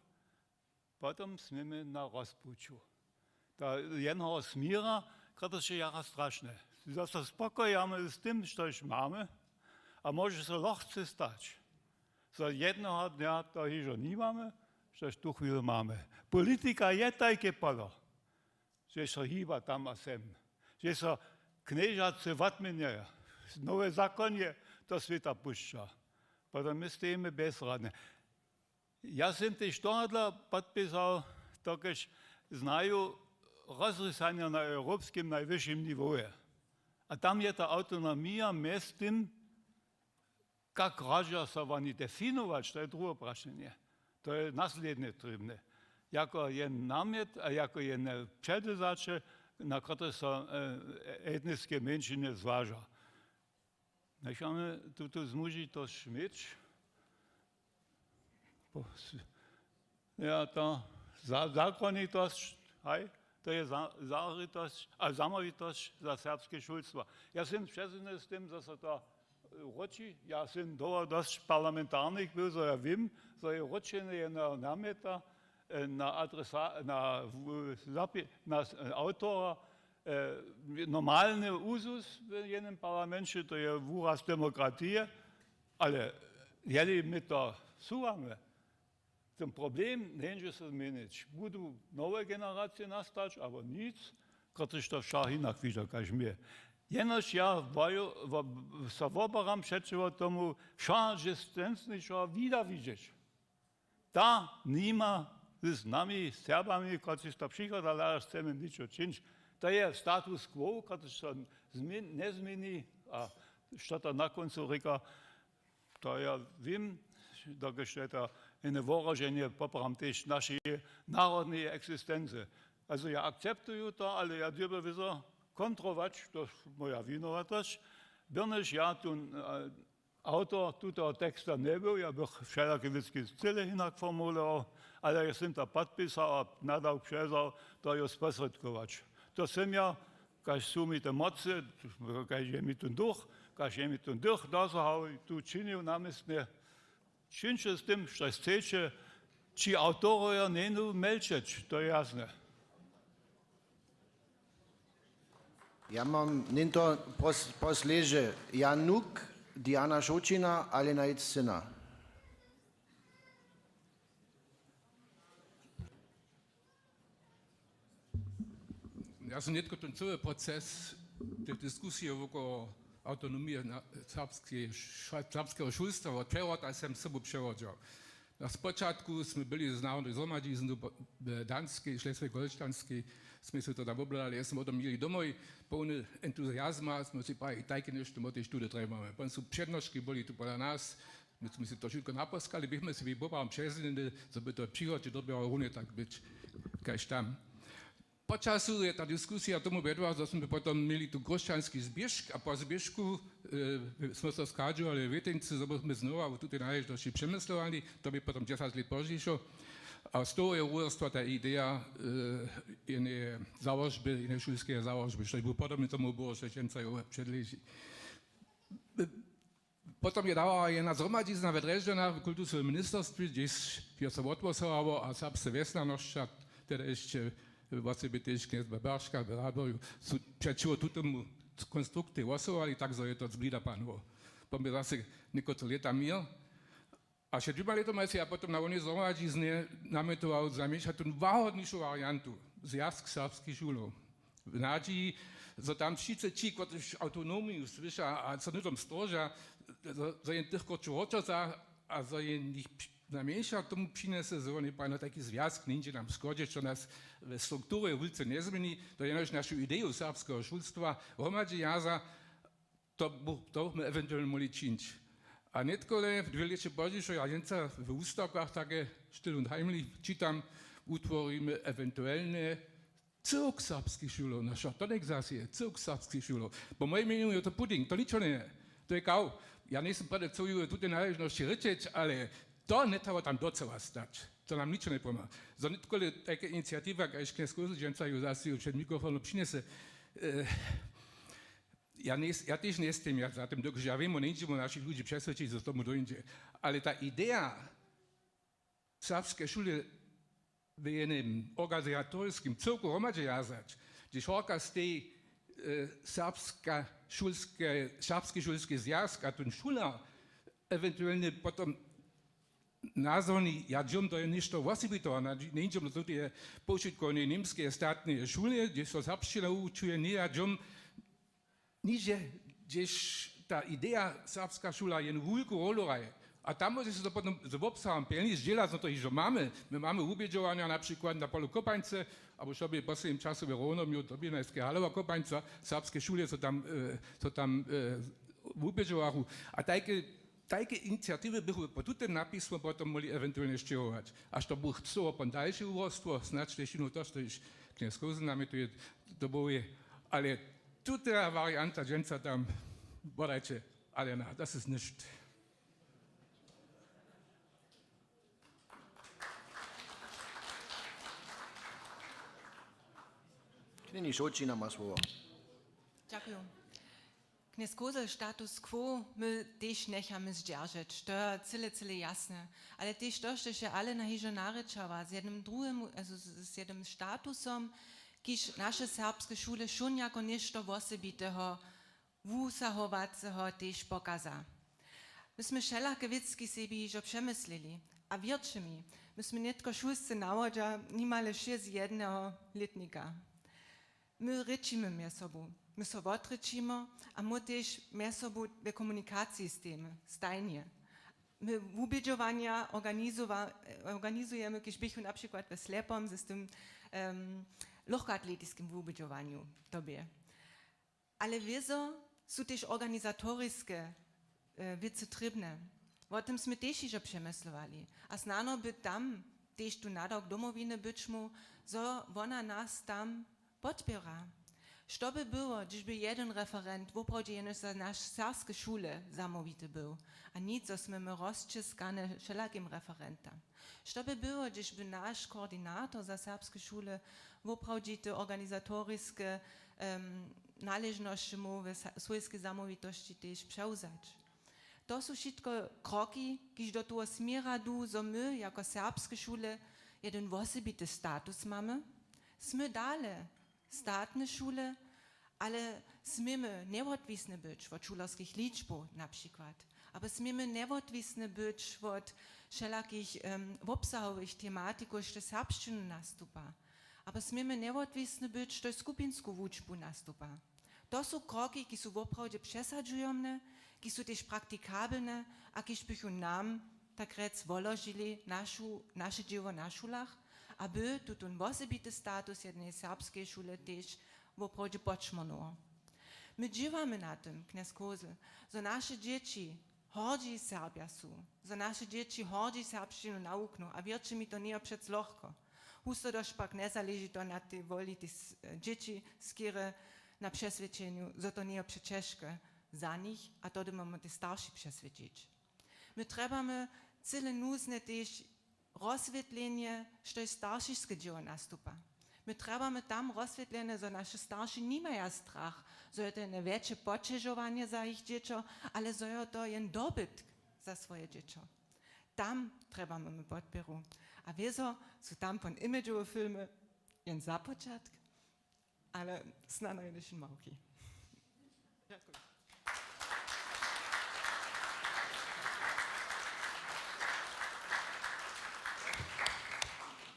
potom směmy na rozpuću. To je jednoho směra, kotryž je jara strašny. Zo so spokojamy z tym, štož mamy, a móže so lochce stać, zo jednoho dnja to hižo nimamy, štož tu chwilu mamy. Politika je tajke polo, žež so hiba tam a sem, žež so knježacy wotměnjaja, nowe zakonje do swěta pušća. Potom my stejimy bezradne. Ja sym tež tohodla podpisał, dokelž znaju rozrisanja na europskim najwyšim niwowje. A tam je ta awtonomija mjez tym, kak radźa so woni definować, to je druhe prašenje. To je naslědnje trěbne. Jako jen namjet a jako jedne předewzaće, na kotrež so etniske mjeńšiny zwaža. Njechamy tutu zmužitosć měć. Ja, to zakonitosć, haj, to je zamołwitosć a zamołwitosć za serbske šulstwo. Ja sym přeswědčeny z tym, zo so to Wróći, ja sym dołho dosć parlamentarnik był, zo ja wěm, zo je wróćenje jedneho namjeta, e, na adresa-, na w-, zapi-, na s-, e, awtora, e, normalny uzus w jednym parlamenće, to je wuraz demokratije, ale jeli my to słuchamy, ten problem njeńdźe so změnić. Budu nowe generacije nastać, abo nic, kotryž to wšak hinak widźa kaž my. Jenož ja wojo-, wo-, so wobaram přećiwo tomu, wšak dźe scencnišo wida widźeć. Ta nima z nami, z Serbami, kotřiž to přichoda, ale chcemy ničo čińć. To je status quo, kotryž so zmi-, njezměni. A što to na kóncu rěka, to ja wěm, dokelž je to jene wohroženje, poprawom tež našeje narodneje eksistency. Also ja akceptuju to, ale ja dyrbju wězo kontrować, to je moja winowatosć. Byrnyž ja tu, e, awtor tutoho teksta njebył, ja bych wšelake wěcki cyle hinak formulował, ale ja sym to podpisał a nadawk přewzał, to jo sposrědkować. To sym ja, kaž su mi te mocy, kaž je mi ten duch, kaž je mi ten duch dozahał, tu činił namjestnje. Čińće z tym, što chceće, ći awtorojo njenu mjelčeć, to je jasne. Ja mam něto pos-, posledźe Jan Nuk, Diana Šołćina, Alena Jitz-Syna. Ja sym nětko ten cyły proces te diskusije wokoło awtonomije na-, serbskeje š-, serbskeho šulstwa wot přewod a sym sobu přewodźał. Na spočatku smy byli z Narodnej zhromadźiznu po-, w Danskej, Šleswig-Holštanskej, smy so to tam wobhladali, ja smy potom jěli domoj, połny entuziazma, smy si praji, tajke něšto, my tež tudy trjebamy. Potom su přednoški byli tu pola nas, my smy si to wšitko naposkali, běchmy se poprawom přeznili, zo by to w přichodźe dyrbjało runje tak być, kaž tam. Po času je ta diskusija tomu wjedła, zo smy potom měli tu chróšćanski zběžk a po zběžku, e, smy so schadźowali w Wěteńcy, zo bychmy znowa wo tutej naležnosći přemyslowali, to bě potom dźesać lět pozdźišo. A z toho je wurostła ta ideja, e, jene załožby, jene šulskeje załožby, što je był podobny tomu było, što dźensa jo předleži. Potom je dała jedna zhromadźizna we Drježdźanach w kulturowym ministerstwje, hdźež je so wothłosowało a serbsce wjesnjanosća, teda hišće wosebje tež knjez Berška w Radworju, su přećiwo tutemu konstruktej hłosowali, tak zo je to zblida panowało. Potom je zase někotre lěta měr. A před dwěma lětoma je so ja potom na wonej zhromadźiznje namjetował, zamješać tu najwhodnišu wariantu, Zwjazk serbskich šulow. W nadźiji, zo tam wšitcy ći, kotřiž awtonomiju słyša a so hnydom stróža, zo, zo jen tych krótšo wróćo za a zo jen jich při-, najmjeńša tomu přinjese, zo woni prajo, no, tajki zwjazk njeńdźe nam škodźeć, to nas w strukturje wulce njezměni, to jenož našu ideju serbskeho šulstwa hromadźe wjaza, to bu-, to bychmy ewentualnje móhli čińć. A nětkole, dwě lěće pozdźišo, ja dźensa w wustawkach take still und heimlich čitam, wutworimy ewentualnje cyłk serbskich šulow, no wšak to něk zase je, cyłk serbskich šulow. Po mojim měnjenju je to puding, to ničo njeje. To je kaw. Ja njejsym prjedy, chcył ju tutej naležnosći rěčeć, ale to njetrjeba tam docyła stać. To nam ničo njepomha. Zo nětkole tajka iniciatiwa, kaž knjez Kózel dźensa ju zase ju před mikrofonom přinjese, e, ja, njes-, ja tež njestejim ja za tym, dokelž ja wěm, njeńdźemo našich ludźi přeswědčić, zo tomu dóńdźe. Ale ta ideja, serbske šule w jenym organizatorskim cyłku hromadźe wjazać, hdźež horka steji, e, serbska šulske, serbski šulski zwjazk a ten šuler ewentualnje potom nazorni, ja dźěłam, to je něšto wosebiteho, na-, njeńdźem do tuteje powšitkowneje němskeje statneje šule, hdźež so serbšćina wučuje, ně ja dźěłam, niždźe, hdźež ta ideja serbska šula jenu wulku rolu hraje. A tam móže so to potom z wobsahom pjenjez dźělać, no to hižo mamy. My mamy wubědźowanja na přikład na polu Kopańce, abo što bě w poslednim času w Rownom měł, to bě najske halowa Kopańca, serbske šule so tam, e, so tam, e, wubědźowachu. A tajke, tajke iniciatiwy bychu po tutym napismu potom móhli ewentualnje sćěhować. A što buch chcyło potom dalše wuhostwo, snadź tež jinu to, što hiž knjez Kózel namjetuje, to było je. Ale tuta warianta dźensa tam, bodajće, ale na, das ist nicht. Knjeni Šołćina ma słowo. Dźakuju. Knjez Kozel, status quo my tež njechamy zdźeržeć, to je cyle, cyle jasne. Ale tež to, štož je Alena hižo narěčała, z jednym druhemu, also z, z jednym statusom, kiž naše serbske šule wšón jako něšto wosebiteho, wusahowaceho tež pokaza. My smy wšelake wěcki sebi hižo přemyslili. A wěrće mi, my smy nětko w šulsce na wodźa nimale wšě z jedneho lětnika. My rěčimy mjez sobu, my so wotrěčimy a my tež mjez sobu w komunikaciji stejimy, stajnje. My wubědźowanja organizowa-, organizujemy, kiž běchu na přikład we Slepom z tym, em, lochkoatletiskim wubědźowanju tobě. Ale wězo su tež organizatoriske, e, wěcy trěbne. Wo tym smy tež hižo přemyslowali. A snano by tam tež tu nadawk Domowiny być móhł, zo wona nas tam podpěra. Što by było, hdyž by jedyn referent woprawdźe jenož za naš serbske šule zamołwity był, a nic, zo smy my rozćěskane wšelakim referentam? Što by było, hdyž by naš koordinator za serbske šule woprawdźe te organizatoriske, em, naležnosće móhł w sa-, swójskej zamołwitosći tež přewzać? To su wšitko kroki, kiž do toho směra du, zo my jako serbske šule jedyn wosebity status mamy. Smy dale statne šule, ale směmy njewotwisne być wot šulerskich ličbow na přikład, abo směmy njewotwisne być wot wšelakich, em, wobsahowych tematikow, štož serbšćinu nastupa, abo směmy njewotwisne być, štož skupinsku wučbu nastupa. To su kroki, ki su woprawdźe přesadźujomne, ki su tež praktikabelne a kiž bychu nam, tak rjec, woložili našu, naše dźěło na šulach, a by tutón wosebity status jednej serbskeje šule tež woprawdźe podšmórnyło. My dźěłamy na tym, knjez Kozel, zo naše dźěći hordźi Serbja su, zo naše dźěći hordźi serbšćinu nawuknu, a wěrće mi, to njeje přec lochko. Husto došć pak njezaleži to na tej woli tych s-, dźěći, skerje na přeswědčenju, zo to njeje přećežke za nich, a to dyrbi mamy te starši přeswědčić. My trjebamy cyle nuzne tež rozswětlenje, štož staršiske dźěło nastupa. My trjebamy tam rozswětlenje, zo naše starši nimaja strach, zo je to jedne wjetše poćežowanje za jich dźěćo, ale zo je to jen dobytk za swoje dźěćo. Tam trjebamy my podpěru. A wězo su tam pon imidžowe filmy jen započatk, ale snano jenož małki. Dźakuju.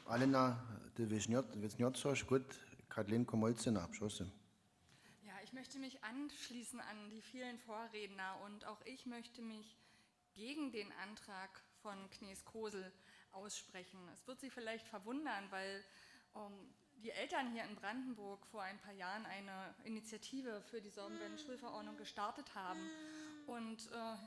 Alena, ty wěc njo-, wěc njocoš, gut, Katlenko Molcena, prosim. Ja, ich möchte mich anschließen an die vielen Vorredner und auch ich möchte mich gegen den Antrag von Knez Kosel aussprechen. Es wird Sie vielleicht verwundern, weil, ähm, die Eltern hier in Brandenburg vor ein paar Jahren eine Initiative für die Sorbenwende-Schulverordnung gestartet haben. Und, äh,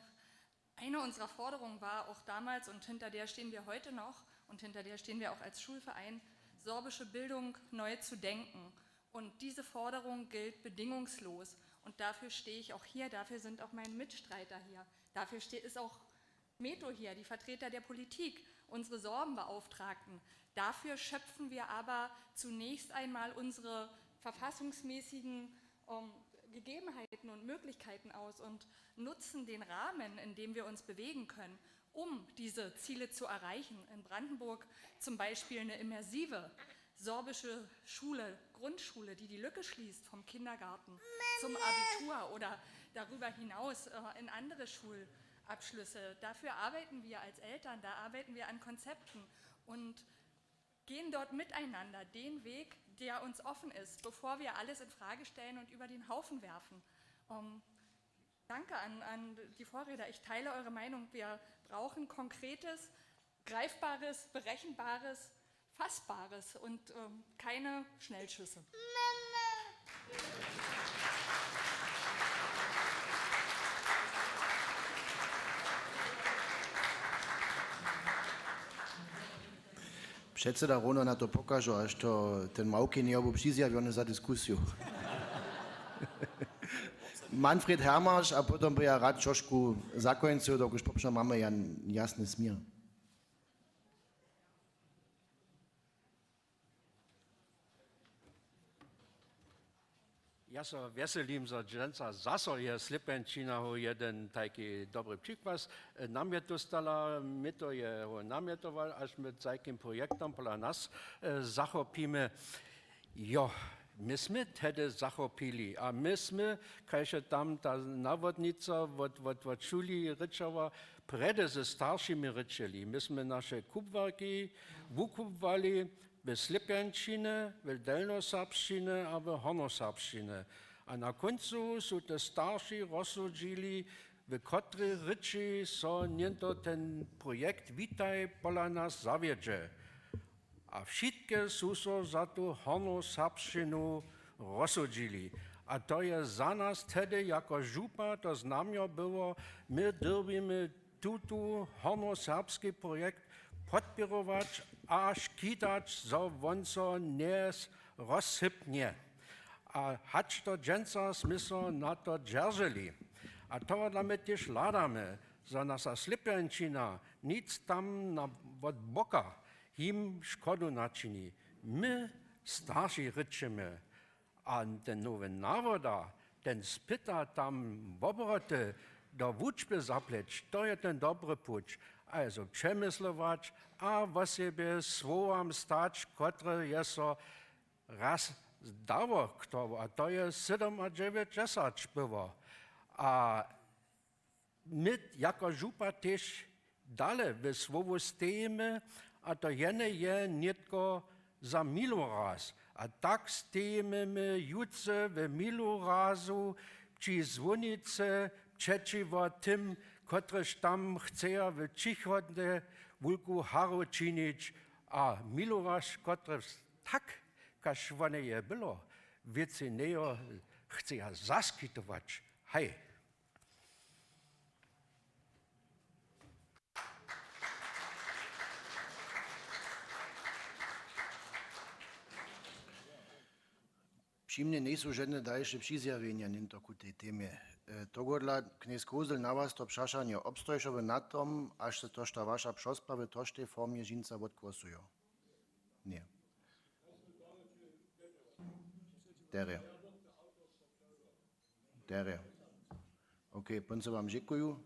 eine unserer Forderungen war auch damals, und hinter der stehen wir heute noch und hinter der stehen wir auch als Schulverein, sorbische Bildung neu zu denken. Und diese Forderung gilt bedingungslos. Und dafür stehe ich auch hier, dafür sind auch meine Mitstreiter hier. Dafür ste-, ist auch Meto hier, die Vertreter der Politik, unsere Sorbenbeauftragten. Dafür schöpfen wir aber zunächst einmal unsere verfassungsmäßigen, ähm, Gegebenheiten und Möglichkeiten aus und nutzen den Rahmen, in dem wir uns bewegen können, um diese Ziele zu erreichen. In Brandenburg zum Beispiel eine immersive sorbische Schule, Grundschule, die die Lücke schließt vom Kindergarten zum Abitur oder darüber hinaus, äh, in andere Schulabschlüsse. Dafür arbeiten wir als Eltern, da arbeiten wir an Konzepten und gehen dort miteinander den Weg, der uns offen ist, bevor wir alles in Frage stellen und über den Haufen werfen. Ähm, Danke an, an die Vorredner. Ich teile eure Meinung. Wir brauchen Konkretes, Greifbares, Berechenbares, Fassbares und, ähm, keine Schnellschüsse. Předseda rowno na to pokažu, až to ten małki njebu přizjawjony za diskusiju. Manfred Hermaš a potom by ja rad trošku zakóncył, dokelž popřez mamy jan-, jasny směr. Ja so wjeselim, zo dźensa zaso je Slěpjenčina ho jeden tajki dobry přikład, e, namjetostala. My to je ho namjetował, až my tajkim projektom pola nas, e, zachopimy. Jo, my smy tehdy zachopili a my smy, kaž je tam ta nawodnica wot, wot, wot Šuli rěčała, prjedy ze staršimi rěčeli. My smy naše kubłarki wukubłali w Slěpjenčinje, w Delnjoserbšćinje a w Hornjoserbšćinje. A na kóncu su te starši rozsudźili, w kotrej rěči so něto ten projekt Witaj pola nas zawjedźe. A wšitke su so za tu hornjoserbšćinu rozsudźili. A to je za nas tehdy jako župa to znamjo było, my dyrbimy tutu hornjoserbski projekt podpěrować a škitać, zo wón so njerozsypnje. A hač do dźensa smy so na to dźerželi. A tohodla my tež hladamy, zo naša Slěpjenčina nic tam na, wot boka jim škodu načini. My starši rěčimy, a ten nowy nawoda, ten spyta tam wobroty do wučby zapleč, to je ten dobry puć. Also přemyslować a wosebje słowam stać, kotrež je so raz dało k tomu, a to je sydomadźewjećdźesat było. A my jako župa tež dale w słowu stejimy, a to jene je nětko za Miloraz. A tak stejimy my jutře w Milorazu při zwónicy přećiwo tym, kotrež tam chceja w přichodnje wulku haru činić. A Miloraz, kotrež tak, kaž wone je było, wěcej njejo chceja zaskitować. Haj. Při mnje njejsu žadne dalše přizjawjenja nětko ku tej temje. E, tohodla, knjez Kozel, na was to přašanje obstojšowe na tom, až se to, što waša přospa w tožtej formje žinca wotkłosujo? Ně. Derje. Derje. Okay, pón so wam dźěkuju.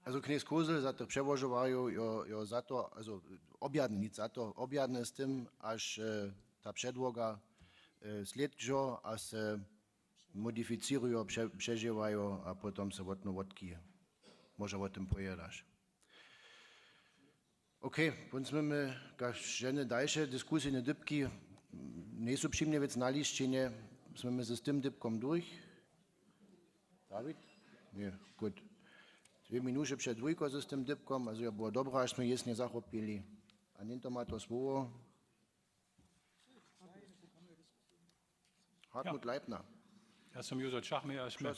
Also knjez Kozel za to přełožowajo, jo, jo, za to, also objadny, nic za to, objadny z tym, až, e, ta předłoga, e, slědźo a se modificirujo, prze-, přežiwajo a potom se wotno wotkije. Móža wo tym powědaš. Okay, pón smy my, kaž žene dalše diskusijne dypki njejsu při mnje wěc na lisćenje, smy my z tym dypkom durch. Dawid? Ně, gut. Dwě minuće před dwójko z tym dypkom, also jo, było dobre, až smy jěsnje zachopili. A nětko ma to słowo. Hartmut Leipner. Ja som jóžo čachmy, až my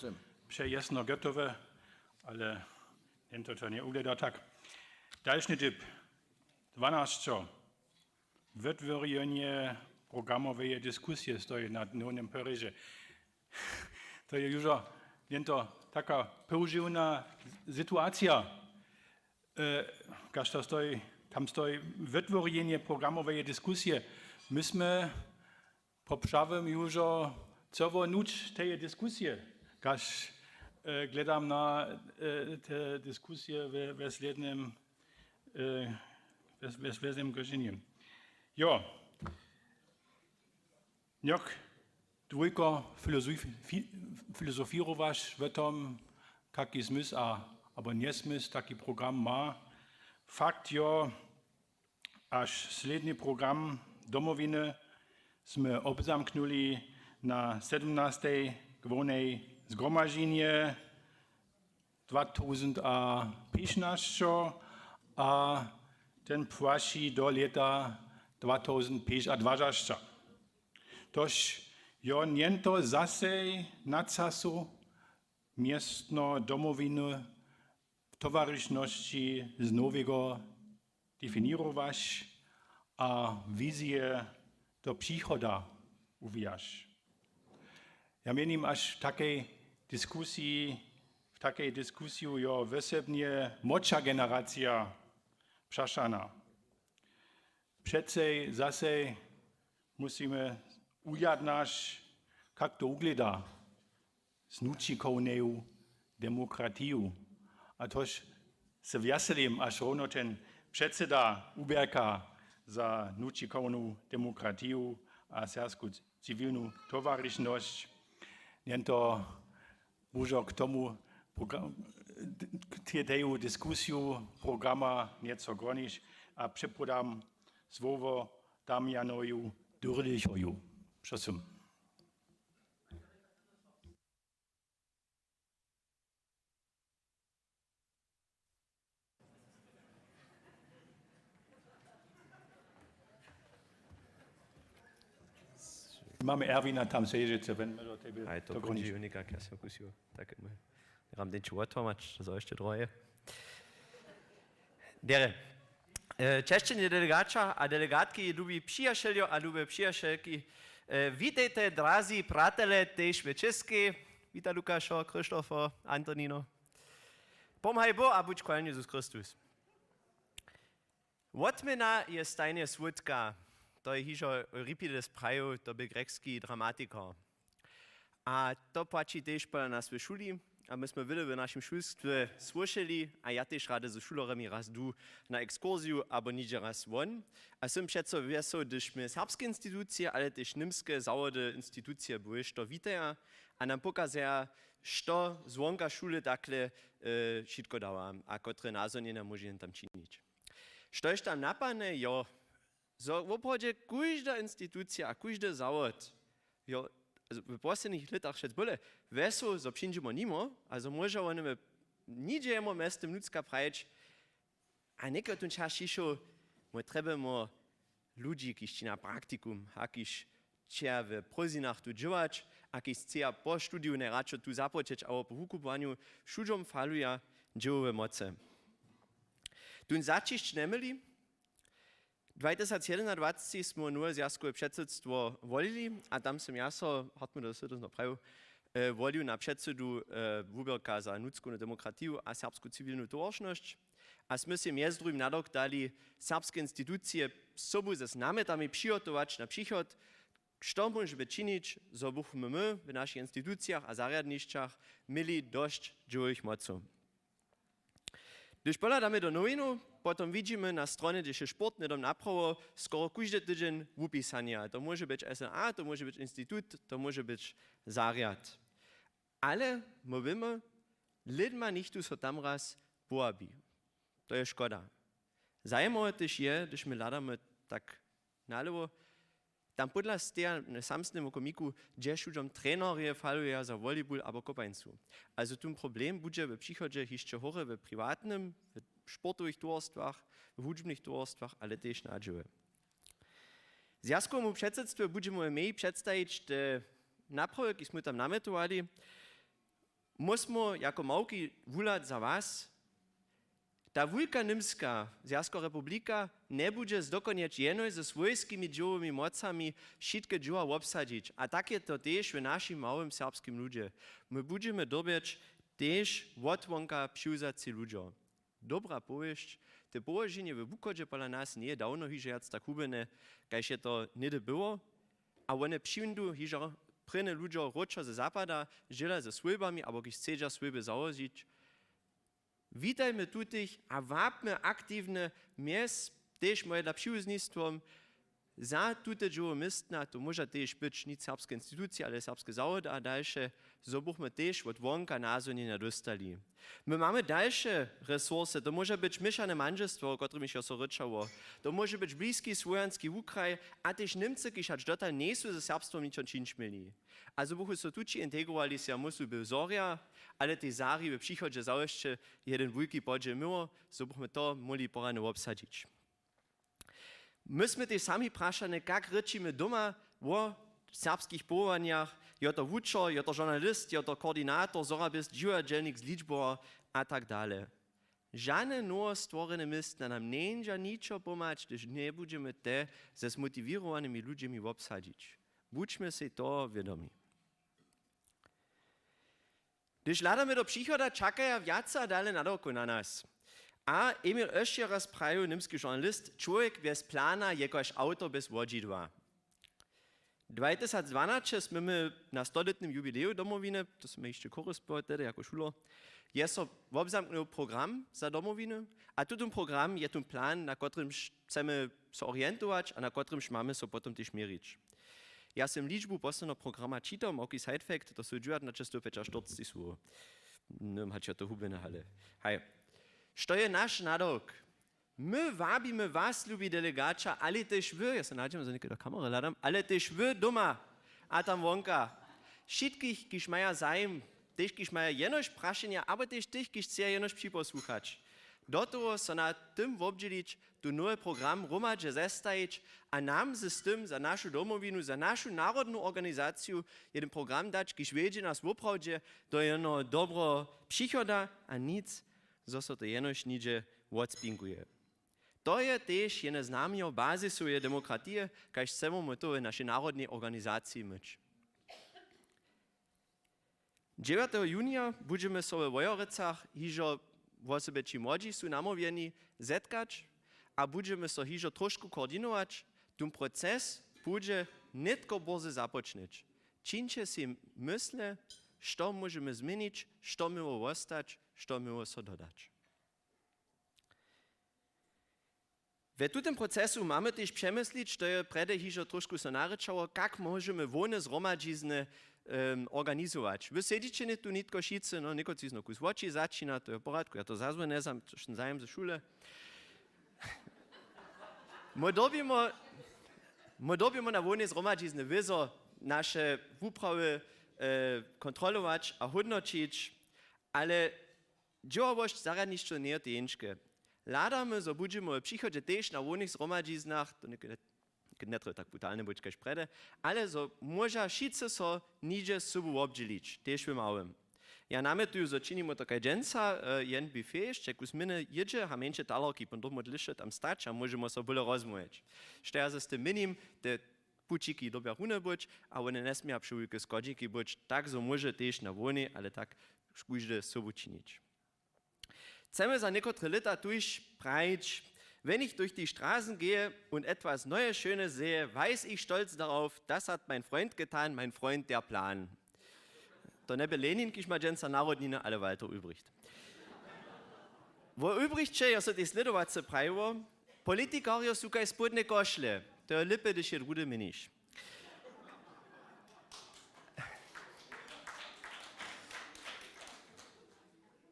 přejesno gotowe, ale jen to, to nje ugleda tak. Dalšny typ, dwanasćo. Wotwěrjenje programoweje diskusije stoji na dnownym porědźe. To je jóžo jen to taka použiwna situacija. E, kaž to stoji, tam stoji wotwěrjenje programoweje diskusije. My smy poprawom jóžo coło nutř teje diskusije, kaž, e, gledam na, e, te diskusije we, we slědnym, e, we, we, we slědnym dźělenju. Jo. Njok dwójko filozofi-, fi-, filozofirowaš wo tom, kaki zmysł a, abo njesmysł taki program ma. Fakt jo, až slědni program Domowiny smy wobzamknuli na sedmnastej głównej zgromaźenje dwa tuzand a pětnašćo a ten płaši do lěta dwa tuzand pěć a dwažašćo. Tož jo njento zasej na času městno Domowiny w towaršnosći z nowego definirowaš a wizije do přichoda wuwijaš. Ja měnim, až w takej diskusiji, w takej diskusiju jo wosebnje młodša generacija přašana. Přecej zasej musimy wujadnaš Kak to wugleda z nučikowneju demokratiju? A tož se wjaselim, až rownoćen předseda Ubjerka za nučikownu demokratiju a serbsku ciwilnu towarišnosć, njen to móžo k tomu program-, k teju diskusiju programa něco groniš a přepodam słowo Damianoju Dürlichoju. Prosim. Mamy Erwina tam sežeće, wjen my do tebe. Aj to dokončiš. Kónči unika, ja sam kusił. Tak my. Gram den čuwa tłamać, to je jeszcze droje. Dere. E, češćenje delegaća a delegatki, lubi přijašeljo a lube přijašelki. E, witejte, drazi pratele, tež w Českej. Wita Lukašo, Krzysztofo, Antonino. Pomhaj Bóh a budź chwalny Jezus Chrystus. Wotměna je stajnje słódka. To je hižo Euripides prajił, to bě grjekski dramatikar. A to płaći tež pola nas w šuli. A my smy wjele w našim šulstwje słyšeli, a ja tež rady ze šulerjemi raz du na ekskursiju abo nihdźe raz won. A sym přeco wjesoł, hdyž my serbske institucije, ale tež němske zawody, institucije byłež to witaja a nam pokazaja, što zwonka šule takle, e, wšitko dawa a kotre nazhonjenja móže jen tam činić. Štož tam napadne, jo, zo woprawdźe kóžda institucija a kóždy zawod, jo, w poslednich lětach wšetc byle wjesoł, zo přińdźemo nimo a zo móža wone nihdźe jemu mjez tym nutřka prajić, a něko tón čas přišoł, my trjebamy ludźi, kiž činja praktikum, a kiž će w prózdninach tu dźěłać, a kiž sceja po studiju najradšo tu započeć abo po wukubłanju, wšudźom faluja dźěłowe mocy. Tón zaćišć njeměli. Dwatysacjedynadwacci smy nowe zwjazkowe předsydstwo wolili a tam sym ja so, Hartmut, to sy to prajił, e, wolił na předsydu, e, wuběrka za nutřkownu demokratiju a serbsku ciwilnu towaršnosć. A smy sej mjez druhim nadawk dali, serbske institucije sobu z namjetami přihotować na přichod, što móžemy činić, zo bychmy my w našich institucijach a zarjadnišćach měli dosć dźěłowych mocow. Hdyž pohladamy do nowinow, potom widźimy na stronje, hdźež je sportny dom naprawo, skoro kóždy tydźeń wupisanje. A to móže być S N A, to móže być institut, to móže być zarjad. Ale my wěmy, lědma něchtó so tam raz powabi. To je škoda. Zajimawe tež je, hdyž my hladamy tak nalewo, tam podla steja w samsnym wokomiku, hdźež wšudźom trenerje faluja za volleyball abo kopańcu. Also tón problem budźe w přichodźe hišće horje w priwatnym, w sportowych towarstwach, w hudźbnych towarstwach, ale tež na dźěłe. Zwjazkowemu předsydstwje budźemy mej předstajić te naprawy, kiž smy tam namjetowali. Móžemy jako małki wuhlad za was. Ta wulka Němska, Zwjazkowa republika, njebudźe zdokonjeć jenož ze swójskimi dźěłowymi mocami wšitke dźěła wobsadźić. A tak je to tež w našim małym serbskim ludźe. My budźemy dyrbjeć tež wotwonka přiwzace ludźo. Dobra powěsć, te połoženje we wuchodźe pola nas njeje dawno hižo wjac tak hubjene, kaž je to něhdy było. A wone přińdu hižo prěnje ludźo wróćo ze zapada, žěla ze swójbami abo kiž chcedźa swójby załožić. Witajmy tutych a wabmy aktiwne mjez tež mojedla přiwuznistwom za tute dźěłowe městna. To móža tež być nic serbske institucije, ale serbske zawody a dalše, zo bychmy tež wot wonka nazhonjenja dóstali. My mamy dalše resursy, to móže być měšane mandźelstwo, wo kotrymž jo so rěčało, to móže być bliski słojanski wukraj a tež Němcy, kiž hač dotal njejsu ze serbstwom ničo čińć měli. A zo bychu so tući integrowali, sej ja myslu, by zorja, ale tej zari w přichodźe zawěsće jedyn wulki podźěl měło, zo bychmy to móhli porjadnje wobsadźić. My smy tež sami prašane, kak rěčimy doma wo serbskich powołanjach, jo to wučer, jo to žurnalist, jo to koordinator, sorabisk, dźiwadźelnik z ličbowa a tak dale. Žane nowostworjene městna nam njeńdźa ničo pomhać, hdyž njebudźemy te ze zmotiwěrowanymi ludźemi wobsadźić. Budźmy sej toho wědomi. Hdyž hladamy do přichoda, čakaja wjace a dale nadawkow na nas. A Emil Oesch je raz prajił, němski žurnalist, čłowjek bjez plana je kaž awto bjez wodźidła. Dwatysacdwanaće smy my na stolětnym jubileju Domowiny, to smy hišće chóry spěwali tehdy jako šuler, je so wobzamknył program za Domowiny a tutón program je tón plan, na kotrymž chcemy so orientować a na kotrymž mamy so potom tež měrić. Ja sym ličbu posledneho programa čitał, małki side fact, to su dźewjatnaće stow pjećaštyrceći słowow. Nym hač ja to hubjene hale. Haj. Što je naš nadawk? My wabimy was, lubi delegaća, ale tež wy, ja so nadźěłam, zo někaj do kamery hladam, ale tež wy doma a tam wonka. Wšitkich, kiž maja zajim, tež kiž maja jenož prašenja, abo tež tych, kiž chceja jenož připosłuchać. Do toho so na tym wobdźělić, tu nowy program hromadźe zestajić a nam z tym za našu Domowinu, za našu narodnu organizaciju jedyn program dać, kiž wjedźe nas woprawdźe do jeno dobreho přichoda a nic, zo so to jenož nihdźe wotspinkuje. To je tež jene znamjo bazisoweje demokratije, kaž chcemy my to w našej narodnej organizaciji myć. Dźewjateho junija budźemy so we Wojerecach hižo, wosebje ći młodźi su namołwjeni, zetkać a budźemy so hižo trošku koordinować. Tón proces budźe nětko bórze započnyć. Čińće sej mysle, što móžemy změnić, što měło wostać, što měło so dodać. We tutym procesu mamy tež přemyslić, to je prjedy hižo trošku so narěčało, kak móžemy hłowne zhromadźizny, em, organizować. Wy sedźiće ně tu nětko wšitcy, no, někotřiž znowu kus woči začina, to je w porjadku, ja to zazwonił, njezam, to je zajem ze šule. My dyrbimy, my dyrbimy na hłownej zhromadźizny wězo naše wuprawy, e, kontrolować a hódnoćić, ale dźěławosć zarjadnišćo njeje te jeničke. Hladamy, zo budźemy w přichodźe tež na hłownych zhromadźiznach, to něke njet-, njetrjeba tak brutalne być kaž prjedy, ale zo móža wšitcy so nihdźe sobu wobdźělić, tež w małym. Ja namjetuju, zo činimy to kaž dźensa, e, jen bifej, šćeku změny jědźe, a mjeńše talerki, potom dlěše tam stać a móžemy so bóle rozmołwjeć. Što ja z tym měnim, te pućiki dyrbja rune być, a wone njesměja přewulke schodźiki być, tak zo móže tež na hłownej, ale tak kóždy sobu činić. Chcemy za někotre lěta tuž prajić: „Wenn ich durch die Straßen gehe und etwas Neues, Schönes sehe, weiß ich stolz darauf, das hat mein Freund getan, mein Freund, der Plan.“ To njebě Lenin, kiž ma dźensa narodniny, ale Walter Ulbricht. Wo Ulbrichće je so tež slědowace prajiło: „Politikarjo su kaž spódne košle.“ To je lěpje, hdyž je druhdy měniš.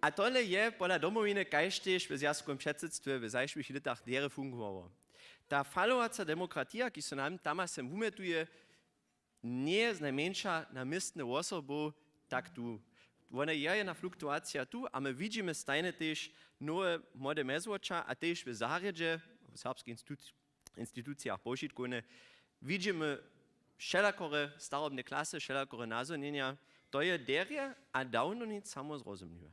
A tole je pola Domowiny kaž tež w zwjazkowym předsydstwje w zašłych lětach derje fungowało. Ta falowaca demokratija, kiž so nam tam a sem wumjetuje, njeje znajmjeńša na městnje wosobow tak tu. Wone je jedna fluktuacija tu a my widźimy stajnje tež nowe młode mjezwoća a tež w zarjedźe, w serbskich institu-, institucijach powšitkowne, widźimy wšelakore starobne klasy, wšelakore nazhonjenja. To je derje a dawno nic samozrozumneho.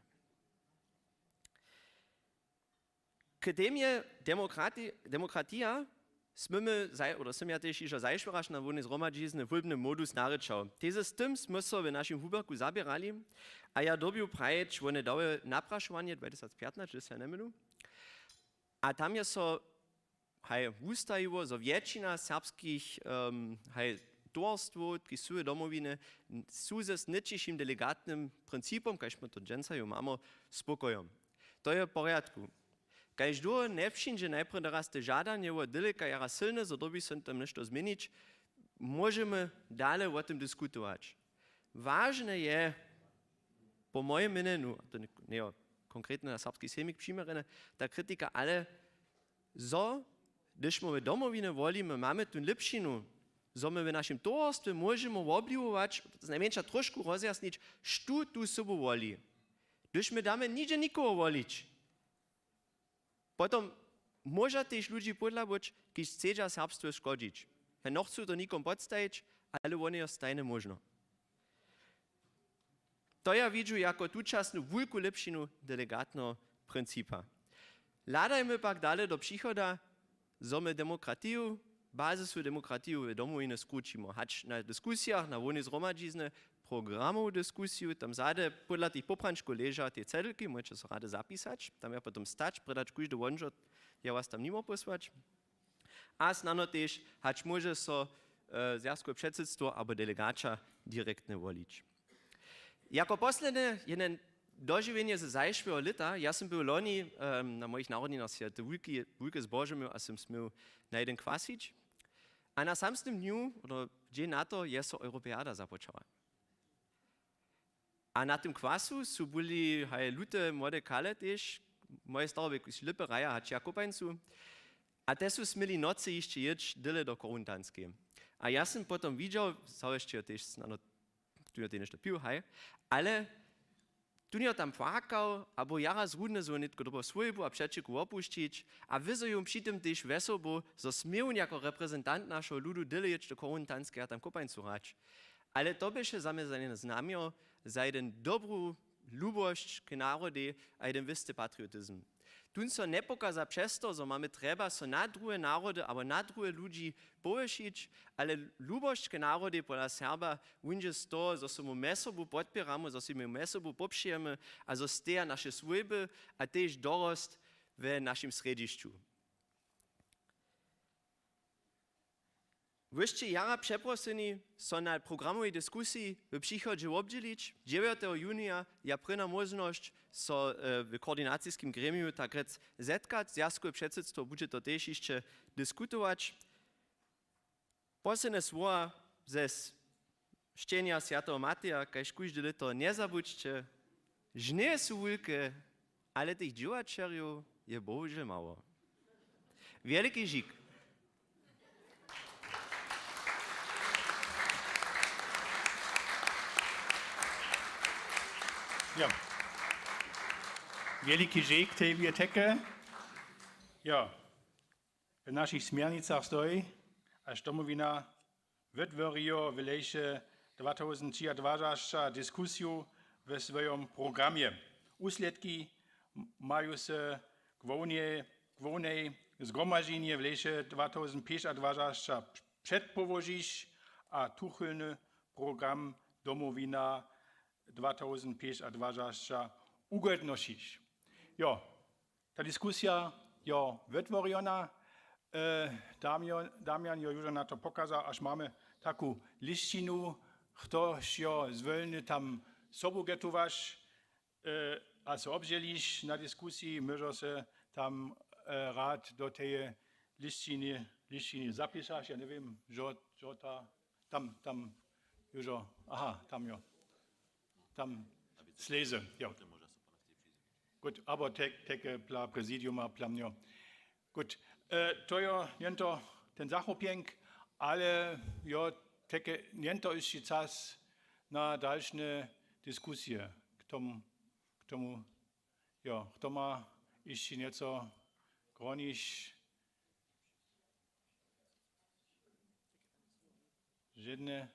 K temje demokrati-, demokratija smy my zaj-, oder sym ja tež hižo zašłěraš na hłownej zhromadźizny wólbny modus narěčał. Tež z tym smy so w našim wuběrku zaběrali a ja dyrbju prajić, wone dały naprašowanje dwatysacpjatnaće, hdyž so ja njemylu. A tam je so, haj, wustajiło, zo wjetšina serbskich, em, haj, towarstwow, kiž su w Domowinje, n-, su z nětčišim delegatnym principom, kaž smy to dźensa jo mamy, spokojom. To je w porjadku. Kaž dołho njepřińdźe najprjedy raz te žadanje wot daleka jara sylne, zo dyrbi so tam něšto změnić, móžemy dale wo tym diskutować. Wažne je, po mojim měnjenju, a to nje-, njeje konkretnje na serbski sejmik přiměrjene, ta kritika, ale zo, hdyž my w Domowinje wolimy, mamy tu lěpšinu, zo my w našim towarstwje móžemy wobliwować, znajmjeńša trošku rozjasnić, štó tu sobu woli. Hdyž my damy nihdźe nikoho wolić, potom móža tež ludźi pódla być, kiž chcedźa serbstwu škodźić. Ja nochcu to nikom podstajić, ale wone je stajnje móžno. To ja widźu jako tučasnu wulku lěpšinu delegatneho principa. Hladajmy pak dale do přichoda, zo my demokratiju, bazisowu demokratiju w Domowinje skrućimy. Hač na diskusijach, na hłownej zhromadźiznje, programowu diskusiju, tam zady, pódla tych poprančkow leža te cedlki, móžeće so rady zapisać, tam ja potom stać, prědać kóždy wonžo, ja was tam nimo pósłać. A snano tež, hač móže so, e, zwjazkowe předsydstwo abo delegaća direktnje wolić. Jako posledne jedne dožiwjenje ze zašłeho lěta. Ja sym był loni, em, na mojich narodninach swjaty wulki, wulke zbožo měł a sym směł na jeden kwasić. A na samsnym dnju, oder dźeń na to, je so Europeada započała. A na tym kwasu su byli haj lute młode kale tež, moje starobje lipy raja hač ja kopańcu. A te su směli nocy hišće jěć dyle do Koruntanskej. A ja sym potom widźał, so hišće tež snano tu je něšto pił, haj. Ale tón je tam płakał, abo jara zrudny, zo nětko dobył swójbu a přećiku wopušćić. A wyzwěł při tym tež wjesobu, zo směł jako reprezentant našeho ludu dyle jěć do Koruntanskej a tam kopańcu hrać. Ale to běše za mnje za jedne znamjo, za jednu dobru lubosć k narodej a jeden wěsty patriotizm. Tón so njepokaza přez to, zo mamy trjeba so na druhe narody abo na druhe ludźi powyšić, ale lubosć k narodej pola Serba wón dźe z toho, zo so mu mjez sobu podpěramy, zo so mu mjez sobu popřejemy a zo steja naše swójby a tež dorost w našim srjedźišću. Wy sće jara přeprosyni so na programowej diskusiji w přichodźe wobdźělić. Dźewjateho junija je prěnja móžnosć so, e, w koordinaciskim gremiju tak rjec zetkać. Zwjazkowe předsydstwo budźe to tež hišće diskutować. Posledne słowa ze šćenja swjateho Mateja, kaž kóžde lěto: Njezabudźće, žnje su wulke, ale tych dźěłaćerjow je bohužel mało. Wjeliki žik. Jo. Wjeliki žik, tej wjeteke. Jo. W našich směrnicach stoji, až Domowina wotworijo wlejše dwa tysiące dwadzesać dyskusiju we swojom programje. Wuslědki maju se głownej, głownej zgromaženje wlejše dwa tysiące dwadzesać předpołožić a tuchylny program Domowina dwa tysiące dwadzesać ugódnošić. Jo, ta diskusija jo wotworjona. E, Damian, Damian jo južo na to pokazał, až mamy taku lisćinu, chtož jo zwólny tam sobu getowaš, e, a so obdźěliš na diskusiji, móžo se tam, e, rad do teje lisćiny, lisćiny zapišaš. Ja njewěm, žo, žo ta, tam, tam južo, aha, tam jo. Tam slězy, jo. Gut, abo te, teke pla prezidiuma plamnjo. Gut, e, to jo njento ten zachopjenk, ale jo, teke njento hišći čas na dalšne diskusije k tomu, k tomu, jo, chto ma hišći njeco groniš? Žedne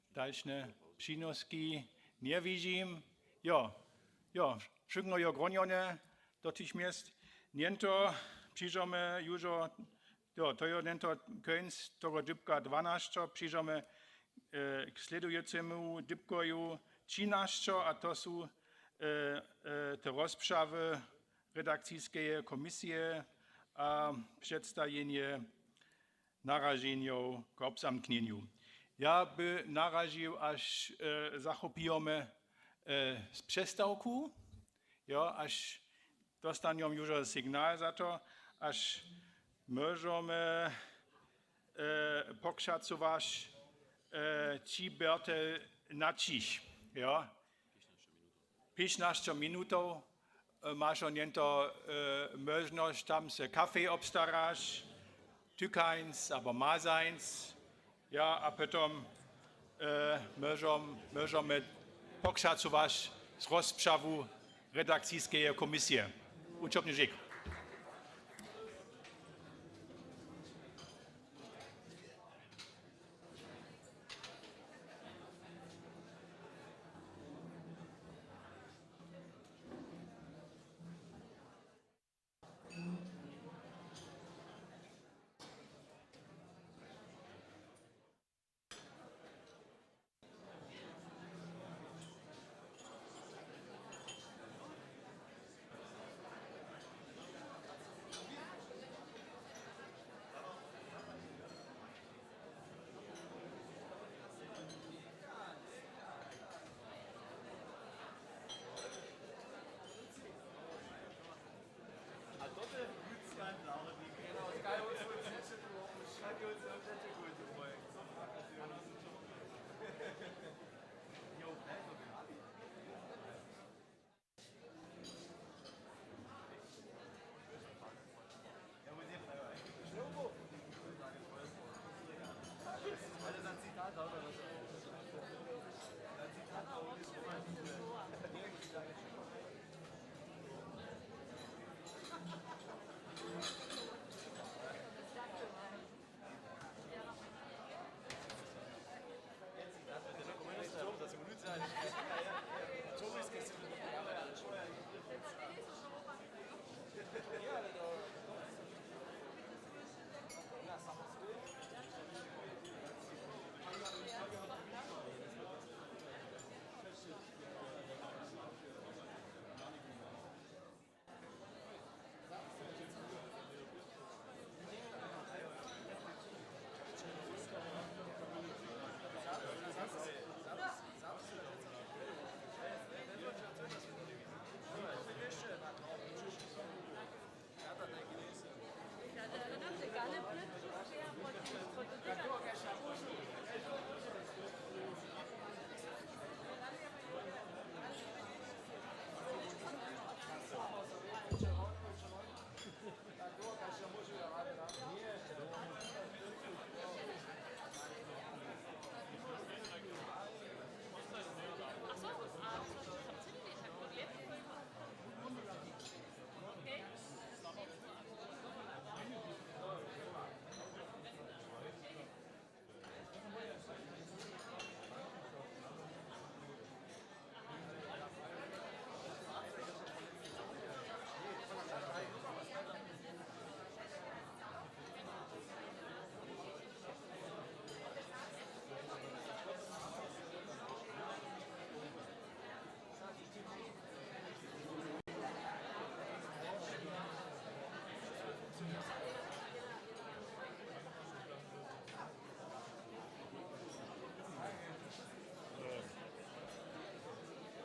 dalšne přinoski njewidźim. Jo, jo, wšukno jo gronjone do tych měst. Njento přižomy južo, jo, to jo njento kónc toho dypka dwanašćo, přižomy, e, k slědujucemu dypkoju třinašćo, a to su, e, e, te rozpřawy redakciskeje komisije a předstajenje naraženjow k wobzamknjenju. Ja by naražił, až, e, zachopijemy, e, z přestawku, jo, až dostanjom južo signal za to, až móžemy, e, pokšacować, e, ći bjerte na ćich, jo. Pětnašće minutow, e, maš njento, e, móžnosć, tam se kafej obstaraš, tykańc abo mazańc, ja, a potom, e, móžom-, móžomy pokšacować z rozpřawu redakciskeje komisije. Wučobny žik.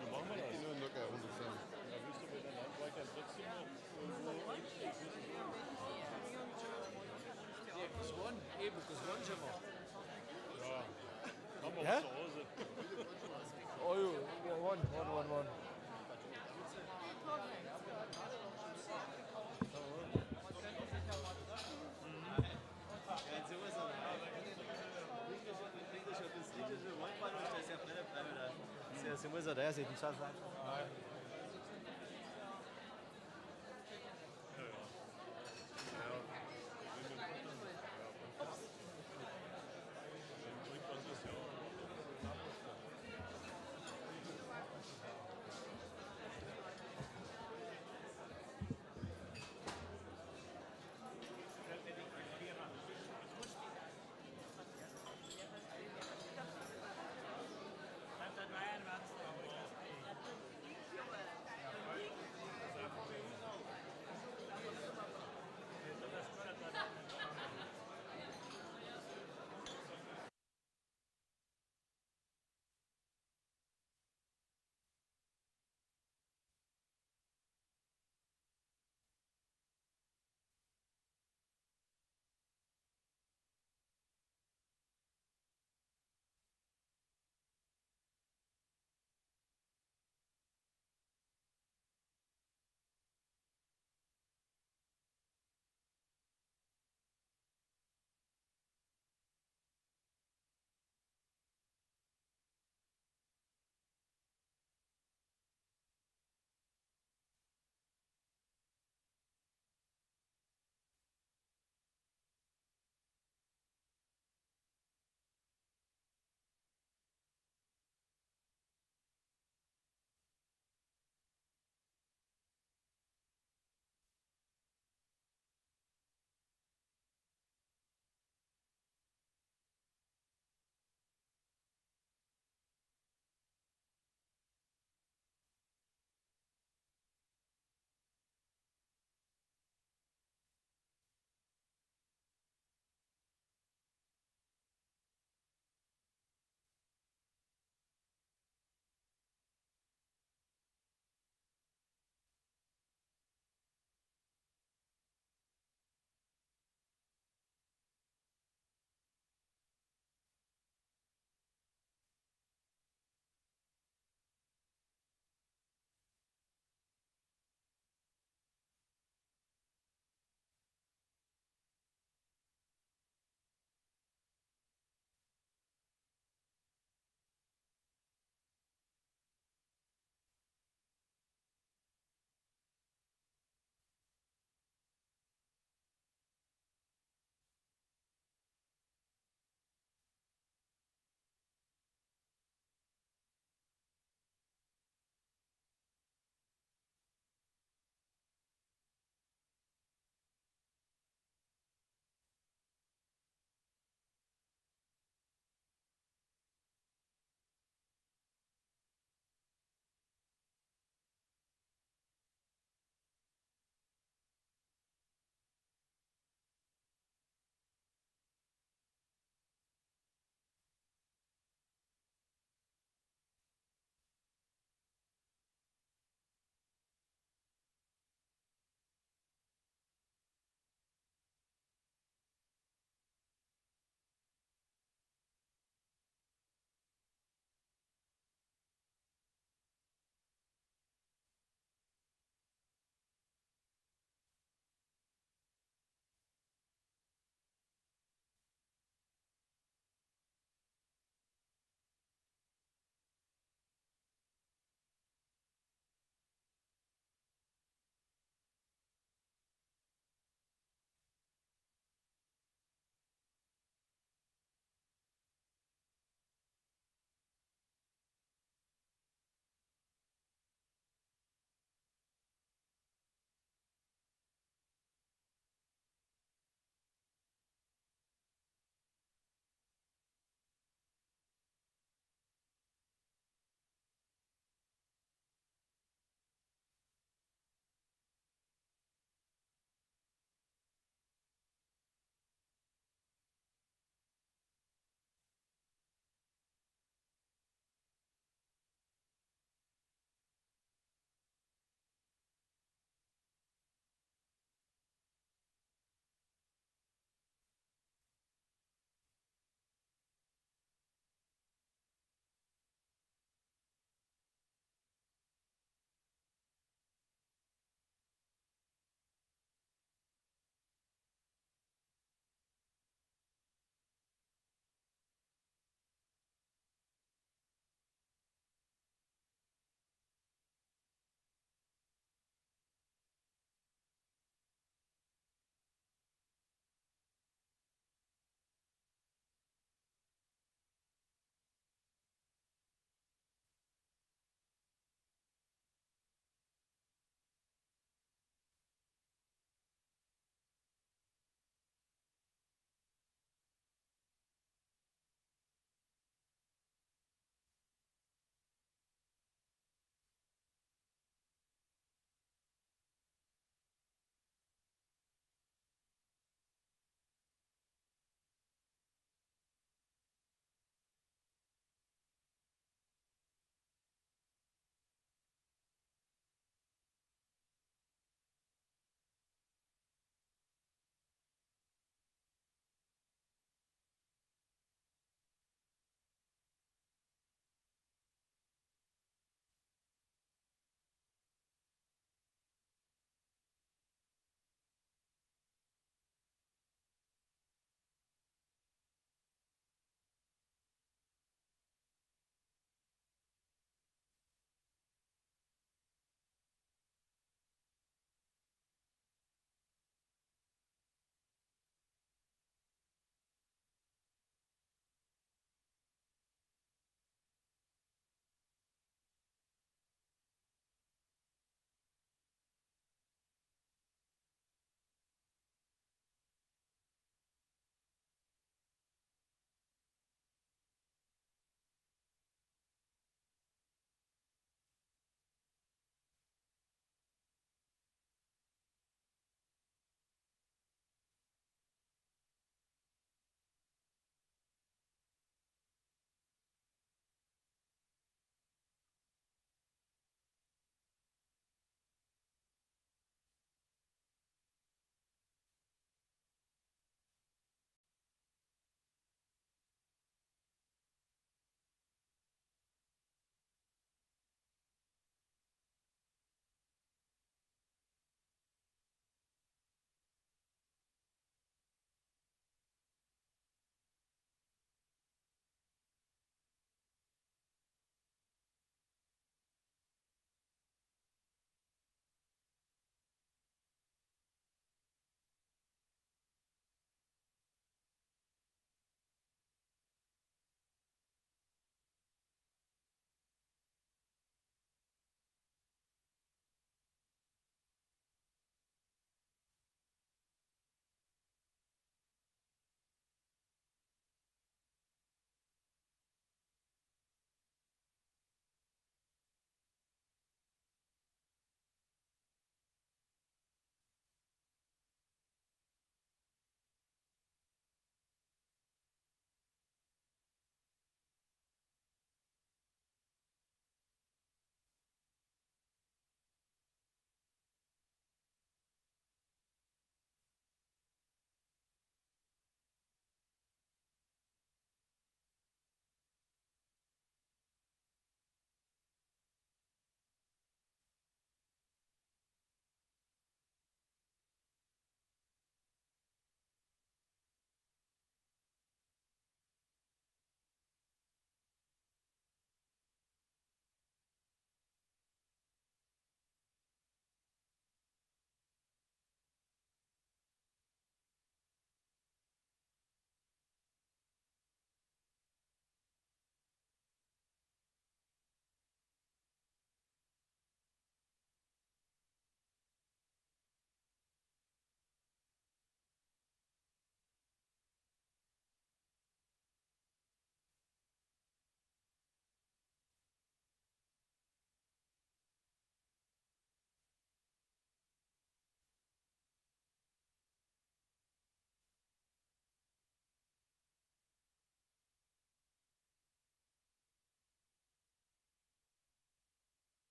Wie machen wir das? Ja, willst du bei der Landweiter trotzdem noch irgendwo? Ja, haben wir zu Hause. Oh, you, one, one, one, one.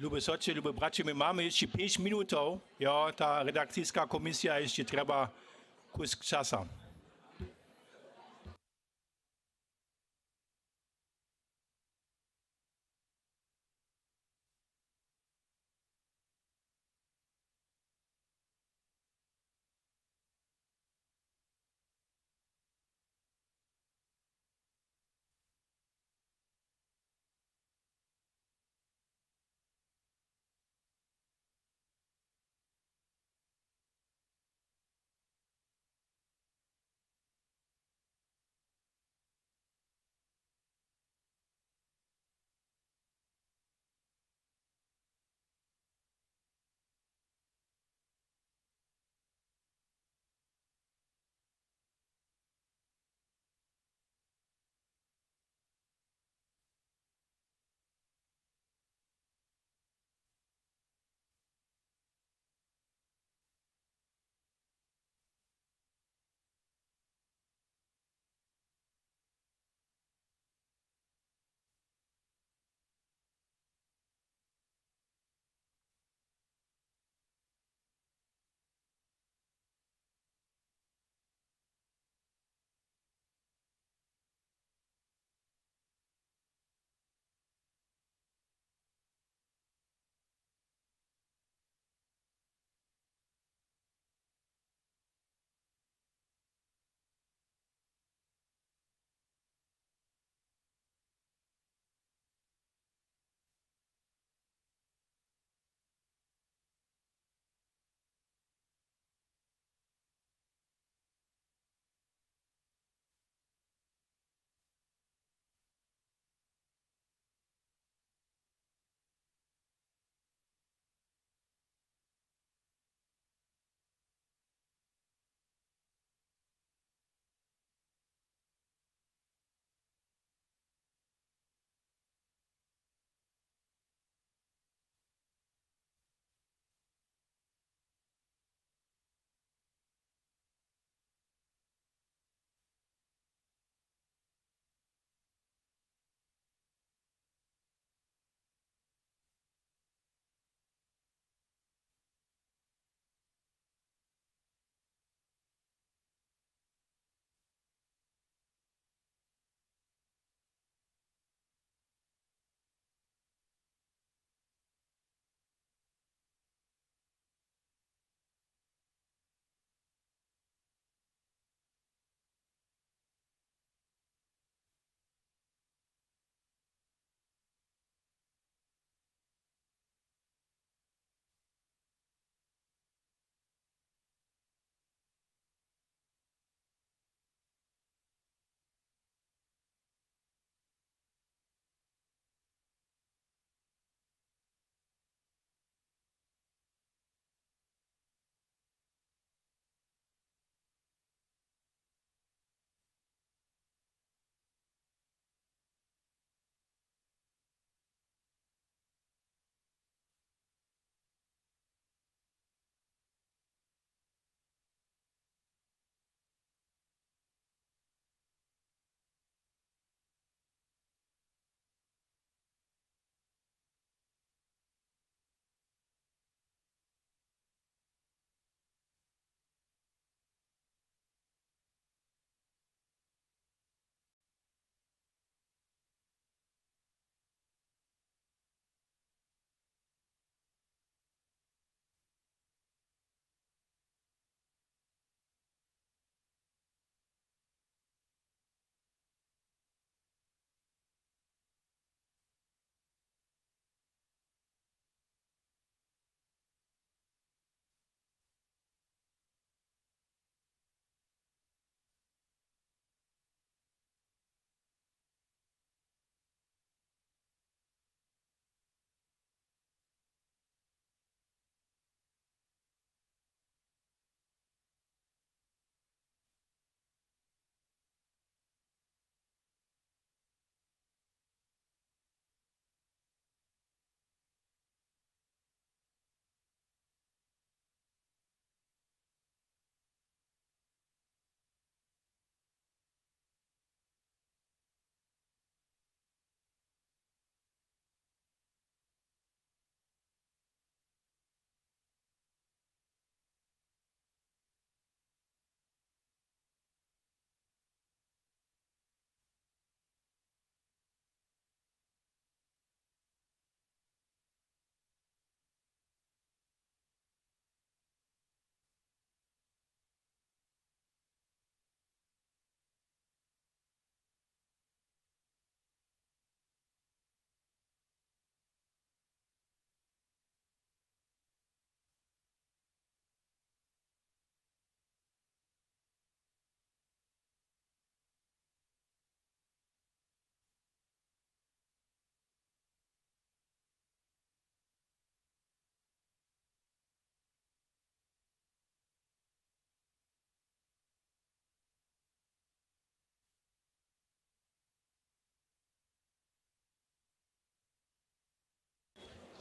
Lube sotře, lube bratře, my mamy hišće pjeć minutow. Jo, ta redakciska komisija hišće trjeba kusk časa.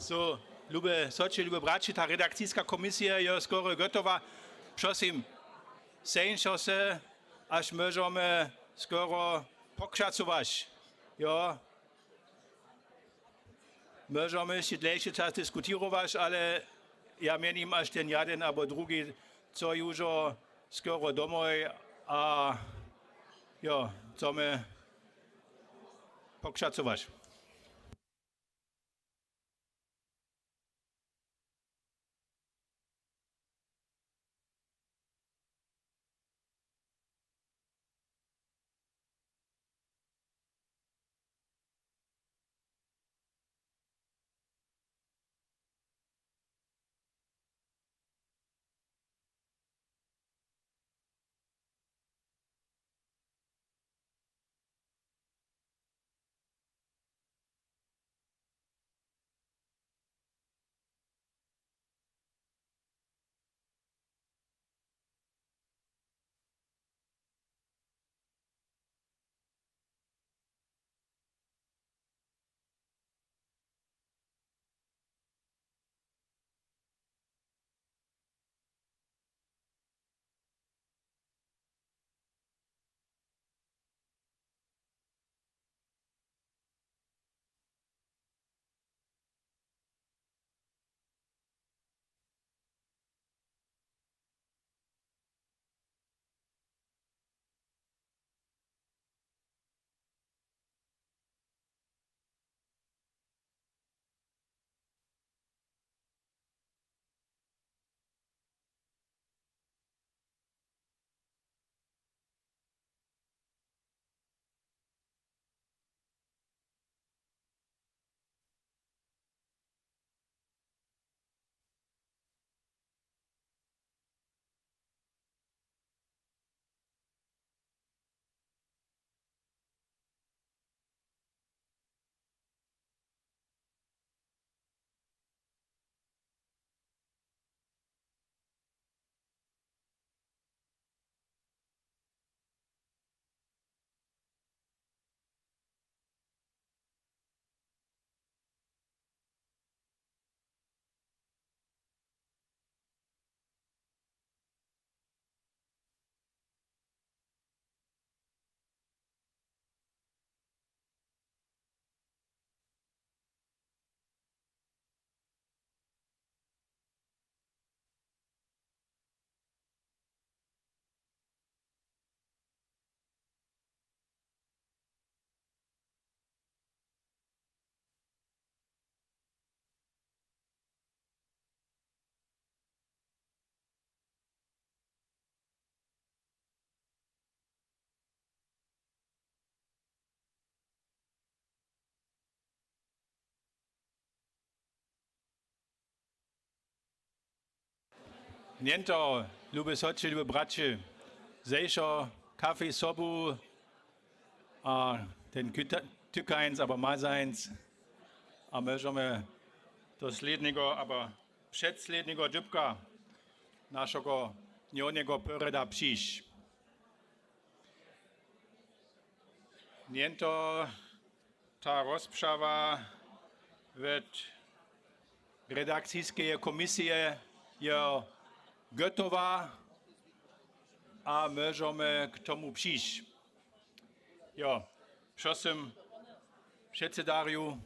So, lube sotři, lube braći, ta redakciska komisija je skoro gotowa. Prosim, seńšo se, až móžemy skoro pokřacować. Jo, móžemy hišće dlejši čas diskutirować, ale ja mjenim, až ten jeden abo drugi, co južo skoro domoj a jo, chcemy pokřacować. Nětko, lube sotři, lube braći, zejšo kafi sobu a ten kyta-, tykańc abo mazańc a móžemy do slědneho abo předslědneho dźěbka našeho dnjowneho porjada přińć. Nětko ta rozprawa wot redakciskeje komisije je gotowa a móžemy k tomu přińć. Jo, prosim předsedarju,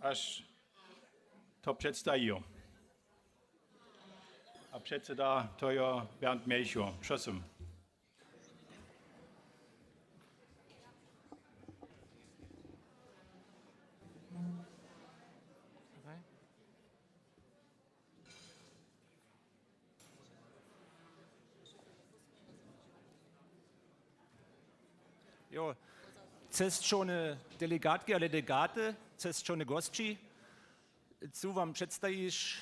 až to předstajijo. A předseda to jo Bernd Melchior. Prosim. Jo, česćowne delegatki a delegaty, česćowne gosći, chcu wam předstajić,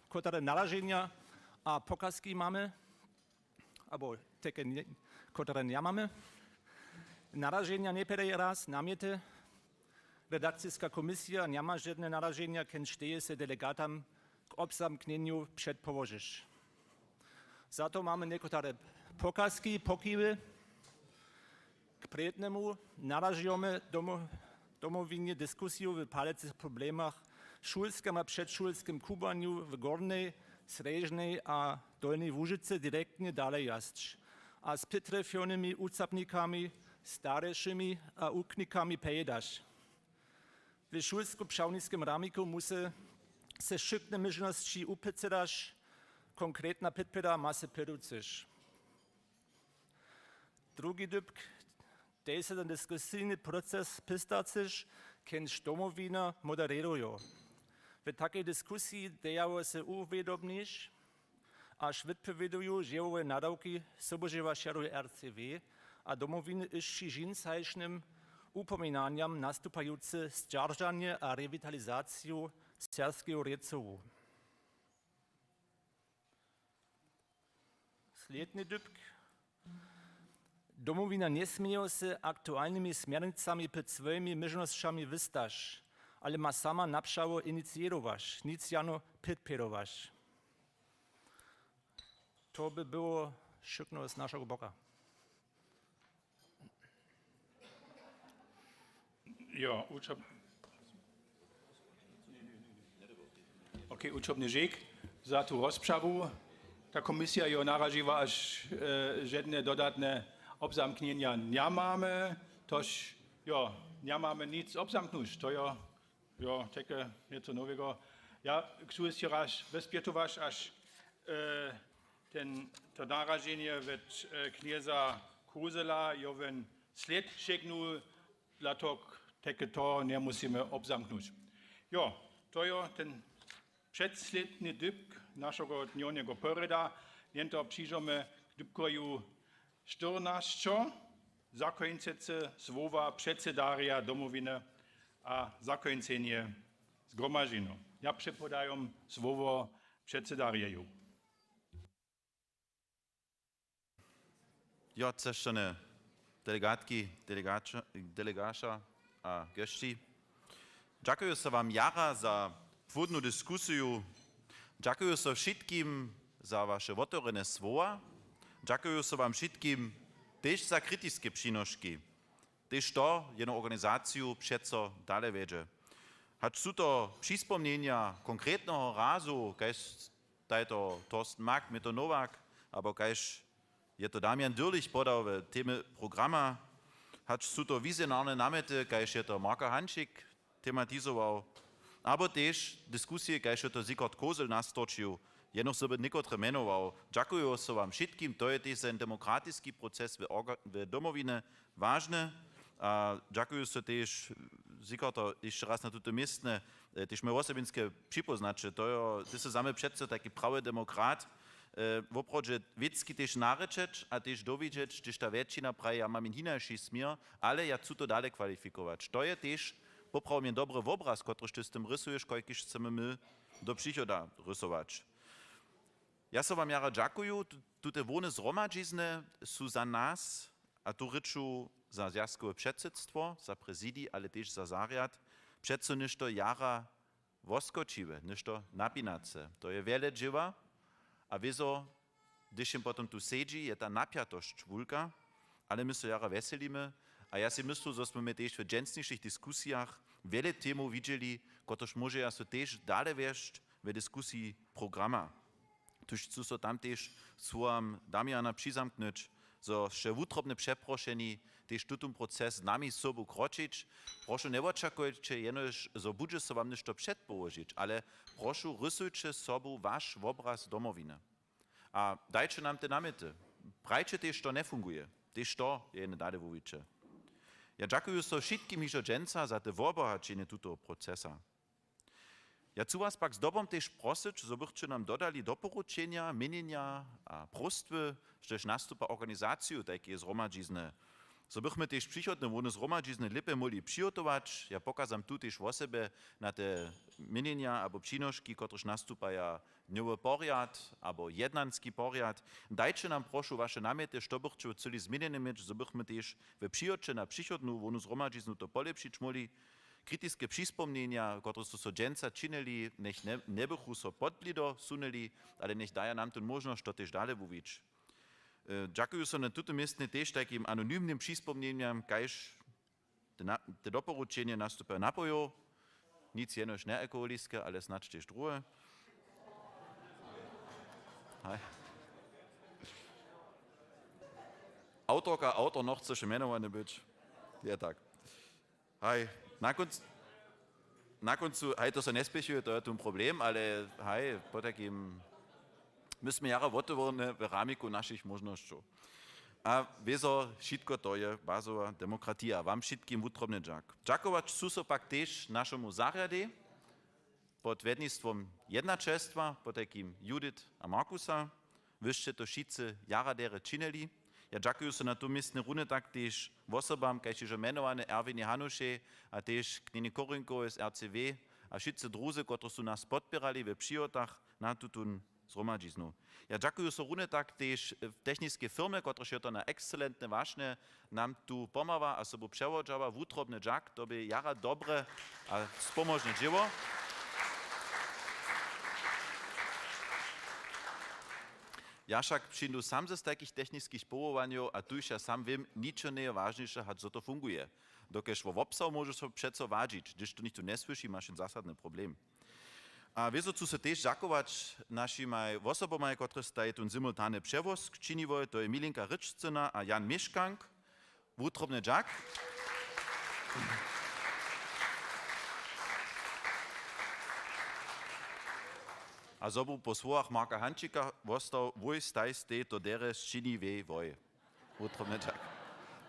kotare naraženja a pokazki mamy, abo teke nje-, kotare njamamy. Naraženja njepjerje raz namjety. Redakciska komisija njama žadne naraženja, kenčteje se delegatam k wobzamknjenju předpołožić. Za to mamy někotare pokazki, pokiwy. K prědnemu naražujemy domo-, domowinje diskusiju w palecych problemach šulskim a předšulskim kubłanju w Górnej, Srježnej a Dolnjej Łužycy direktnje dale jasć a z pětrjefjonymi wucapnikami, staršimi a uknikami pejědać. W šulsko-přewniskim ramniku musy se wšykne móžnosći upytać, konkretna pětpěda ma se pěducyš. Drugi dypk, tej se ten diskusijny proces pěstacyš, kenž Domowina moderěrujo. W takej diskusiji dejało se uwědomniš, až wětpowěduju žewowe nadawki sobužewa šeruj R C W a Domowiny hišći žinsajšnym wupominanjam nastupajucy stwardźanje a rewitalizaciju serbskeho rěcowu. Slědny dypk. Domowina njesmějo se aktualnymi směrnicami před swojimi móžnosćami wystać, ale ma sama napřało iniciěrować, nic jano předpěrować. To by było wšykno z našeho boka. Jo, wučo-, okay, wučobny źik za tu rozprawu. Ta komisija jo naražiła, až, e, žedne dodatne obzamknjenja njamamy, tož jo, njamamy nic obzamknuć, to jo, jo, teke něco nowego. Ja chcu hišće raz wyspjetować, až, e, ten, to naraženje wot, e, knjeza Kozela jo wón slěd šeknul, dlatok teke to njemusimy obzamknuć. Jo, to jo ten předslědny dypk našeho dnjowneho porjeda. Hnjento přińdźemy k dypkoju štyrnašćo, zakońčecy słowa předsedarja Domowiny a zakońčenje zgromažinu. Ja přepodajom słowo předsedarjeju. Jo, česćene delegatki, delegaća, delegaća a gošći. Dźakuju so wam jara za płódnu diskusiju. Dźakuju so wšitkim za waše wotewrjene słowa. Dźakuju so wam wšitkim tež za kritiske přinoški. Tež to jednu organizaciju přeco dale wjedźe. Hač su to přispomnjenja konkretneho razu, kaž je to Thorsten Mack, Měto Nowak, abo kaž je to Damian Dürlich podał w temje programa, hač su to wizionarne namjety, kaž je to Marko Hančik tematizował, abo tež diskusije, kaž je to Sigurd Kozel nastorčił, jenož so by někotre mjenował. Dźakuju so wam wšitkim, to je tež za demokratiski proces w orga-, w Domowinje wažne. A dźakuju so tež, Sigurdo, hišće raz na tutym městnje, e, tež moje wosebinske připóznaće, to jo, ty sy za mnje přeco tajki prawy demokrat, e, woprawdźe wěcki tež narěčeć a tež dowidźeć, hdyž ta wjetšina praji, ja mam jen hinaši směr, ale ja chcu to dale kwalifikować. To je tež poprawom jen dobry wobraz, kotryž ty z tym rysuješ, kajkiž chcemy my do přichoda rysować. Ja so wam jara dźakuju. Tu-, tute hłowne zhromadźizny su za nas, a tu rěču za zwjazkowe předsydstwo, za prezidij, ale tež za zarjad, přeco něšto jara woskočiłe, něšto napinace. To je wjele dźěła a wězo, hdyž jim potom tu sedźi, je ta napjatosć wulka, ale my so jara wjeselimy. A ja sej myslu, zo smy my tež w dźensnišich diskusijach wjele temow widźeli, kotryž móžeja so tež dale wjesć w diskusiji programa. Tuž chcu so tam tež słowam Damiana přizamknyć, zo sće wutrobne přeprošeni tež tutón proces z nami sobu kročić. Prošu, njewočakujće jenož, zo budźe so wam něšto předpołožić, ale prošu, rysujće sobu waš wobraz Domowiny. A dajće nam te namjety. Prajće tež, što njefunguje. Tež to je jedne dale wuwiće. Ja dźakuju so wšitkim hižo dźensa za te wobohaćenje tutoho procesa. Ja chcu was pak zdobom tež prosyć, zo bychće nam dodali doporučenja, měnjenja a próstwy, štož nastupa organizaciju tajkeje zhromadźizny. Zo bychmy tež přichodne hłowne zhromadźizny lěpje móhli přihotować, ja pokazam tu tež wosebje na te měnjenja abo přinoški, kotrež nastupaja dnjowy porjad abo jednanski porjad. Dajće nam, prošu, waše namjety, što bychće chcyli změnjene měć, zo bychmy tež w přihoće na přichodnu hłownu zhromadźiznu to polěpšić móhli. Kritiske přispomnjenja, kotrež su so dźensa činili, njech nje-, njebychu so podblido sunyli, ale njech daja nam tu móžnosć, to tež dale wuwić. E, dźakuju so na tutym městnje tež tajkim anonymnym přispomnjenjam, kaž te na-, te doporučenje nastupajo napojow. Nic jenož njealkoholiske, ale snadź tež druhe. Haj. Awtorka, awtor nochceše mjenowany być. Je tak. Haj, na kónc-, na kóncu, haj, to so njespěchuje, to je tu problem, ale haj, potajkim, my smy jara wotewrjene w ramiku našich móžnosćow. A wězo, wšitko to je bazowa demokratija. Wam wšitkim wutrobny dźak. Dźakować chcu so pak tež našemu zarjadej pod wjednistwom jednaćelstwa, potajkim Judith a Markusa. Wy sće to wšitcy jara derje činili. Ja dźakuju so na tym městnje runje tak tež wosobam, kaž hižo mjenowane Erwinje Hanušej a tež knjeni Korinkowej z R C W a wšitcy druzy, kotryž su nas podpěrali we přihotach na tutón zhromadźiznu. Ja dźakuju so runje tak tež, e, techniskej firmje, kotraž je to na ekscelentne wašnje nam tu pomhała a sobu přewodźała. Wutrobny dźak, to bě jara dobre a spomožne dźěło. Ja wšak přińdu sam z tajkich techniskich powołanjow a tuž ja sam wěm, ničo njeje wažniše, hač zo to funguje. Dokelž wo wobsahu móžeš so přeco wadźić, hdyž to něchtó njesłyši, maš jen zasadny problem. A wězo chcu so tež dźakować našimaj wosobomaj, kotrež staj tón simultany přewosk činiłoj, to je Milinka Rěčcyna a Jan Měškank. Wutrobny dźak. A zo bu po słowach Marka Hančika wostał, wój staj stej to derje sčiniłoj. Wutrobny dźak.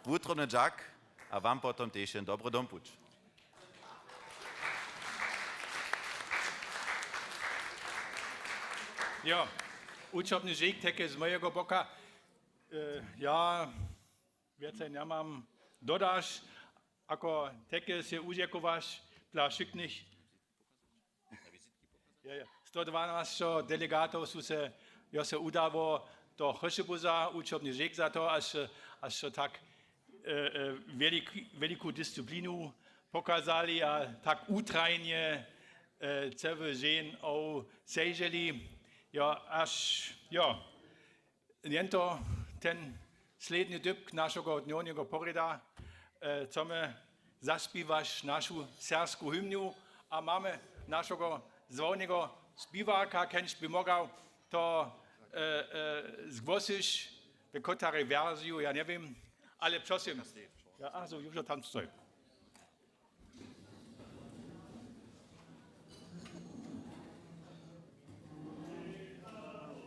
Wutrobny dźak a wam potom tež jen dobry dompuć. Jo, wučobny źěk, tajke z mojeho boka. E, ja wjace njamam dodaš, ako tajke sej wudźakowaš dla wšitnych. Ja, ja. Sto dwanasć delegatow su se, jo, se udało, to Chryšebuza, wučobny źěk za to, až, až so tak, e, e, wjelik-, wjeliku disciplinu pokazali a tak wutrajnje, e, cyły dźeń, o, seželi. Jo, až, jo. Jen to ten slědny dypk našeho dnjowneho porěda, e, chcemy zaspěwać našu serbsku hymnu a mamy našeho zławneho spěwarka, kenž by móhł to, e, e, zgłosyć w kotarej wersiju, ja njewěm, ale prosim. Ja, a zo, już tam stoi.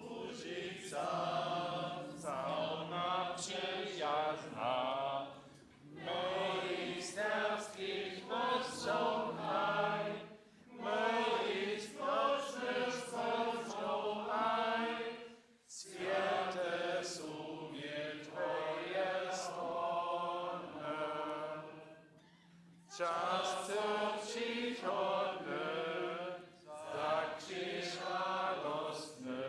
Łužica, całna přijazna, mnohich serbskich móžnochaj, mnohich spóčnych spóčnochaj, swjate su mi twoje strony. Čas přichodny, tak ći radostny,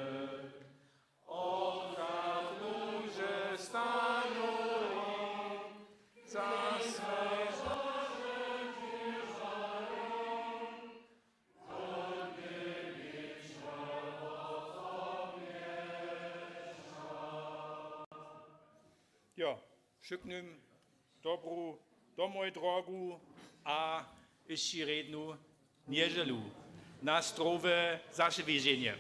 oka dłuže stanu, zase Jo, wšitkim dobru domoj drogu a hišći rědnu njedźelu. Na zdrowje, zaše widźenje.